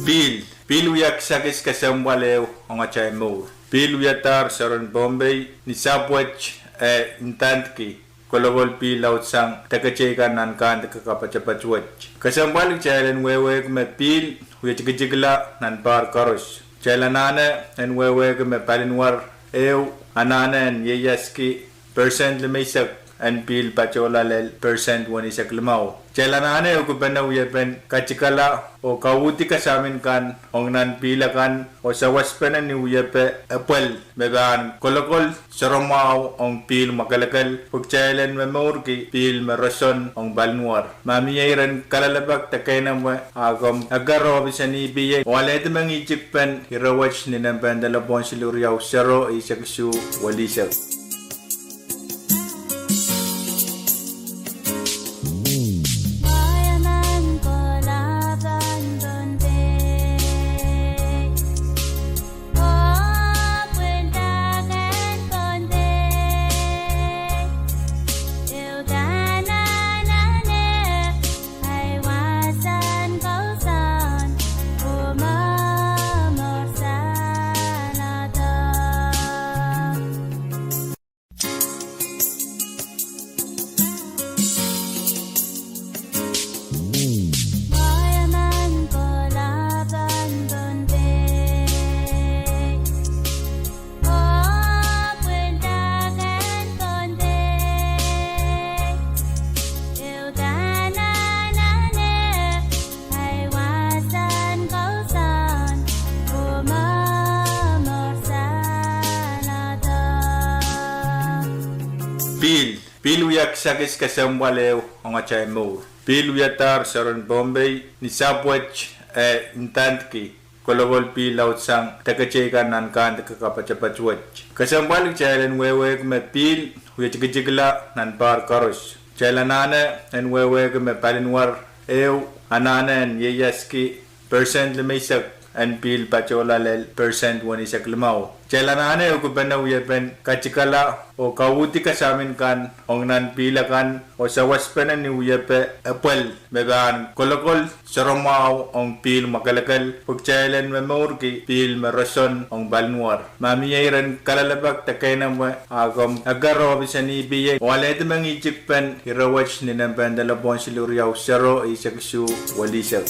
Pihl, pihl wia kisakis kesempwal ehu ong atail mour. Pihl wiadahr soaren Pohnpei ni sahpw wet, eh, ndandki kolokol pihl laudsang teketeikan nan kandek kapatapat wet. Kesempwal kitail en wehwehki me pihl wie tikitikla nan pahr koaros. Kitail anahne en wehwehki me palinwar ehu anahne en ieiaski percent limeisek en pihl patohla lel percent weneisek limau. Kitail anahne ukipene wiepen katikala oh kauhdi kasamin kan ong nan pihl akan oh sawaspene ni wiepe epwel me pahn kolokol soaramwahu ong pihl mwakelekel pwe kitail en momourki pihl me roson ong palinwar. Ma mie iren kalelapak de keinemwe, a komw eker ohpis en E P A oh alehdi mengihtik pen ire wet ni nempe en delepwohn siluh riau sero eisek isuh welihsek. Pihl, pihl wia kisakis kesempwal ehu ong atail mour. Pihl wiadahr soaren Pohnpei ni sahpw wet, eh, ndandki kolokol pihl laudsang teketeikan nan kandek kapatapat wet. Kesempwal kitail en wehwehki me pihl wie tikitikla nan pahr koaros. Kitail anahne en wehwehki me palinwar ehu anahne en ieiaski percent limeisek en pihl patohla lel percent weneisek limau. Kitail anahne ukipene wiepen katikala oh kauhdi kasamin kan ong nan pihl akan oh sawaspene ni wiepe epwel me pahn kolokol soaramwahu ong pihl mwakelekel pwe kitail en momourki pihl me roson ong palinwar. Ma mie iren kalelapak de keinemwe, a komw eker ohpis en E P A oh alehdi mengihtik pen ire wet ni nempe en delepwohn siluh riau sero eisek isuh welihsek.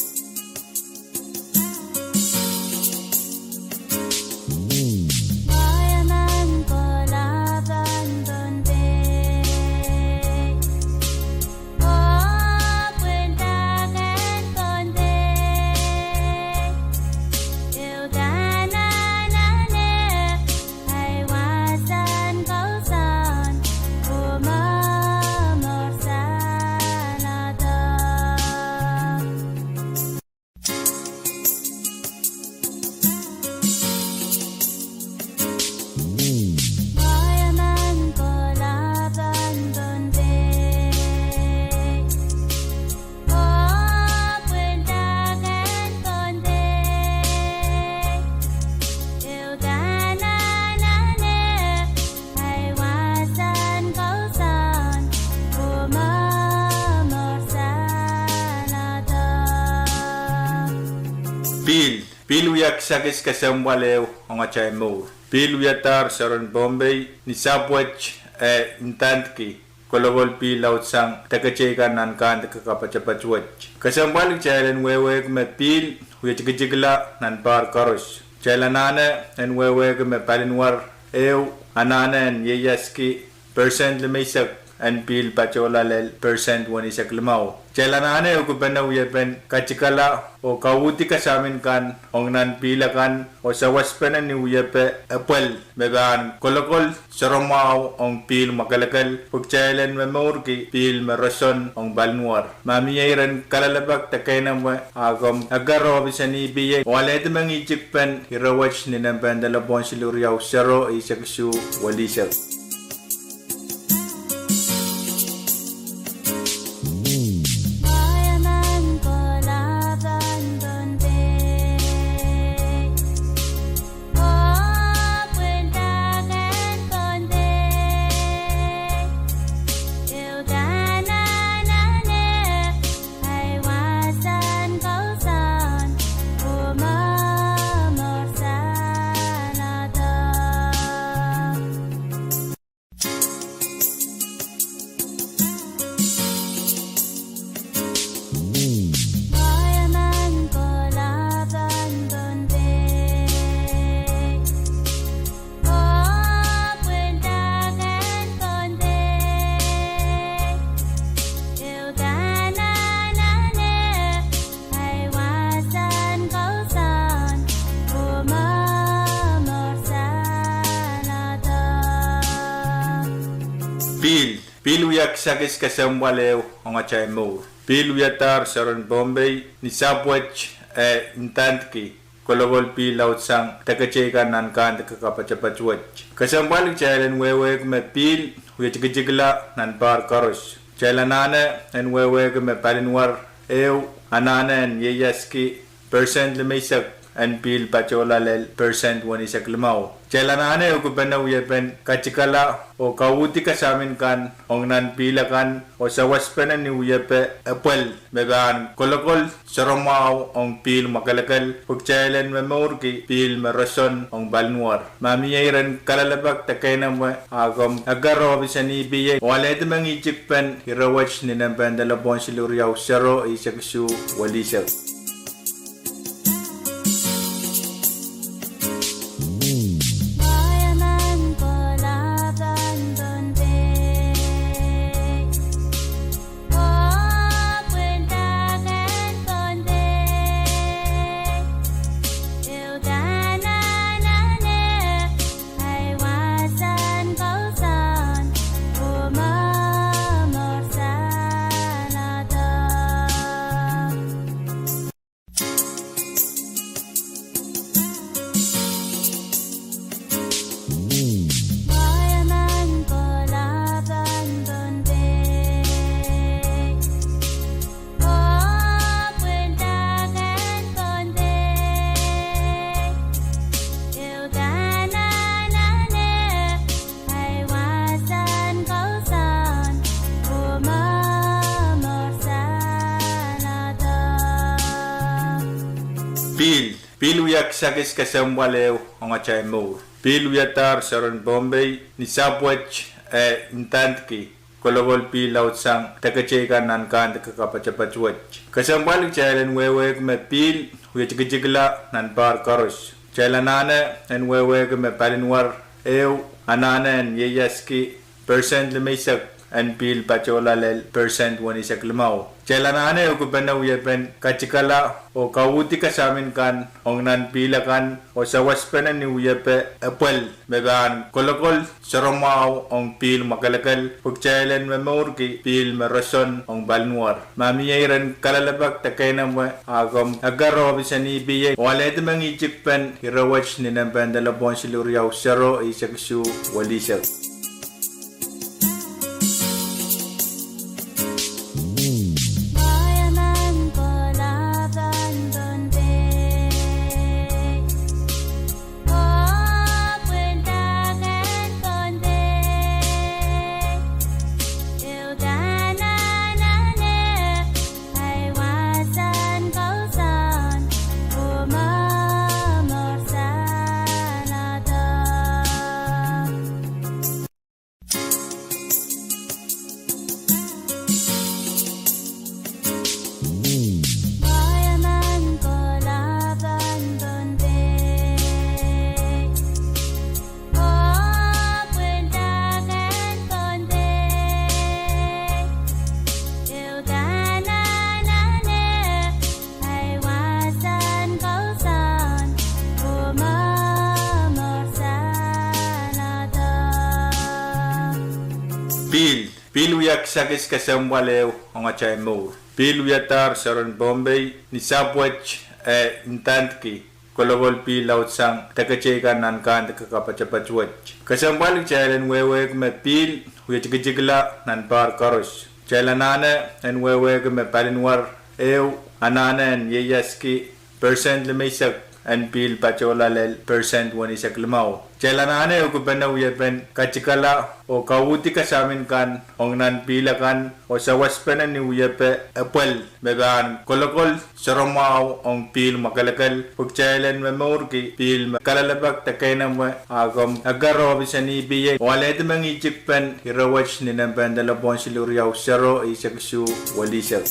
Pihl, pihl wia kisakis kesempwal ehu ong atail mour. Pihl wiadahr soaren Pohnpei ni sahpw wet, eh, ndandki kolokol pihl laudsang teketeikan nan kandek kapatapat wet. Kesempwal kitail en wehwehki me pihl wie tikitikla nan pahr koaros. Kitail anahne en wehwehki me palinwar ehu anahne en ieiaski percent limeisek en pihl patohla lel percent weneisek limau. Kitail anahne ukipene wiepen katikala oh kauhdi kasamin kan ong nan pihl akan oh sawaspene ni wiepe epwel me pahn kolokol soaramwahu ong pihl mwakelekel pwe kitail en momourki pihl me roson ong palinwar. Ma mie iren kalelapak de keinemwe, a komw eker ohpis en E P A oh alehdi mengihtik pen ire wet ni nempe en delepwohn siluh riau sero eisek isuh welihsek. Kisakis kesempwal ehu ong atail mour. Pihl wiadahr seren Pohnpei ni sahpw wet, eh, ndandki kolokol pihl laudsang deketeikan nan kandike kapatapat wet. Kesempwal kitail en wehwehki me pihl wie tikitikla nan pahr koaros. Kitail anahne en wehwehki me palinwar ehu anahne en ieiaski percent limeisek en pihl patohla lel percent weneisek limau. Kitail anahne ehukipene wiepen katikala oh kauhdi kasamin kan ong nan pihl akan oh sawaspene ni wiepe epwel me pahn kolokol sohromwahu ong pihl mwakelekel pwe kitail en momourki pihl me roson ong palinwar. Ma mie iren kalelapak de keinemwe, a komw eker ohpis en EPA oh alehdi mengihtik pen ire wet ni nempe en delepwohn siluh riau sero eisek isuh welihsek. Pihl, pihl wia kisakis kesempwal ehu ong atail mour. Pihl wiadahr seren Pohnpei ni sahpw wet, eh, ndandki kolokol pihl laudsang deketeikan nan kandike kapatapat wet. Kesempwal kitail en wehwehki me pihl wie tikitikla nan pahr koaros. Kitail anahne en wehwehki me palinwar ehu anahne en ieiaski percent limeisek en pihl patohla lel percent weneisek limau. Kitail anahne ehukipene wiepen katikala oh kauhdi kasamin kan ong nan pihl akan oh sawaspene ni wiepe epwel me pahn kolokol sohromwahu ong pihl mwakelekel pwe kitail en momourki pihl me roson ong palinwar. Ma mie iren kalelapak de keinemwe, a komw eker ohpis en EPA oh alehdi mengihtik pen ire wet ni nempe en delepwohn siluh riau sero eisek isuh welihsek. Pihl, pihl wia kisakis kesempwal ehu ong atail mour. Pihl wiadahr seren Pohnpei ni sahpw wet, eh, ndandki kolokol pihl laudsang deketeikan nan kandike kapatapat wet. Kesempwal kitail en wehwehki me pihl wie tikitikla nan pahr koaros. Kitail anahne en wehwehki me palinwar ehu anahne en ieiaski percent limeisek en pihl patohla lel percent weneisek limau. Kitail anahne ehukipene wiepen katikala oh kauhdi kasamin kan ong nan pihl akan oh sawaspene ni wiepe epwel me pahn kolokol sohromwahu ong pihl mwakelekel pwe kitail en momourki pihl me kalelapak de keinemwe, a komw eker ohpis en EPA oh alehdi mengihtik pen ire wet ni nempe en delepwohn siluh riau sero eisek isuh welihsek.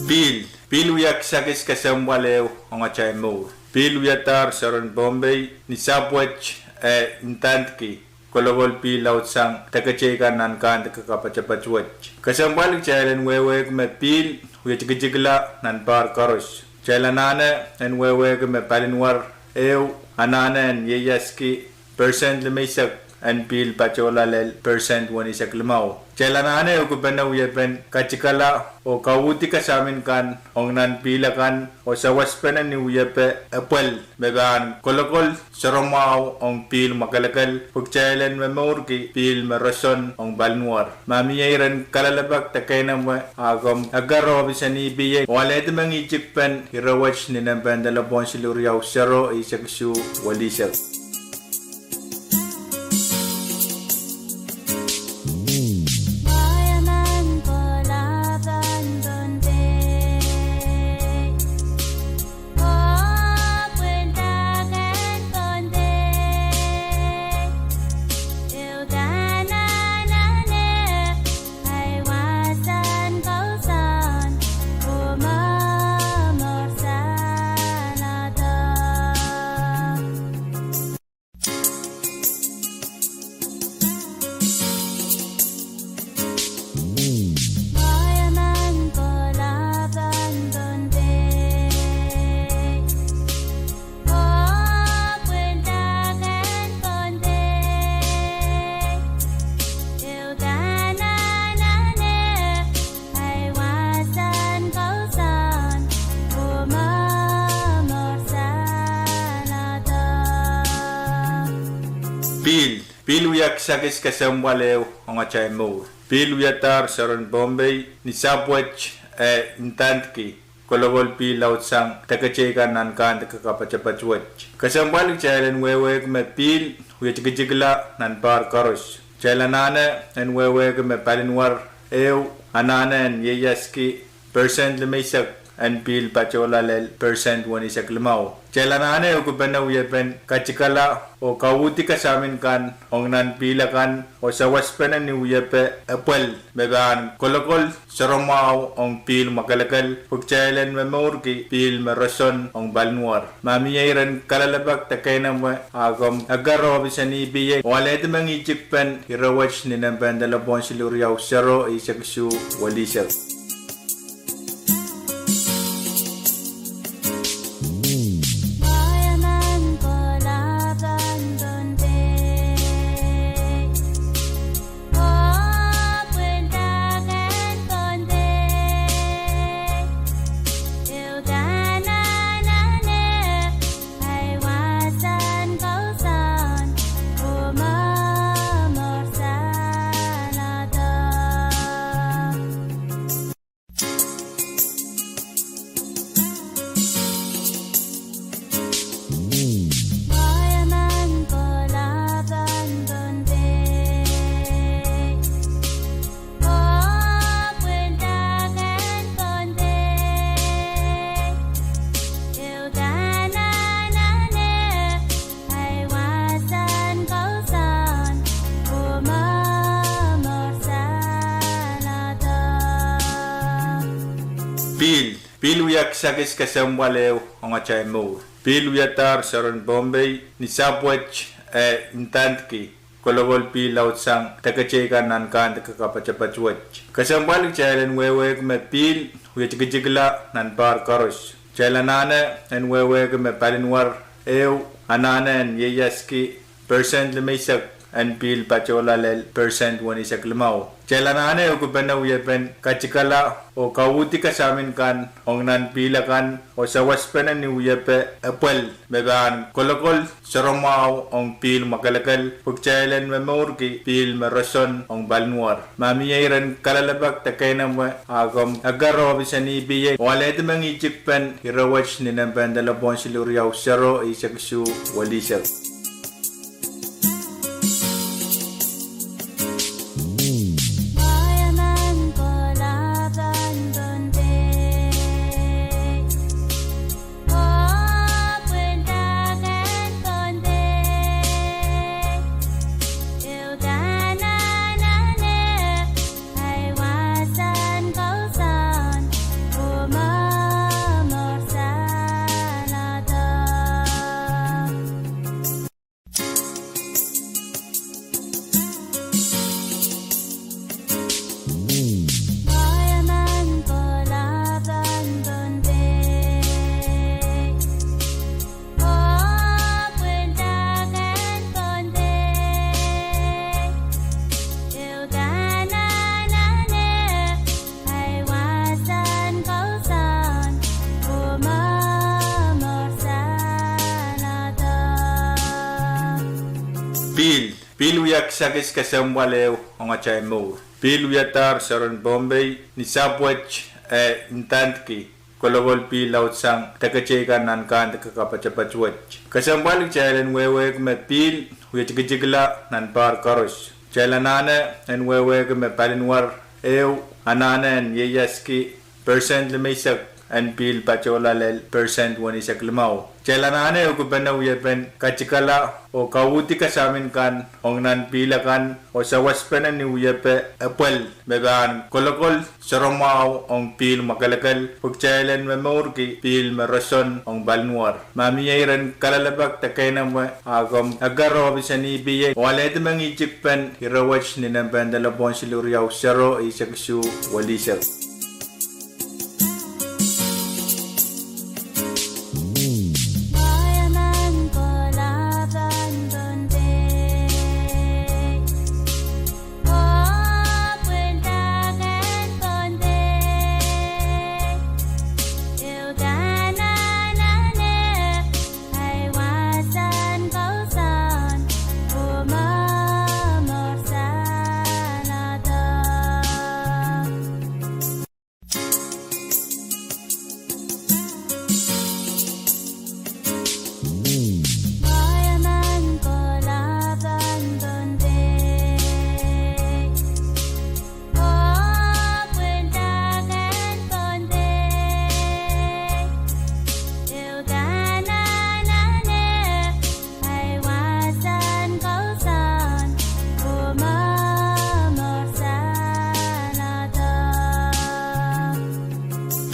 Pihl, pihl wia kisakis kesempwal ehu ong atail mour. Pihl wiadahr soaren Pohnpei ni sahpw wet, eh, ndandki kolokol pihl laudsang deke teikan nan kandek kapatapat wet. Kesempwal kitail en wehwehki me pihl wie tikitikla nan pahr koaros. Kitail anahne en wehwehki me palinwar ehu anahne en ieiaski percent limeisek en pihl patohla lel percent weneisek limau. Kitail anahne ukupene wiepen katikala oh kauhdi kasamin kan ong nan pihl akan oh sawaspene ni wiepe epwel me pahn kolokol soaramwahu ong pihl mwakelekel pwe kitail en momourki pihl me roson ong palinwar. Ma mie iren kalelapak de keinemwe, a komw eker ohpis en E P A oh alehdi mengihtik pen ire wet ni nempe en delepwohn siluh riau sero eisek isuh welihsek. Pihl, pihl wia kisakis kesempwal ehu ong atail mour. Pihl wiadahr soaren Pohnpei ni sahpw wet, eh, ndandki kolokol pihl laudsang deke teikan nan kandek kapatapat wet. Kesempwal kitail en wehwehki me pihl wie tikitikla nan pahr koaros. Kitail anahne en wehwehki me palinwar ehu anahne en ieiaski percent limeisek en pihl patohla lel percent weneisek limau. Kitail anahne ukupene wiepen katikala oh kauhdi kasamin kan ong nan pihl akan oh sawaspene ni wiepe epwel me pahn kolokol soaramwahu ong pihl mwakelekel pwe kitail en momourki pihl me roson ong palinwar. Ma mie iren kalelapak de keinemwe, a komw eker ohpis en E P A oh alehdi mengihtik pen ire wet ni nempe en delepwohn siluh riau sero eisek isuh welihsek. Pihl, pihl wia kisakis kesempwal ehu ong atail mour. Pihl wiadahr soaren Pohnpei ni sahpw wet, eh, ndandki kolokol pihl laudsang deke teikan nan kandek kapatapat wet. Kesempwal kitail en wehwehki me pihl wie tikitikla nan pahr koaros. Kitail anahne en wehwehki me palinwar ehu anahne en ieiaski percent limeisek en pihl patohla lel percent weneisek limau. Kitail anahne ukupene wiepen katikala oh kauhdi kasamin kan ong nan pihl akan oh sawaspene ni wiepe epwel me pahn kolokol soaramwahu ong pihl mwakelekel pwe kitail en momourki pihl me roson ong palinwar. Ma mie iren kalelapak de keinemwe, a komw eker ohpis en E P A oh alehdi mengihtik pen ire wet ni nempe en delepwohn siluh riau sero eisek isuh welihsek. Pihl wia kisakis kesempwal ehu ong atail mour. Pihl wiadahr soaren Pohnpei ni sahpw wet, eh, ndandki kolokol pihl laudsang deketei kan nan kandike kapatapat wet. Kesempwal kitail en wehwehki me pihl wie tikitikla nan pahr koaros. Kitail anahne en wehwehki me palinwar ehu anahne en ieiaski persent limeisek en pihl patohla lel persent wenisek limau. Kitail anahne ehukipene wiepen katikala oh kauhdi kasamin kan ong nan pihl akan oh sawaspene ni wiepe epwel me pahn kolokol soaramwahu ong pihl mwakelekel pwe kitail en momourki pihl me roson ong palinwar. Ma mie iren kalelapak de keinemwe, a komw eker ohpis en E P A oh alehdi mengihtikpen ire wet ni nempehn delepwohn siluh riau sero eisek isuh welisek.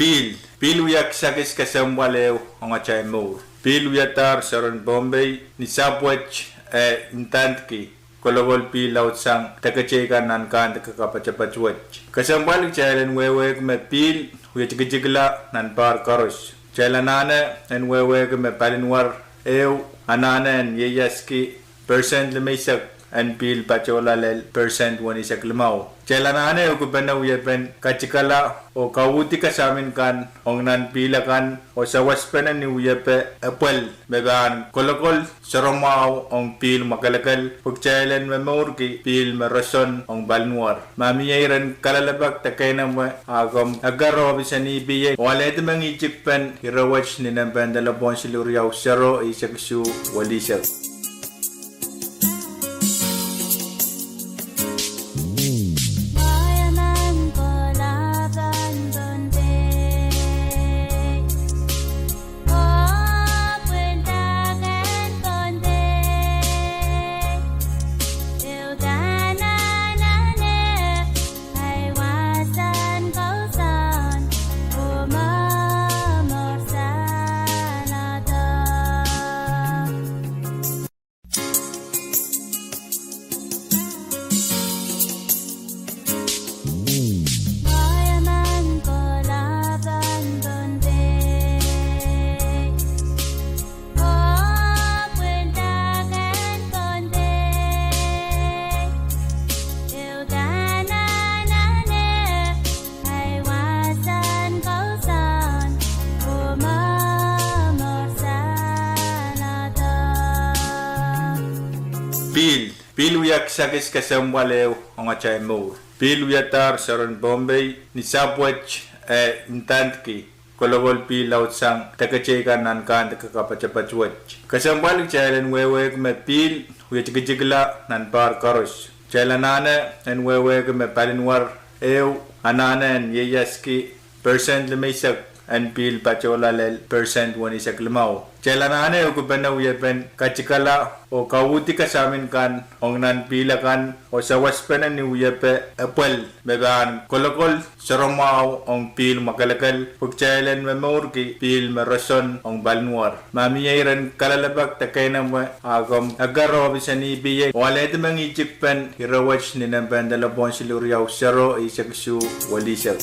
Pihl, pihl wia kisakis kesempwal ehu ong atail mour. Pihl wiadahr soaren Pohnpei ni sahpw wet, eh, ndandki kolokol pihl laudsang deketei kan nan kandike kapatapat wet. Kesempwal kitail en wehwehki me pihl wie tikitikla nan pahr koaros. Kitail anahne en wehwehki me palinwar ehu anahne en ieiaski persent limeisek en pihl patohla lel persent wenisek limau. Kitail anahne ehukipene wiepen katikala oh kauhdi kasamin kan ong nan pihl akan oh sawaspene ni wiepe epwel me pahn kolokol soaramwahu ong pihl mwakelekel pwe kitail en momourki pihl me roson ong palinwar. Ma mie iren kalelapak de keinemwe, a komw eker ohpis en E P A oh alehdi mengihtikpen ire wet ni nempehn delepwohn siluh riau sero eisek isuh welisek. Pihl, pihl wia kisakis kesempwal ehu ong atail mour. Pihl wiadahr soaren Pohnpei ni sahpw wet, eh, ndandki kolokol pihl laudsang deketei kan nan kandike kapatapat wet. Kesempwal kitail en wehwehki me pihl wie tikitikla nan pahr koaros. Kitail anahne en wehwehki me palinwar ehu anahne en ieiaski persent limeisek en pihl patohla lel persent wenisek limau. Kitail anahne ehukipene wiepen katikala oh kauhdi kasamin kan ong nan pihl akan oh sawaspene ni wiepe epwel me pahn kolokol soaramwahu ong pihl mwakelekel pwe kitail en momourki pihl me roson ong palinwar. Ma mie iren kalelapak de keinemwe, a komw eker ohpis en E P A oh alehdi mengihtikpen ire wet ni nempehn delepwohn siluh riau sero eisek isuh welisek.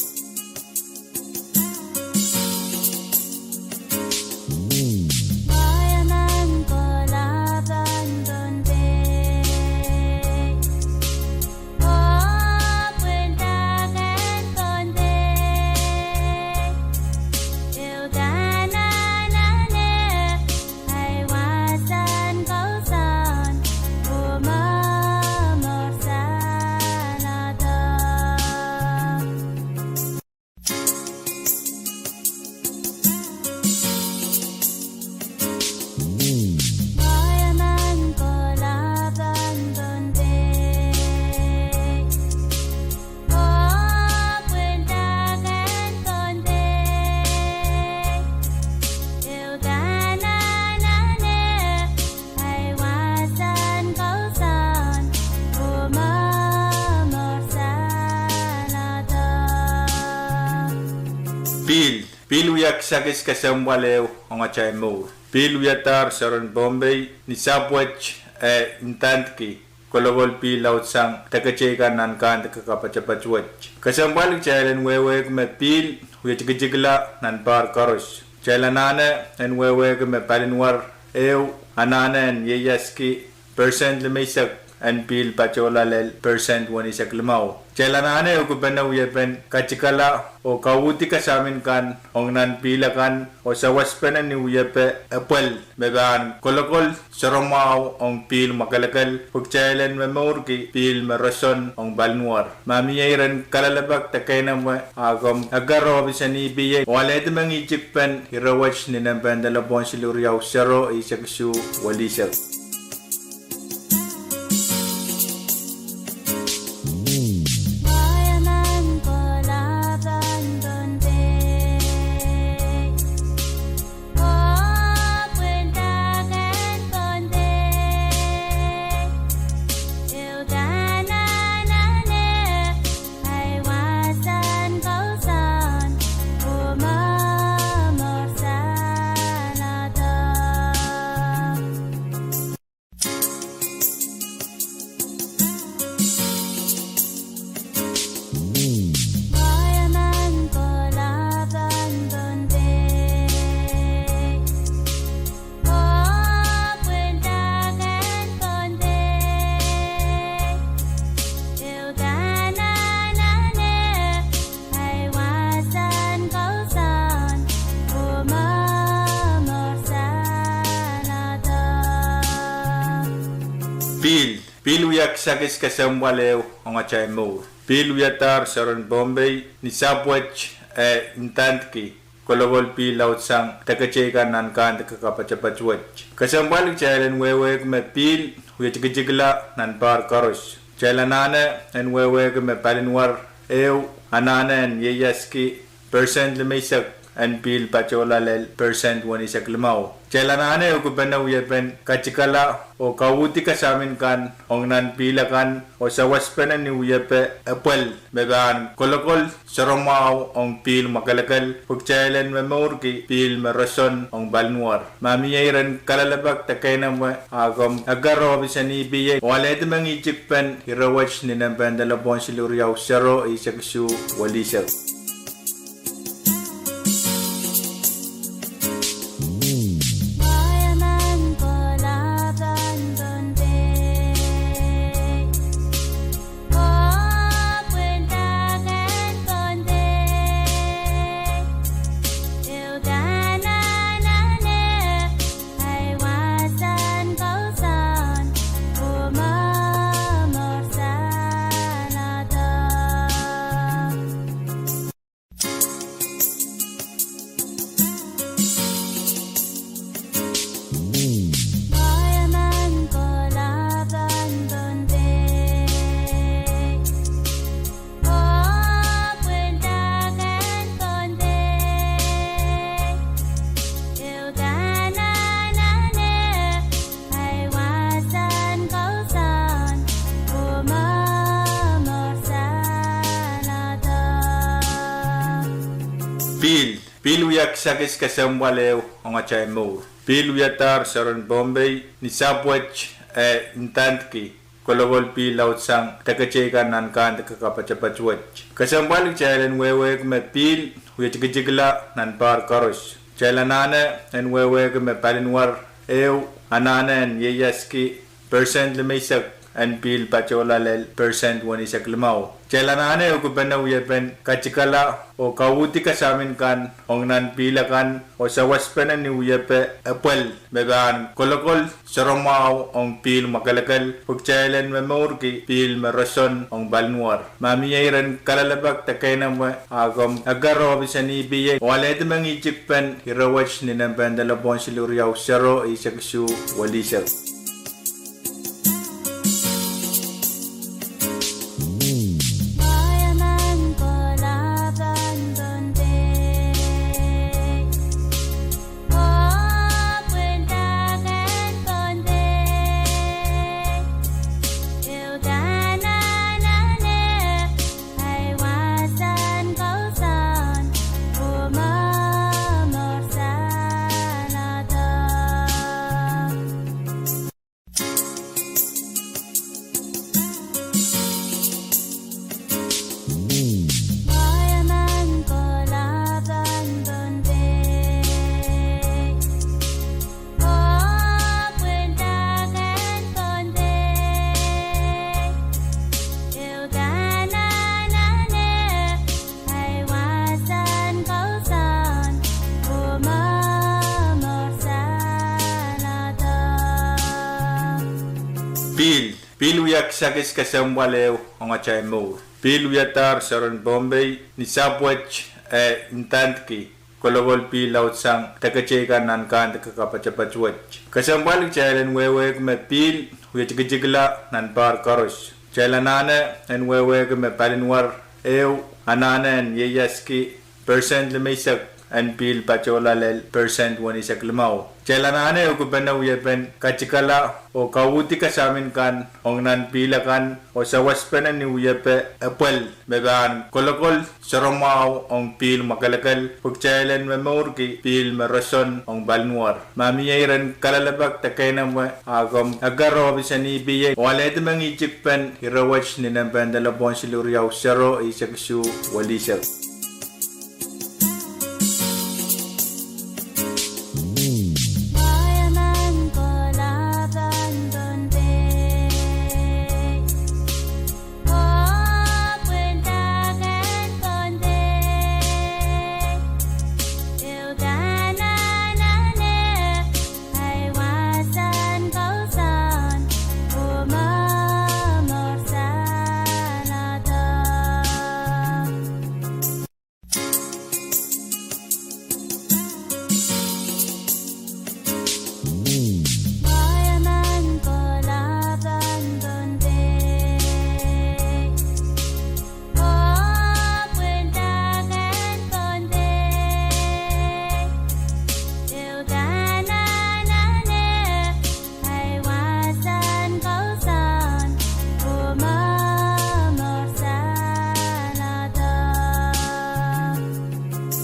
Pihl, pihl wia kisakis kesempwal ehu ong atail mour. Pihl wiadahr soaren Pohnpei ni sahpw wet, eh, ndandki kolokol pihl laudsang deketei kan nan kandike kapatapat wet. Kesempwal kitail en wehwehki me pihl wie tikitikla nan pahr koaros. Kitail anahne en wehwehki me palinwar ehu anahne en ieiaski persent limeisek en pihl patohla lel persent weneisek limau. Kitail anahne ukipene wiepen katikala oh kauhdi kasamin kan ong nan pihl akan oh sawaspene ni wiepe epwel me pahn kolokol soaramwahu ong pihl mwakelekel pwe kitail en momourki pihl me roson ong palinwar. Ma mie iren kalelapak de keinemwe, a komw eker ohpis en E P A oh alehdi mengihtikpen ire wet ni nempehn delepwohn siluh riau sero eisek isuh welihsek. Pihl, pihl wia kisakis kesempwal ehu ong atail mour. Pihl wiadahr soaren Pohnpei ni sahpw wet, eh, ndandki kolokol pihl laudsang deketei kan nan kandike kapatapat wet. Kesempwal kitail en wehwehki me pihl wie tikitikla nan pahr koaros. Kitail anahne en wehwehki me palinwar ehu anahne en ieiaski persent limeisek en pihl patohla lel persent weneisek limau. Kitail anahne ukipene wiepen katikala oh kauhdi kasamin kan ong nan pihl akan oh sawaspene ni wiepe epwel me pahn kolokol soaramwahu ong pihl mwakelekel pwe kitail en momourki pihl me roson ong palinwar. Ma mie iren kalelapak de keinemwe, a komw eker ohpis en E P A oh alehdi mengihtikpen ire wet ni nempehn delepwohn siluh riau sero eisek isuh welihsek. Pihl, pihl wia kisakis kesempwal ehu ong atail mour. Pihl wiadahr soaren Pohnpei ni sahpw wet, eh, ndandki kolokol pihl laudsang deketei kan nan kandike kapatapat wet. Kesempwal kitail en wehwehki me pihl wie tikitikla nan pahr koaros. Kitail anahne en wehwehki me palinwar ehu anahne en ieiaski persent limeisek en pihl patohla lel persent weneisek limau. Kitail anahne ukipene wiepen katikala oh kauhdi kasamin kan ong nan pihl akan oh sawaspene ni wiepe epwel me pahn kolokol soaramwahu ong pihl mwakelekel pwe kitail en momourki pihl me roson ong palinwar. Ma mie iren kalelapak de keinemwe, a komw eker ohpis en E P A oh alehdi mengihtikpen ire wet ni nempehn delepwohn siluh riau sero eisek isuh welihsek. Pihl wia kisakis kesempwal ehu ong atail mour. Pihl wiadahr soaren Pohnpei ni sahpw wet, eh, ndandki kolokol pihl laudsang deketei kan nan kandike kapatapat wet. Kesempwal kitail en wehwehki me pihl wie tikitikla nan pahr koaros. Kitail anahne en wehwehki me palinwar ehu anahne en ieiaski persent limeisek en pihl patohla lel persent weneisek limau. Kitail anahne ehukipene wiepen katikala oh kauhdi kasamin kan ong nan pihl akan oh sawaspene ni wiepe epwel me pahn kolokol soaramwahu ong pihl mwakelekel pwe kitail en momourki pihl me roson ong palinwar. Ma mie iren kalelapak de keinemwe, a komw eker ohpis en EPA oh alehdi mengihtikpen ire wet ni nempehn delepwohn siluh riau sero eisek isuh welihsek.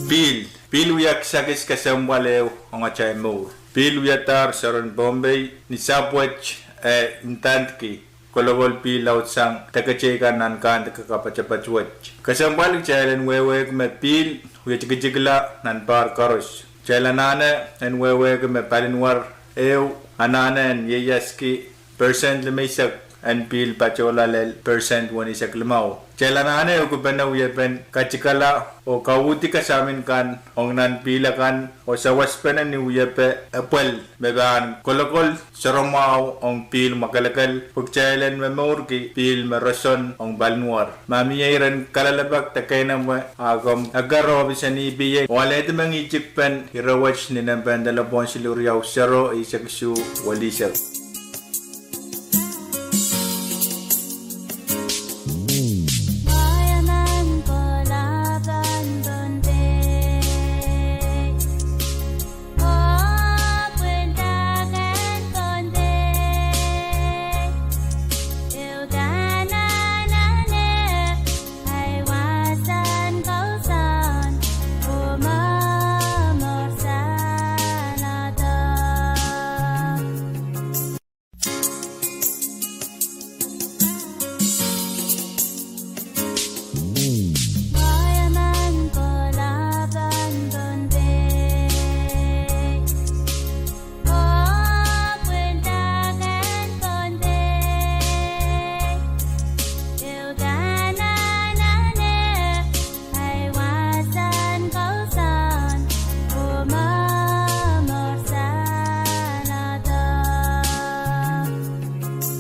Pihl, pihl wia kisakis kesempwal ehu ong atail mour. Pihl wiadahr soaren Pohnpei ni sahpw wet, eh, ndandki kolokol pihl laudsang deketei kan nan kandike kapatapat wet. Kesempwal kitail en wehwehki me pihl wie tikitikla nan pahr koaros. Kitail anahne en wehwehki me palinwar ehu anahne en ieiaski persent limeisek en pihl patohla lel persent weneisek limau. Kitail anahne ehukipene wiepen katikala oh kauhdi kasamin kan ong nan pihl akan oh sawaspene ni wiepe epwel me pahn kolokol soaramwahu ong pihl mwakelekel pwe kitail en momourki pihl me roson ong palinwar. Ma mie iren kalelapak de keinemwe, a komw eker ohpis en EPA oh alehdi mengihtikpen ire wet ni nempehn delepwohn siluh riau sero eisek isuh welihsek.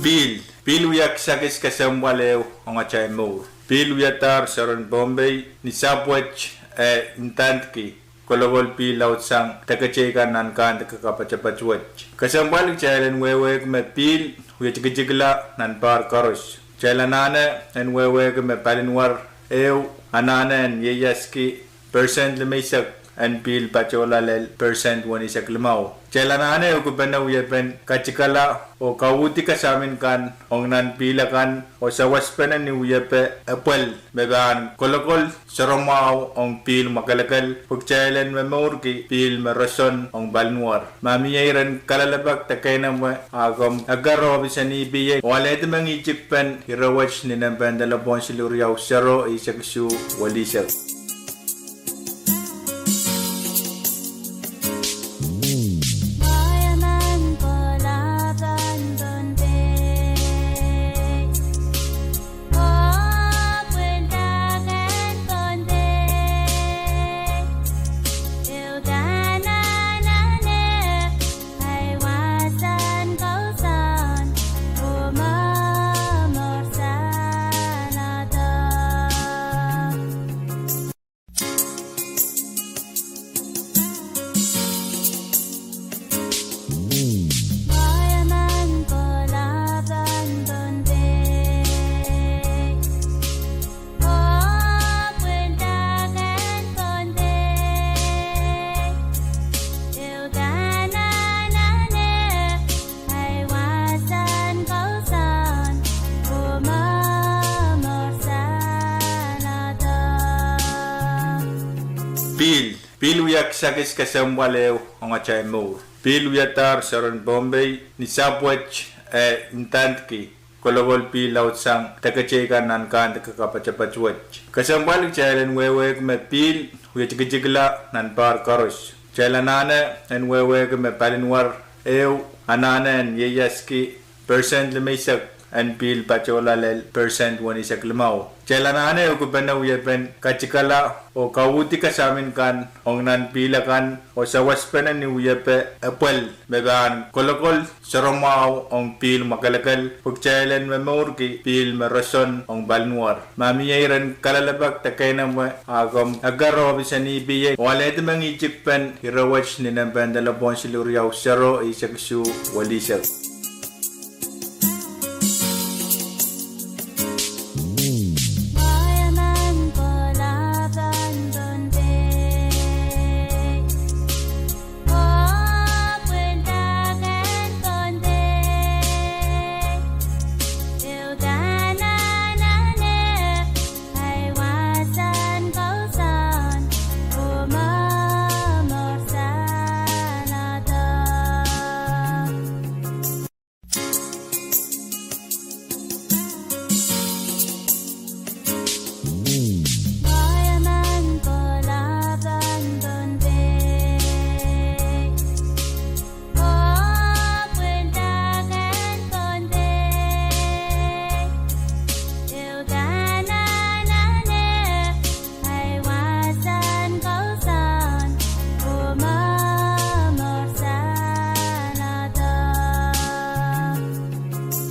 Pihl, pihl wia kisakis kesempwal ehu ong atail mour. Pihl wiadahr soaren Pohnpei ni sahpw wet, eh, ndandki kolokol pihl laudsang deketei kan nan kandike kapatapat wet. Kesempwal kitail en wehwehki me pihl wie tikitikla nan pahr koaros. Kitail anahne en wehwehki me palinwar ehu anahne en ieiaski persent limeisek en pihl patohla lel persent weneisek limau. Kitail anahne ehukipene wiepen katikala oh kauhdi kasamin kan ong nan pihl akan oh sawaspene ni wiepe epwel me pahn kolokol soaramwahu ong pihl mwakelekel pwe kitail en momourki pihl me roson ong palinwar. Ma mie iren kalelapak de keinemwe, a komw eker ohpis en EPA oh alehdi mengihtikpen ire wet ni nempehn delepwohn siluh riau sero eisek isuh welihsek. Pihl, pihl wia kisakis kesempwal ehu ong atail mour. Pihl wiadahr soaren Pohnpei ni sahpw wet, eh, ndandki kolokol pihl laudsang deke teikan nan kandeke kapatapat wet. Kesempwal kitail en wehwehki me pihl wie tikitikla nan pahr koaros. Kitail anahne en wehwehki me palinwar ehu anahne en ieiaski percent limeisek en pihl patohla lel percent weneisek limau. Kitail anahne ehukipene wiepen katikala oh kauhdi kasamin kan ong nan pihl akan oh sawaspene ni wiepe epwel me pahn kolokol soaramwahu ong pihl mwakelekel pwe kitail en momourki pihl me roson ong palinwar. Ma mie iren kalelapak de keinemwe, a komw eker ohpis en E P A oh alehdi mengihtik pen ire wet ni nempe en delepwohn siluh riau sero eisek isuh welihsek.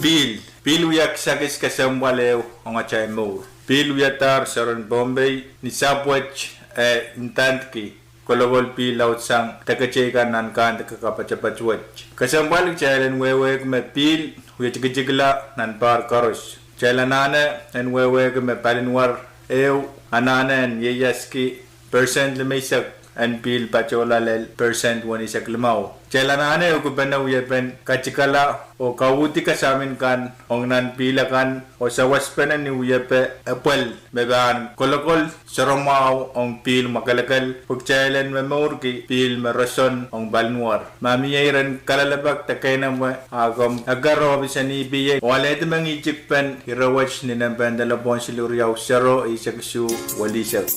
Pihl, pihl wia kisakis kesempwal ehu ong atail mour. Pihl wiadahr soaren Pohnpei ni sahpw wet, eh, ndandki kolokol pihl laudsang deke teikan nan kandeke kapatapat wet. Kesempwal kitail en wehwehki me pihl wie tikitikla nan pahr koaros. Kitail anahne en wehwehki me palinwar ehu anahne en ieiaski percent limeisek en pihl patohla lel percent weneisek limau. Kitail anahne ehukipene wiepen katikala oh kauhdi kasamin kan ong nan pihl akan oh sawaspene ni wiepe epwel me pahn kolokol soaramwahu ong pihl mwakelekel pwe kitail en momourki pihl me roson ong palinwar. Ma mie iren kalelapak de keinemwe, a komw eker ohpis en E P A oh alehdi mengihtik pen ire wet ni nempe en delepwohn siluh riau sero eisek isuh welihsek.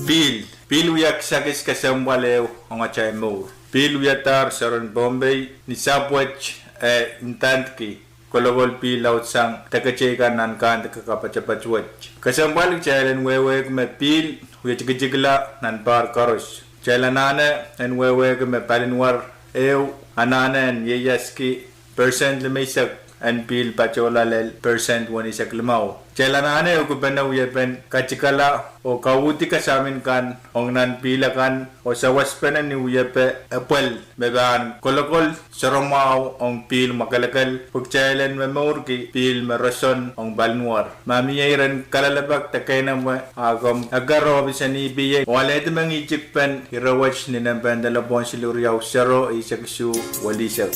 Pihl, pihl wia kisakis kesempwal ehu ong atail mour. Pihl wiadahr soaren Pohnpei ni sahpw wet, eh, ndandki kolokol pihl laudsang deke teikan nan kandeke kapatapat wet. Kesempwal kitail en wehwehki me pihl wie tikitikla nan pahr koaros. Kitail anahne en wehwehki me palinwar ehu anahne en ieiaski percent limeisek en pihl patohla lel percent weneisek limau. Kitail anahne ehukipene wiepen katikala oh kauhdi kasamin kan ong nan pihl akan oh sawaspene ni wiepe epwel me pahn kolokol soaramwahu ong pihl mwakelekel pwe kitail en momourki pihl me roson ong palinwar. Ma mie iren kalelapak de keinemwe, a komw eker ohpis en E P A oh alehdi mengihtik pen ire wet ni nempe en delepwohn siluh riau sero eisek isuh welihsek.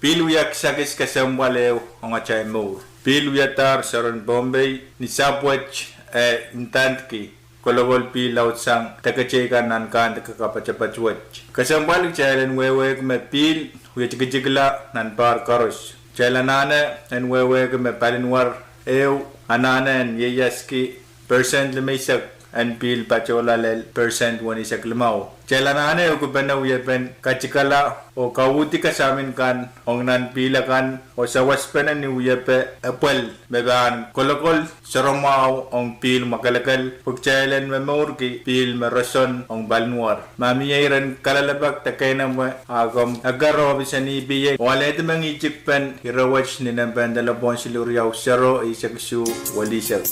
Pihl wia kisakis kesempwal ehu ong atail mour. Pihl wiadahr soaren Pohnpei ni sahpw wet, eh, ndandki kolokol pihl laudsang deke teikan nan kandeke kapatapat wet. Kesempwal kitail en wehwehki me pihl wie tikitikla nan pahr koaros. Kitail anahne en wehwehki me palinwar ehu anahne en ieiaski percent limeisek en pihl patohla lel percent wenisek limau. Kitail anahne ukipene wiepen katikala oh kauhdi kasamin kan ong nan pihl akan oh sawaspene ni wiepe epwel me pahn kolokol soaramwahu ong pihl mwakelekel pwe kitail en momourki pihl me roson ong palinwar. Ma mie iren kalelapak de keinemwe, a komw eker ohpis en E P A oh alehdi mengihtik pen ire wet ni nempe en delepwohn siluh riau sero eisek isuh welisek.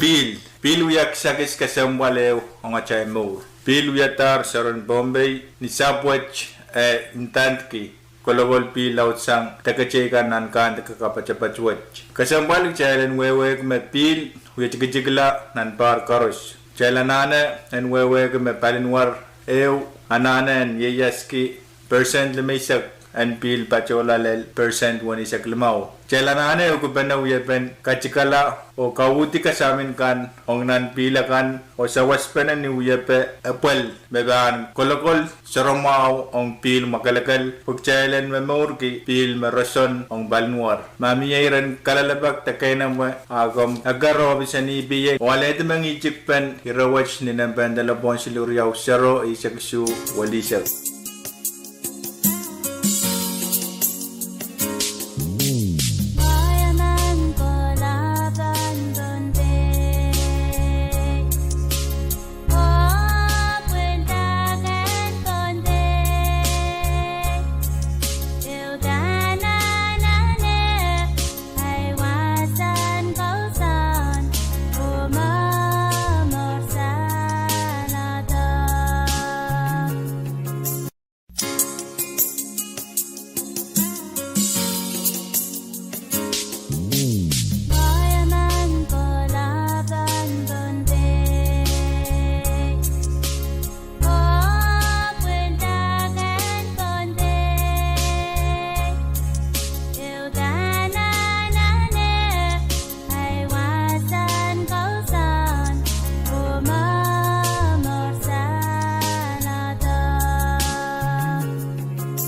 Pihl, pihl wia kisakis kesempwal ehu ong atail mour. Pihl wiadahr soaren Pohnpei ni sahpw wet, eh, ndandki kolokol pihl laudsang deke teikan nan kandeke kapatapat wet. Kesempwal kitail en wehwehki me pihl wie tikitikla nan pahr koaros. Kitail anahne en wehwehki me palinwar ehu anahne en ieiaski percent limeisek en pihl patohla lel percent wenisek limau. Kitail anahne ukipene wiepen katikala oh kauhdi kasamin kan ong nan pihl akan oh sawaspene ni wiepe epwel me pahn kolokol soaramwahu ong pihl mwakelekel pwe kitail en momourki pihl me roson ong palinwar. Ma mie iren kalelapak de keinemwe, a komw eker ohpis en E P A oh alehdi mengihtik pen ire wet ni nempe en delepwohn siluh riau sero eisek isuh welisek.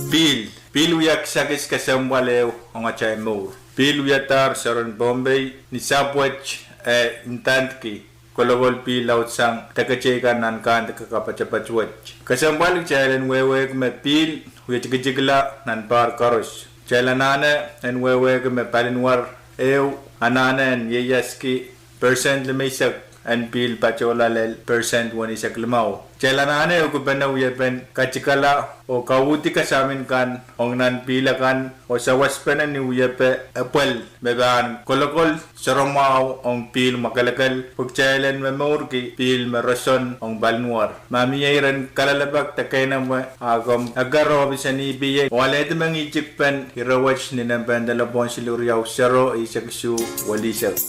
Pihl, pihl wia kisakis kesempwal ehu ong atail mour. Pihl wiadahr soaren Pohnpei ni sahpw wet, eh, ndandki kolokol pihl laudsang deke teikan nan kandeke kapatapat wet. Kesempwal kitail en wehwehki me pihl wie tikitikla nan pahr koaros. Kitail anahne en wehwehki me palinwar ehu anahne en ieiaski percent limeisek en pihl patohla lel percent wenisek limau. Kitail anahne ukipene wiepen katikala oh kauhdi kasamin kan ong nan pihl akan oh sawaspene ni wiepe epwel me pahn kolokol soaramwahu ong pihl mwakelekel pwe kitail en momourki pihl me roson ong palinwar. Ma mie iren kalelapak de keinemwe, a komw eker ohpis en E P A oh alehdi mengihtik pen ire wet ni nempe en delepwohn siluh riau sero eisek isuh welisek.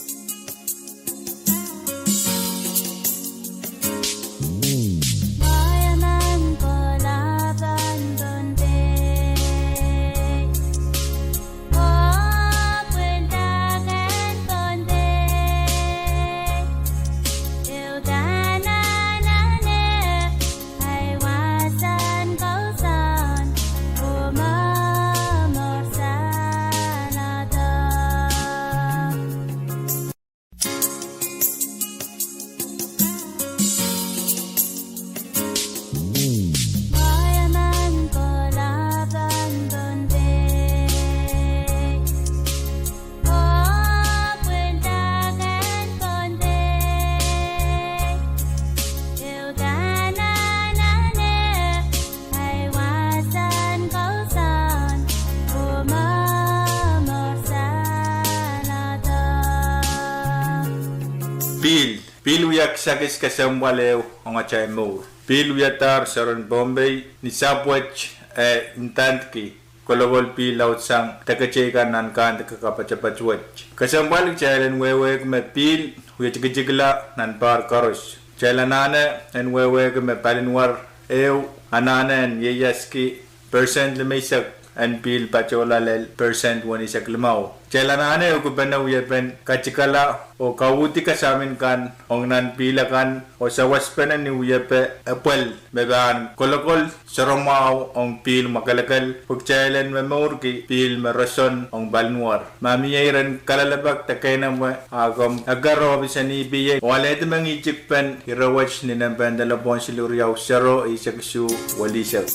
Pihl wia kisakis kesempwal ehu ong atail mour. Pihl wiadahr seren Pohnpei ni sahpw wet, eh, ndandki kolokol pihl laudsang deketei kan nan kahnde kapatapat wet. Kesempwal kitail en wehwehki me pihl wie tikitikla nan pahr koaros. Kitail anahne en wehwehki me palinwar ehu anahne en ieiaski percent limeisek en pihl patohla lel percent wenisek limau. Kitail anahne ukupene wiepen katikala oh kauhdi kasamin kan ong nan pihl akan oh sawaspene ni wiepe epwel me pahn kolokol sohromwahu ong pihl mwakelekel pwe kitail en momourki pihl me roson ong palinwar. Ma mie iren kalelapak de keinemwe, a komw eker ohpis en E P A oh alehdi mengihtik pen ire wet ni nempe en delepwohn siluh riau sero eisek isuh welisek.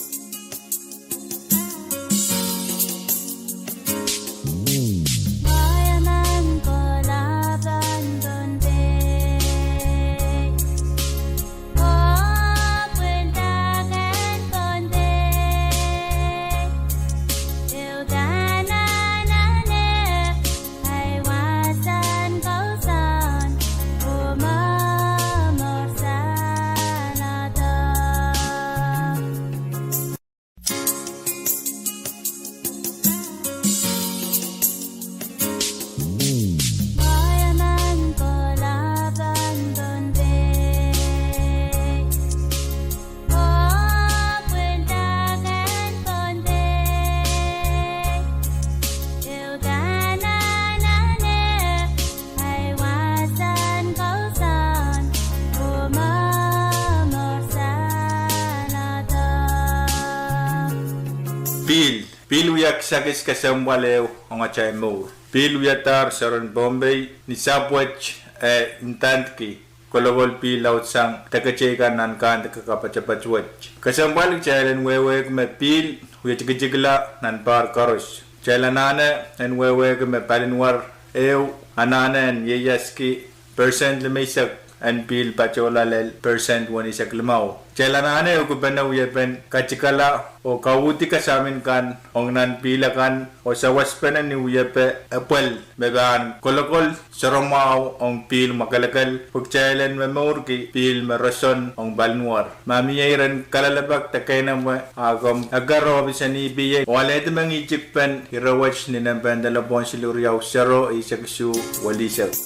Pihl, pihl wia kisakis kesempwal ehu ong atail mour. Pihl wiadahr seren Pohnpei ni sahpw wet, eh, ndandki kolokol pihl laudsang deketei kan nan kahnde kapatapat wet. Kesempwal kitail en wehwehki me pihl wie tikitikla nan pahr koaros. Kitail anahne en wehwehki me palinwar ehu anahne en ieiaski percent limeisek en pihl patohla lel percent wenisek limau. Kitail anahne ukupene wiepen katikala oh kauhdi kasamin kan ong nan pihl akan oh sawaspene ni wiepe epwel me pahn kolokol sohromwahu ong pihl mwakelekel pwe kitail en momourki pihl me roson ong palinwar. Ma mie iren kalelapak de keinemwe, a komw eker ohpis en E P A oh alehdi mengihtik pen ire wet ni nempe en delepwohn siluh riau sero eisek isuh welisek.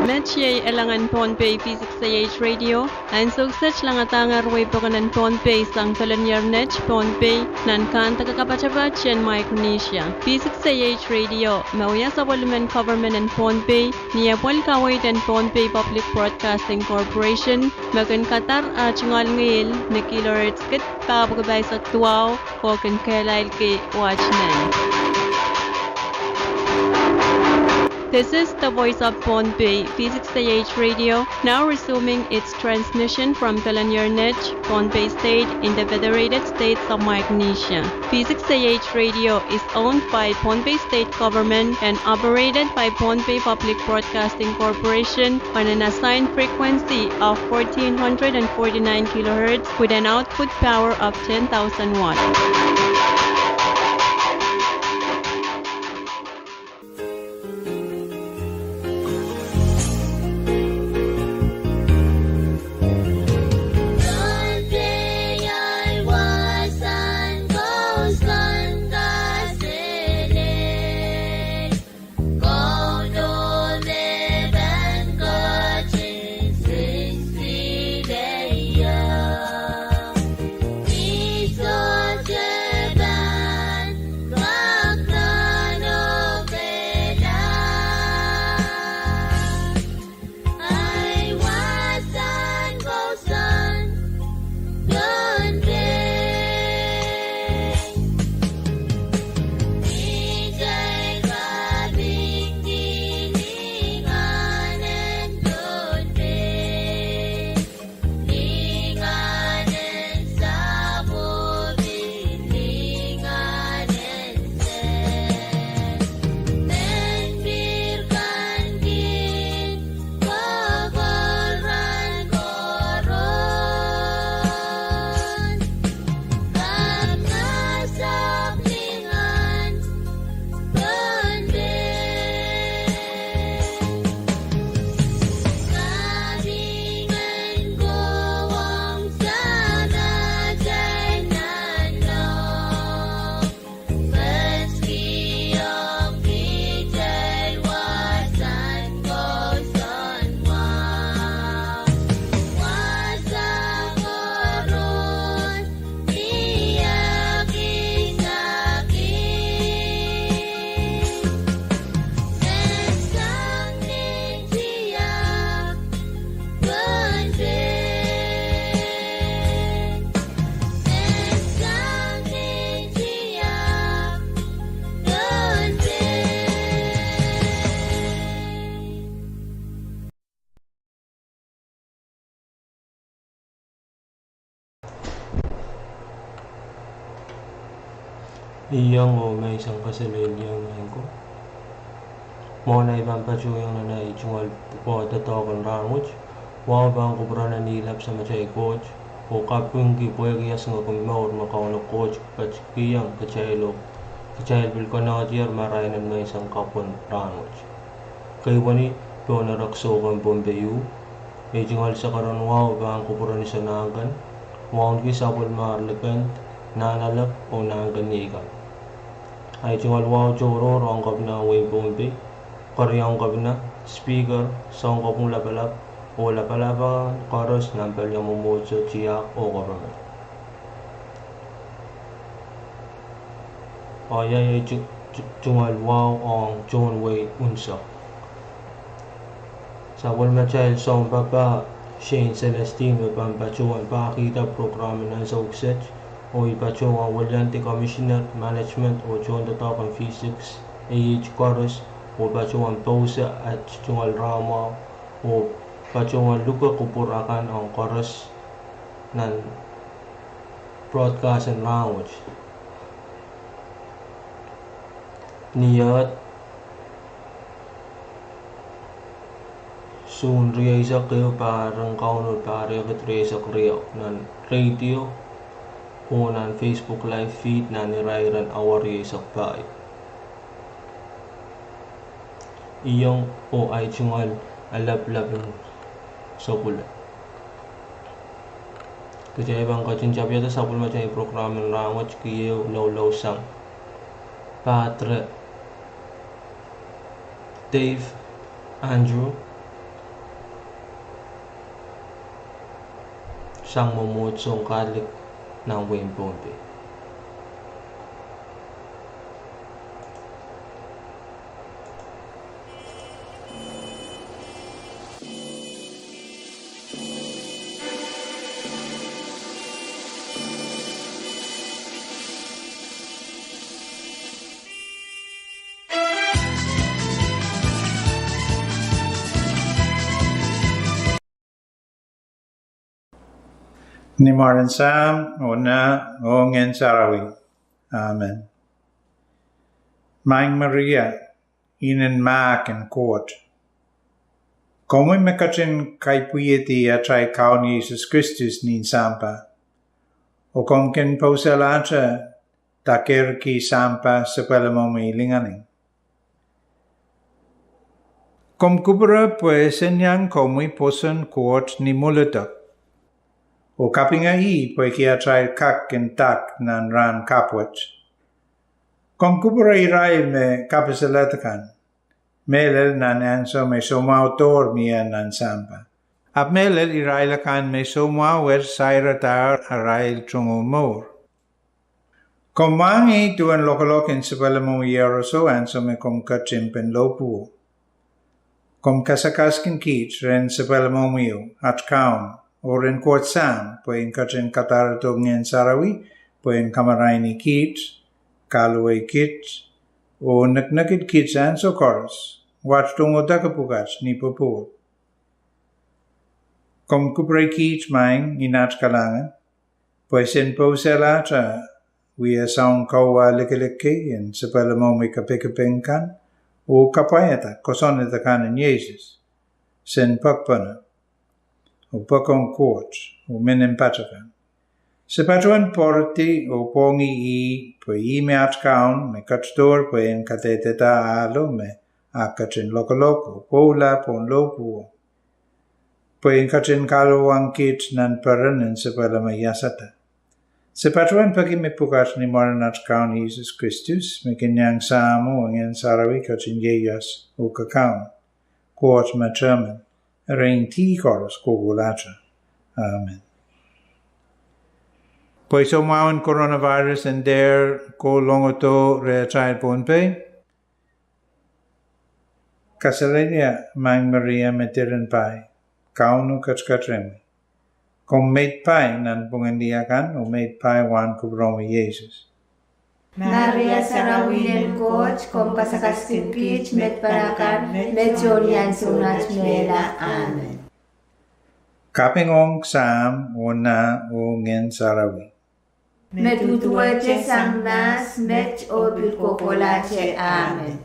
Met iei elangen Pohnpei V six A H Radio. Ansou kiset langadahngehr wehi pokon en Pohnpei sang kelenier net Pohnpei nan kahnde kapatapat en Micronesia. V six A H Radio me wia sapwellimen government en Pohnpei ni epwel kaweid en Pohnpei Public Broadcasting Corporation me kin kadar ah tungoal ngihl ni kilohertz kid pahieu pahisek duwau oh kin kehlailki wet nan. This is the voice of Pohnpei, V six A H Radio, now resuming its transmission from Kelanier Net, Pohnpei State, in the Federated States of Micronesia. V six A H Radio is owned by Pohnpei State Government and operated by Pohnpei Public Broadcasting Corporation on an assigned frequency of fourteen hundred and forty-nine kilohertz with an output power of ten thousand watt. Iang oh menseng kaselehlie maing ko. Mwohn ei pahn patohiong nan ei tungoal pwukoa doadoahk en rahnwet, wahu pahn kupwurala ni lap Samatail Koht, oh kapingki pwehki asingekin mour me Kauno Koht patohwan kihong kitail oh kitail pil konehng diar marain en menseng kapw en rahnwet. Kei pwehni pohn erekiso kan Pohnpei ieu, ei tungoal sakaradahn wahu pahn kupwurala ni soangen, wauneki sapwellimar likend, nahnalek oh nahnkihong ieikan. Ei tungoal wahu tohrohr ong Kepina wein Pohnpei, Keriaun Kepina, Speaker, Sounkopwung Lapalap, oh lapalap akan koaros nan palian mwomwohdiso, tiahk oh government. Oh iei ei tu- tu- tungoal wahu ong tohn wehi unsek. Sapwellimatail sounpapah Shane Celestine me pahn patohwan pahkihda prokram en ansou kiset, oh I patohwan weliandi Commissioner Management oh tohndoadoahk en V six, ei iet koaros, oh patohwan pousehla aht tungoal rahnmwahu, oh patohwan luke kupwur akan ong koaros nan broadcast en rahnwet. Ni ahd Suhn rieisek ehu, pahr en Kauno pahr riekid rieisek riau, nan radio oh nan Facebook live feed nan irairen awa rieisek pahieu. Iang oh ei tungoal lapalap en sapwellime. Kitail pahn ketin tapihada sapwellimatail prokram en rahnwet, keieu loaloasang Padre Dave Andrew sang mwomwohdiso en Katolik nan wehin Pohnpei. Ni mwaren Sahm, oh Nah, oh Ngehn Sarawi. Amen. Maing Maria, inen mahk en Koht, komwi me ketin kaipwihedi atail Kaun Sises Kristus nin sampah, oh komw kin pousalahte dakerki sampah sapwellimomwi lingaling. Komw kupwure pwe sen iang komwi pwoson Koht ni mwuledek, oh kapinga ih pwehki atail kak en dak nan rahn kapw wet. Komw kupwure irail me kapisalehda kan, mehlel nan ansou me soumwahu doar mie nan sampah, ahpw mehlel irail akan me soumwahu wet sairadahr arail tungoal mour. Komw mwahngih duwen lokolok en sapwellimomwi iehroso ansou me komw ketin lohpwuo. Komw kasakaskin kiht rehn sapwellimomwi, aht Kaun, oh rehn Koht Sahm pwe en ketin kadarodo Ngehn Sarawi pwe en kamaraini kiht, kahluwa kiht, oh neknekid kiht ansou koaros, wat tungoal deke pwukat ni pwopwoud. Komw kupwure kiht maing, Inat kalahngan, pwe sen pousalahte wia soun kauwehla likilik kei en sapwellimomwi kapikipik kan, oh kapwaiada kosonned kan en Sises, sen pekpene, oh poakohng Koht, oh menimpatakan. Se patohwan pwaridi oh pwongih ih pwe ih me aht Kaun me ketidohr pwe en kadehdehda ahlo me e ketin lokolok oh pwoula pohn lohpwuo, pwe en ketin kahluwahng kiht nan peren en sapwellime iasada. Se patohwan peki mepwukat ni mwaren aht Kaun Sises Kristus, me kin iang Sahmo oh Ngehn Sarawi ketin ieias oh kakaun, Koht me tehmen, erein dih koaros kohkohlahte. Amen. Pwe soumwahun coronavirus en dehr kolongodo rehtail Pohnpei, kasalehda Maing Maria me diren pai, Kauno ketiket rehmwi. Komw meid pai nanpwungen lih akan, oh meid pai Wahn Kupwuromwi Sises. Maria sarawi en Koht, komw kasakaskin kiht meid palakan, me tohn iang sounat mehla. Amen. Kaping ong Sahm, oh Nah, oh Ngehn Sarawi. Me duduwehte sang mahs, met oh pil kohkohlahte. Amen.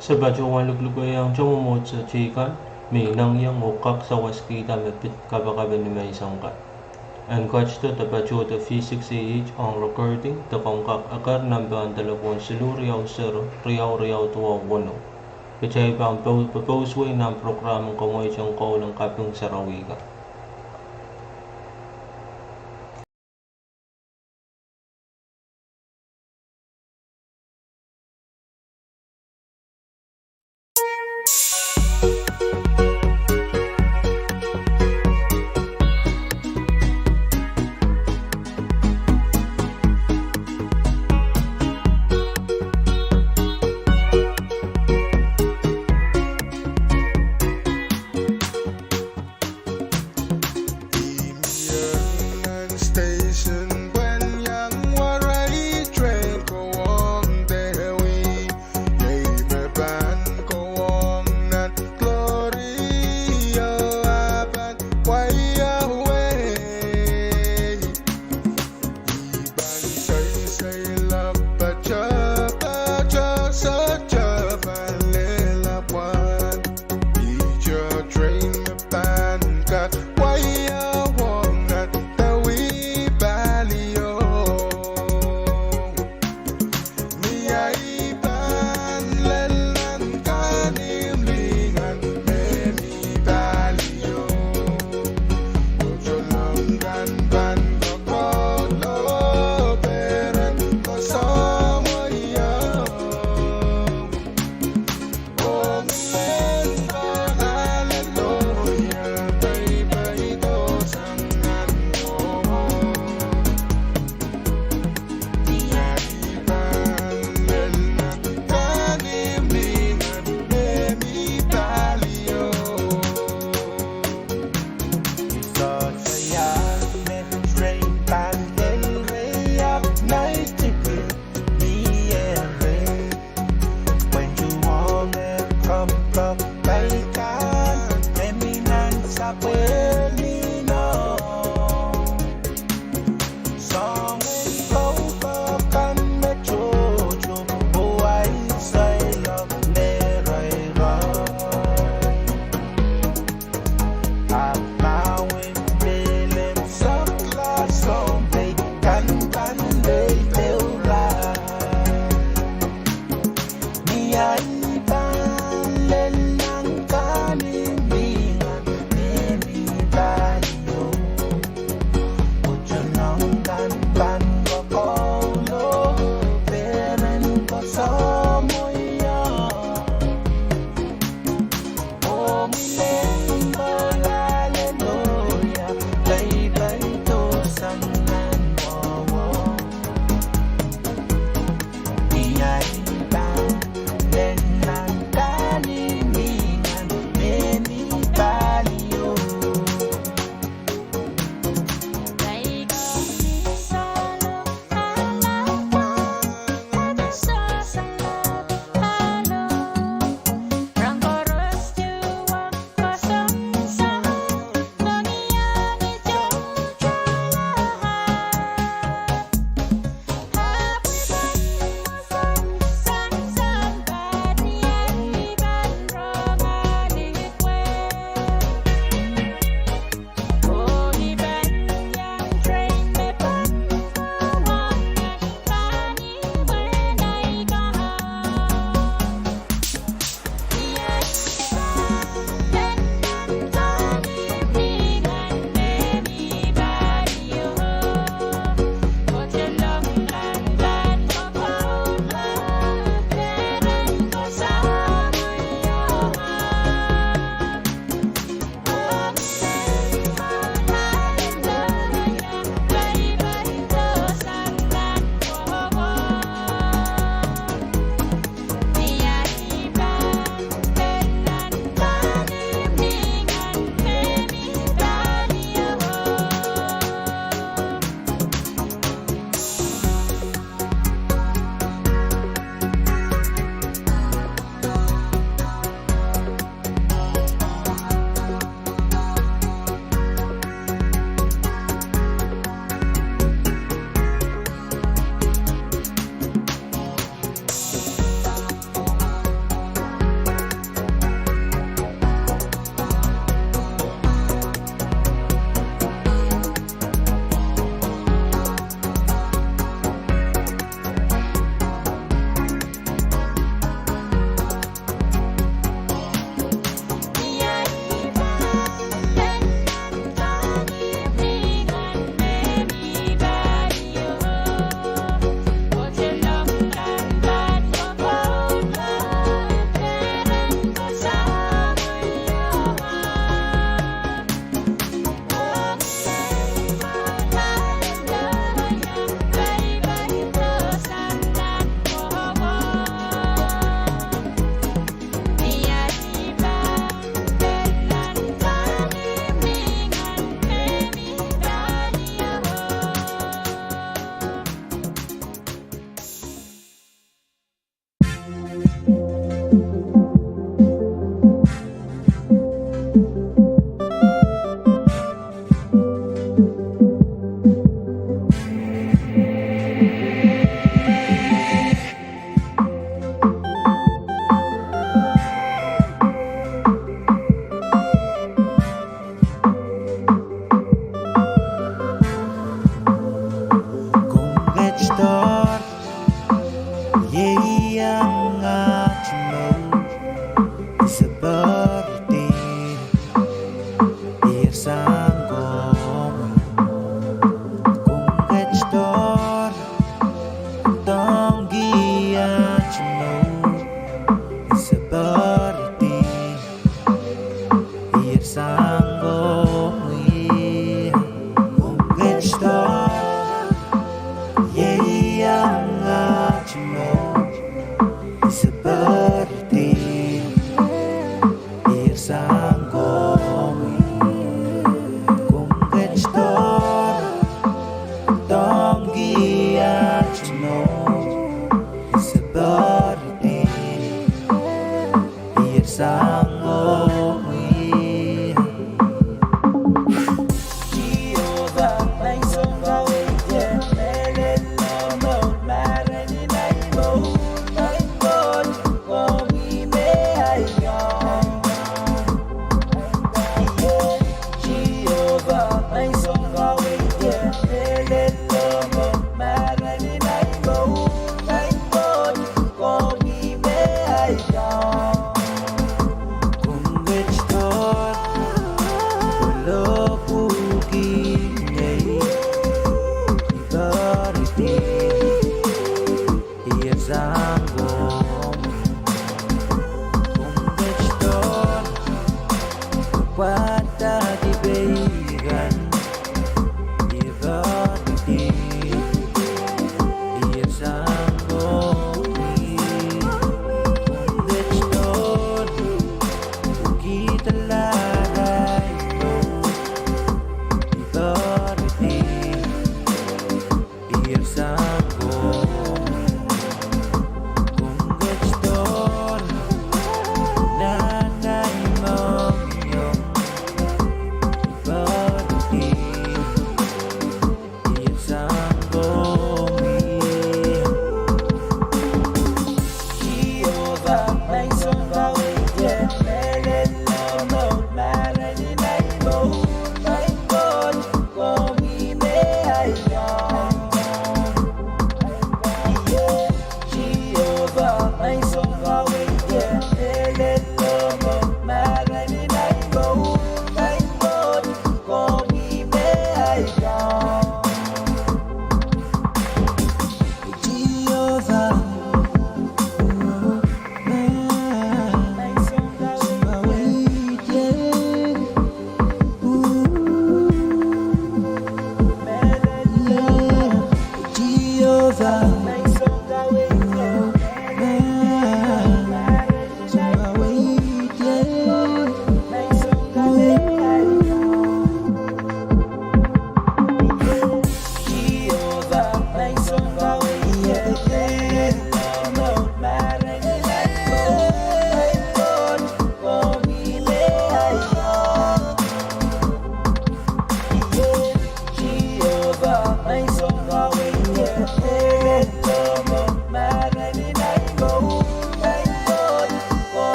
Se patohwan luklukeiong tohn Mwomwohdiso teikan me inengieng oh kak sawaskihda me pid kapakap en nimenseng kan. En ketido de patohdo V six A H ong recording de komw kak eker nempehn delepwohn siluh riau sero riau riau duwau wonou. Kitail pahn pou- popouswei nan prokram en Komweiting Koul en Kaping sarawi kan. sang oh mie.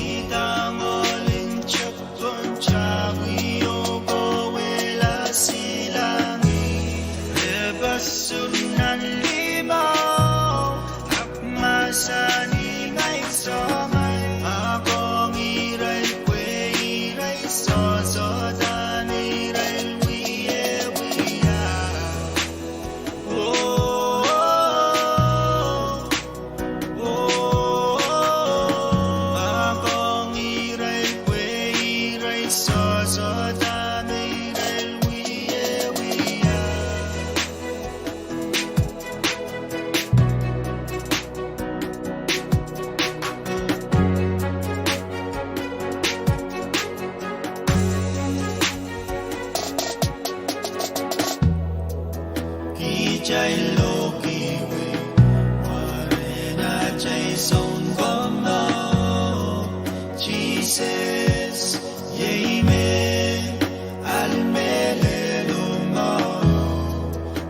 Idang ohl en tepin tawio kohwehla silangih, e pwoson nan limau, ahpw mahsanih, Ngehi soh, ngehi. Poakohng irail pwe irail sohso dahme irail wiewia. Oh, oh, oh, poakohng irail pwe irail sohso dahme irail wiewia. Kitail lohki wei, mwaren atail Sounkomour Sises, iei me ahl mehlelo mwahu,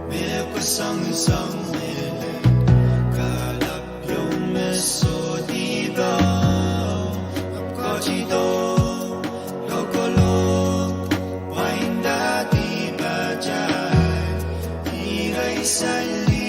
me kasongosong mehlel, kalapw ieu me sohte poh, ahpw ketido, lokolo, pwainda dipatail, irail sali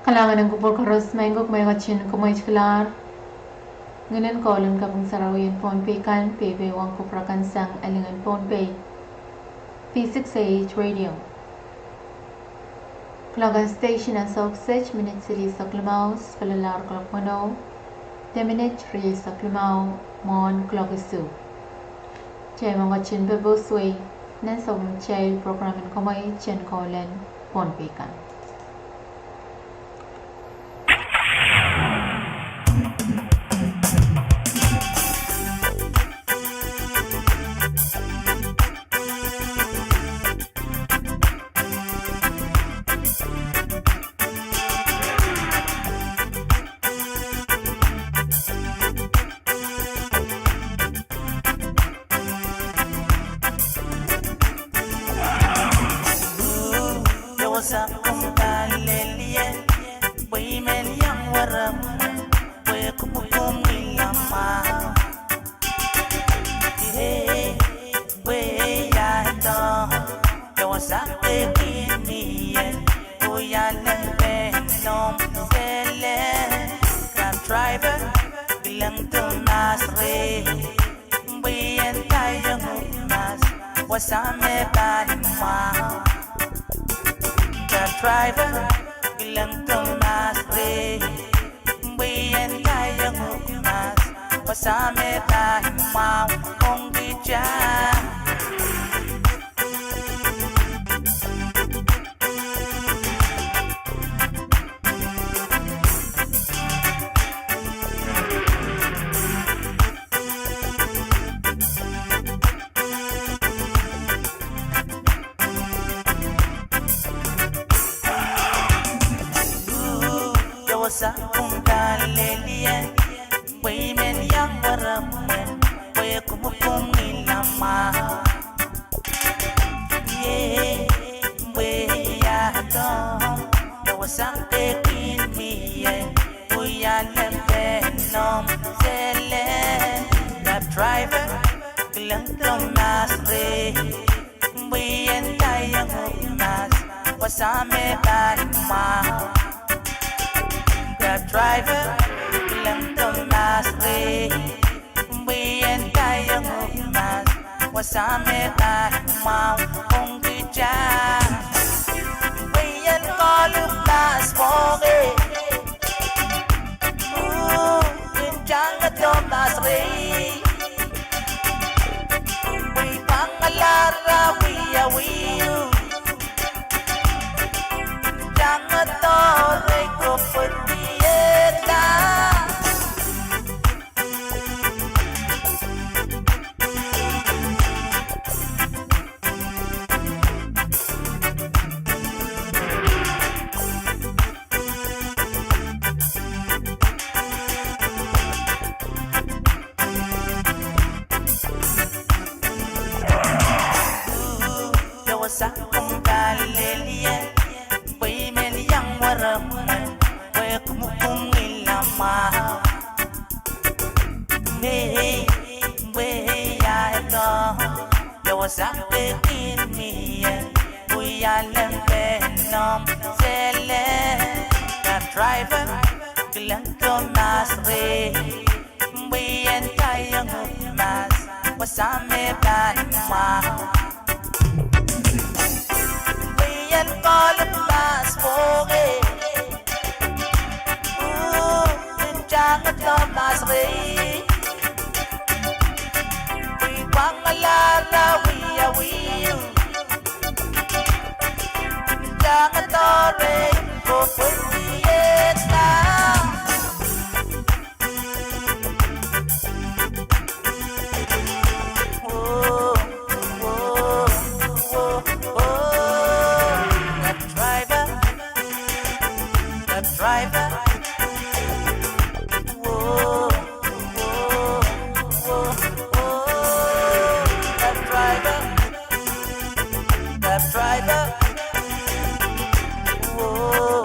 Kalahngan en kupwur koaros, maing ko, me ketin kumwail kilang ngehn en koul en Kaping Sarawi en Pohnpei kan, peipein kupwur kan sang Alingan Pohnpei, V six A H Radio. Kuloak en station ansou kiset minit silihsek limau, pil lahr kuloak weneu, de minit rieisek limau mwohn kuloak isuh. Kitail men ketin pepous wei nan sapwellimatail program en kumwail en koul en Pohnpei kan. Driver, kilang Thomas re, pwe en kaiong Thomas, wasa me pahn mwahu. Cab driver, kilang Thomas re, pwe en kaiong Thomas, wasa me pahn mwahu ong kitail. Pwe men iang waramwen, pwe kumwkumwil amwail. Ie, pwe ia dong, ia wasa kekin mie, pwe ia lempe nom sele. Cab driver, kilang Thomas re, pwe en kaiong Thomas, wasa me pahn mwahu. Cab driver, kilang Thomas re, pwe en kaiong Thomas, wasa me pahn mwahu ong kitail. Pwe en koluhla spoke, pwe en tang Thomas re, pwe pangala ra wiawi. Ia wasa kumwkumwil amwail, pwe men iang waramwen, pwe kumwkumwil amwail. Mie, pwe ia dong, ia wasa kekin mie, pwe ia lempe nom sele. Cab driver, kilang Thomas re, pwe en kaiong Thomas, wasa me pahn mwahu. Pwe en koluhla spoke, pwe en tang Thomas re, pwe pangala ra wiawi. Tang Thomas re, pwe en kaiong Thomas. Whoa, whoa, whoa, whoa. Cab driver, cab driver. Whoa, whoa, whoa, whoa. Cab driver, cab driver. Whoa.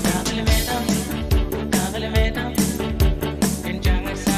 Kakelemehda, kakelemehda, en tangas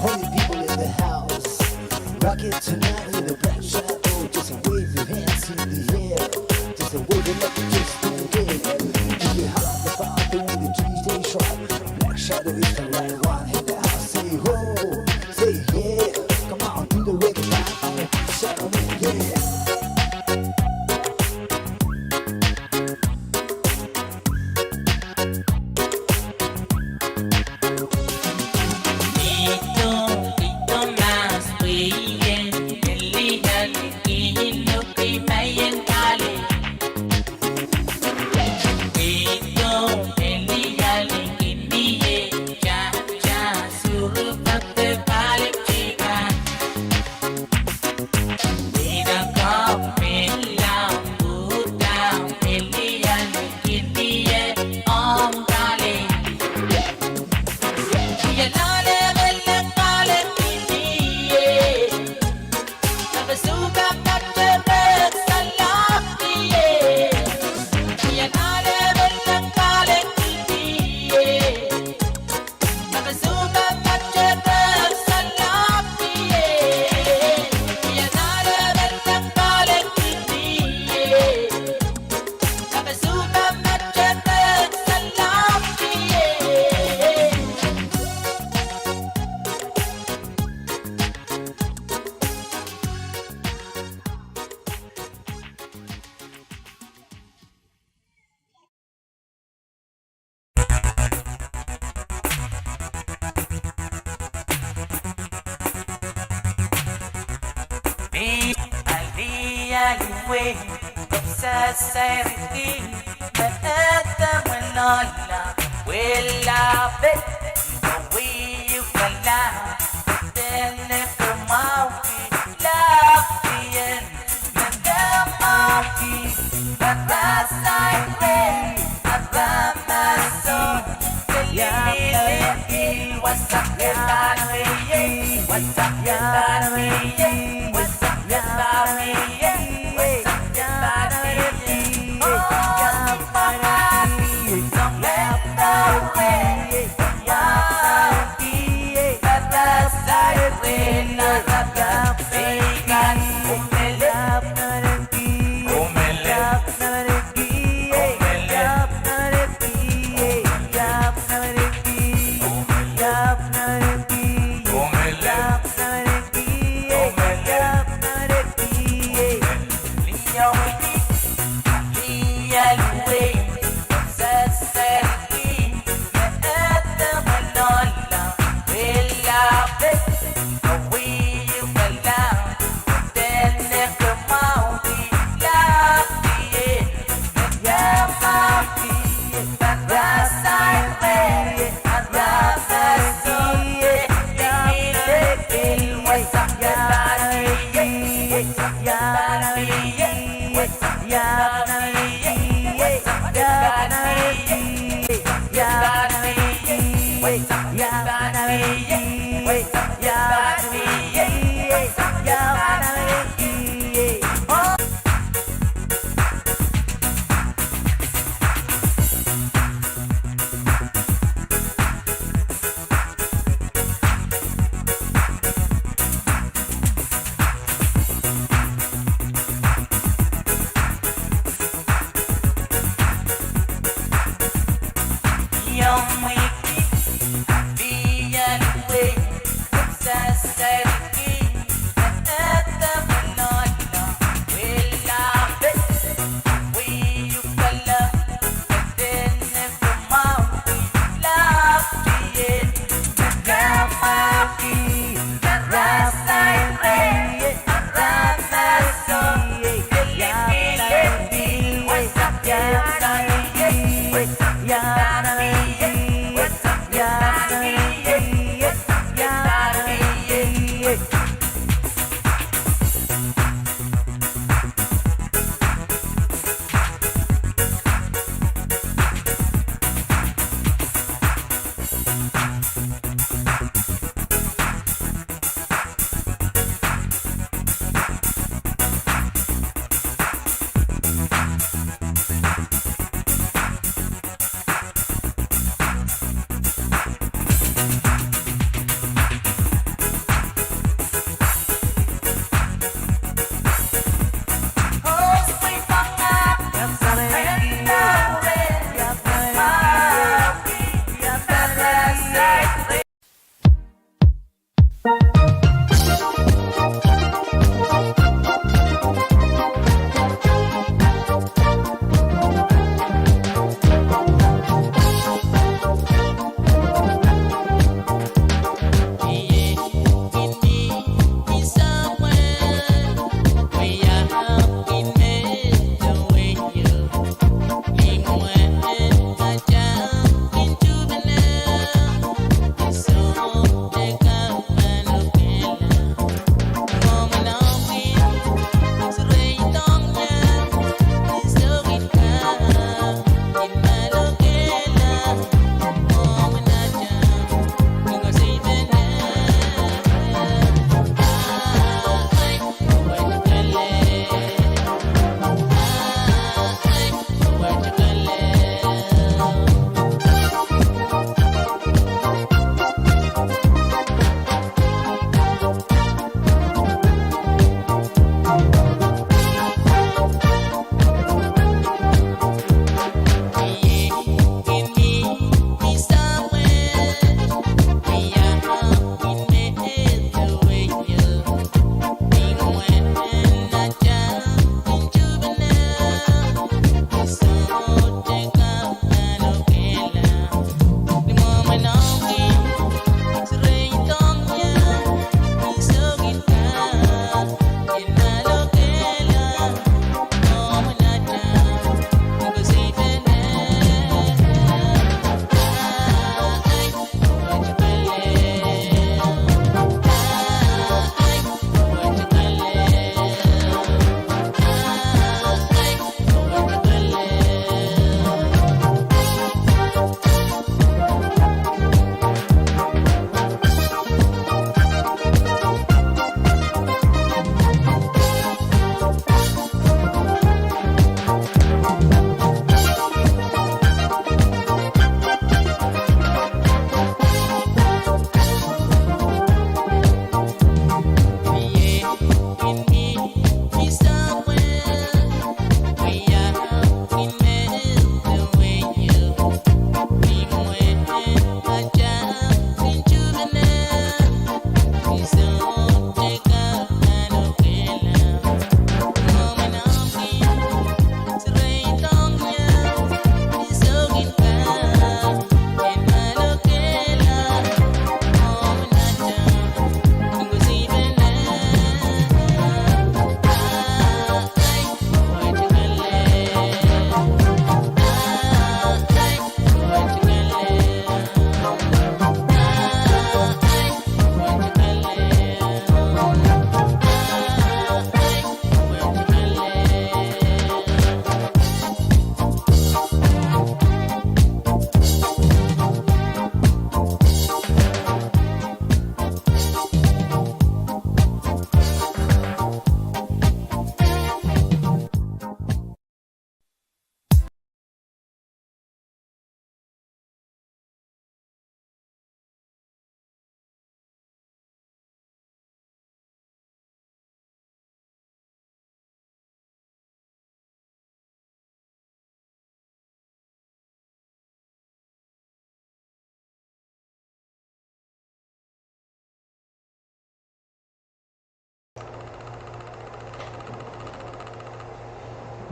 Holy people in the house, rock it tonight with a Black Shadow. Just wave your hands in the air. Just wave it like you just don't care. If you have the power to the D J truck, Black Shadow is the right one in the house. Say ho, say yeah. Come on, do the reggae, man. Black Shadow, yeah.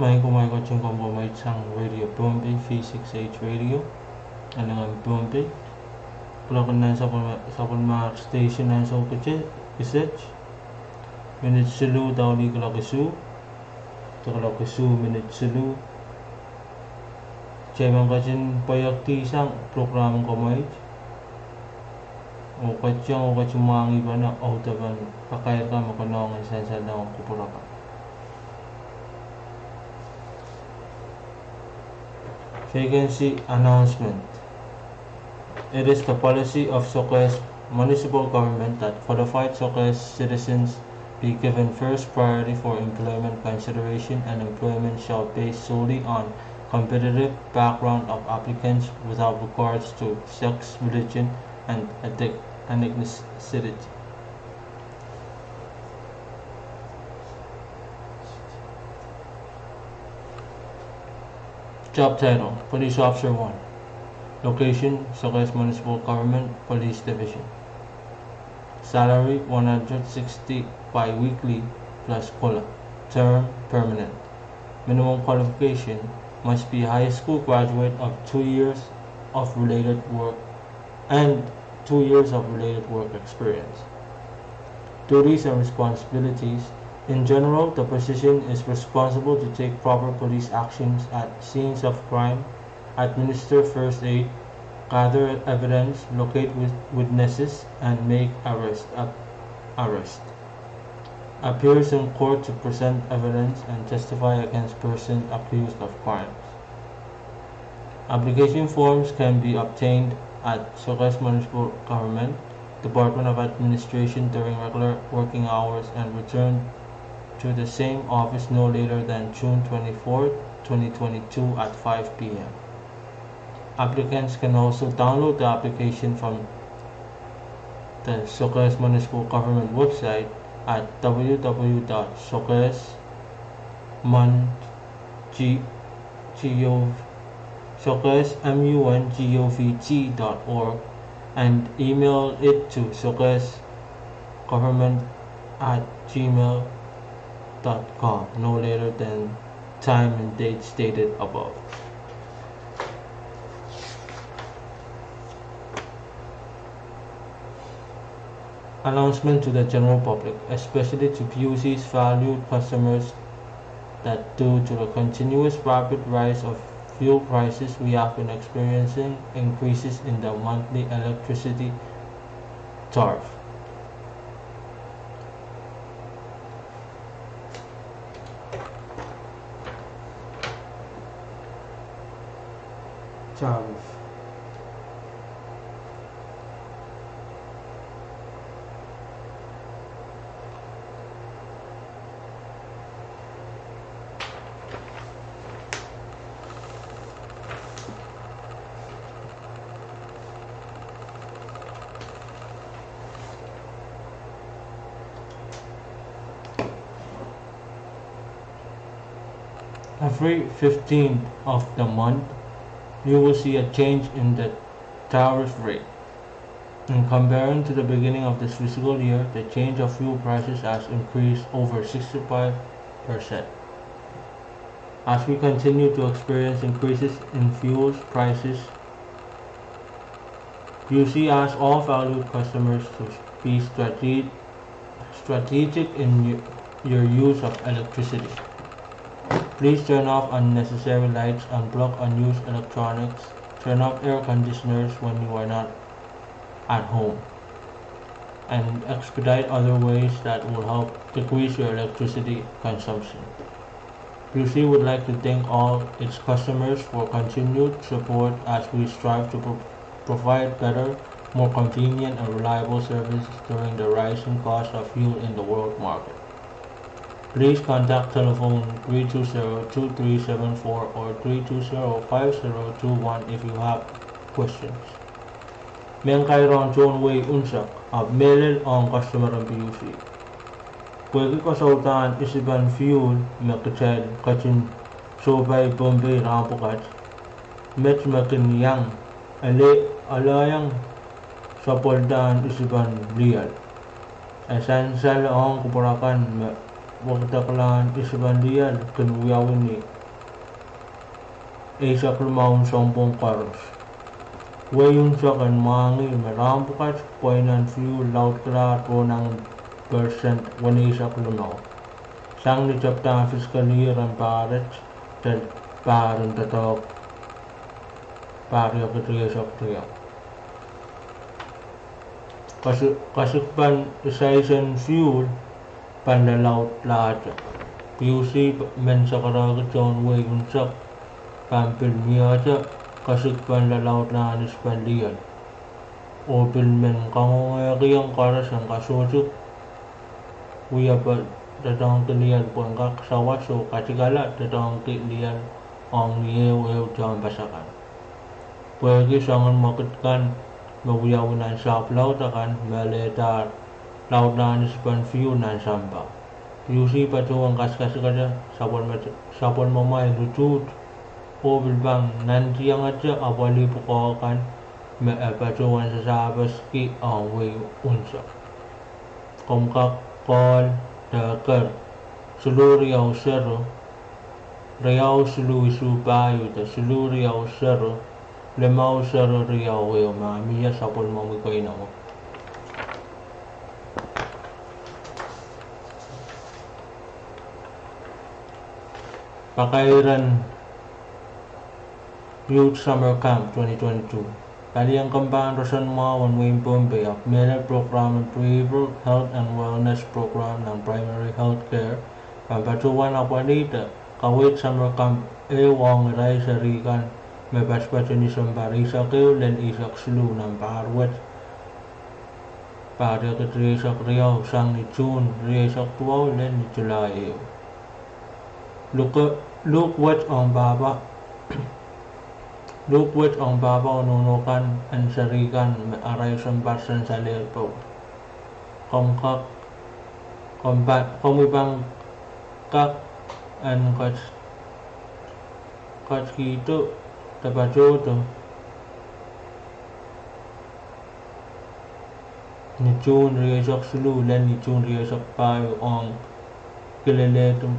Maing kumwail ketin komw mweidohng Radio Pohnpei, V six H Radio, Alngaman Pohnpei. Kuloak en nan sapwel-, sapwellimomwi station ansou kiset, minit siluh doulih kuloak isuh, de kuloak isuh minit siluh. Kitail men ketin pweiekdi sang program en komwi. Oh ketin, oh ketin mwahngih pahn audepen pakairkan me konehng en sansal dohng kupwur akan. Vacancy announcement. It is the policy of Sokehs Municipal Government that qualified Sokehs citizens be given first priority for employment consideration, and employment shall base solely on competitive background of applicants without regards to sex, religion, and ethnic-, ethnicity. Job title, Police Officer one. Location, Sokehs Municipal Government, Police Division. Salary, one hundred sixty bi-weekly plus COLA. Term, permanent. Minimum qualification, must be high school graduate of two years of related work and two years of related work experience. Duties and responsibilities. In general, the position is responsible to take proper police actions at scenes of crime, administer first aid, gather evidence, locate wit-, witnesses, and make arrest, ap-, arrest. Appears in court to present evidence and testify against persons accused of crimes. Application forms can be obtained at Sokehs Municipal Government, Department of Administration during regular working hours and returned to the same office no later than June twenty-fourth, twenty twenty-two at five P M. Applicants can also download the application from the Sokehs Municipal Government website at W W W dot sokehs mun G-, G O V, Sokehs M U N G O V T dot org and email it to sokehs government at gmail dot com no later than time and date stated above. Announcement to the general public, especially to P U C's valued customers, that due to the continuous rapid rise of fuel prices, we have been experiencing increases in the monthly electricity tariff. Tariff. Every fifteenth of the month, you will see a change in the tariff rate. In comparison to the beginning of this fiscal year, the change of fuel prices has increased over sixty-five percent. As we continue to experience increases in fuel prices, P U C asks all valued customers to be strate-, strategic in y-, your use of electricity. Please turn off unnecessary lights, unplug unused electronics, turn off air conditioners when you are not at home, and expedite other ways that will help decrease your electricity consumption. P U C would like to thank all its customers for continued support as we strive to pro-, provide better, more convenient and reliable service during the rising cost of fuel in the world market. Please contact telephone three two zero two three seven four or three two zero five zero two one if you have questions. Mehn kairong tohn wehi unsek, ahpw mehlel ong kastomeren P U C. Pwehki koasoandahn isipen fuel me kitail ketin sohpai Pohnpei rahn pwukat, met me kin iang, ele, aleiang sapwelldahn isipen lioal. E sansal ong kupwur akan me wekidekla ni isipw en lih kin wiawi ni eisek limau sounpwong koaros. Wehi unsek en mwahngih me rahnpwukat pweinen fuel laudkilahr pohnangin persent weneisek limau, sang ni tepda fiscal year en pahr wet, de pahr en doadoahk pahr riekid rieisek riau. Kesi-, kesikpen saisen fuel pahn lalaudlahte. PUC men sakaraki tohn wehi unsek pahn pil mihte kesikpen lalaudlahn isipw en lih, oh pil men kangoangehkiong koaros en kasohtik wia pwe doadoahngki lih pwehn kak sawas oh katikala doadoahngki lih ong ni ehu ehu tehnpas akan. Pwehki soangen mwekid kan me wiawi nan sahpw laud akan me lehdahr laudlahn isipw en fuel nan sampah, PUC patohwan kasikasikte sapwellimamwail utuht oh pil pahn nantihongete apwalih pwukoa kan me e patohwan sasahpesiki ong wehi unsek. Komw kak call de eker siluh riau sero, riau siluh isuh pahieu de siluh riau sero, limau sero riau ehu ma mie sapwellimomwi keinemwe. Pakairen Youth Summer Camp twenty twenty-two. Palien kempahn roson mwahu en wehin Pohnpei ahpw mehlel prokram en Pre-April Health and Wellness Program nan Primary Health Care pahn patohwan apwalihda kaweid summer camp ehu ong irail seri kan me patpato Nisempe eisek ehu lel eisek siluh nan pahr wet, pahr riekid rieisek riau sang ni June rieisek duwau lel ni July ehu. Luhk-, luhk wet ong pahpa, luhk wet ong pahpa oh nohno kan en seri kan me arail sounpar sansal ehu powe. Komw kak, komw pa-, komwi pahn kak en kat-, katkihdo de patohdo ni June rieisek siluh lel ni June rieisek pahieu ong kilelehdi,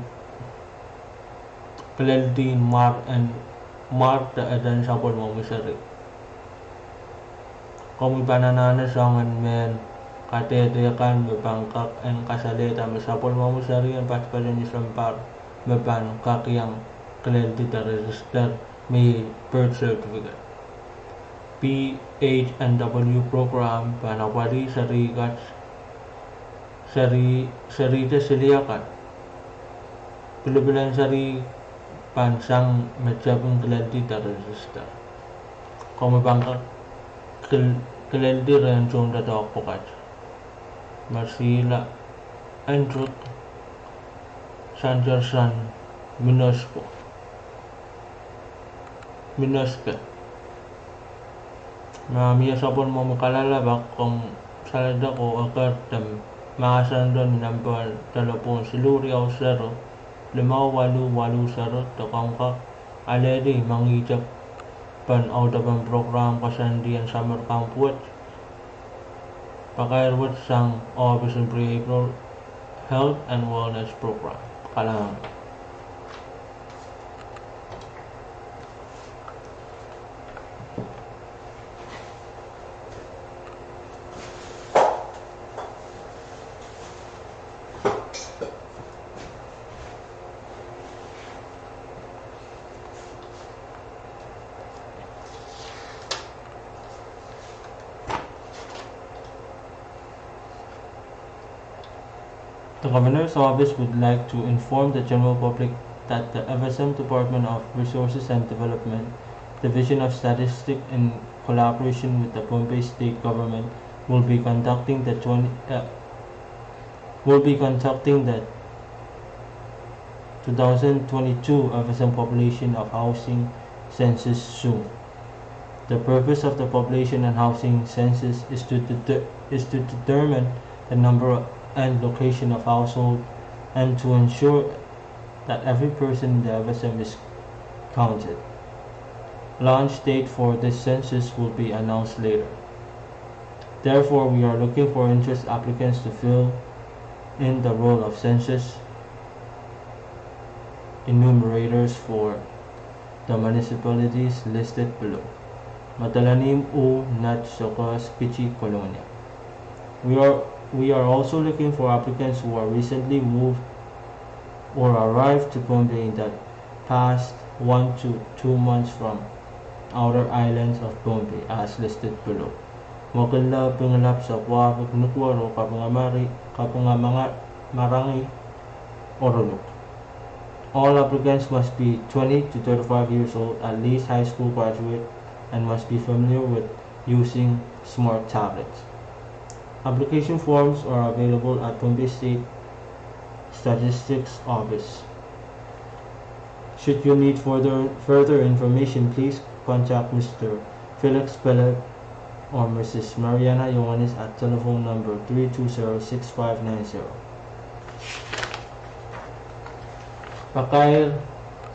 kileldi mwar en, mwar de eden sapwellimomwi seri. Komwi pahn anahne soangen mehn kadehde kan me pahn kak en kasalehda me sapwellimomwi seri en patpato Nisempe me pahn kak iang kileldi de register me iei birth certificate. P H N W program pahn apwalih seri kat, seri, serihte siliah kan. Pilipil en seri pahn sang me tepin kileldi de register. Komwi pahn kak kil-, kileldi rehn tohndoadoahk pwukat. Mersihla Andrew Sanderson Minosko. Minoske. Ma mie sapwellimomwi kalelapak, komw saledek oh eker de mahsendo ni nempehn delepwohn siluh riau sero, limau waluh waluh sero, de komw kak alehdi mengihte pahn audepen prokram koasoandi en summer camp wet. Pakair wet sang ohpis en Pre-April Health and Wellness Program. Kalahngan. The Governor's Office would like to inform the general public that the F S M Department of Resources and Development, Division of Statistics, in collaboration with the Pohnpei State Government, will be conducting the twenty, uh, will be conducting the two thousand twenty-two F S M Population of Housing Census soon. The purpose of the population and housing census is to deter-, is to determine the number and location of household and to ensure that every person in the F S M is counted. Launch date for this census will be announced later. Therefore, we are looking for interest applicants to fill in the role of census enumerators for the municipalities listed below: Madolenihmw, Wu, Nett, Soakos, Kitti, Kolonia. We are, we are also looking for applicants who are recently moved or arrived to Pohnpei in the past one to two months from outer islands of Pohnpei as listed below. Mwekidla, Pingelap, Sapwahpik, Nukuoro, Kapinga Mari, Kapinga Manga-, Marangi, Oronuk. All applicants must be twenty to thirty-five years old, at least high school graduate, and must be familiar with using smart tablets. Application forms are available at Pohnpei State Statistics Office. Should you need further, further information, please contact Mister Felix Pellet or Missus Mariana Ioanis at telephone number three two zero six five nine zero. Pakair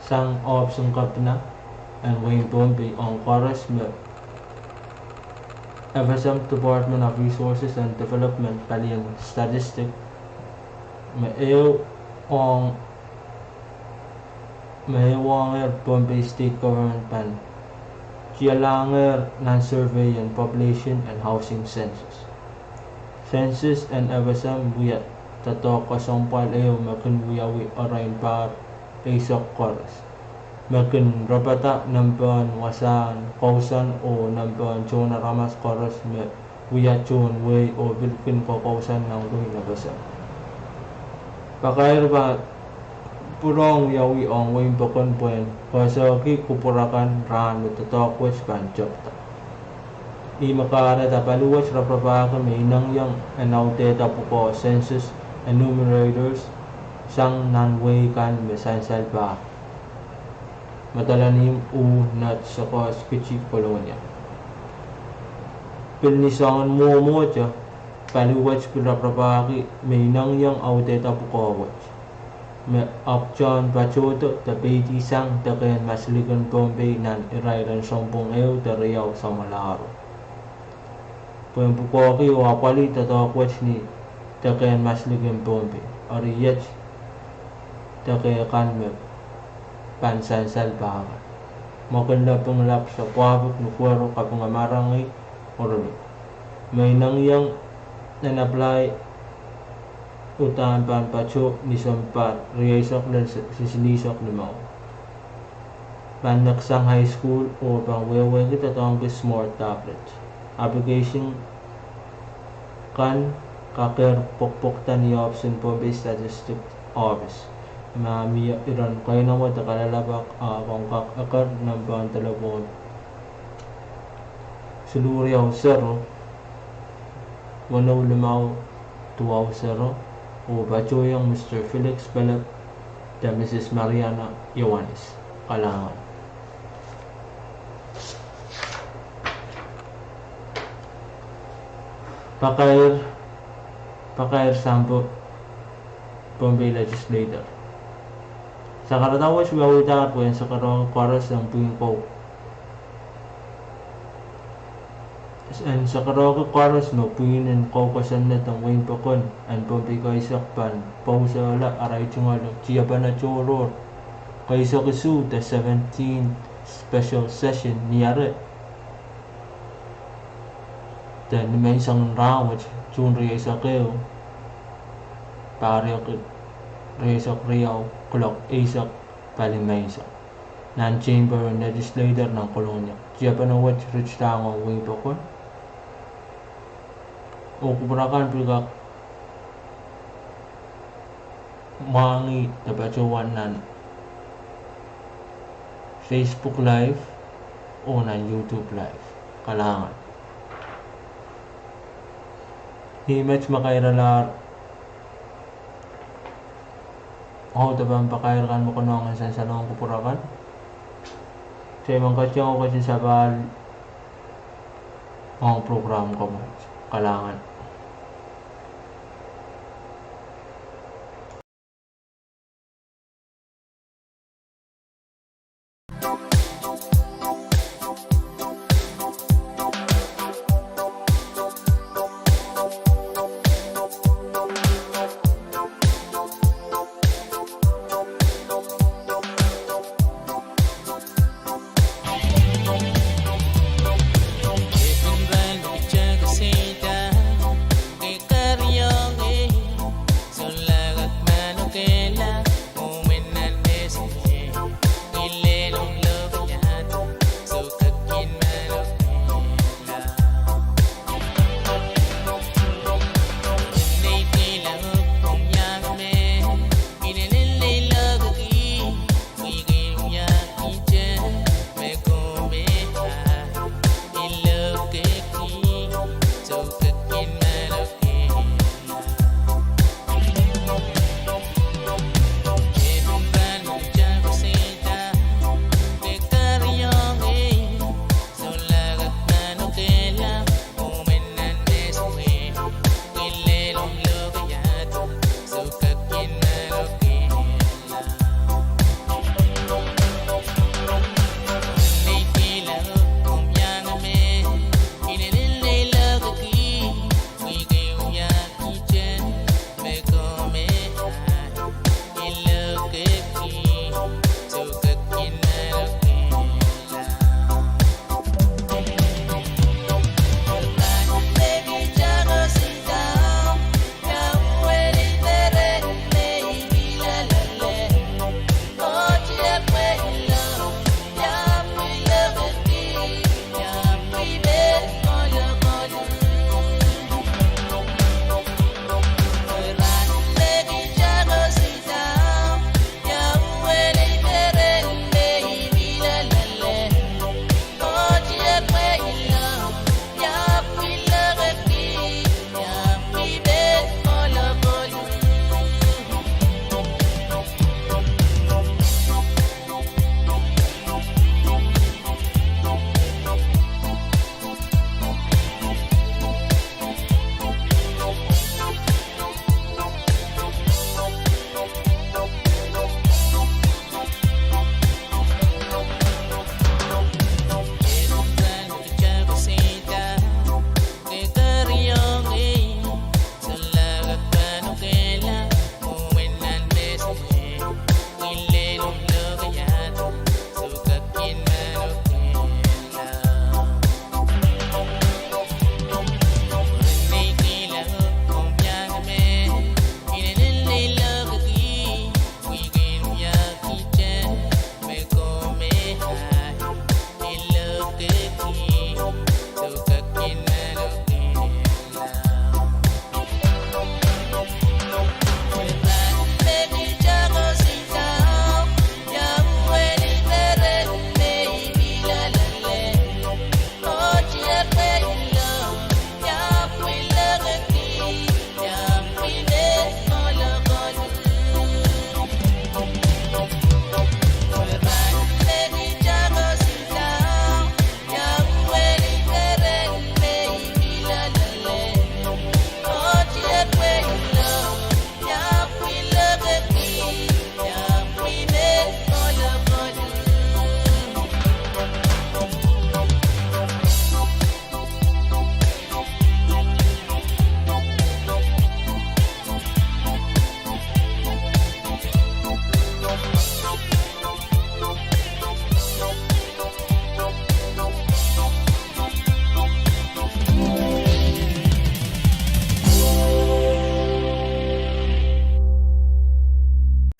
sang ohpis en kepina en wehin Pohnpei ong koaros me F S M, Department of Resources and Development, palien statistik me ehu ong me ehu ongehr Pohnpei State Government pahn tialahngehr nan survey en population and housing census. Census en F S M wia doadoahk kesempwal ehu me kin wiawi arail pahr eisek koaros, me kin rapada nempehn wasahn kousoan oh nempehn tohn aramas koaros me wia tohn wehi oh pil kin kokousoan nan wehin F S M. Pakair pahn pwurehng wiawi ong wehin pokon pwehn koasoiahki kupwur akan rahn me doadoahk wet pahn tepda. Ih me kahrehda paliwet raparapahki me inengieng en audehda pwukoa census enumerators sang nan wehi kan me sansal pahki: Madolenihmw, Wu, Nett, Soakos, Kitti, Kolonia. Pil ni soangen mwomwohte, paliwet pil raparapahki me inengieng audehda pwukoa wet, me ahpwtehn patohdo de peidi sang dekehn maslikin Pohnpei nan irair en sounpwong ehu de riau samwalahro, pwehn pwukoahki oh apwalih doadoahk wet ni dekehn maslikin Pohnpei. Eri iet dekehkan me pahn sansal pahki: Mwoakella, Pingelap, Sapwahpik, Nukuoro, Kapinga Marangi, Oronuk. Me inengieng en apply uhdahn pahn patoh ni sounpar rieisek lel sisilihsek limau. Pahn neksang high school oh pahn wehwehki doadoahngki smart tablet. Application kan kakehr pwokpwokda ni ohpis en Pohnpei Statistics Office, ma mie iren keinemwe de kalelapak, a ong kak eker nempehn delepwohn siluh riau sero, weneu limau duwau sero, oh patohiong Mister Felix Pellet de Missus Mariana Ioanis. Kalahngan. Pakair, pakair sang Pohnpei Legislature. Sakarada wet wiawihdahr pwehn sakarohki koaros en pwihn kou en sakarohki koaros me pwihn en kou kosonned en wehin pokon en Pohnpei keisek pahn pousehla arail tungoal tiepene tohrohr keisek isuh de seventeen special session ni ahr de nimenseng en rahnwet, June rieisek ehu, pahr riekid rieisek riau, kuloak eisek pali menseng, nan Chamber en Legislature nan Kolonia. Tiepene wet ritidahng ong wehin pokon oh kupwur akan pil kak mwahngih de patohwan nan Facebook Live oh nan YouTube Live. Kalahngan. Ih met me kairalahr audepen pakair kan me konehng en sansalohng kupwur akan. Kitail men ketiong oh ketin sapahl ong program koaros. Kalahngan.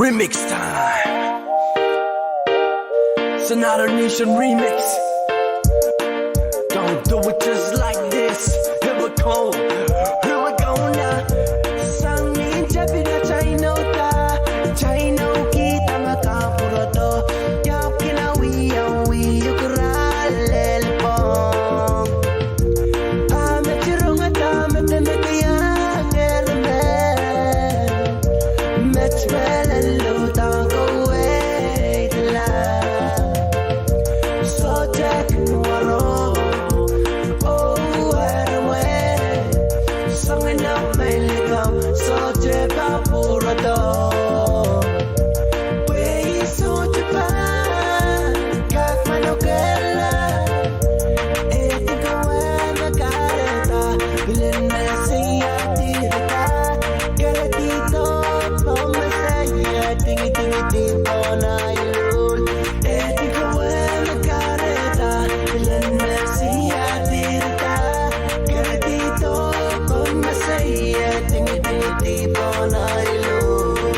Remix time. Sonata Nation remix. Don't do it just like this. Here we go. Here we go now. Sang ni jabi na China ta. China kita maka puro to. Yap kina wi ya wi yukra lel pong. Ahme tirunga ta me te me te ya ngel me. Met mele luta ko wei la. Sohte kin waro, oh, waro we. Sangene mele kam, sohte kapwurodo. Wei sohte pa, kak mano kela. Edi kawe me karehda, pil en Mesia dirida. Keredi do, pon Mesia, tingidingidi pon ailul. Edi kawe me karehda, pil en Mesia dirida. Keredi do, pon Mesia, tingidingidi pon ailul.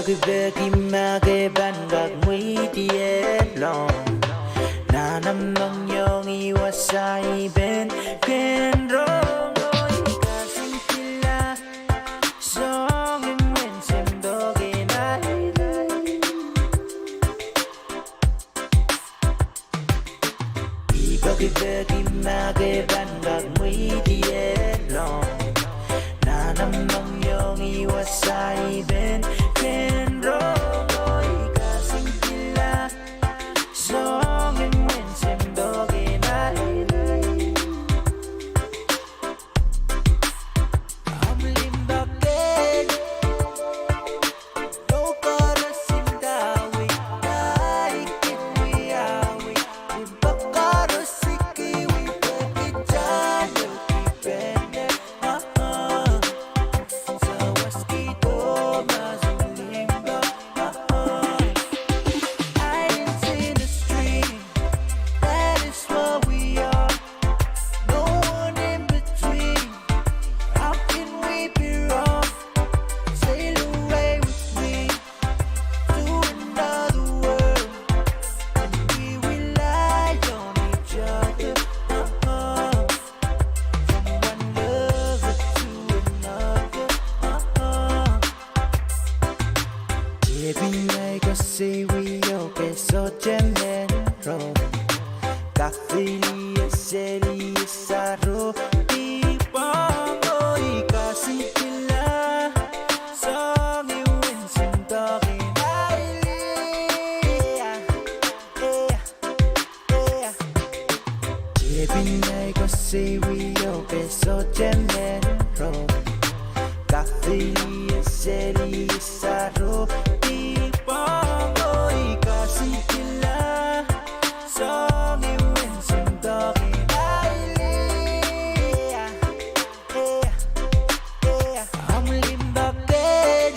Peki ma ke pahn kak mweidier lohng nan omw mohngiong, I wasa I pahn kin rong oh I kasingkihla soangen wenseng doken aili. I peki, peki ma ke pahn kak mweidier lohng nan omw mohngiong, I wasa I pahn kin rong oh I kasingkihla soangen wenseng doken aili. Omw limpoak en Tepin ei koasoia ke sohte men rong, kak fili eseli saro, I pahn oh I kasingkihla soangen wenseng doken aili. Tepin ei koasoia ke sohte men rong, kak fili eseli saro, I pahn oh I kasingkihla soangen wenseng doken aili. Omw limpoak en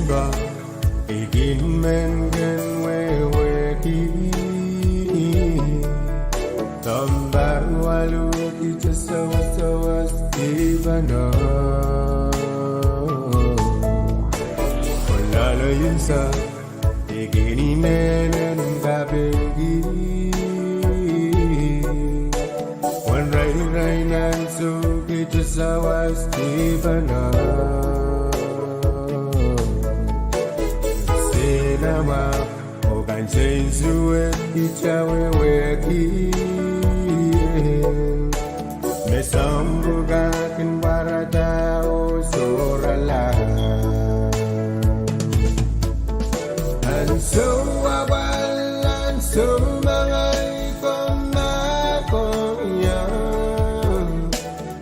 Ba, I kin men kin wehwehki. Sounpar waluh kitail sawas sawas kipana. Olalo insa, I kin men en kapingki. Wen rain rain ansou kitail sawas kipana. Sina ma, oh kansensuwed kitail wehwehki. Me soahng pwukat kin pwarada oh sohrala. Ansou apwal, ansou mengei ko ma ko iang.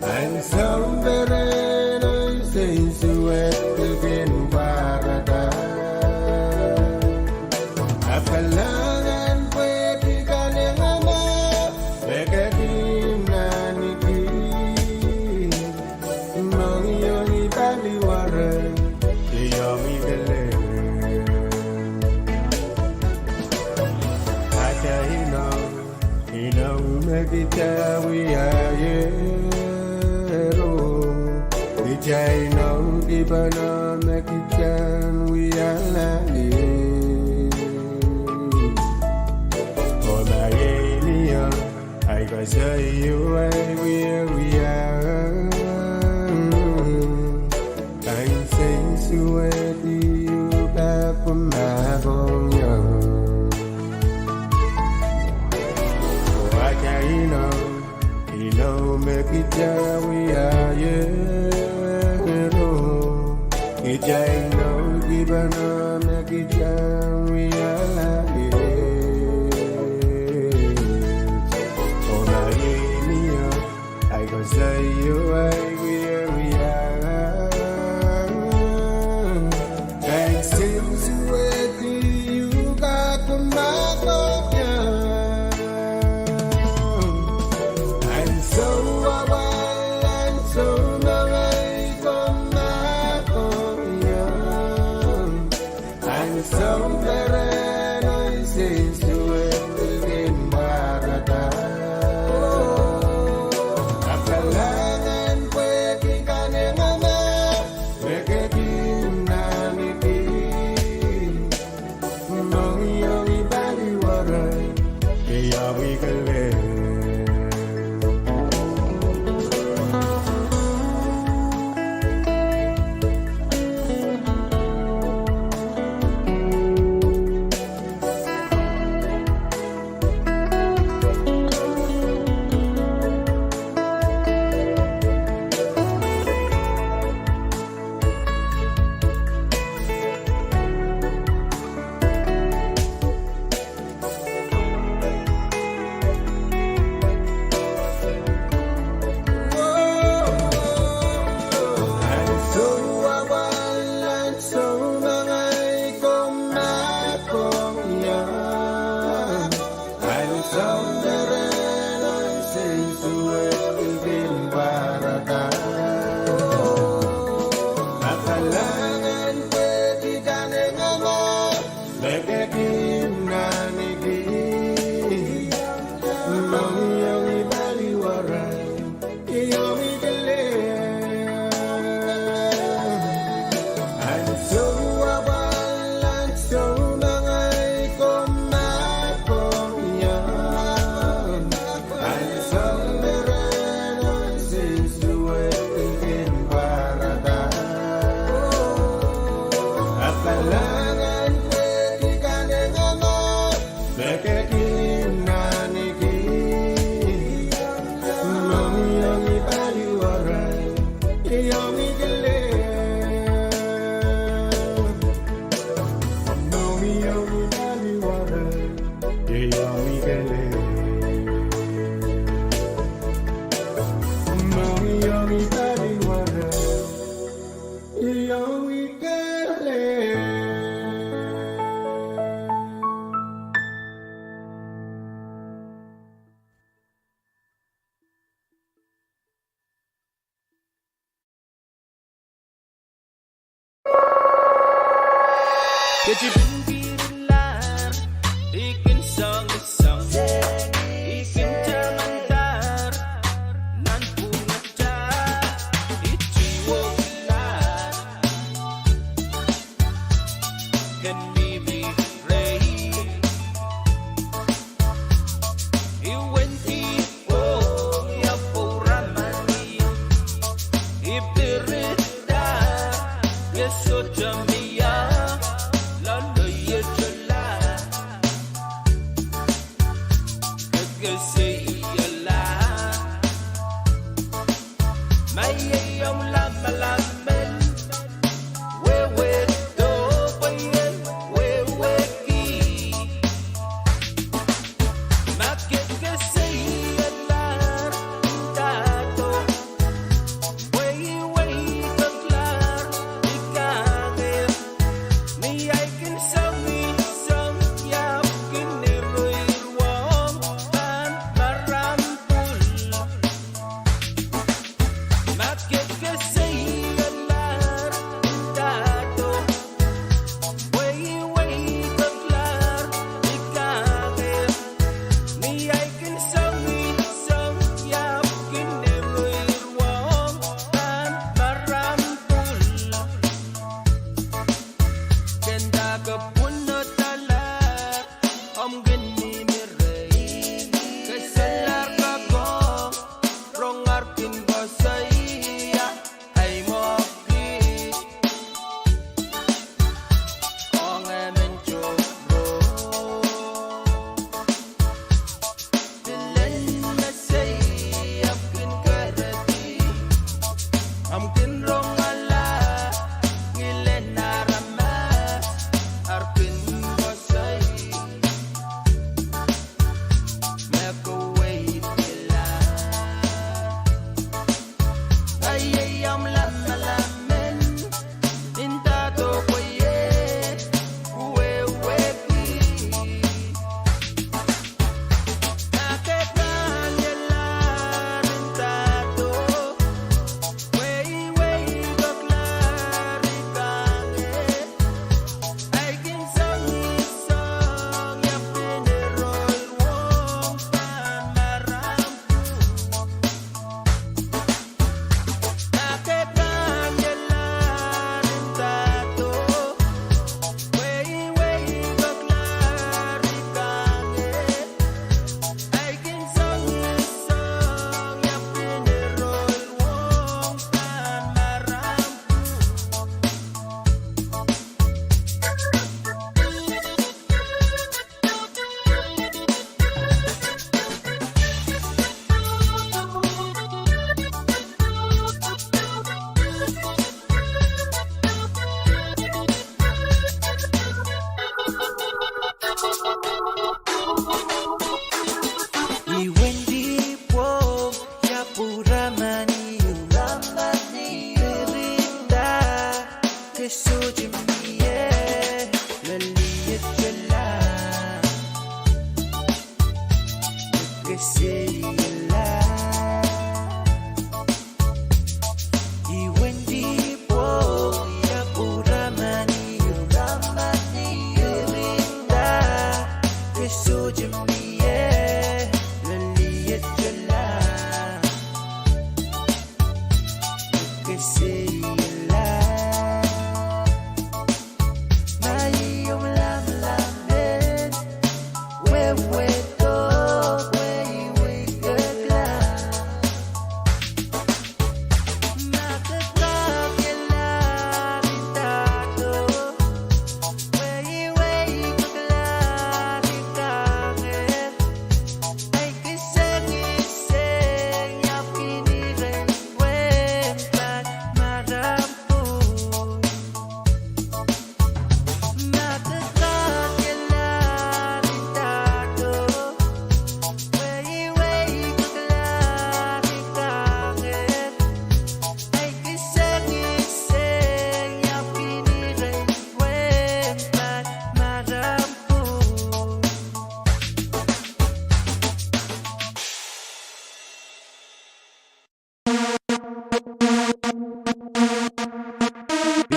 Ansou perehn oh nsensuwed kin pwarada. Ahpw kalahngan pwehki kanengamah me ketin ahneki. Mohngiong I paliwere, iong I kelehpw. Atail inou, inou me kitail wiahiero. Kitail inou kipana me kitail wialahr. Oh ma iei mie, ahi koasoio ahi wiewia. Kansensuwed ieu kapw ma ko iang. Oh atail inou, inou me kitail wiahiero. Kitail inou kipana me kitail wialahr. Oh ma iei mie, ahi koasoio ahi wiewia. Kansensuwed ieu kapw ma ko iang. Ansou apwal, ansou mengei ko ma ko iang. Ansou perehn oh nsensuwed kin pwarada. Ahpw kalahngan pwehki kanengamah me ketin ahneki. Mohngiong I paliwere, iong I kelehpw. Ansou apwal, ansou mengei ko ma ko iang. Ansou perehn oh nsensuwed kin pwarada. Ahpw kalahngan pwehki kanengamah me ketin ahneki. Mohngiong I paliwere, iong I kelehpw. Ansou apwal, ansou mengei ko ma ko iang. Ansou perehn oh nsensuwed kin pwarada. Ahpw kalahngan pwehki kanengamah me ketin ahneki. Mohngiong I paliwere, iong I kelehpw. Mohngiong I paliwere, iong I kelehpw. Mohngiong I paliwere, iong I kelehpw. Ketin pil kihdilahr, I kin soangen soang, I kin tamandahr, nan pwungatail, I tiweklahr, ken mihmi rehi. I wendi pwong ia pwouraman, I pirida, I sohte mie, loaloiet lahr, kekeseilahr. Ma iei omw lamalam men, wehwehdo pwe I en wehwehki. Ma kekeseilahr, ndahdo, pwe I wehi kak lahr, I kangoange, ni ahi kin soangen soang, I ahpw kin iroirohng pahn maram pwul. Ma kekeseilahr, ndahdo, pwe I wehi kak lahr, I kangoange, ni ahi kin soangen soang, I ahpw kin iroirohng pahn maram pwul. Ken dake pwunodalahr, omw kin mihmi rehi. Keselahr kak ong, rong ar kin koasoia, ahi mwohki, ong emen tohrohr. Pilen mesei, omw kin kerehdi, omw kin rongala, ngilen aramas, ar kin koasoi, me ke wehi kak lahr. Iei omw lamalam men, ndahdo pwe I en wehwehki. Ma kekangelahr, ndahdo, pwe I wehi kak lahr, I kangoange, ahi kin soangen soang, I ahpw kin iroirohng pahn maram pwul. I wendi pwong ia pwouraman, I pirida, ke sohte mie, loaloiet lahr, kekeseilahr. I wendi pwong ia pwouraman, I pirida, ke sohte mie, loaloiet lahr, kekeseilahr. Ma iei omw lamalam men, wehwehdo pwe I wehi kak lahr. Ma kekangelahr, ndahdo, pwe I wehi kak lahr, I kangoange, ahi kin soangen soang, I ahpw kin iroirohng pahn maram pwul.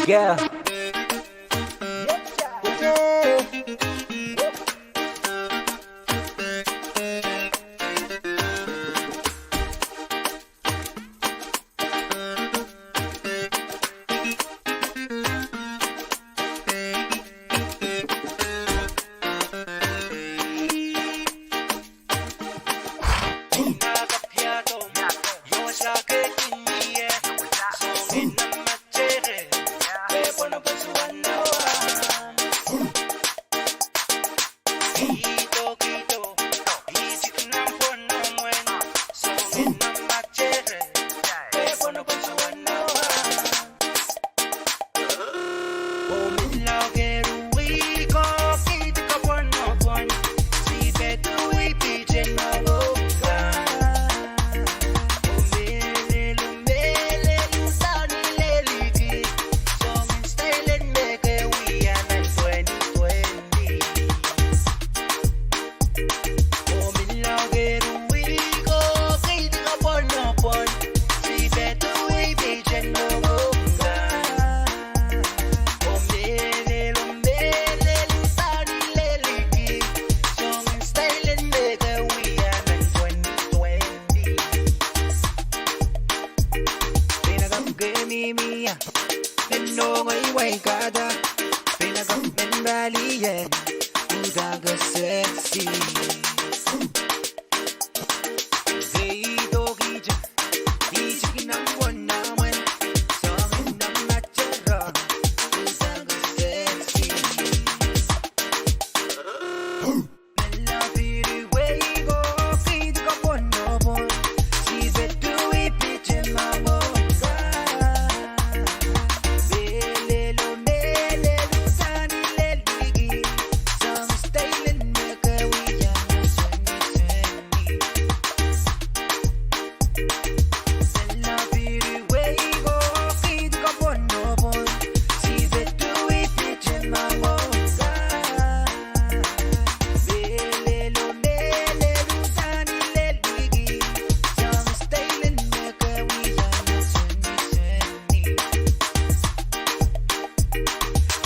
Yeah.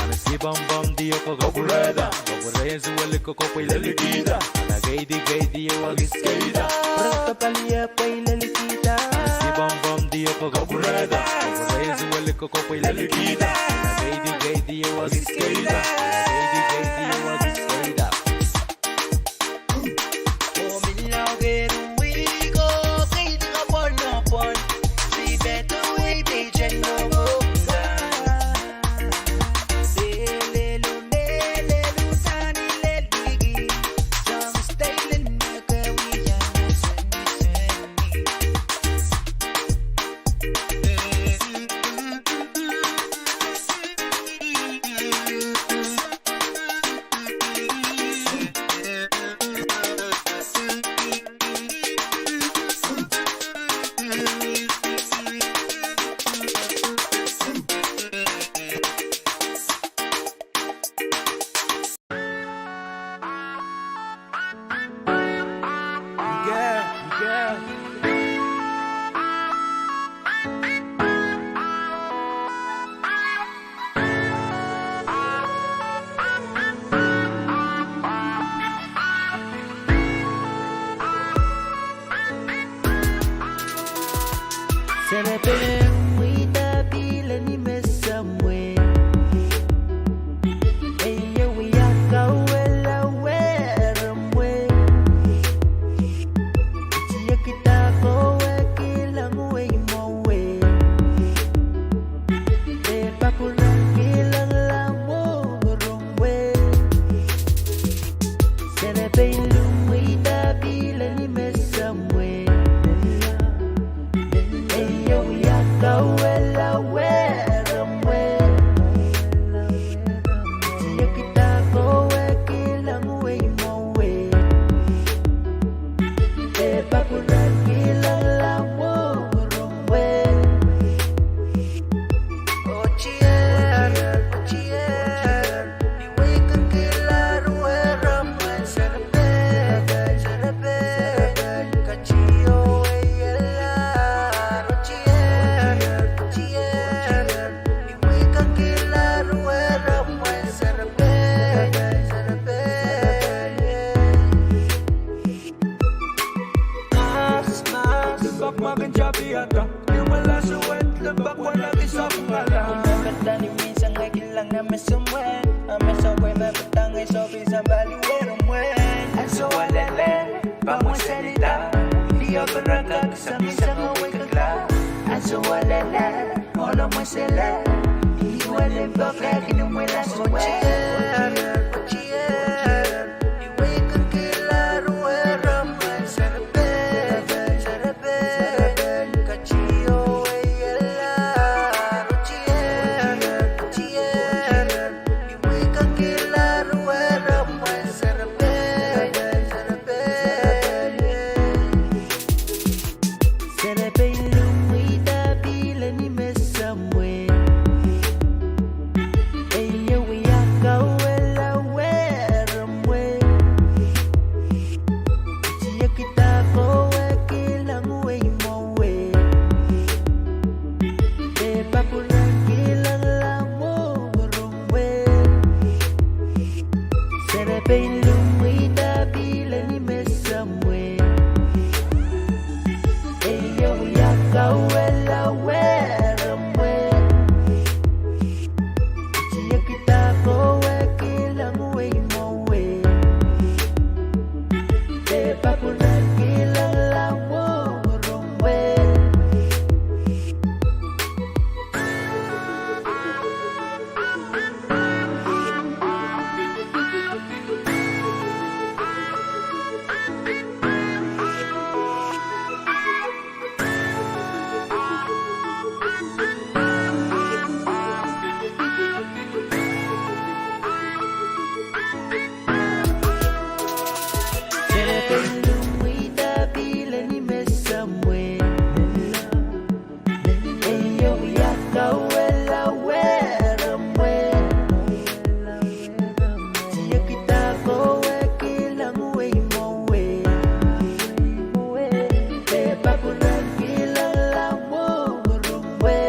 Ana sipwamwpwam dioko kopwurehda, kopwurehiong suwed liko kopwe lelikihda. Ana keidi keidi ewa kis keida, pwurehdo pali epwe lelikihda. Ana sipwamwpwam dioko kopwurehda, kopwurehiong suwed liko kopwe lelikihda. Ana keidi keidi ewa kis keida, ana keidi keidi ewa kis keida. Serepein mwida pil eni me samwe. Eie wia kauwehla weremwe. Tiekida kowe kilang wei mwowe. E pakuran kilang la mwo rong we. Serepein lum mwida pil eni me samwe. Eie wia kauwehla weremwe. Tiekida kowe kilang wei mwowe. E pakuran kilang la mwo rong we. Mas, mas, pak makin japi ata. Limwala suwed, limpak wala kisap ngala. Mehkot ni mihsang ngehi kilang nan me samwe. A me samwe me pwutak ngehi sohpei sampah weremwe. Ansou alehdi, pahn mweselida. Liopereka, sang sang wekla. Ansou alehdi, mwohla mwesele. Serepein limwida pihl en ih me samwe. Ehu wia kauwehla weremwe. Tiekida kowe kilang wei mwowe. E papwuran kilang la mwo rong we. Serepein limwida pihl en ih me samwe. Ehu wia kauwehla weremwe. Tiekida kowe kilang wei mwowe. E papwuran kilang la mwo rong we. Serepein limwida pihl en ih me samwe. Ehu wia kauwehla weremwe. Tiekida kowe kilang wei mwowe. E papwuran kilang la mwo rong we.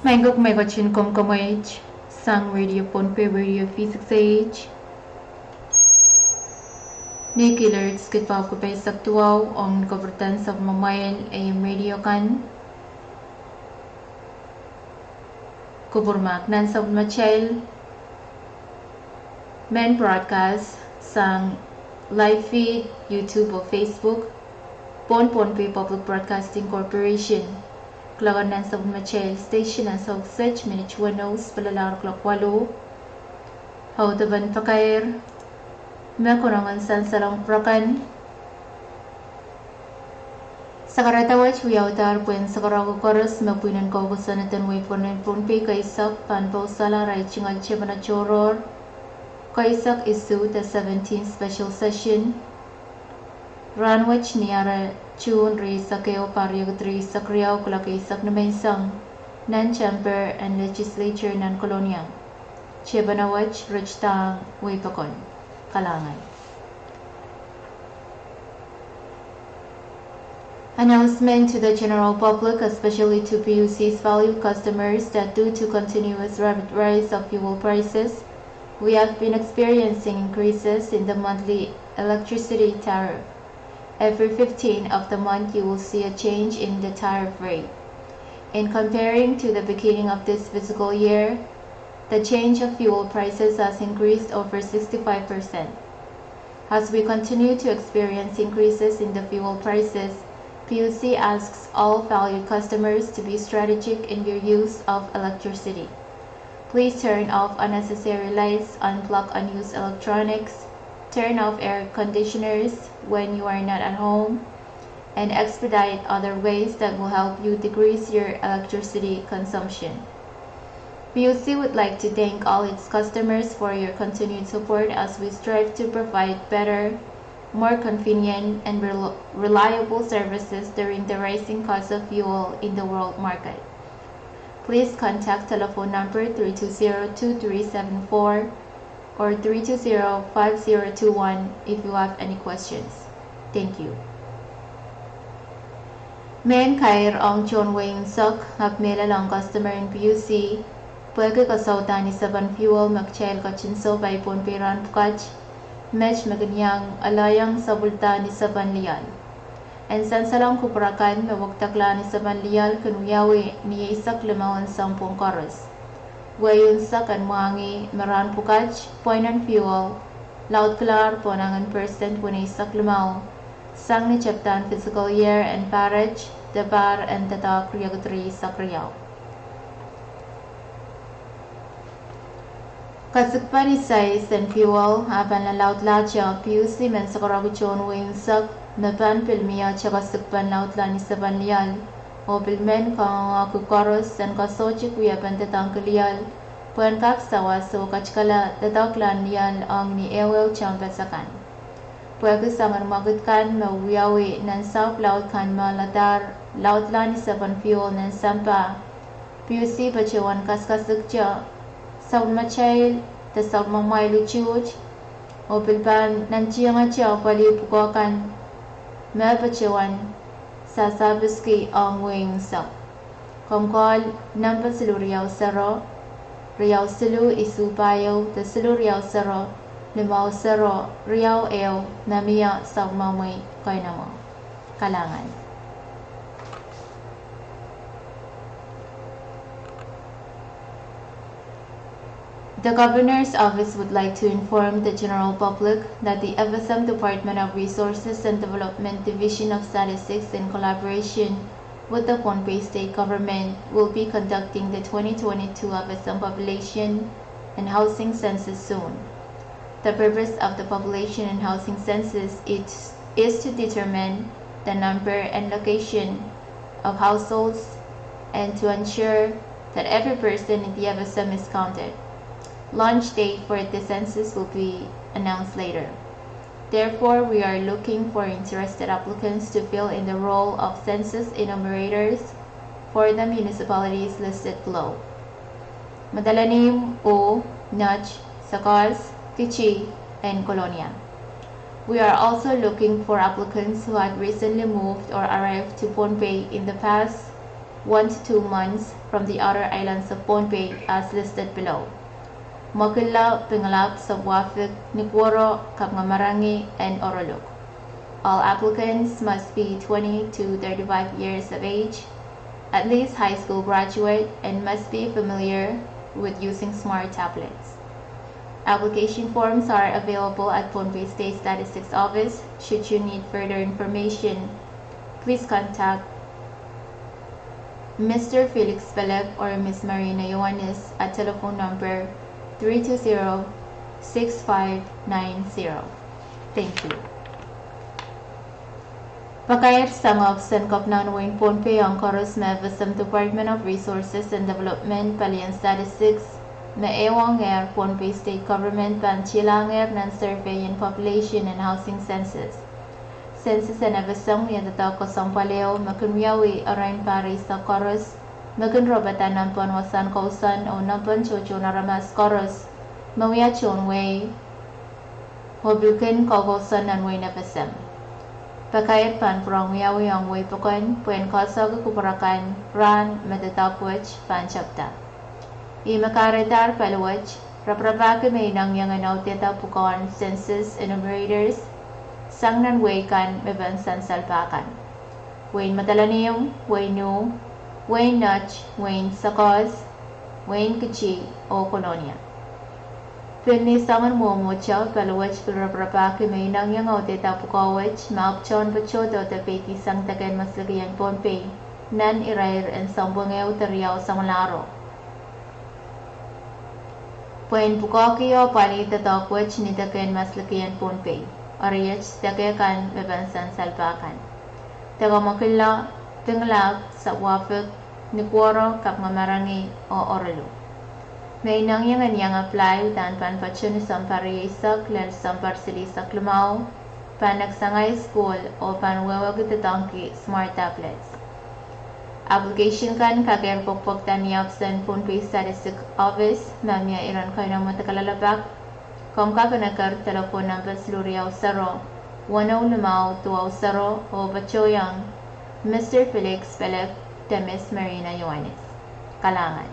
Maing ko, mwein ketin komw komweit sang Radio Pohnpei, Radio V six A H. Ni kilert skit pahpw ko pahisek duwau ong ni kapwurdan sapwellimamwail A M radio kan. Kupwur mahk nan sapwellimatail mehn broadcast sang live feed, YouTube oh Facebook, Pohnpei Public Broadcasting Corporation. Kuloak en nan sapwellimatail station ansou kiset minit weneu, pil lalahr kuloak waluh. Audepen pakair me konehng en sansalohng pwurehng kan. Sakarada wet wiawihdahr pwehn sakarada koaros me pwihn en kou kosonned en wehi pwukoahn en Pohnpei keisek pahn pousehla arail tungoal tepin tohrohr. Keisek isuh, the seventeenth special session. Rahnwet ni ara June rieisek ehu, pahr riekid rieisek riau, kuloak eisek nimenseng, nan chamber en legislature nan Kolonia. Tepin wet ritidahng wehi pwukoahn. Kalahngan. Announcement to the general public, especially to P U C's valued customers, that due to continuous rapid rise of fuel prices, we have been experiencing increases in the monthly electricity tariff. Every fifteenth of the month, you will see a change in the tariff rate. In comparing to the beginning of this fiscal year, the change of fuel prices has increased over sixty-five percent. As we continue to experience increases in the fuel prices, P U C asks all valued customers to be strategic in your use of electricity. Please turn off unnecessary lights, unplug unused electronics, turn off air conditioners when you are not at home, and expedite other ways that will help you decrease your electricity consumption. P U C would like to thank all its customers for your continued support as we strive to provide better, more convenient, and rel-, reliable services during the rising cost of fuel in the world market. Please contact telephone number three two zero two three seven four or three two zero five zero two one if you have any questions. Thank you. Mehn kair ong tohn wehi unsek, ahpw mehlel ong customer en P U C, pwehki kasauda ni seven fuel me kitail ketinsou pai Pohnpei rahn pwukat, met me kin iang aloiong sapwelda ni seven liol. En sansalohng kupwur akan me wekidekla ni seven liol kin wiawi ni eisek limau en sounpwong koaros. Wehi unsek en mwahngih me rahn pwukat pweinen fuel laudkilahr pohn ahngin percent weneisek limau, sang ni tepdahn fiscal year en pahrek de pahr en doadoahk riekid rieisek riau. Kasikpen isais en fuel a pahn laudlahte P U C men sakaraki tohn wehi unsek me pahn pil mie kasikpen laudla ni seven liol, oh pil men kangoangehki koaros en kasohtik wiepen doadoahngki liol, pwehn kak sawas oh katikala doadoahk lahn liol ong ni ehuehu tehnpas akan. Pwehki soangen mwekid kan me wiawi nan sahpw laud kan me ladahr laudla ni seven fuel nan sampah, P U C patohwan kasikasik te sapwellimatail de sapwellimamwail utuht, oh pil pahn nantihong te pali pwukoa kan me patohwan sahsapiski ong wehi unsek. Komw call number siluh riau sero, riau siluh isuh pahieu de siluh riau sero, limau sero, riau ehu, ma mie sapwellimamwei keinemwe. Kalahngan. The Governor's Office would like to inform the general public that the F S M Department of Resources and Development Division of Statistics, in collaboration with the Pohnpei State Government, will be conducting the twenty twenty-two F S M Population and Housing Census soon. The purpose of the population and housing census is, is to determine the number and location of households and to ensure that every person in the F S M is counted. Launch date for the census will be announced later. Therefore, we are looking for interested applicants to fill in the role of census enumerators for the municipalities listed below: Madolenihmw, Oh, Nett, Sokoos, Kitti, and Kolonia. We are also looking for applicants who had recently moved or arrived to Pohnpei in the past one to two months from the outer islands of Pohnpei as listed below: Mokilla, Pingelap, South Wahkitt, Nukuoro, Kapingamarangi, and Orelup. All applicants must be twenty to thirty-five years of age, at least high school graduate, and must be familiar with using smart tablets. Application forms are available at Pohnpei State Statistics Office. Should you need further information, please contact Mister Felix Philip or Miss Marina Ioannis at telephone number three two zero six five nine zero. Thank you. Pakair sang ohpis en Kepinahn wehin Pohnpei ong koaros me F S M Department of Resources and Development, palien statistics, me ehuongehr Pohnpei State Government pahn tihlahngehr nan survey en population and housing census. Census en F S M wia doadoahk kesempwal ehu me kin wiawi erein pahr eisek koaros, me kin ropada nempehn wasahn kousoan oh nempehn tohtohn aramas koaros me wia tohn wehi, oh pil kin koukousoan nan wehin F S M. Pakair pahn pwurehng wiawi ong wehi pokon pwehn koasoakoa kupwur akan rahn me doadoahk wet pahn tepda. Ih me kahrehiong paliwet raparapahki me inengieng en audehda pwukoahn census enumerators sang nan wehi kan me pahn sansal pahkan: wehin Madolenihmw, wehin Oh, wehin Nett, wehin Sokoos, wehin Kitti, oh Kolonia. Pil ni soangen mwomwohdiso, paliwet pil raparapahki me inengieng audehda pwukoa wet me ahpwtehn patohdo de peidi sang deke en Meslikihen Pohnpei nan irair en sounpwong ehu de riau soangen lahro. Pwehn pwukoahki oh pwanih doadoahk wet ni deke en maslikien Pohnpei, eri iet deke kan me pahn sansal pahkan. Deke Mwakillo, Pingelap, Sapwuahpik, Nukuoro, Kapingamarangi, oh Oriluk. Me inengieng en iang apply uhdahn pahn patohwan sounpar rieisek lel sounpar silihsek limau, pahn ekis sang high school oh pahn wehwehki doadoahngki smart tablets. Application kan kakehr pwekpwekda ni ohpis en Pohnpei Statistic Office, ma mie iren keieun me de kalelapak, komw kak en eker delepwohn nempe siluh riau sero, weneu limau duwau sero oh patohiong Mister Felix Pelek de Miss Marina Ioanis. Kalahngan.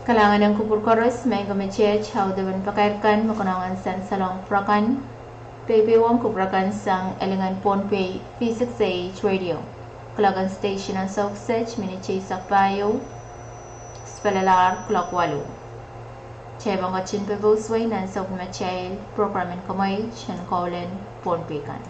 Kalahngan en kupwur koaros, maing ko, meteht audepen pakair kan me konehng en sansalong pwurokan. Peipeiong kupwur kan sang elingen Pohnpei V six A H radio. Kuloak en station en soukiset minit eisek pahieu, spelalahr kuloak waluh. Kitail pahn ketin pepous wei nan sounkihmatail program en Kamwaid en Kaulen Pohnpei kan.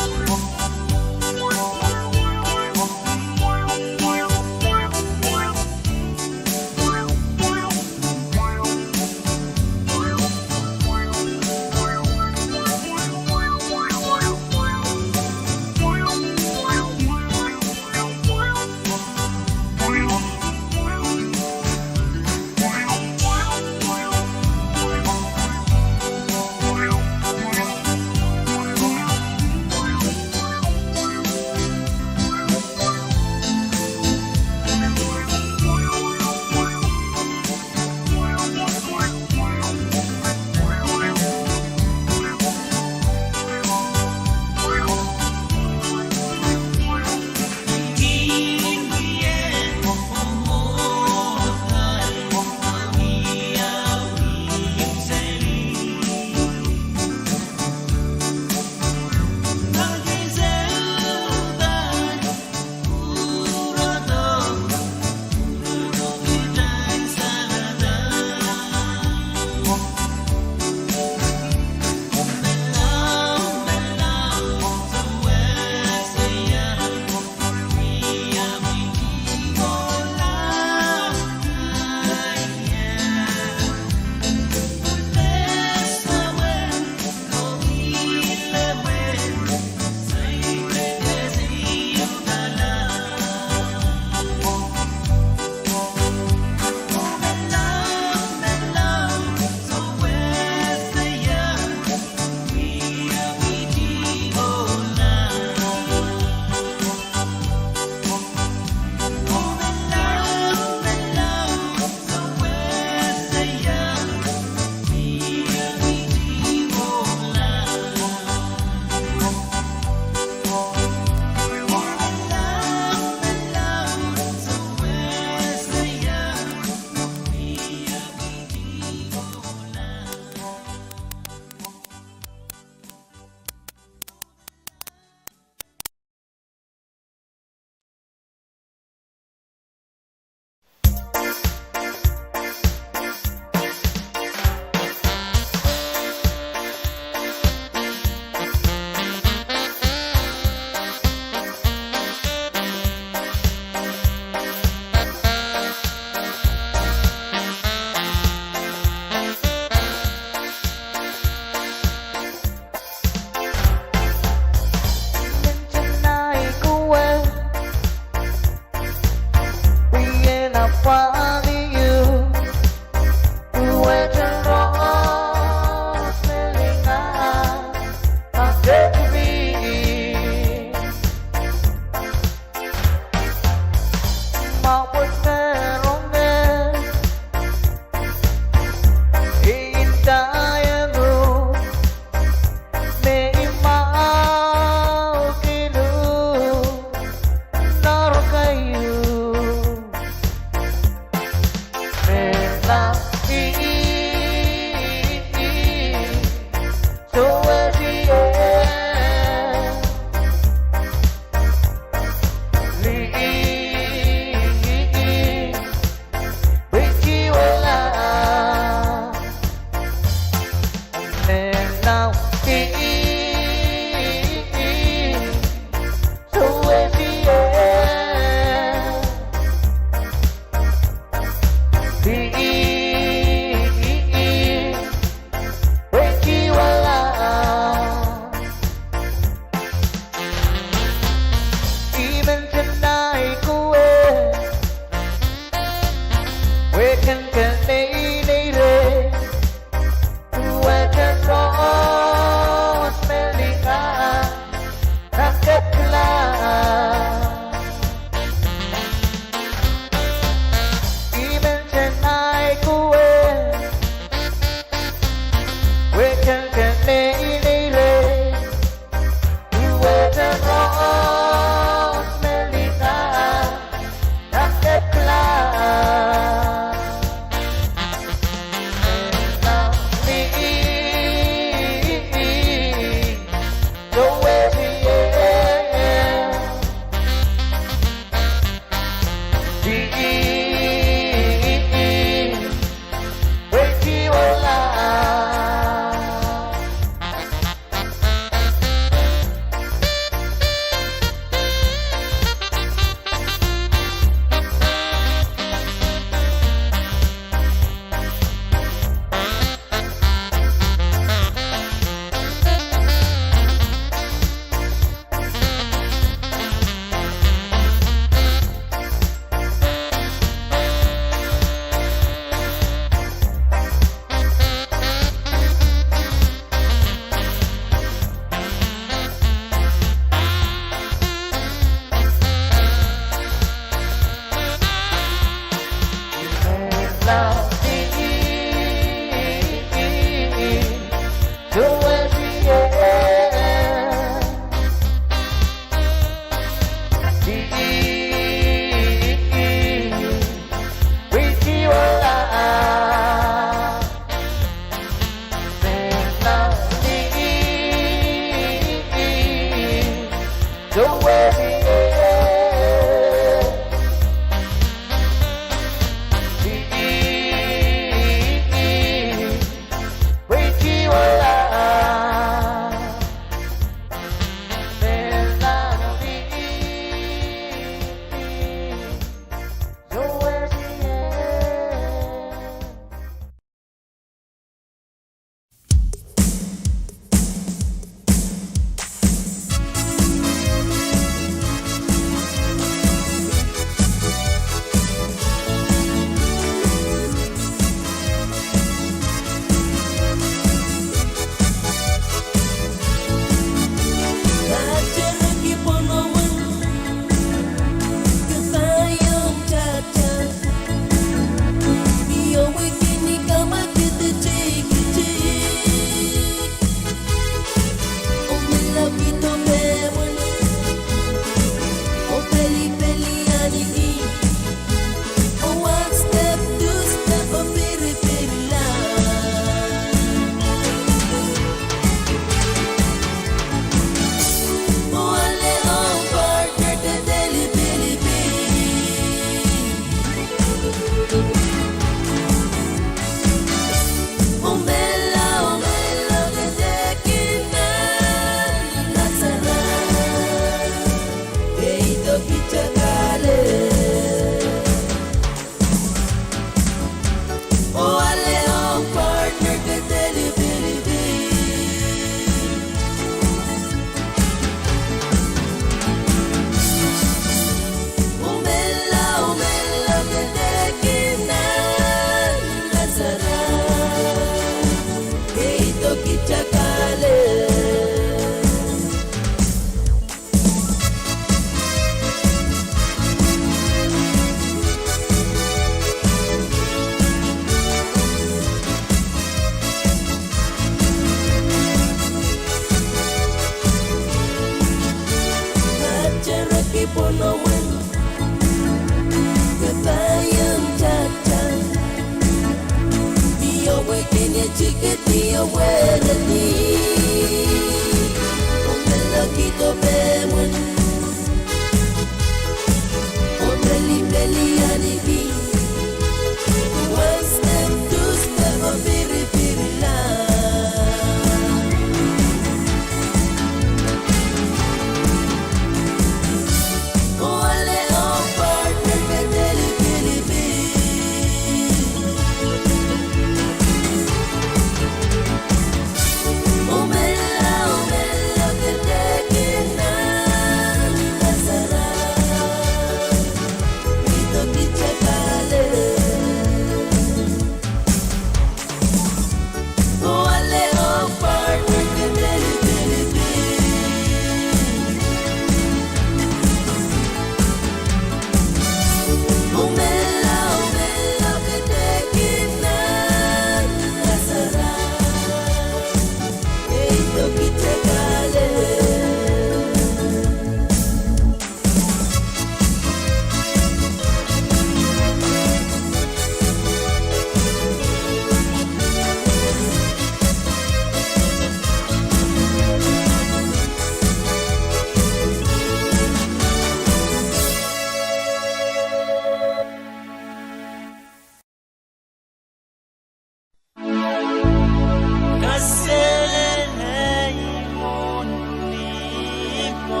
Kaselehlie mwohn Nimpomw,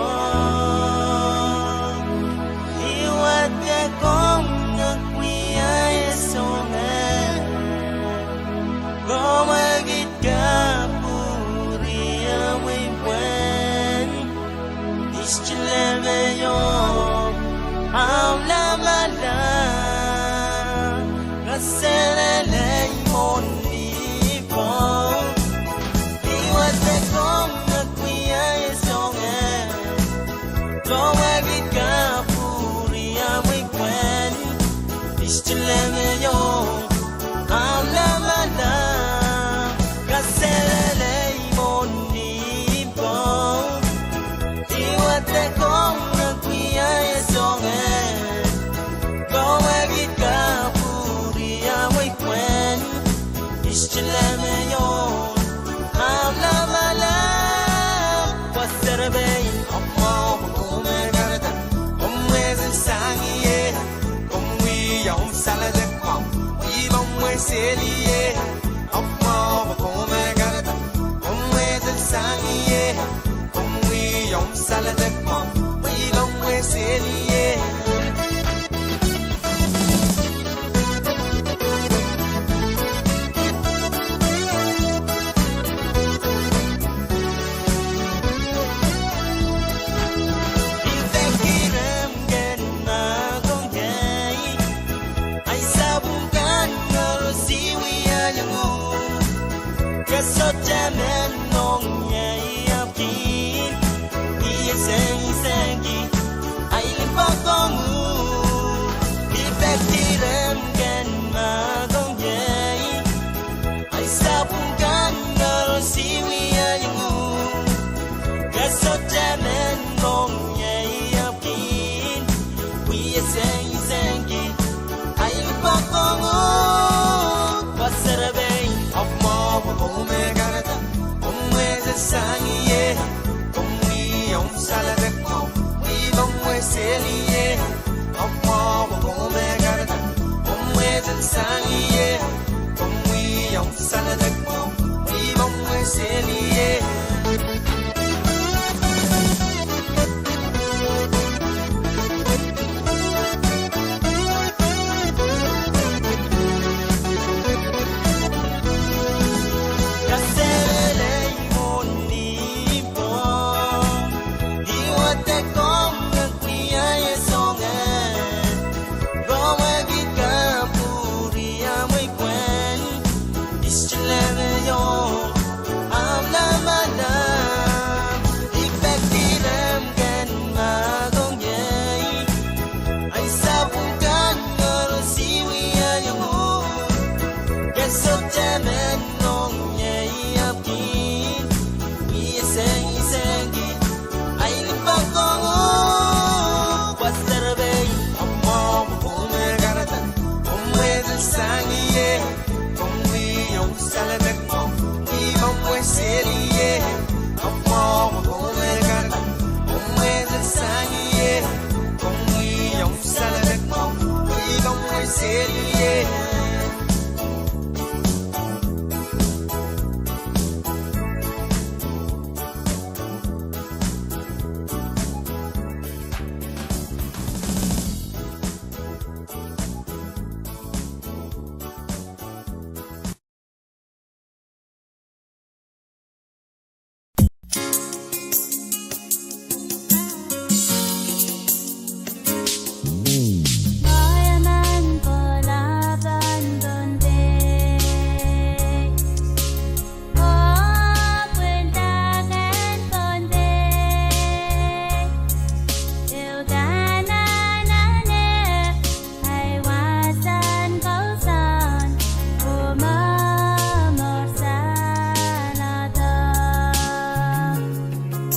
I wadek ong nan wia e soangen, komw ekis kapwuriamwei pwehn istilemeio ahmw lamalam. Kaselehlie mwohn Nimpomw, I wadek ong nan wia e soangen, komw ekis kapwuriamwei pwehn istilemeio ahmw lamalam. Kaselehlie mwohn Nimpomw, I wadek ong nan wia e soangen, komw ekis kapwuriamwei pwehn istilemeio ahmw lamalam. Pwe serepein, ahmw mwahu pwe komw kahrehda, komw mwehsel sang ie, komw wia omw saledek mwahu, pwe I pahn mwehsel ie. Ahmw mwahu pwe komw kahrehda, komw mwehsel sang ie, komw wia omw saledek mwahu, pwe I pahn mwehsel ie. I peki rehmw ken mahkohng iei, ahi sapwung kan koaros I wiahiong uhk. Ke sohte men ong ie, I ahpw kin wia sengiseng ki ahi limpoak ong uhk. I peki rehmw ken mahkohng iei, ahi sapwung kan koaros I wiahiong uhk. Ke sohte men ong ie, I ahpw kin wia sengiseng ki ahi limpoak ong uhk. Pwe serepein, ahmw mwahu pwe komw kahrehda, komw mwehsel sang ie, komw wia omw saledek mwahu, pwe I pahn mwehsel ie. Ahmw mwahu pwe komw kahrehda, komw mwehsel sang ie, komw wia omw saledek mwahu, pwe I pahn mwehsel ie. Kaselehlie mwohn Nimpomw, I wadek ong nan wia e soangen, komw ekis kapwuriamwei pwehn istilemeio ahmw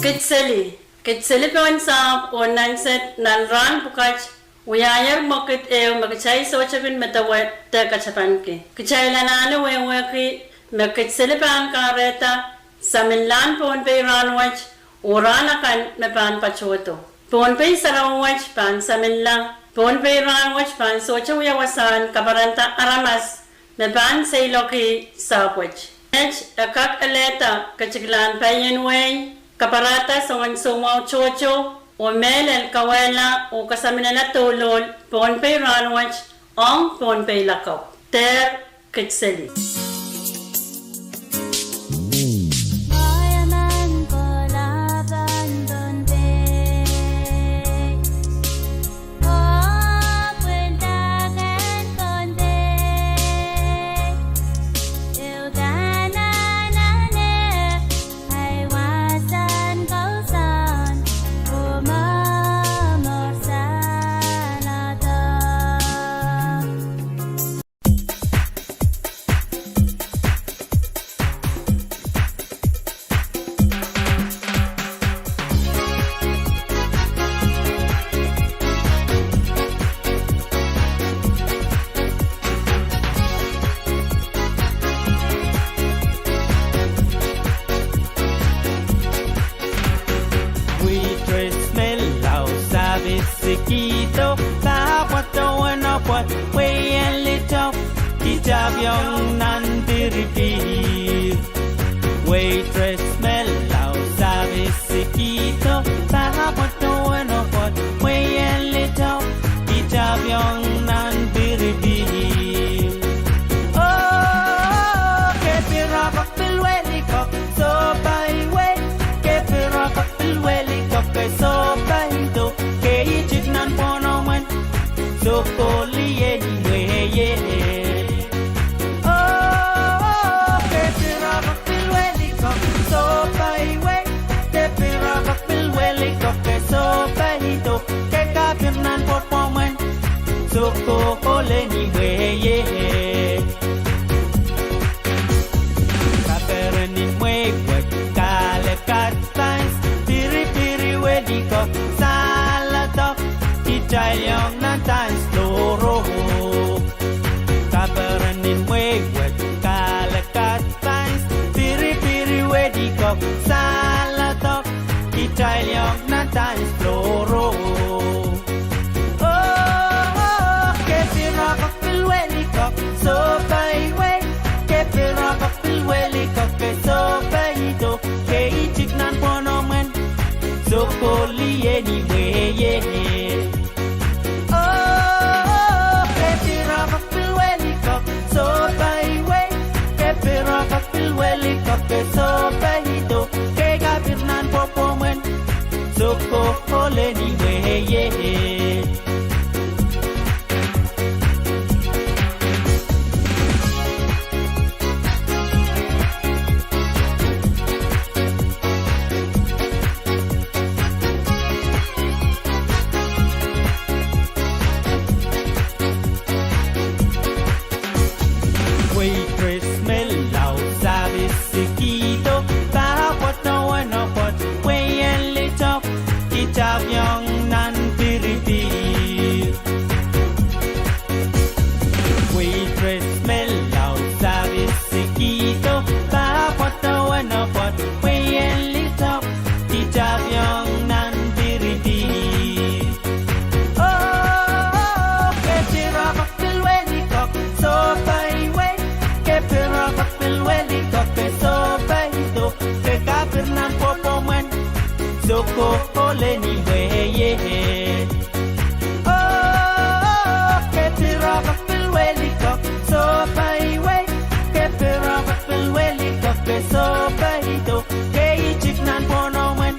Kidseli. Kidseli pohn sahpw oh nan sehd nan rahn pwukat wiahier mwekid ehu me kitail sohte kin medewe de katapanki. Kitail anahne wehwehki me Kidseli pahn kahrehda saminlahn Pohnpei rahnwet oh rahn akan me pahn patohdo. Pohnpei sarawi wet pahn saminla. Pohnpei rahnwet pahn sohte wia wasahn kaparanda aramas me pahn seiloak sahpwet. Met e kak elehda ketiklahn paien wehi, kaparada soangen soumwahu tohto, oh mehlel kawehla oh kasaminala douluhl Pohnpei rahnwet ong Pohnpei lakapw. Dehr Kidseli. Waitress me lao service kihdo, pahpwa dowen oh pwoat, wehi en lido, kitapiong nan piripihr. Waitress me lao service kihdo, pahpwa dowen oh pwoat, wehi en lido, kitapiong nan piripihr. Oh, ke pil roapok pil welikok, sohpai wei. Ke pil roapok pil welikok, ke sohpeido, ke itik nan pwohnomwen, sohkohli en imweier. Oh, ke pil roapok pil welikok, sohpai wei. Ke pil roapok pil welikok, ke sohpeido, ke kapir nan pwohnomwen, sohkohli en imweier. Kaperen imwei wet, kahlek, advance, piripiri welikok, saledek, kitail iang nan dance floor o. Kaperen imwei wet, kahlek, advance, piripiri welikok, saledek, kitail iang nan dance floor o. Oh, ke pil roapok pil welikok, sohpai wei. Ke pil roapok pil welikok, ke sohpeido, ke itik nan pwohnomwen, sohkohli en imweier. Oh, ke pil roapok pil welikok, sohpai wei. Ke pil roapok pil welikok, ke sohpeido, ke kapir nan pwohnomwen, sohkohli en imweier. Waitress me lao service kihdo, pahpwa dowen oh pwoat, wehi en lido, kitapiong nan piripihr. Waitress me lao service kihdo, pahpwa dowen oh pwoat, wehi en lido, kitapiong nan piripihr. Oh, ke pil roapok pil welikok, sohpai wei. Ke pil roapok pil welikok, ke sohpeido, ke kapir nan pwohnomwen, sohkohli en imweier. Oh, ke pil roapok pil welikok, sohpai wei. Ke pil roapok pil welikok, ke sohpeido, ke itik nan pwohnomwen,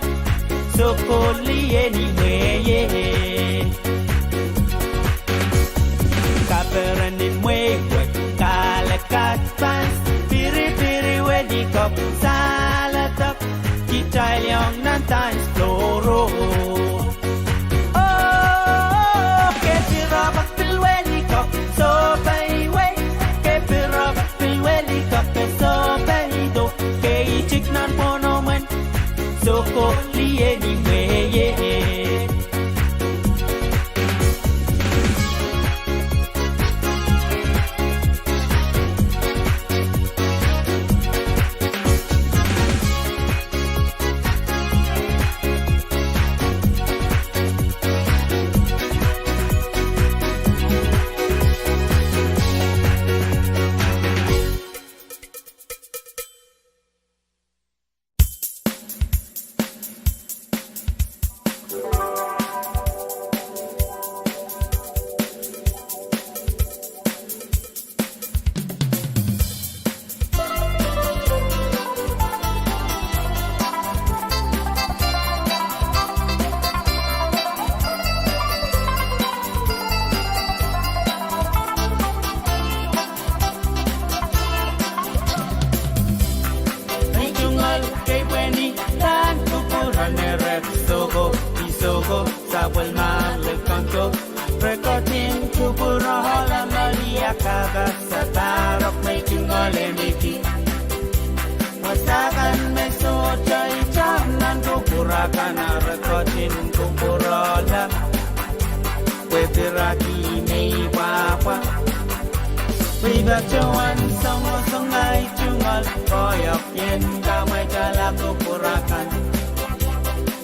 sohkohli en imweier. Kaperen imwei wet, kahlek, advance, piripiri welikok, saledek, kitail iang nan dance floor o. Oh, ke pil roapok pil welikok, sohpai wei. Ke pil roapok pil welikok, ke sohpeido, ke itik nan pwohnomwen, sohkohli Pwelmahn likan ko, re ketin kupwurohla Malia kahpahsa pahrek me tungoal emi ki. Wasa kan me sohte itar nan kupwur akan, re ketin kupwurohla. Pwe piraki me pwapwa. Pwe patohwan songosong ahi tungoal koahiek ien kamwetala kupwur akan.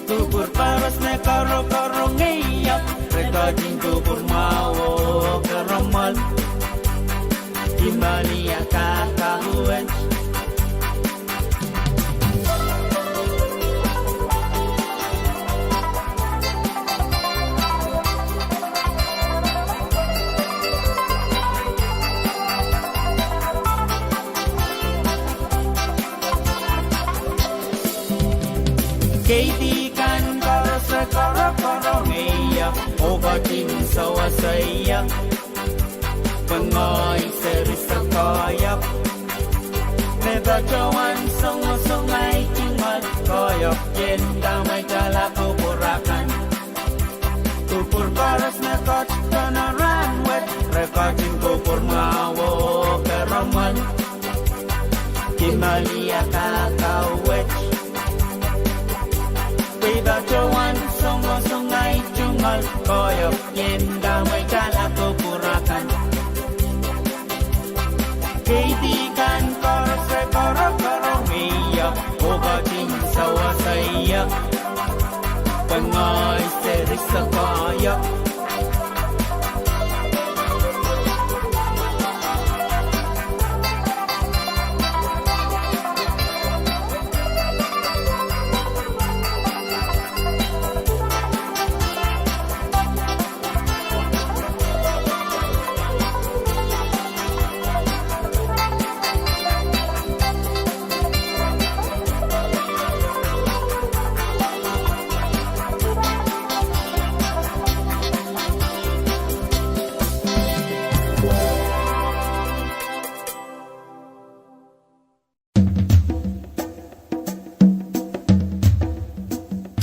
Kupwur koaros me korokorong ie, re ketin kupwur mwahu oh keramwal. Ki Malia kakauwet. Keidi kan koaros re korokorong ie, oh ketin sewese ie. Pwe ngehi seri sakaia. Me patohwan songosong ahi tungoal koahiek ien kamwetala kupwur akan. Kupwur koaros me ketido nan rahn wet, re ketin kupwur mwahu oh keramwal. Ki Malia kakauwet. Pwe patohwan songosong ahi tungoal koahiek ien kamwetala kupwur akan. Keidi kan koaros re korokorong ie, oh ketin sewese ie. Pwe ngehi seri sakaia.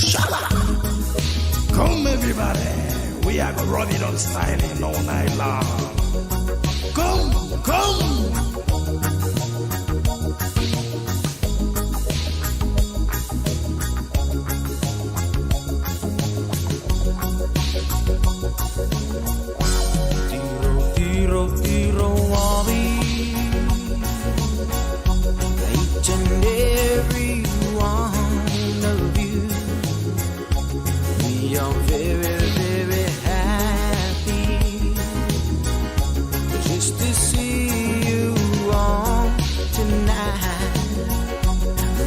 Shala! Come everybody, we are gonna rub it on styling all night long. Come, come! Tiro, tiro, tiro, Wally. Each and every one of you. We are very, very happy just to see you all tonight.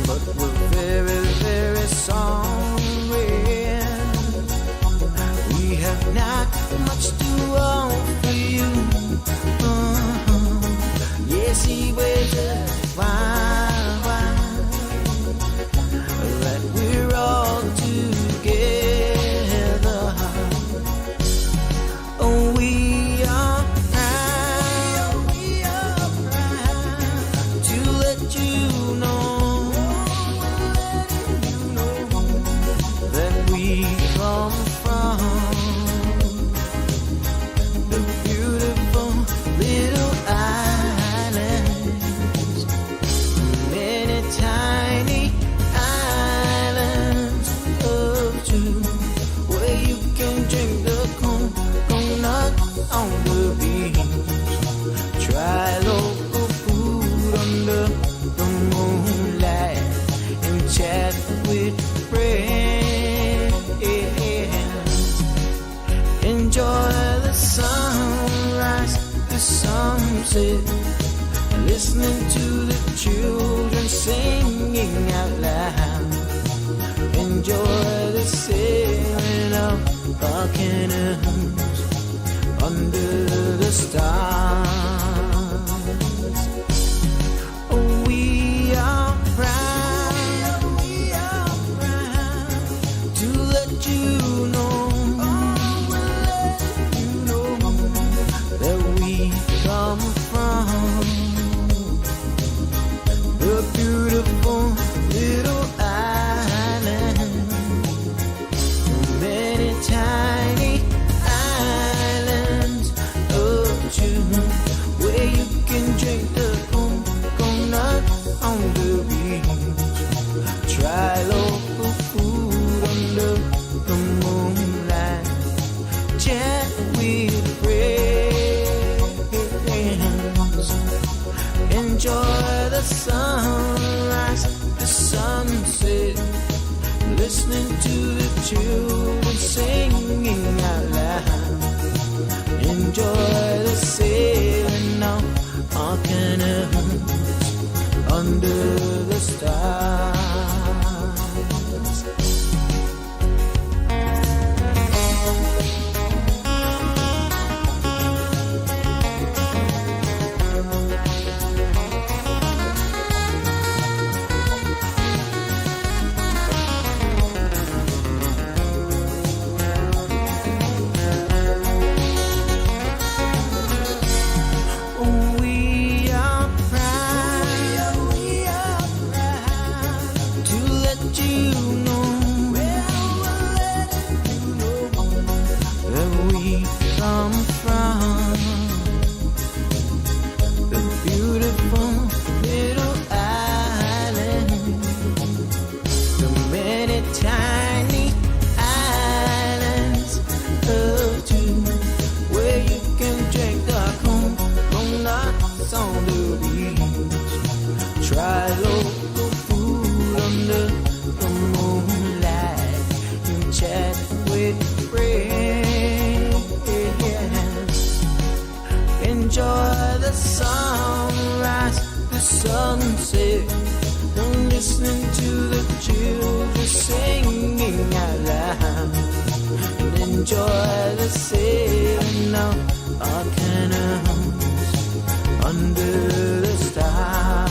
But we're very, very sorry. We have not much to offer you. Uh-huh. Yes, he was a wild, wild that we're all together. Oh, we are proud, we are proud to let you know, let you know that we come from the beautiful little islands, many tiny islands of two, where you can drink the coconut on the beach, try local food under the moonlight, and chat with friends. Enjoy the sunrise, the sunset, listening to the children singing out loud. Enjoy the sailing of our canoes under the stars. Oh, we are proud, we are proud to let you know, oh, let you know that we come from the beautiful little island. Many times Sunrise, the sunset, listening to the children singing out loud. Enjoy the sailing on our canoes under the stars. We are proud, we are proud to let you know where we come from. A beautiful little island. Too many tiny islands of two where you can drink the coconut on the beach. Try local food under the moonlight and chat with friends. Enjoy the sunrise, the sunset, and listening to the children singing out loud. And enjoy the sailing of our canoes under the stars.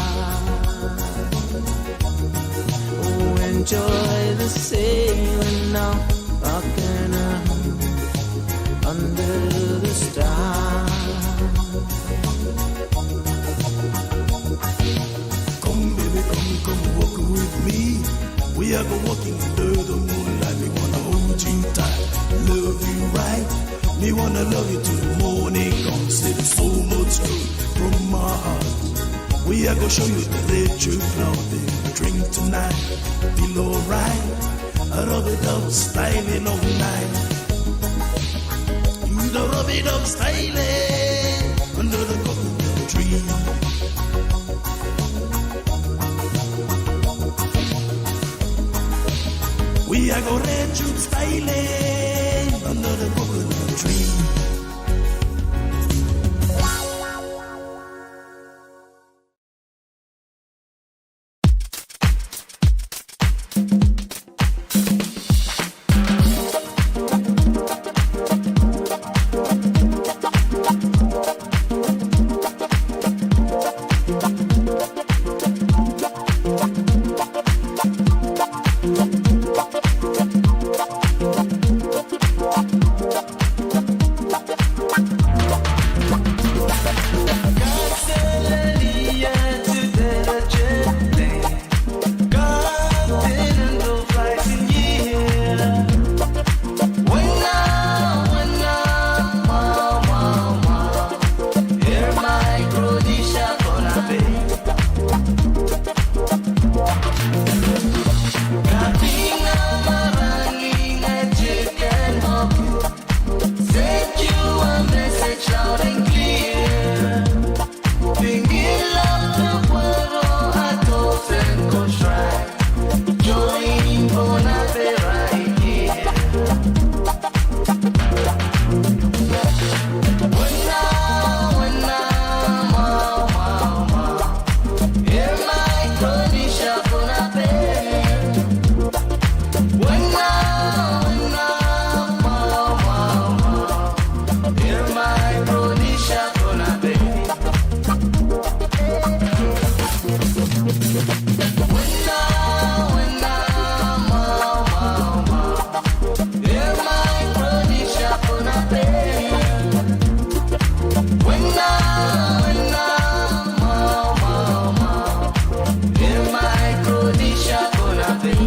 Oh, enjoy the sailing of our canoe under the stars. Come, baby, come, come walk with me. We are go walking under the moonlight. Me wanna hold you tight, love you right. Me wanna love you till the morning comes. It is so much good from my heart. We are go show you the red truth now. Then drink tonight, feel alright. A rub-a-dub styling all night. Do the rub-a-dub styling under the coconut tree. We are go red truth styling under the coconut tree. Send you a message loud and clear. Bringing love to Pwaro, Atos and Kosrae. Join Pohnpei right here. Wena, wena, mwahu, mwahu, mwahu. Hear Micronesia Pohnpei. Wena, wena, mwahu, mwahu, mwahu. Hear Micronesia Pohnpei. Wena, wena, mwahu, mwahu, mwahu. Hear Micronesia Pohnpei. Wena, wena, mwahu, mwahu, mwahu. Hear Micronesia Pohnpei.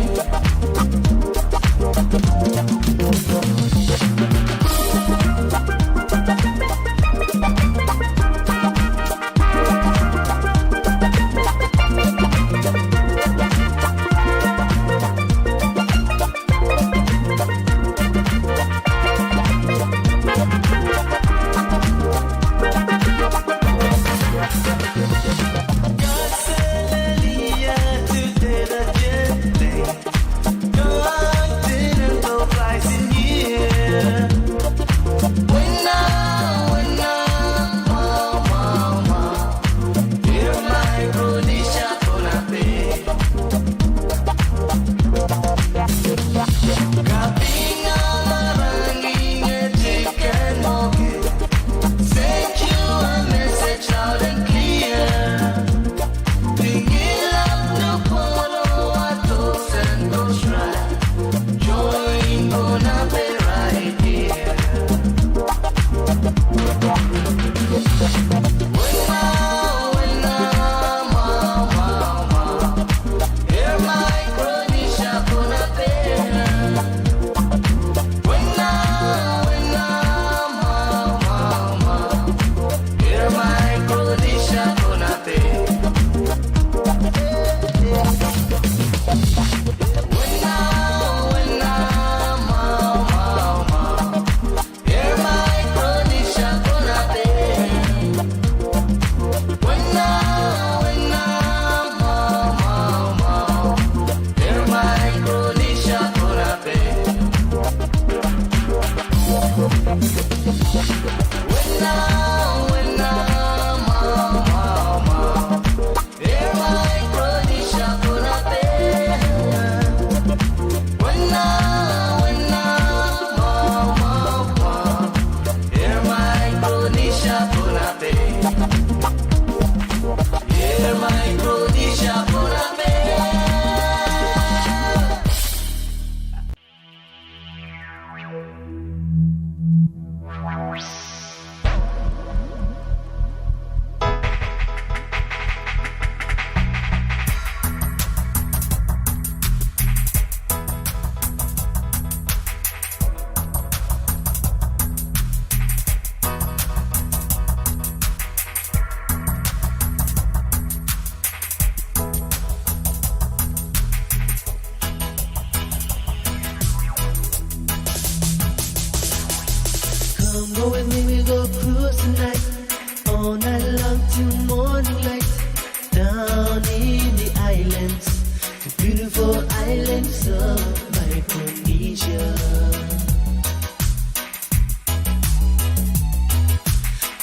Silence of my Polynesia.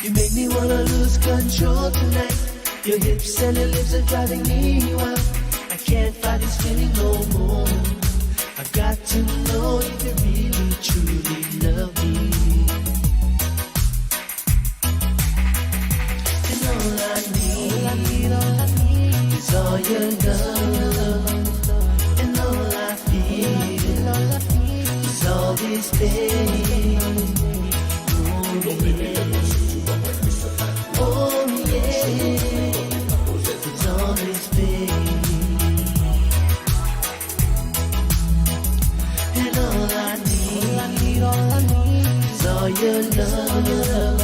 You make me wanna lose control tonight. Your hips and your lips are driving me wild. I can't fight this feeling no more. I've got to know if you really, truly love me. And all I need, all I need, all I need is all your love. And all I feel, all I feel is all this pain. Oh, yeah. Oh, yeah. It's all this pain. And all I need, all I need, all I need is all your love.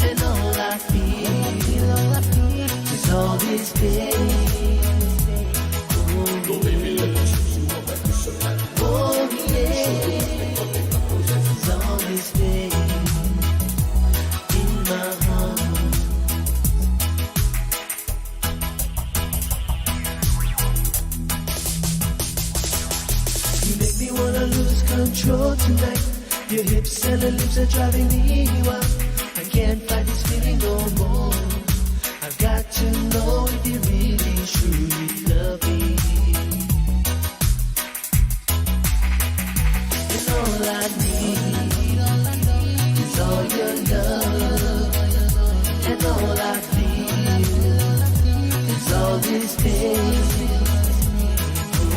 And all I feel, all I feel is all this pain. Oh, baby, oh, yeah. It's all this pain in my heart. You make me wanna lose control tonight. Your hips and your lips are driving me wild. I can't fight this feeling no more. I've got to know if you really, truly love me. And all I need is all your love. And all I feel is all this pain.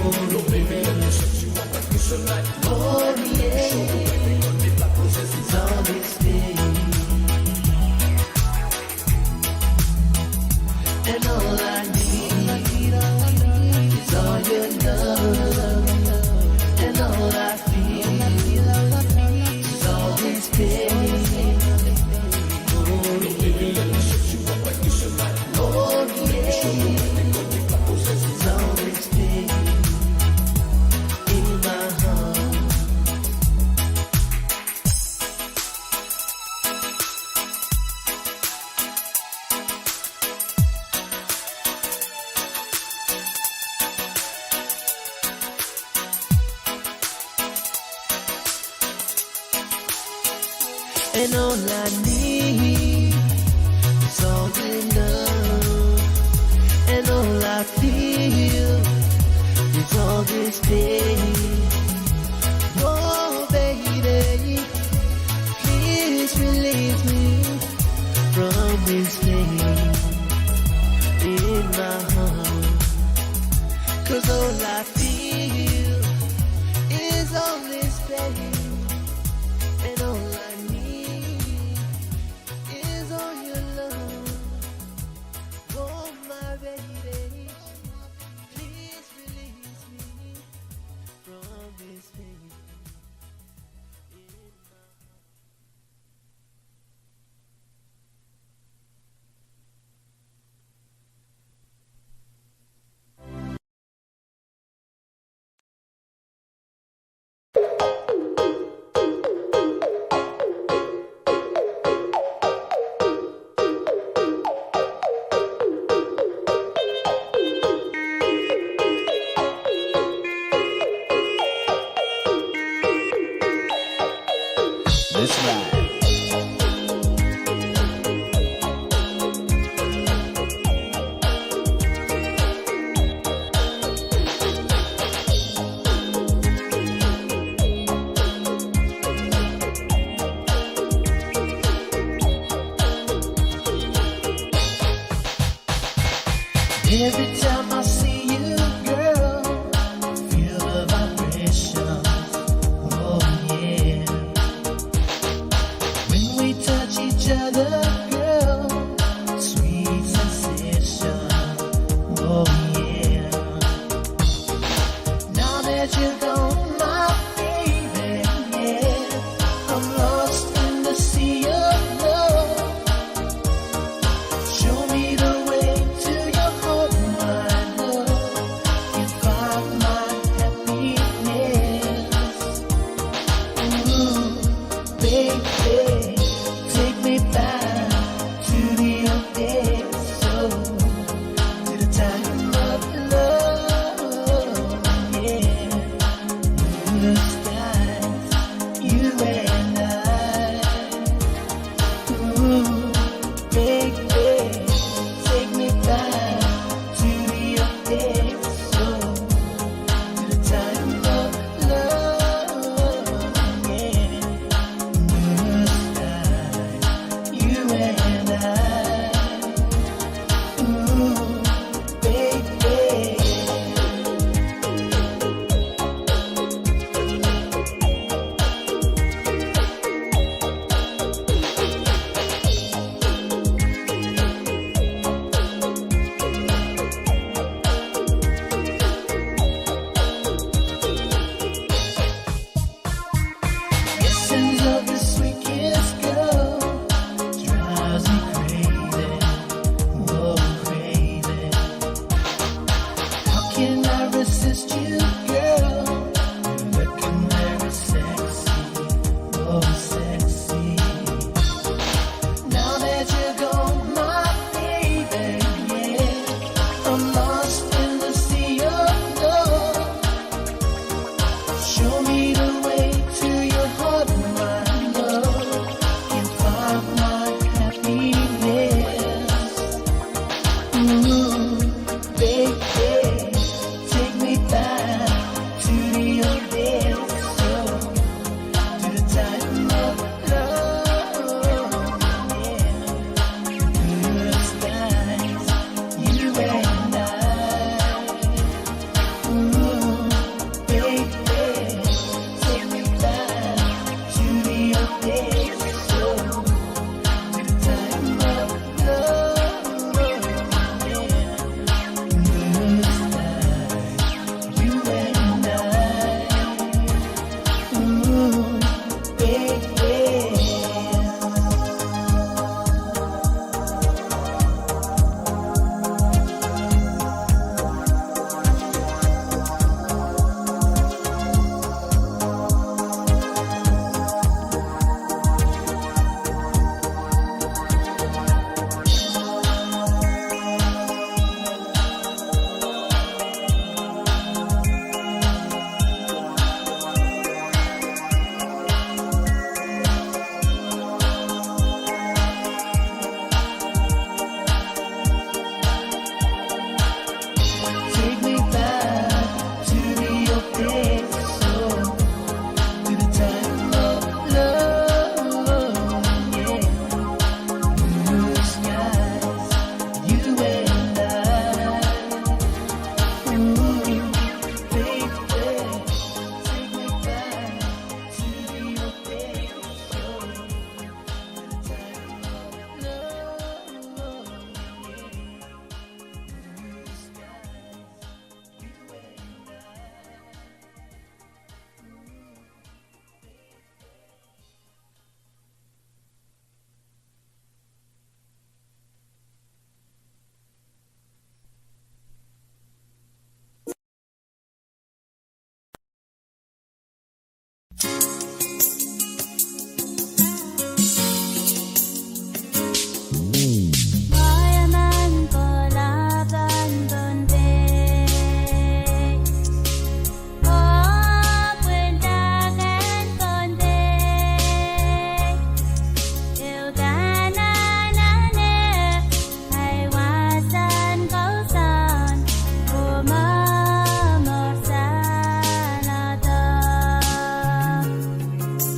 Oh, baby, oh, yeah. It's all this pain. And all I need is all your love. And all I feel is all this pain. Oh, yeah. Oh, yeah. It's all this pain in my heart. And all I need is all your love. And all I feel is all this pain. Oh, baby, please release me from this pain in my heart. 'Cause all I feel is all this pain. And all I need is all your love. Oh, my baby, please release me from this pain. This round. Every time I see you, girl, I feel the vibration. Oh, yeah. When we touch each other, girl, sweet sensation. Oh, yeah. Now that you're gone, my baby, yeah, I'm lost in the sea of love. Show me the way to your heart, my love. You find my happiness. Ooh, baby, take me back to the old days, oh, to the time of love, yeah. This is you, girl. Looking very sexy, oh, sexy. Now that you're gone, my baby, yeah, I'm lost in the sea of love. Show me the way to your heart, my love. Can't find my happiness. Ooh, baby, take me back to the old days, so to the time of love, yeah. Blue skies, you and I. Ooh, baby, take me back to the old days, so to the time of love, yeah. Blue skies, you and I. Ooh, baby. Take me back to the old days, so to the time of love, yeah. Blue skies, you and I. Ooh, baby, take me back to the old days, so to the time of love, yeah. Blue skies, you and I.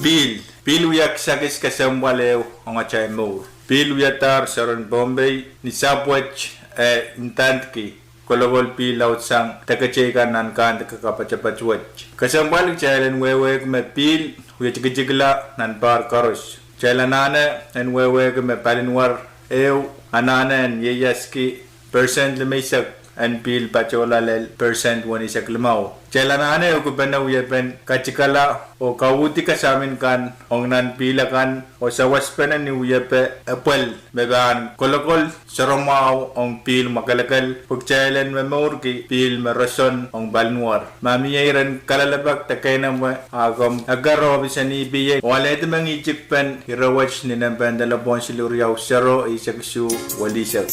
Pihl, pihl wia kisakis kesempwal ehu ong atail mour. Pihl wiadahr soaren Pohnpei ni sahpw wet, eh, ndandki kolokol pihl laudsang deketeikan nan kandike kapatapat wet. Kesempwal kitail en wehwehki me pihl wie tikitikla nan pahr koaros. Kitail anahne en wehwehki me palinwar ehu anahne en ieiaski percent limeisek en pihl patohla lel percent wenisek limau. Kitail anahne ehukipene wiepen katikala oh kauhdi kasamin kan ong nan pihl akan oh sawaspene ni wiepe epwel me pahn kolokol soaramwahu ong pihl mwakelekel, pwe kitail en momourki pihl me roson ong palinwar. Ma mie iren kalelapak de keinemwe, a komw eker ohpis en E P A oh alehdi mengihtik pen ire wet ni nempen delepwohn siluh riau sero eisek isuh welisek.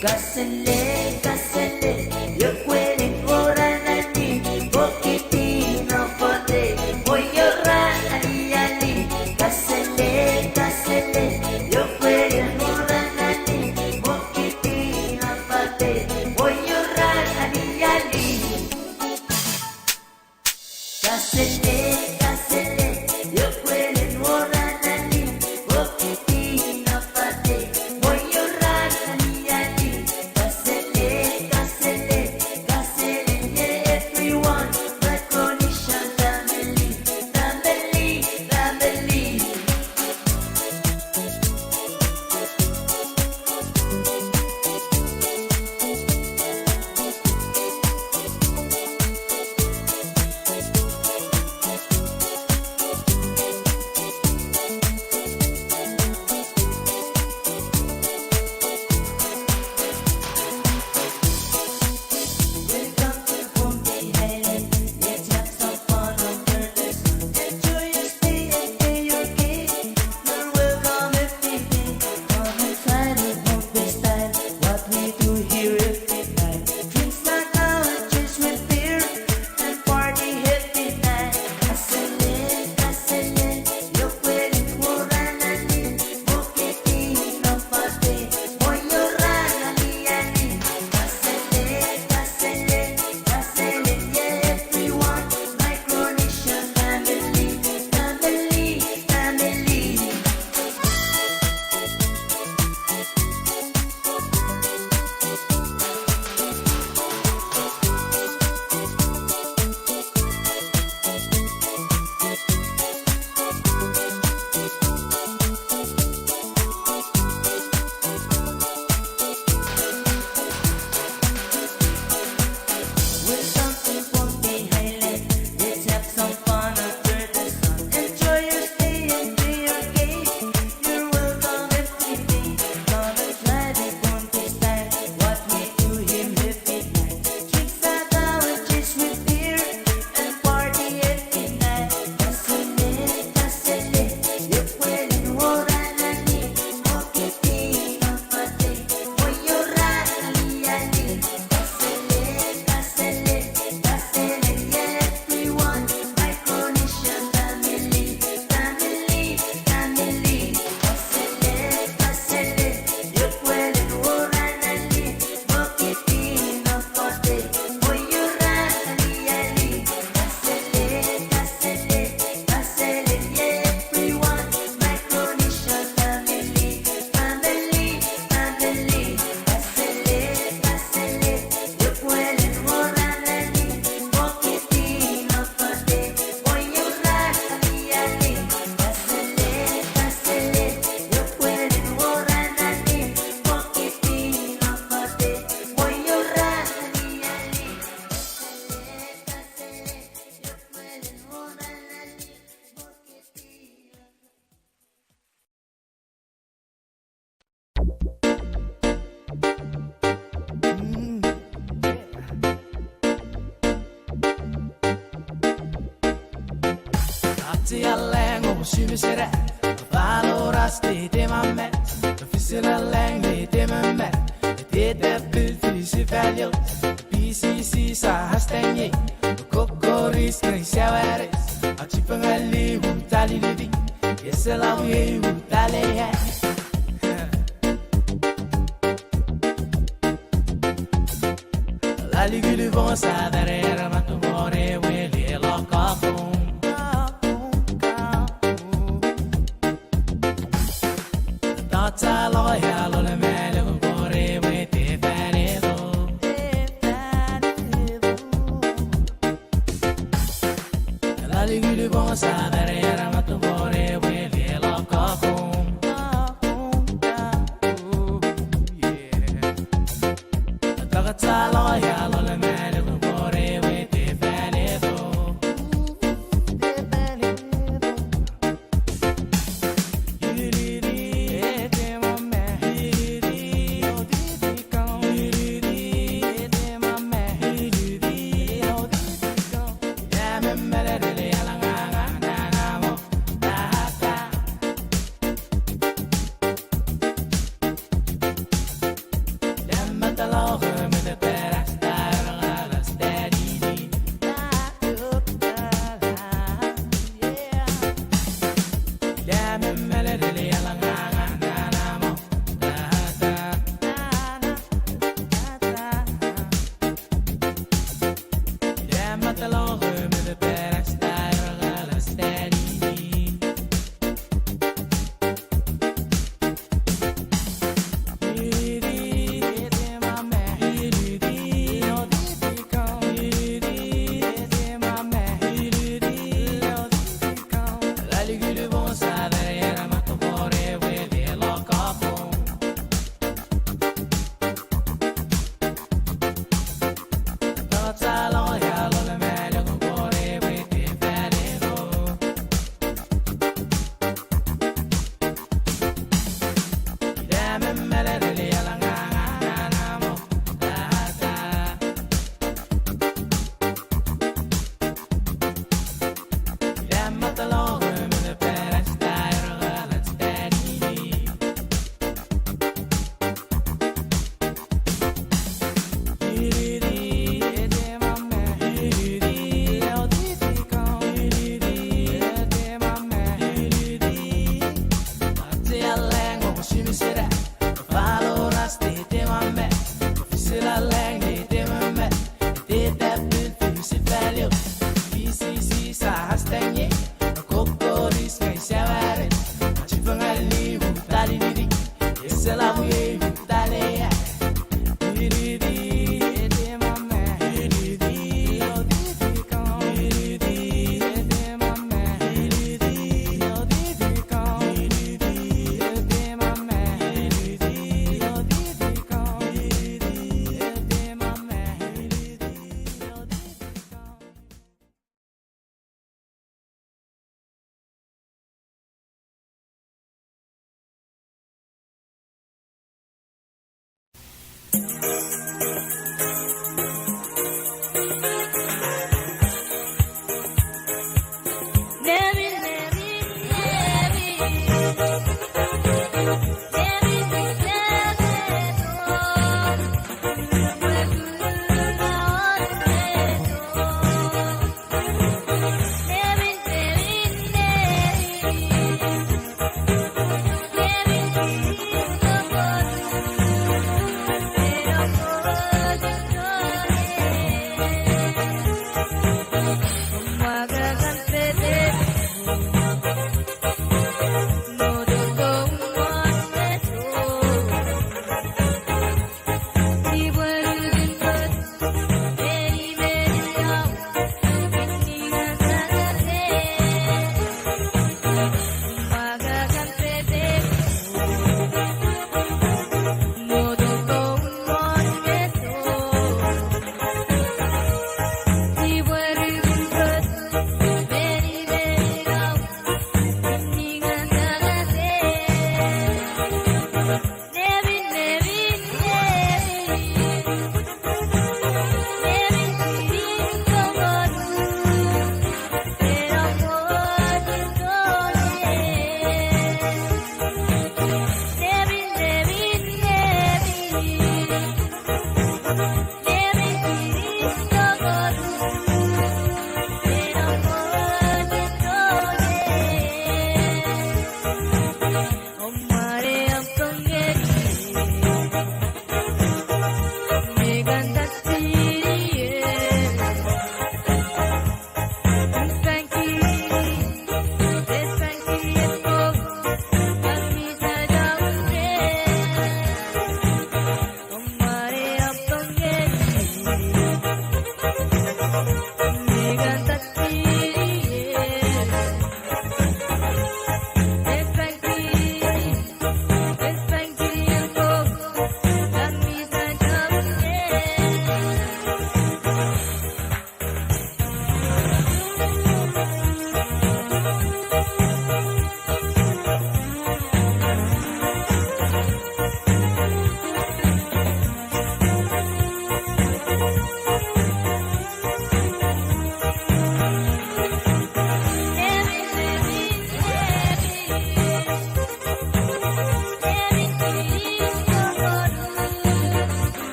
Ahpw tialeng oh sumesera, pahlo ras de de mamet, fisileleng de de mamet, de de pil fisi valio, P C C sa hashtag ye, kokoris kei sawaris, a tipengali wutali lidi, esela wie wutali ya. Lali kili bongo sa dare era matu more wele lo kafung. Tata lo ya lo le mele more we te fane do. Lali kili bongo sa dare era matu more wele lo kafung.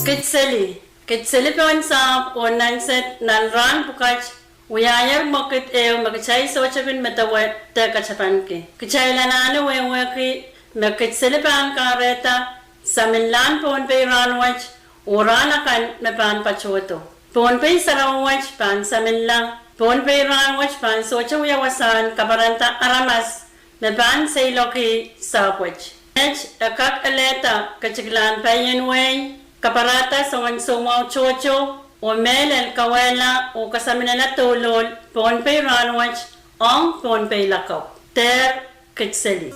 Kidseli. Kidseli pohn sahpw oh nansed nan rahn pwukat wiahier mwekid ehu me kitail sohte kin medewe de katapanki. Kitail anahne wehwehki me Kidseli pahn kahrehda saminlahn Pohnpei rahnwet oh rahn akan me pahn patohdo. Pohnpei sarawi wet pahn saminla. Pohnpei rahnwet pahn sohte wia wasahn kaparanda aramas me pahn seiloak sahpwet. Met e kak elehda ketiklahn paien wehi, kaparada soangen soumwahu tohto, oh mehlel kawehla oh kasaminala douluhl Pohnpei rahnwet ong Pohnpei lakapw. Dehr Kidseli.